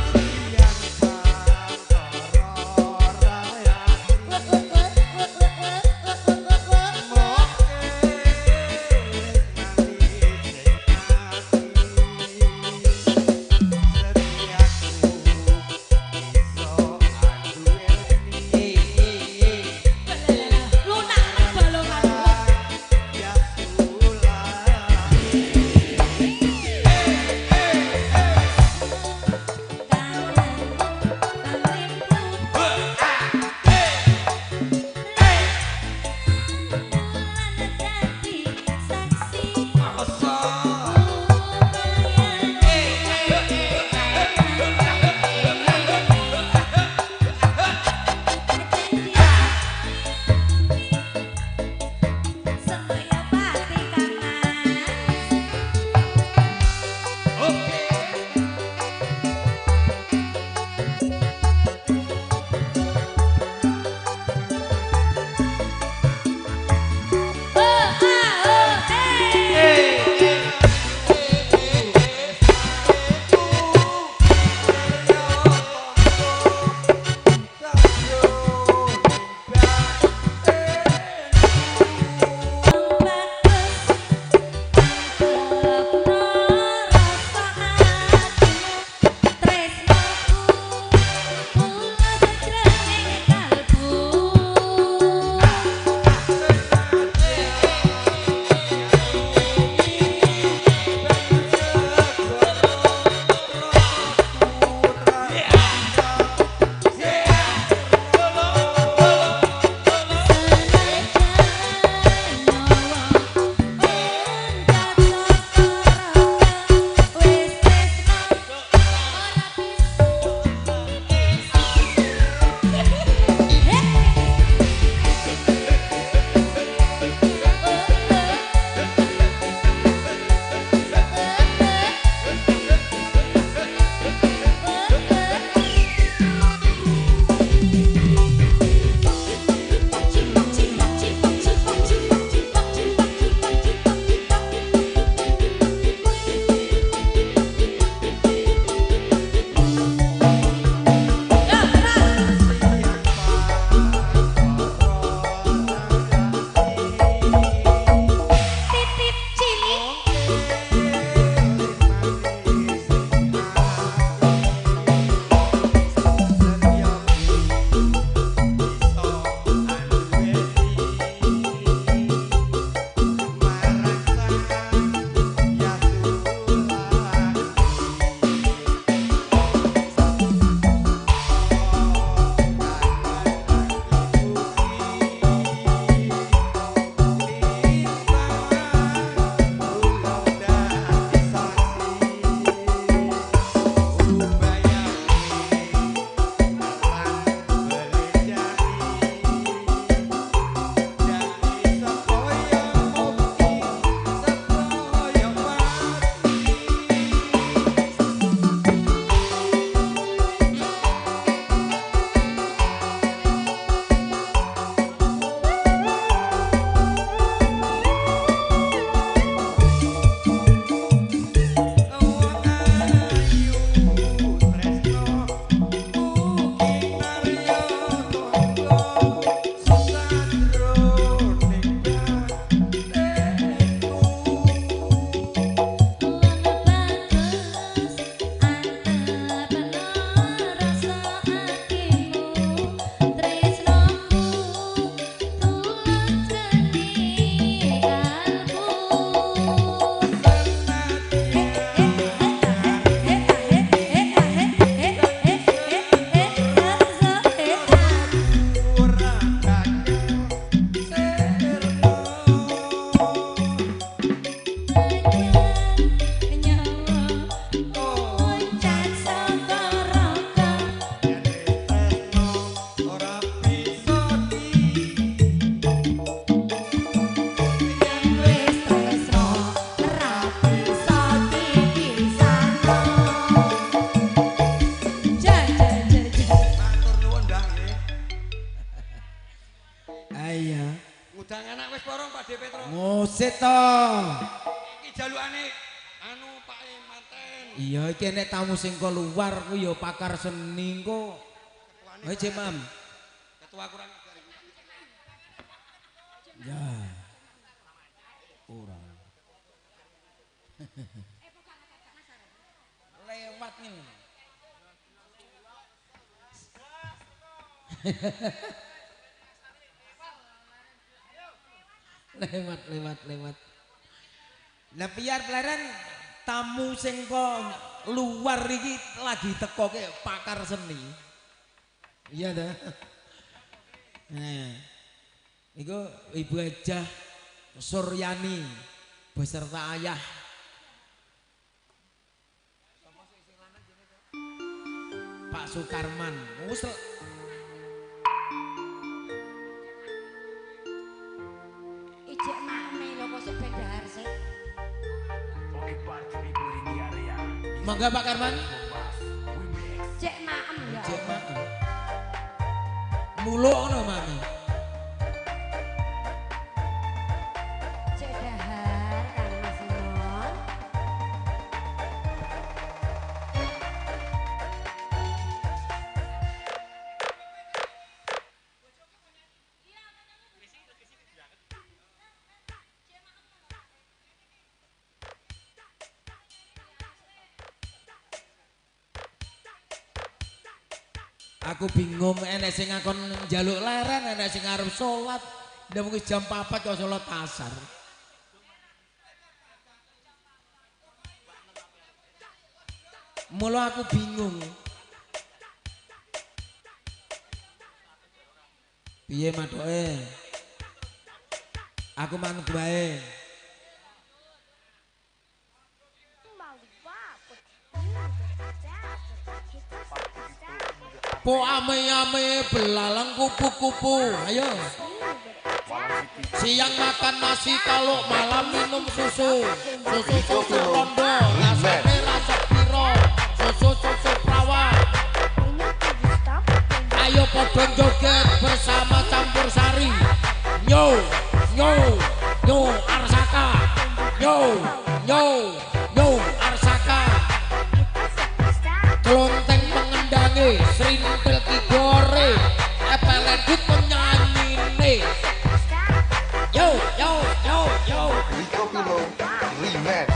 Wis borong Pak De Petro. Ngoset to. Iki jalukane anu Pak E manten. Iya iki nek tamu sing ko luar ku ya pakar seni kok. Ayo Cek Mam. Ketua kurang ajar iki. Ya. Ora. Lewat ngene. Lewat lewat lewat. Lah biar pleren tamu sing ko luar iki lagi teko ke pakar seni. Iya ta. Nah. Iku Ibu Hajah Suryani beserta ayah. Pak Sukarman. Wis ijek mame lho kok sik ben dahar sik. Monggo Pak Karman. Cek maem ya. Cek maem. Muluk ngono mami. Cek dahar Kang Mas Imon. Aku bingung enek sing ngakon njaluk leren, enek sing arep salat. Ndak mung jam 4 kok salat asar. Mula aku bingung. Piye mathuke? Aku manut wae. Po ame-ame belalang kupu-kupu. Ayo. Siang makan nasi kalau malam minum susu. Susu-susu rondo, rasane rasa piro. Susu-susu prawa. Ayo podo joget bersama campur sari. Yo, yo, yo Arsaka. Yo, yo, yo Arsaka. Klonteng pengendange, srintil kigore, epeledut penyanyine. Yo, yo, yo, yo. Rico Pilo Remix.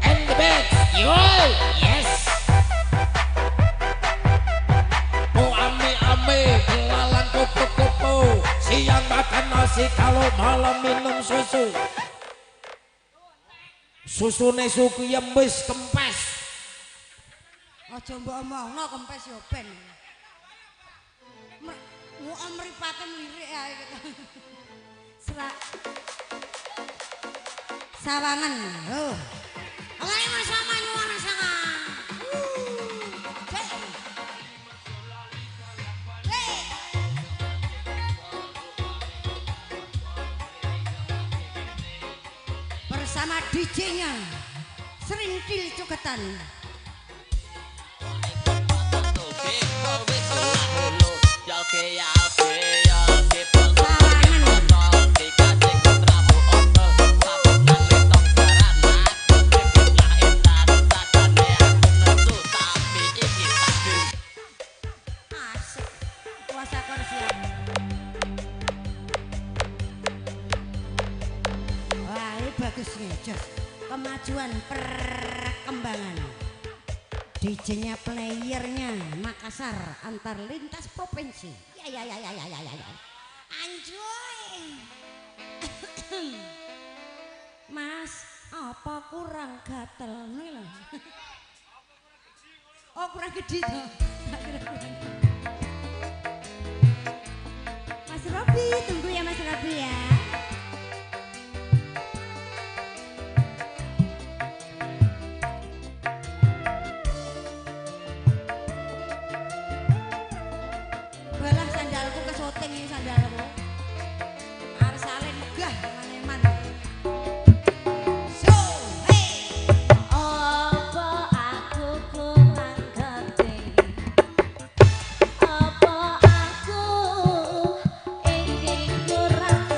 And the best, yo, yes. Oh ame ame, belalang kupu-kupu. Siang makan nasi kalau malam minum susu. Susune suku wis kempes. Aja mbok omongno kempes yo ben. Mripate mlirik ae gitu. Sawangan. Oh. Awake mas sama nyuwun sanga. Bersama DJ-nya Serintil Coketan. Asik. Puasa kursiap. Wah, ini bagus nih, Jos. Kemajuan perkembangan. DJ-nya playernya Makassar antar lintas provinsi. Ya ya ya ya ya ya ya. Anjoy. Mas, apa kurang gatel nih lho? Oh, kurang gede toh. Tak kira kurang. Mas Robi, tunggu ya Mas Robi ya. Balah sandalku kesoting ini sandalku. Arsale megah maneman. So, hey. Apa aku kurang gede? Apa aku iki kurang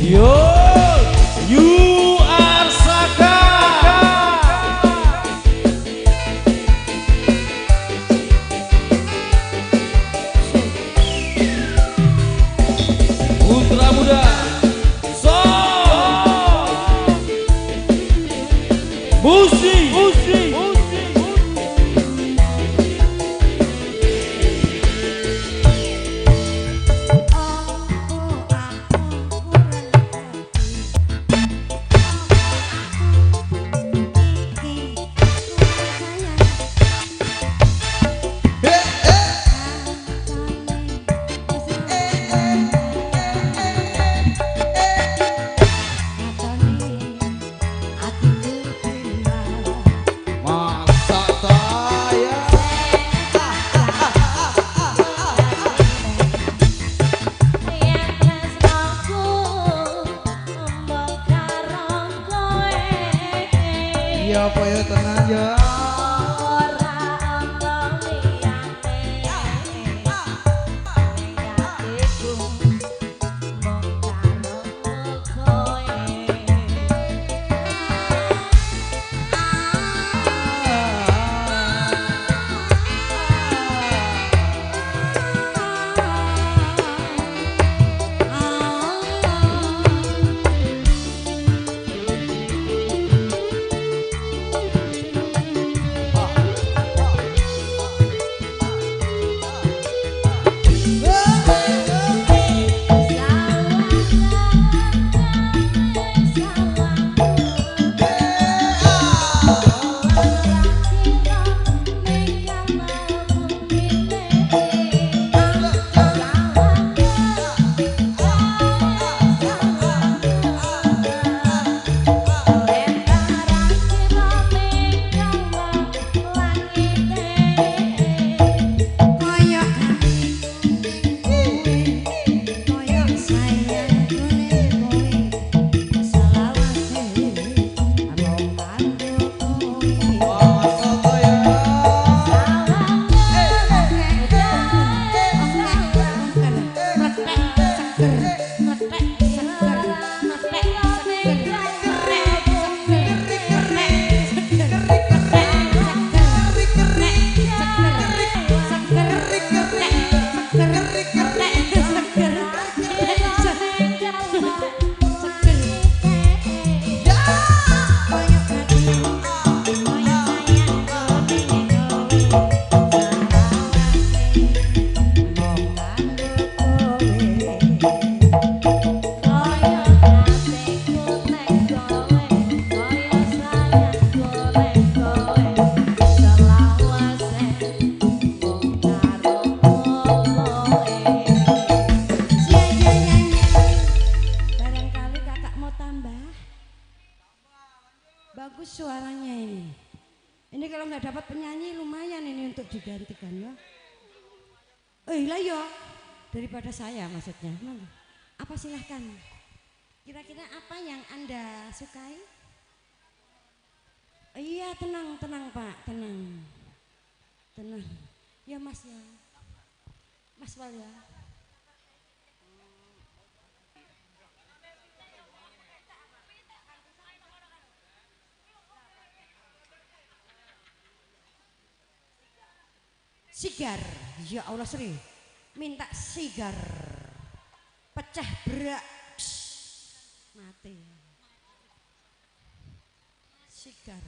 Yo, you are Saka. Putra muda, so musik, musik. Iya apa ya tenang ya. Ora ana liyane ning atiku mung karo kowe. Barangkali kakak mau tambah. Bagus suaranya ini. Ini kalau nggak dapat penyanyi lumayan ini untuk digantikan ya. Lah ya, daripada saya maksudnya. Monggo. Apa silahkan. Kira-kira apa yang Anda sukai? Iya, tenang, tenang Pak, tenang. Tenang. Ya Mas ya. Mas Wal ya. Sigar, ya Allah Sri, minta sigar, pecah berak, mati. Sigar.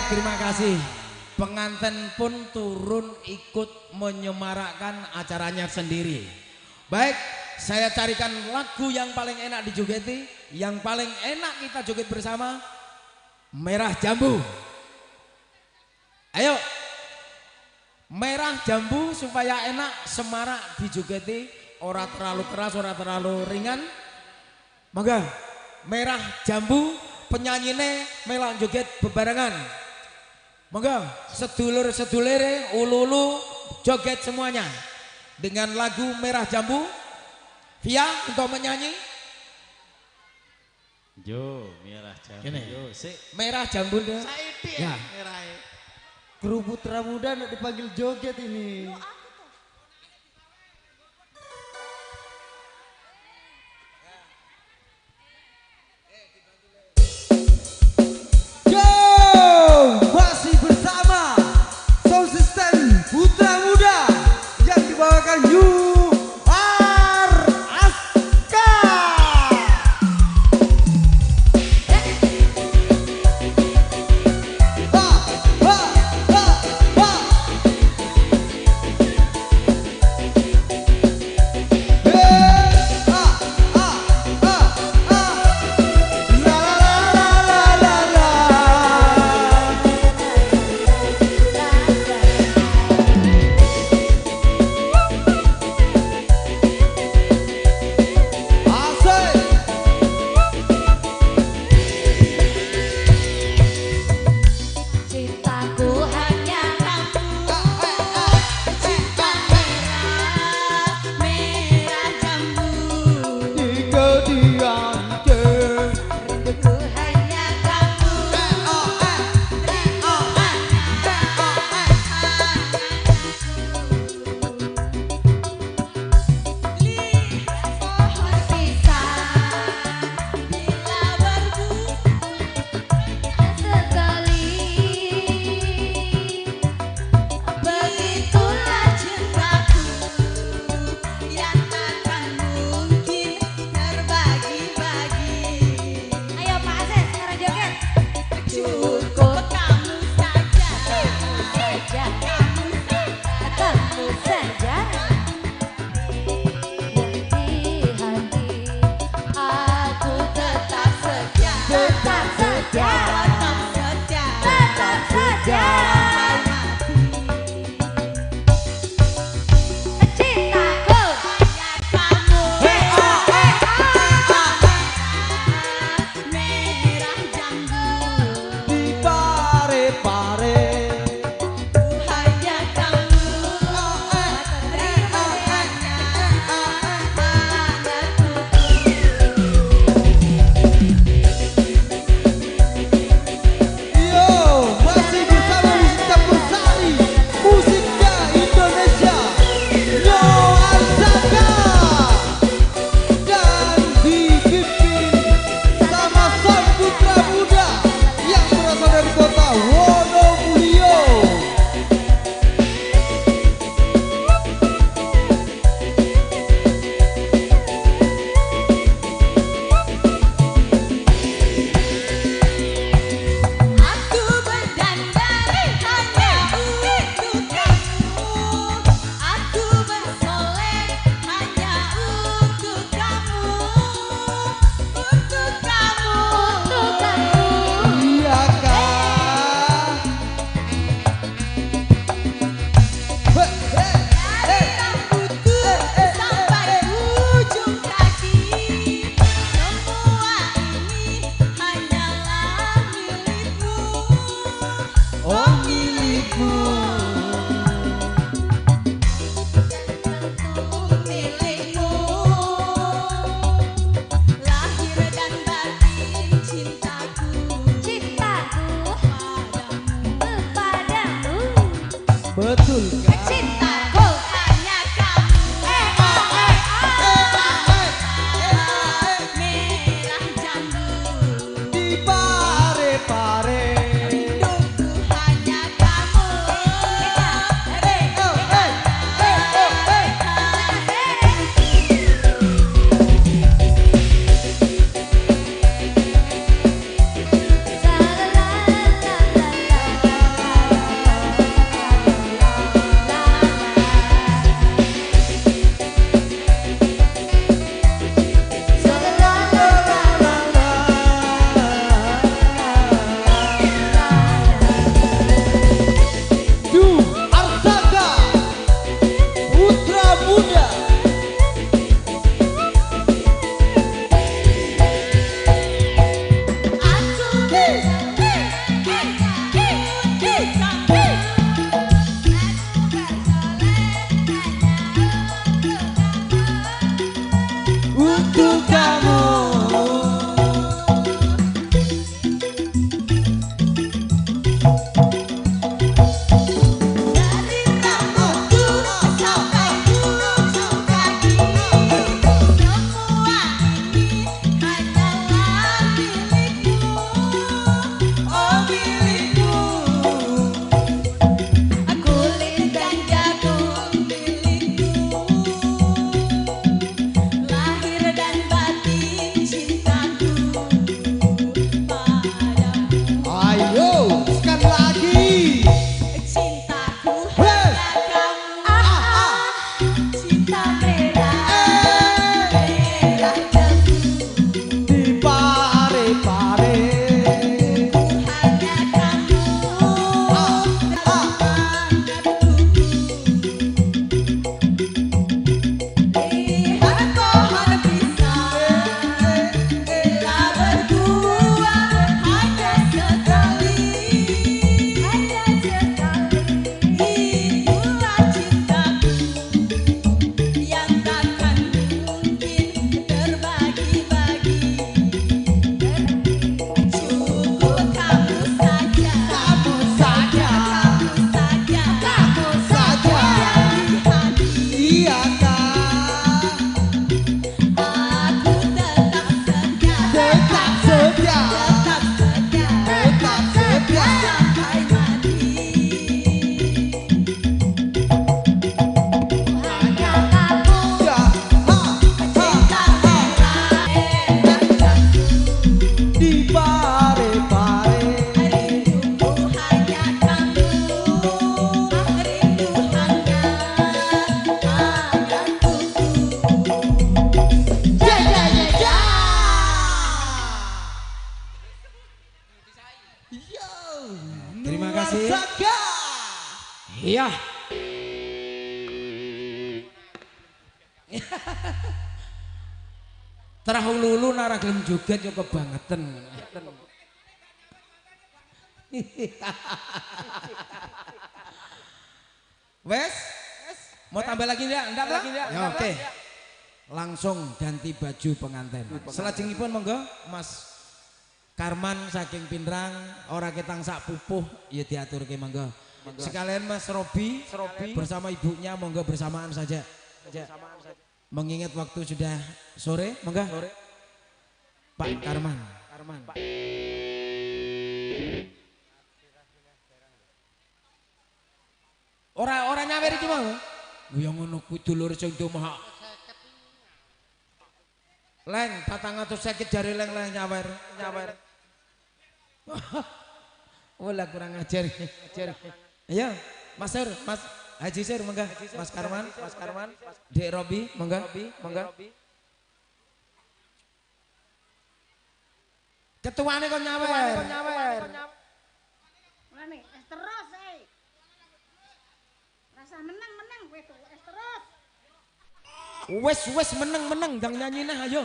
Baik, terima kasih. Pengantin pun turun ikut menyemarakkan acaranya sendiri. Baik, saya carikan lagu yang paling enak dijogeti, yang paling enak kita joget bersama, Merah Jambu. Ayo, Merah Jambu supaya enak semarak dijogeti, ora terlalu keras, ora terlalu ringan. Monggo, Merah Jambu penyanyine melok joget bebarengan. Monggo, sedulur-sedulure ulu-ulu joget semuanya dengan lagu Merah Jambu. Via untuk menyanyi. Yo, Merah Jambu. Gini. Yo, sik. Merah Jambu deh. Saiki ya. Merahe. Kru Putra Muda nek dipanggil joget ini. Yo, masih bersama Sound System Putra Muda yang dibawakan Yu Ar Aska. Ha, ha, ha, ha. Hey, ha, ha, ha, ha. La la la la la la. Asik. Cintaku hanya kamu, cinta merah, merah jambu. Tiga diante. Rinduku hanya kamu, pohon pisang bila berbunga sekali. Begitulah cintaku yang takkan mungkin terbagi-bagi. Ayo Pak Aziz, sekarang joget. Cukup kamu saja, kamu kamu saja. Yang di hati aku tetap setia, tetap setia, tetap setia, tetap setia. Cintaku hanya kamu, merah jambu. Di pare-pare. Hanya kamu, Yo, masih bersama musik campur sari, musiknya Indonesia, Yo Arsaka, dan dipimpin sama Sang Putra Muda yang berasal dari kota Wonomulyo. Aku berdandan hanya untuk kamu, aku bersolek hanya untuk kamu, untuk kamu, untuk kamu. Iya kan? Heh, heh, Dari rambutku sampai ujung kaki, semua ini hanyalah milikmu. Oh milikmu. Tentu milikmu, lahir dan batin cintaku, cintaku padamu, Betul kan? Cintaku hanya kamu, merah jambu. Di pare-pare. Rinduku hanya kamu. Oh, eh, eh, oh, eh. La la la la la la. Haji. Iya. Terah lulu nara gelem joget yo kebangetan. Wes? Mau tambah lagi enggak? Enggak lah? Ya, oke. Langsung ganti baju pengantin. Selajengipun monggo Mas Karman saking Pinrang ora ketang sak pupuh ya diaturke monggo. Sekalian Mas Robi bersama ibunya monggo bersamaan saja. Mengingat waktu sudah sore, monggo. Pak Karman. Ora nyawer iki mau. Ya ngono kuwi dulur sing omah. Leng 450 jare leng-leng nyawer, nyawer. Wah kurang ajar. Ayo, Mas Sur, Mas Haji Sur monggo, Mas Karman, Dek Robi monggo, monggo. Ketuane kon nyawer. Mulane es terus eh. Rasa menang-menang kowe tuh es terus. Wes meneng-meneng ndang nyanyi nah ayo.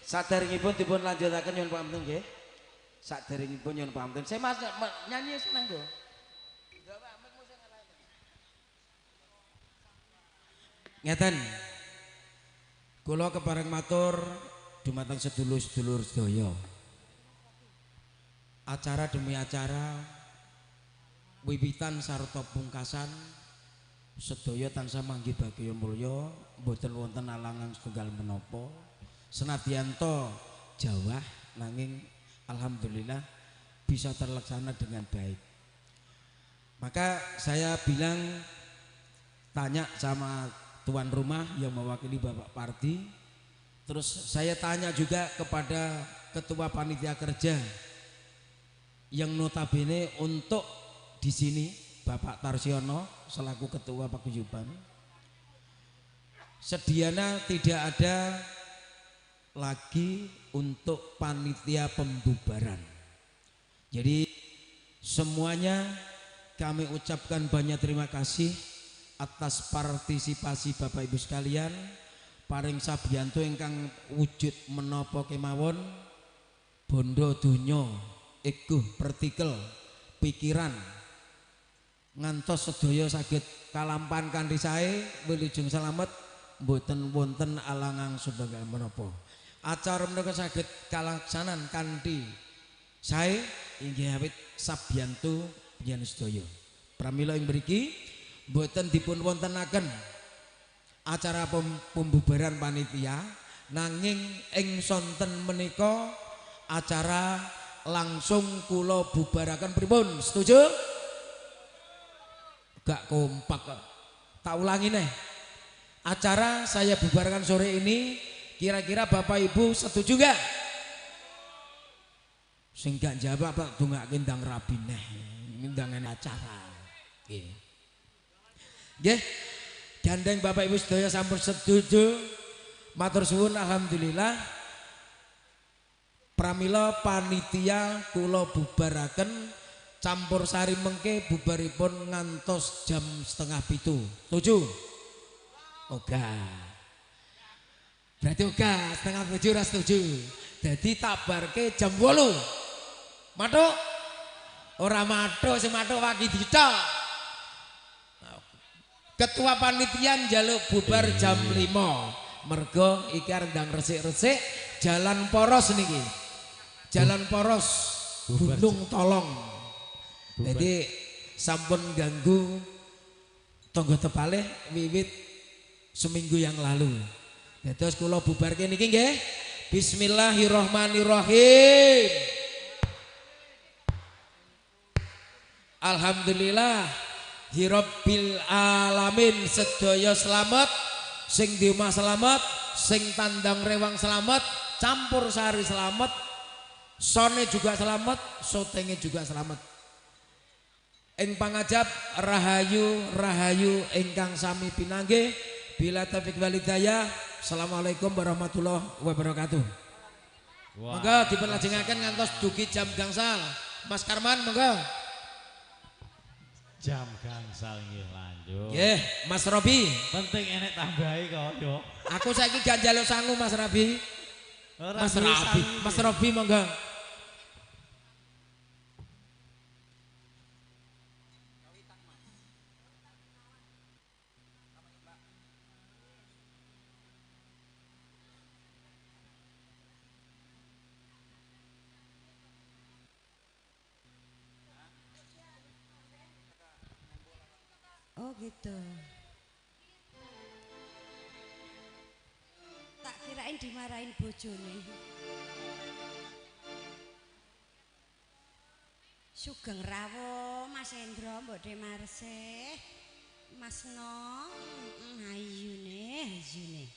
Saderengipun dipun lanjutaken nyuwun pangapunten nggih. Saderengipun nyuwun pangapunten. Saya Mas nyanyi seneng kok. Ngeten. Kula kepareng matur dumateng sedulur-sedulur sedaya. Acara demi acara wiwitan sarta pungkasan sedaya tansah manggih bagya mulya, mboten wonten alangan setunggal menapa. Senadyan to jawah nanging alhamdulillah bisa terlaksana dengan baik. Maka saya bilang tanya sama tuan rumah yang mewakili Bapak Parti, terus saya tanya juga kepada ketua panitia kerja yang notabene untuk di sini Bapak Tarsiono selaku ketua paguyuban. Sediana tidak ada lagi untuk panitia pembubaran. Jadi semuanya kami ucapkan banyak terima kasih atas partisipasi Bapak Ibu sekalian. Paring sabiyantu ingkang wujud menapa kemawon, bondo donya, ego, partikel, pikiran ngantos sedaya saged kalampan kanthi sae, wilujeng slamet, mboten wonten alangan setunggal menapa. Acara menika saged kalaksanan kanthi sae inggih awit sabiyantu panjenengan sedaya. Pramila ing mriki mboten dipun wontenaken acara pembubaran panitia, nanging ing sonten menika acara langsung kula bubaraken. Pripun? Setuju? Gak kompak kok. Tak ulangi nih. Acara saya bubarkan sore ini, kira-kira Bapak Ibu setuju gak? Sing gak jawab Pak dongake ndang rabi neh, ndang acara. Nggih. Nggih. Gandeng Bapak Ibu sedaya sampun setuju. Matur suwun alhamdulillah. Pramila panitia kula bubaraken campur sari mengke bubaripun ngantos jam 6:30. Setuju? Oga. Berarti oga 6:30 ora setuju. Dadi tak barke jam 8. Mathuk? Ora mathuk, sing mathuk waki dithok. Ketua panitia njaluk bubar jam 5. Mergo iki arep ndang resik-resik jalan poros niki. Jalan poros Gunung Tolong. Jadi sampun ganggu tangga tepalih wiwit seminggu yang lalu. Dados kula bubarke niki nggih. Bismillahirrahmanirrahim. Alhamdulillah hirabbil alamin, sedaya selamat, sing di omah selamat, sing tandang rewang selamat, campur sari selamat, sone juga selamat, sotenge juga selamat. Ing pangajap rahayu rahayu ingkang sami pinanggih, bila taufik wal hidayah. Assalamualaikum warahmatullahi wabarakatuh. Monggo dipun lajengaken ngantos dugi jam gangsal. Mas Karman monggo. Jam gangsal nggih lanjut. Nggih, Mas Robi. Penting enek tambahi kok yo. Aku saiki gak njaluk sangu Mas Robi. Mas Robi, Mas Robi monggo. Oh gitu. Tak kirain dimarahin bojone. Sugeng rawuh Mas Endro, Mbok Demarsih, Mas No, ayune, ayune.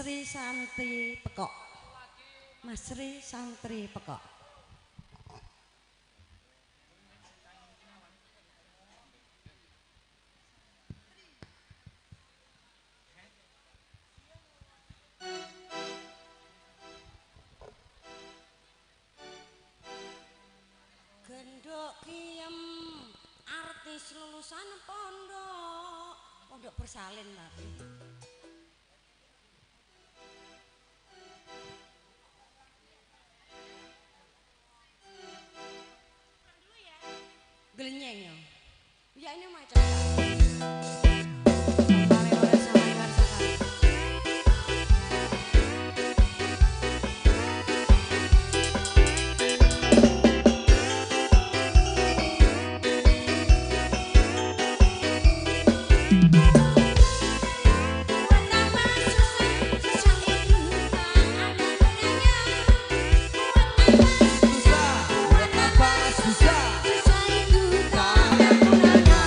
Sri Santi Pekok. Mas Sri Santri Pekok. Genduk kiem artis lulusan pondok, pondok bersalin tapi. Gelenyeng ya. Ya ini macam. Susah, susah, susah itu tak ada gunanya.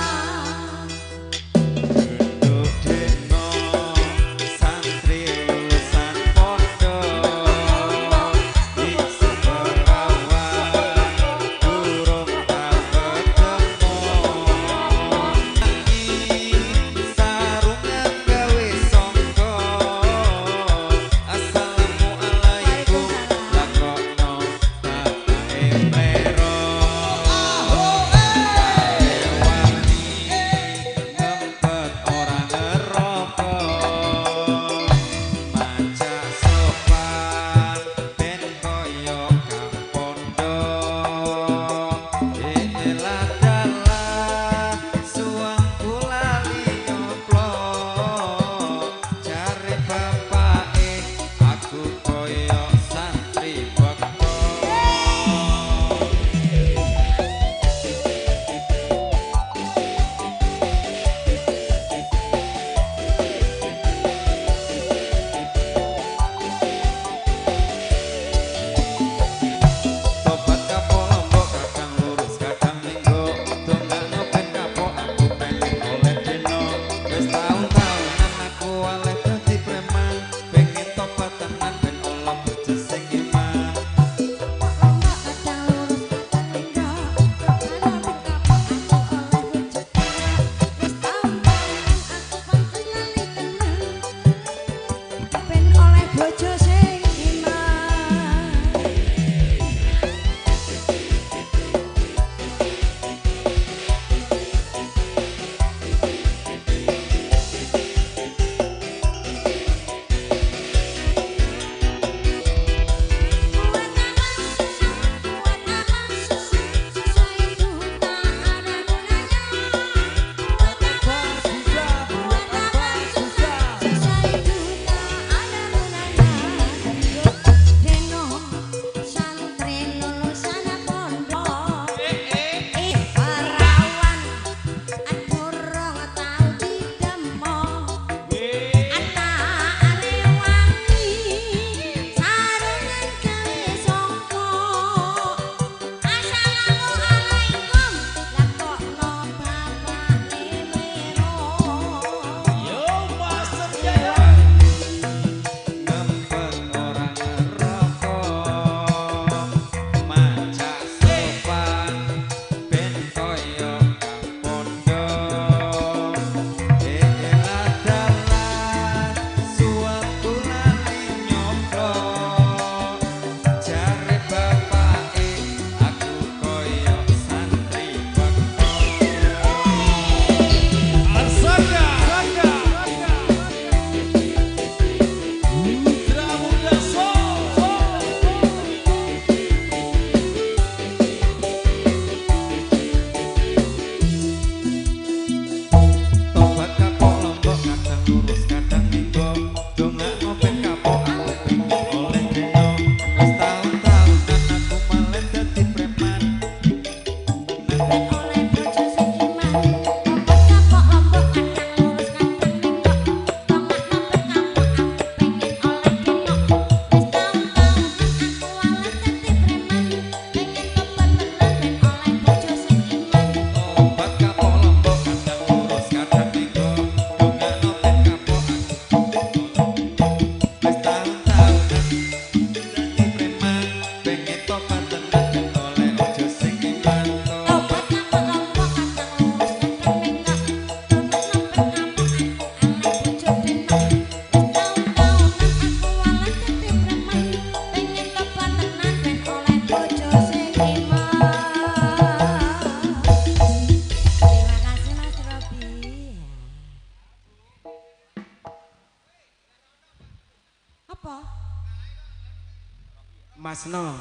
Masno.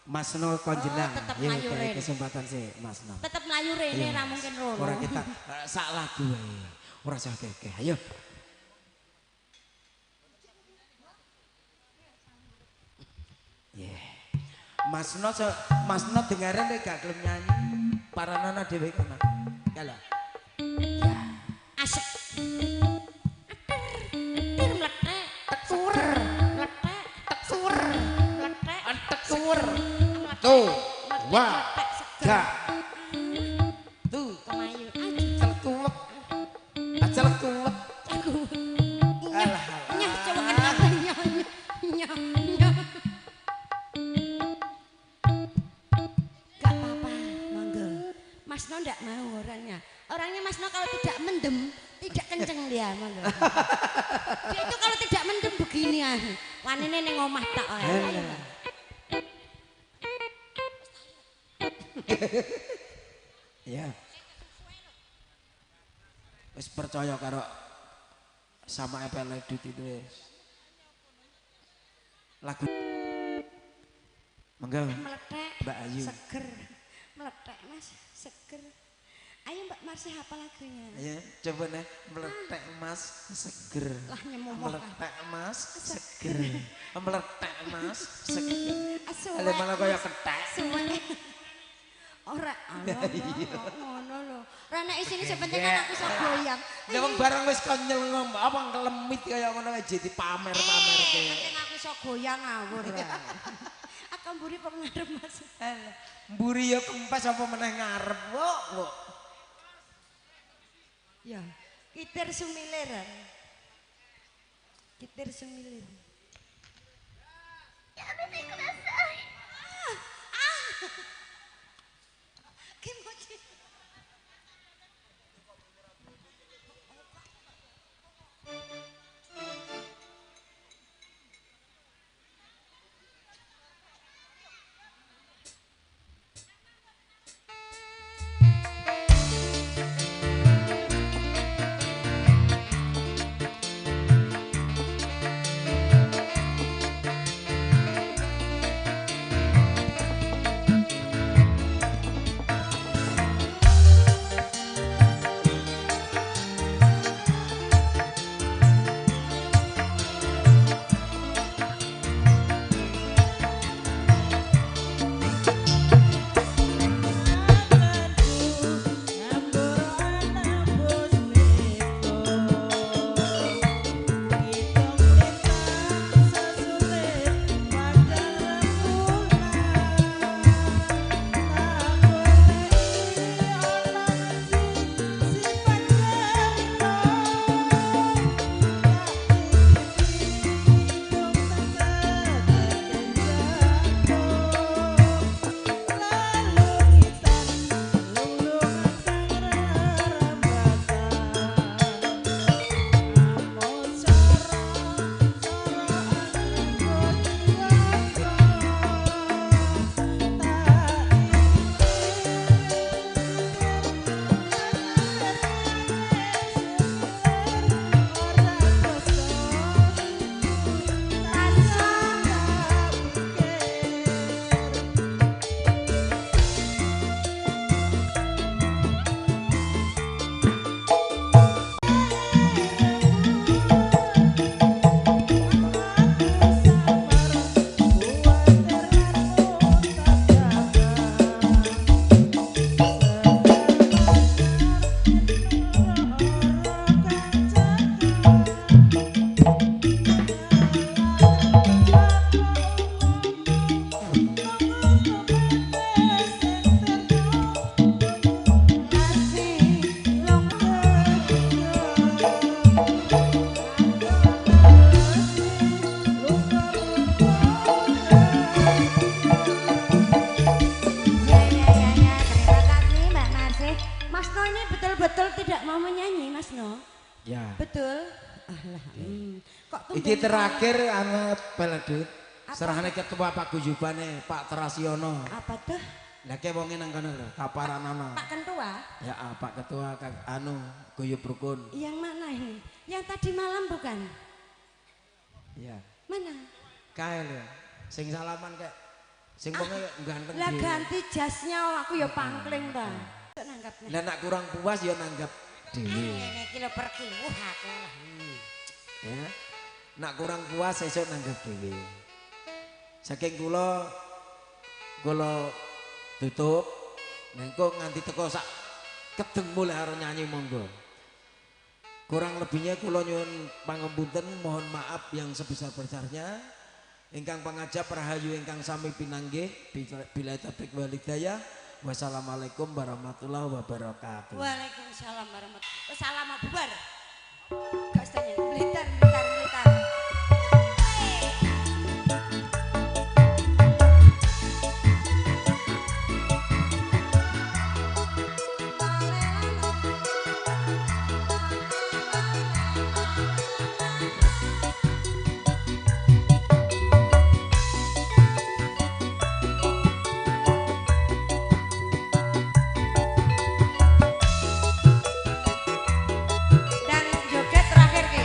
Masno konjenang. Oh, tetep ya, mlayu rene. Kesempatan sih Masno. Tetep mlayu rene ra mungkin rono. Ora kita sak lagu wae. Ora usah kekeh. Ayo. Yeah. Masno Masno dengaren nek gak gelem nyanyi. Paranana dhewe kono. Kalah. Ya. Asik. Atir mlethek, tekur, mlethek, tekur, mlethek, tekur. Tuh, wa, ga. Tuh, kemayu. Celkuwek. Celkuwek. Alah. Nyah coba kenapa nyah nyah nyah. Gak apa-apa, monggo. Mas No ndak mau orangnya. Orangnya Mas No kalau tidak mendem, tidak kenceng dia, monggo. Dia itu kalau tidak mendem begini ah. Wanine ning omah tok ae. Ayo. Ya. Wis percaya karo sama Epel Ledut itu wis. Lagu monggo. Meletek. Mbak Ayu. Seger. Meletek Mas, seger. Ayo Mbak Marsih apa lagunya? Ayo coba nih, meletek Mas seger. Lah nyemomoh. Meletek Mas seger. Meletek Mas seger. Alah malah kaya kethek. Suwe. Ora ana ngono lho. Ora nek isine sepenting kan aku iso goyang. Lah wong barang wis kon nyelem apa nglemit kaya ngono ae jadi pamer-pamerke. Penting aku iso goyang ngawur. Aku mburi apa ngarep Mas? Alah, mburi ya kempes apa meneh ngarep kok. Kok. Ya, kitir sumilir. Kitir sumilir. Ya mete kudasai. Ah. Kimochi. Iki terakhir ana Peledut. Serahane ketua paguyubane Pak Terasiono. Apa tuh? Lah ke wonge nang kono lho, kaparanana. Pak Ketua? Ya, Pak Ketua anu Guyub Rukun. Yang mana ini? Yang tadi malam bukan? Iya. Mana? Kae lho. Sing salaman kek sing wonge ganteng. Lah ganti jasnya aku ya pangkling ta. Nanggap. Lah nek kurang puas ya nanggap dhewe. Ngene iki lho perkiwuh aku lah. Ya. Nek kurang puas esuk nanggap dhewe. Saking kula kula tutup nengko nganti teko sak kedeng mulih arep nyanyi monggo. Kurang lebihnya kula nyuwun pangapunten, mohon maaf yang sebesar-besarnya. Ingkang pangajap rahayu ingkang sami pinanggih bila taufik wal hidayah. Wassalamualaikum warahmatullahi wabarakatuh. Waalaikumsalam warahmatullahi wabarakatuh. Salam bubar. Gak usah Blitar Blitar Blitar. Dan joget terakhir ki.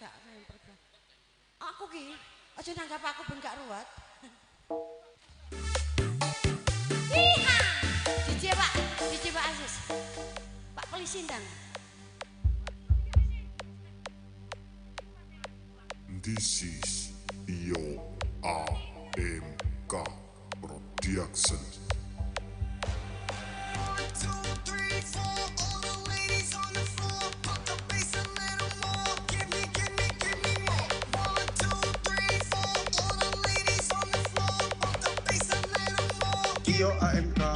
Gak rempel. Aku ki aja nanggap aku ben gak ruwet. Iha! DJ Pak, DJ Pak Aziz. Pak polisi ndang. This is Iyo AMK Production. 1, 2, 3, 4, all the ladies on the floor, pump the bass a little more, give me, give me, give me more. 1, 2, 3, 4, all the ladies on the floor, pump the bass a little more. Iyo AMK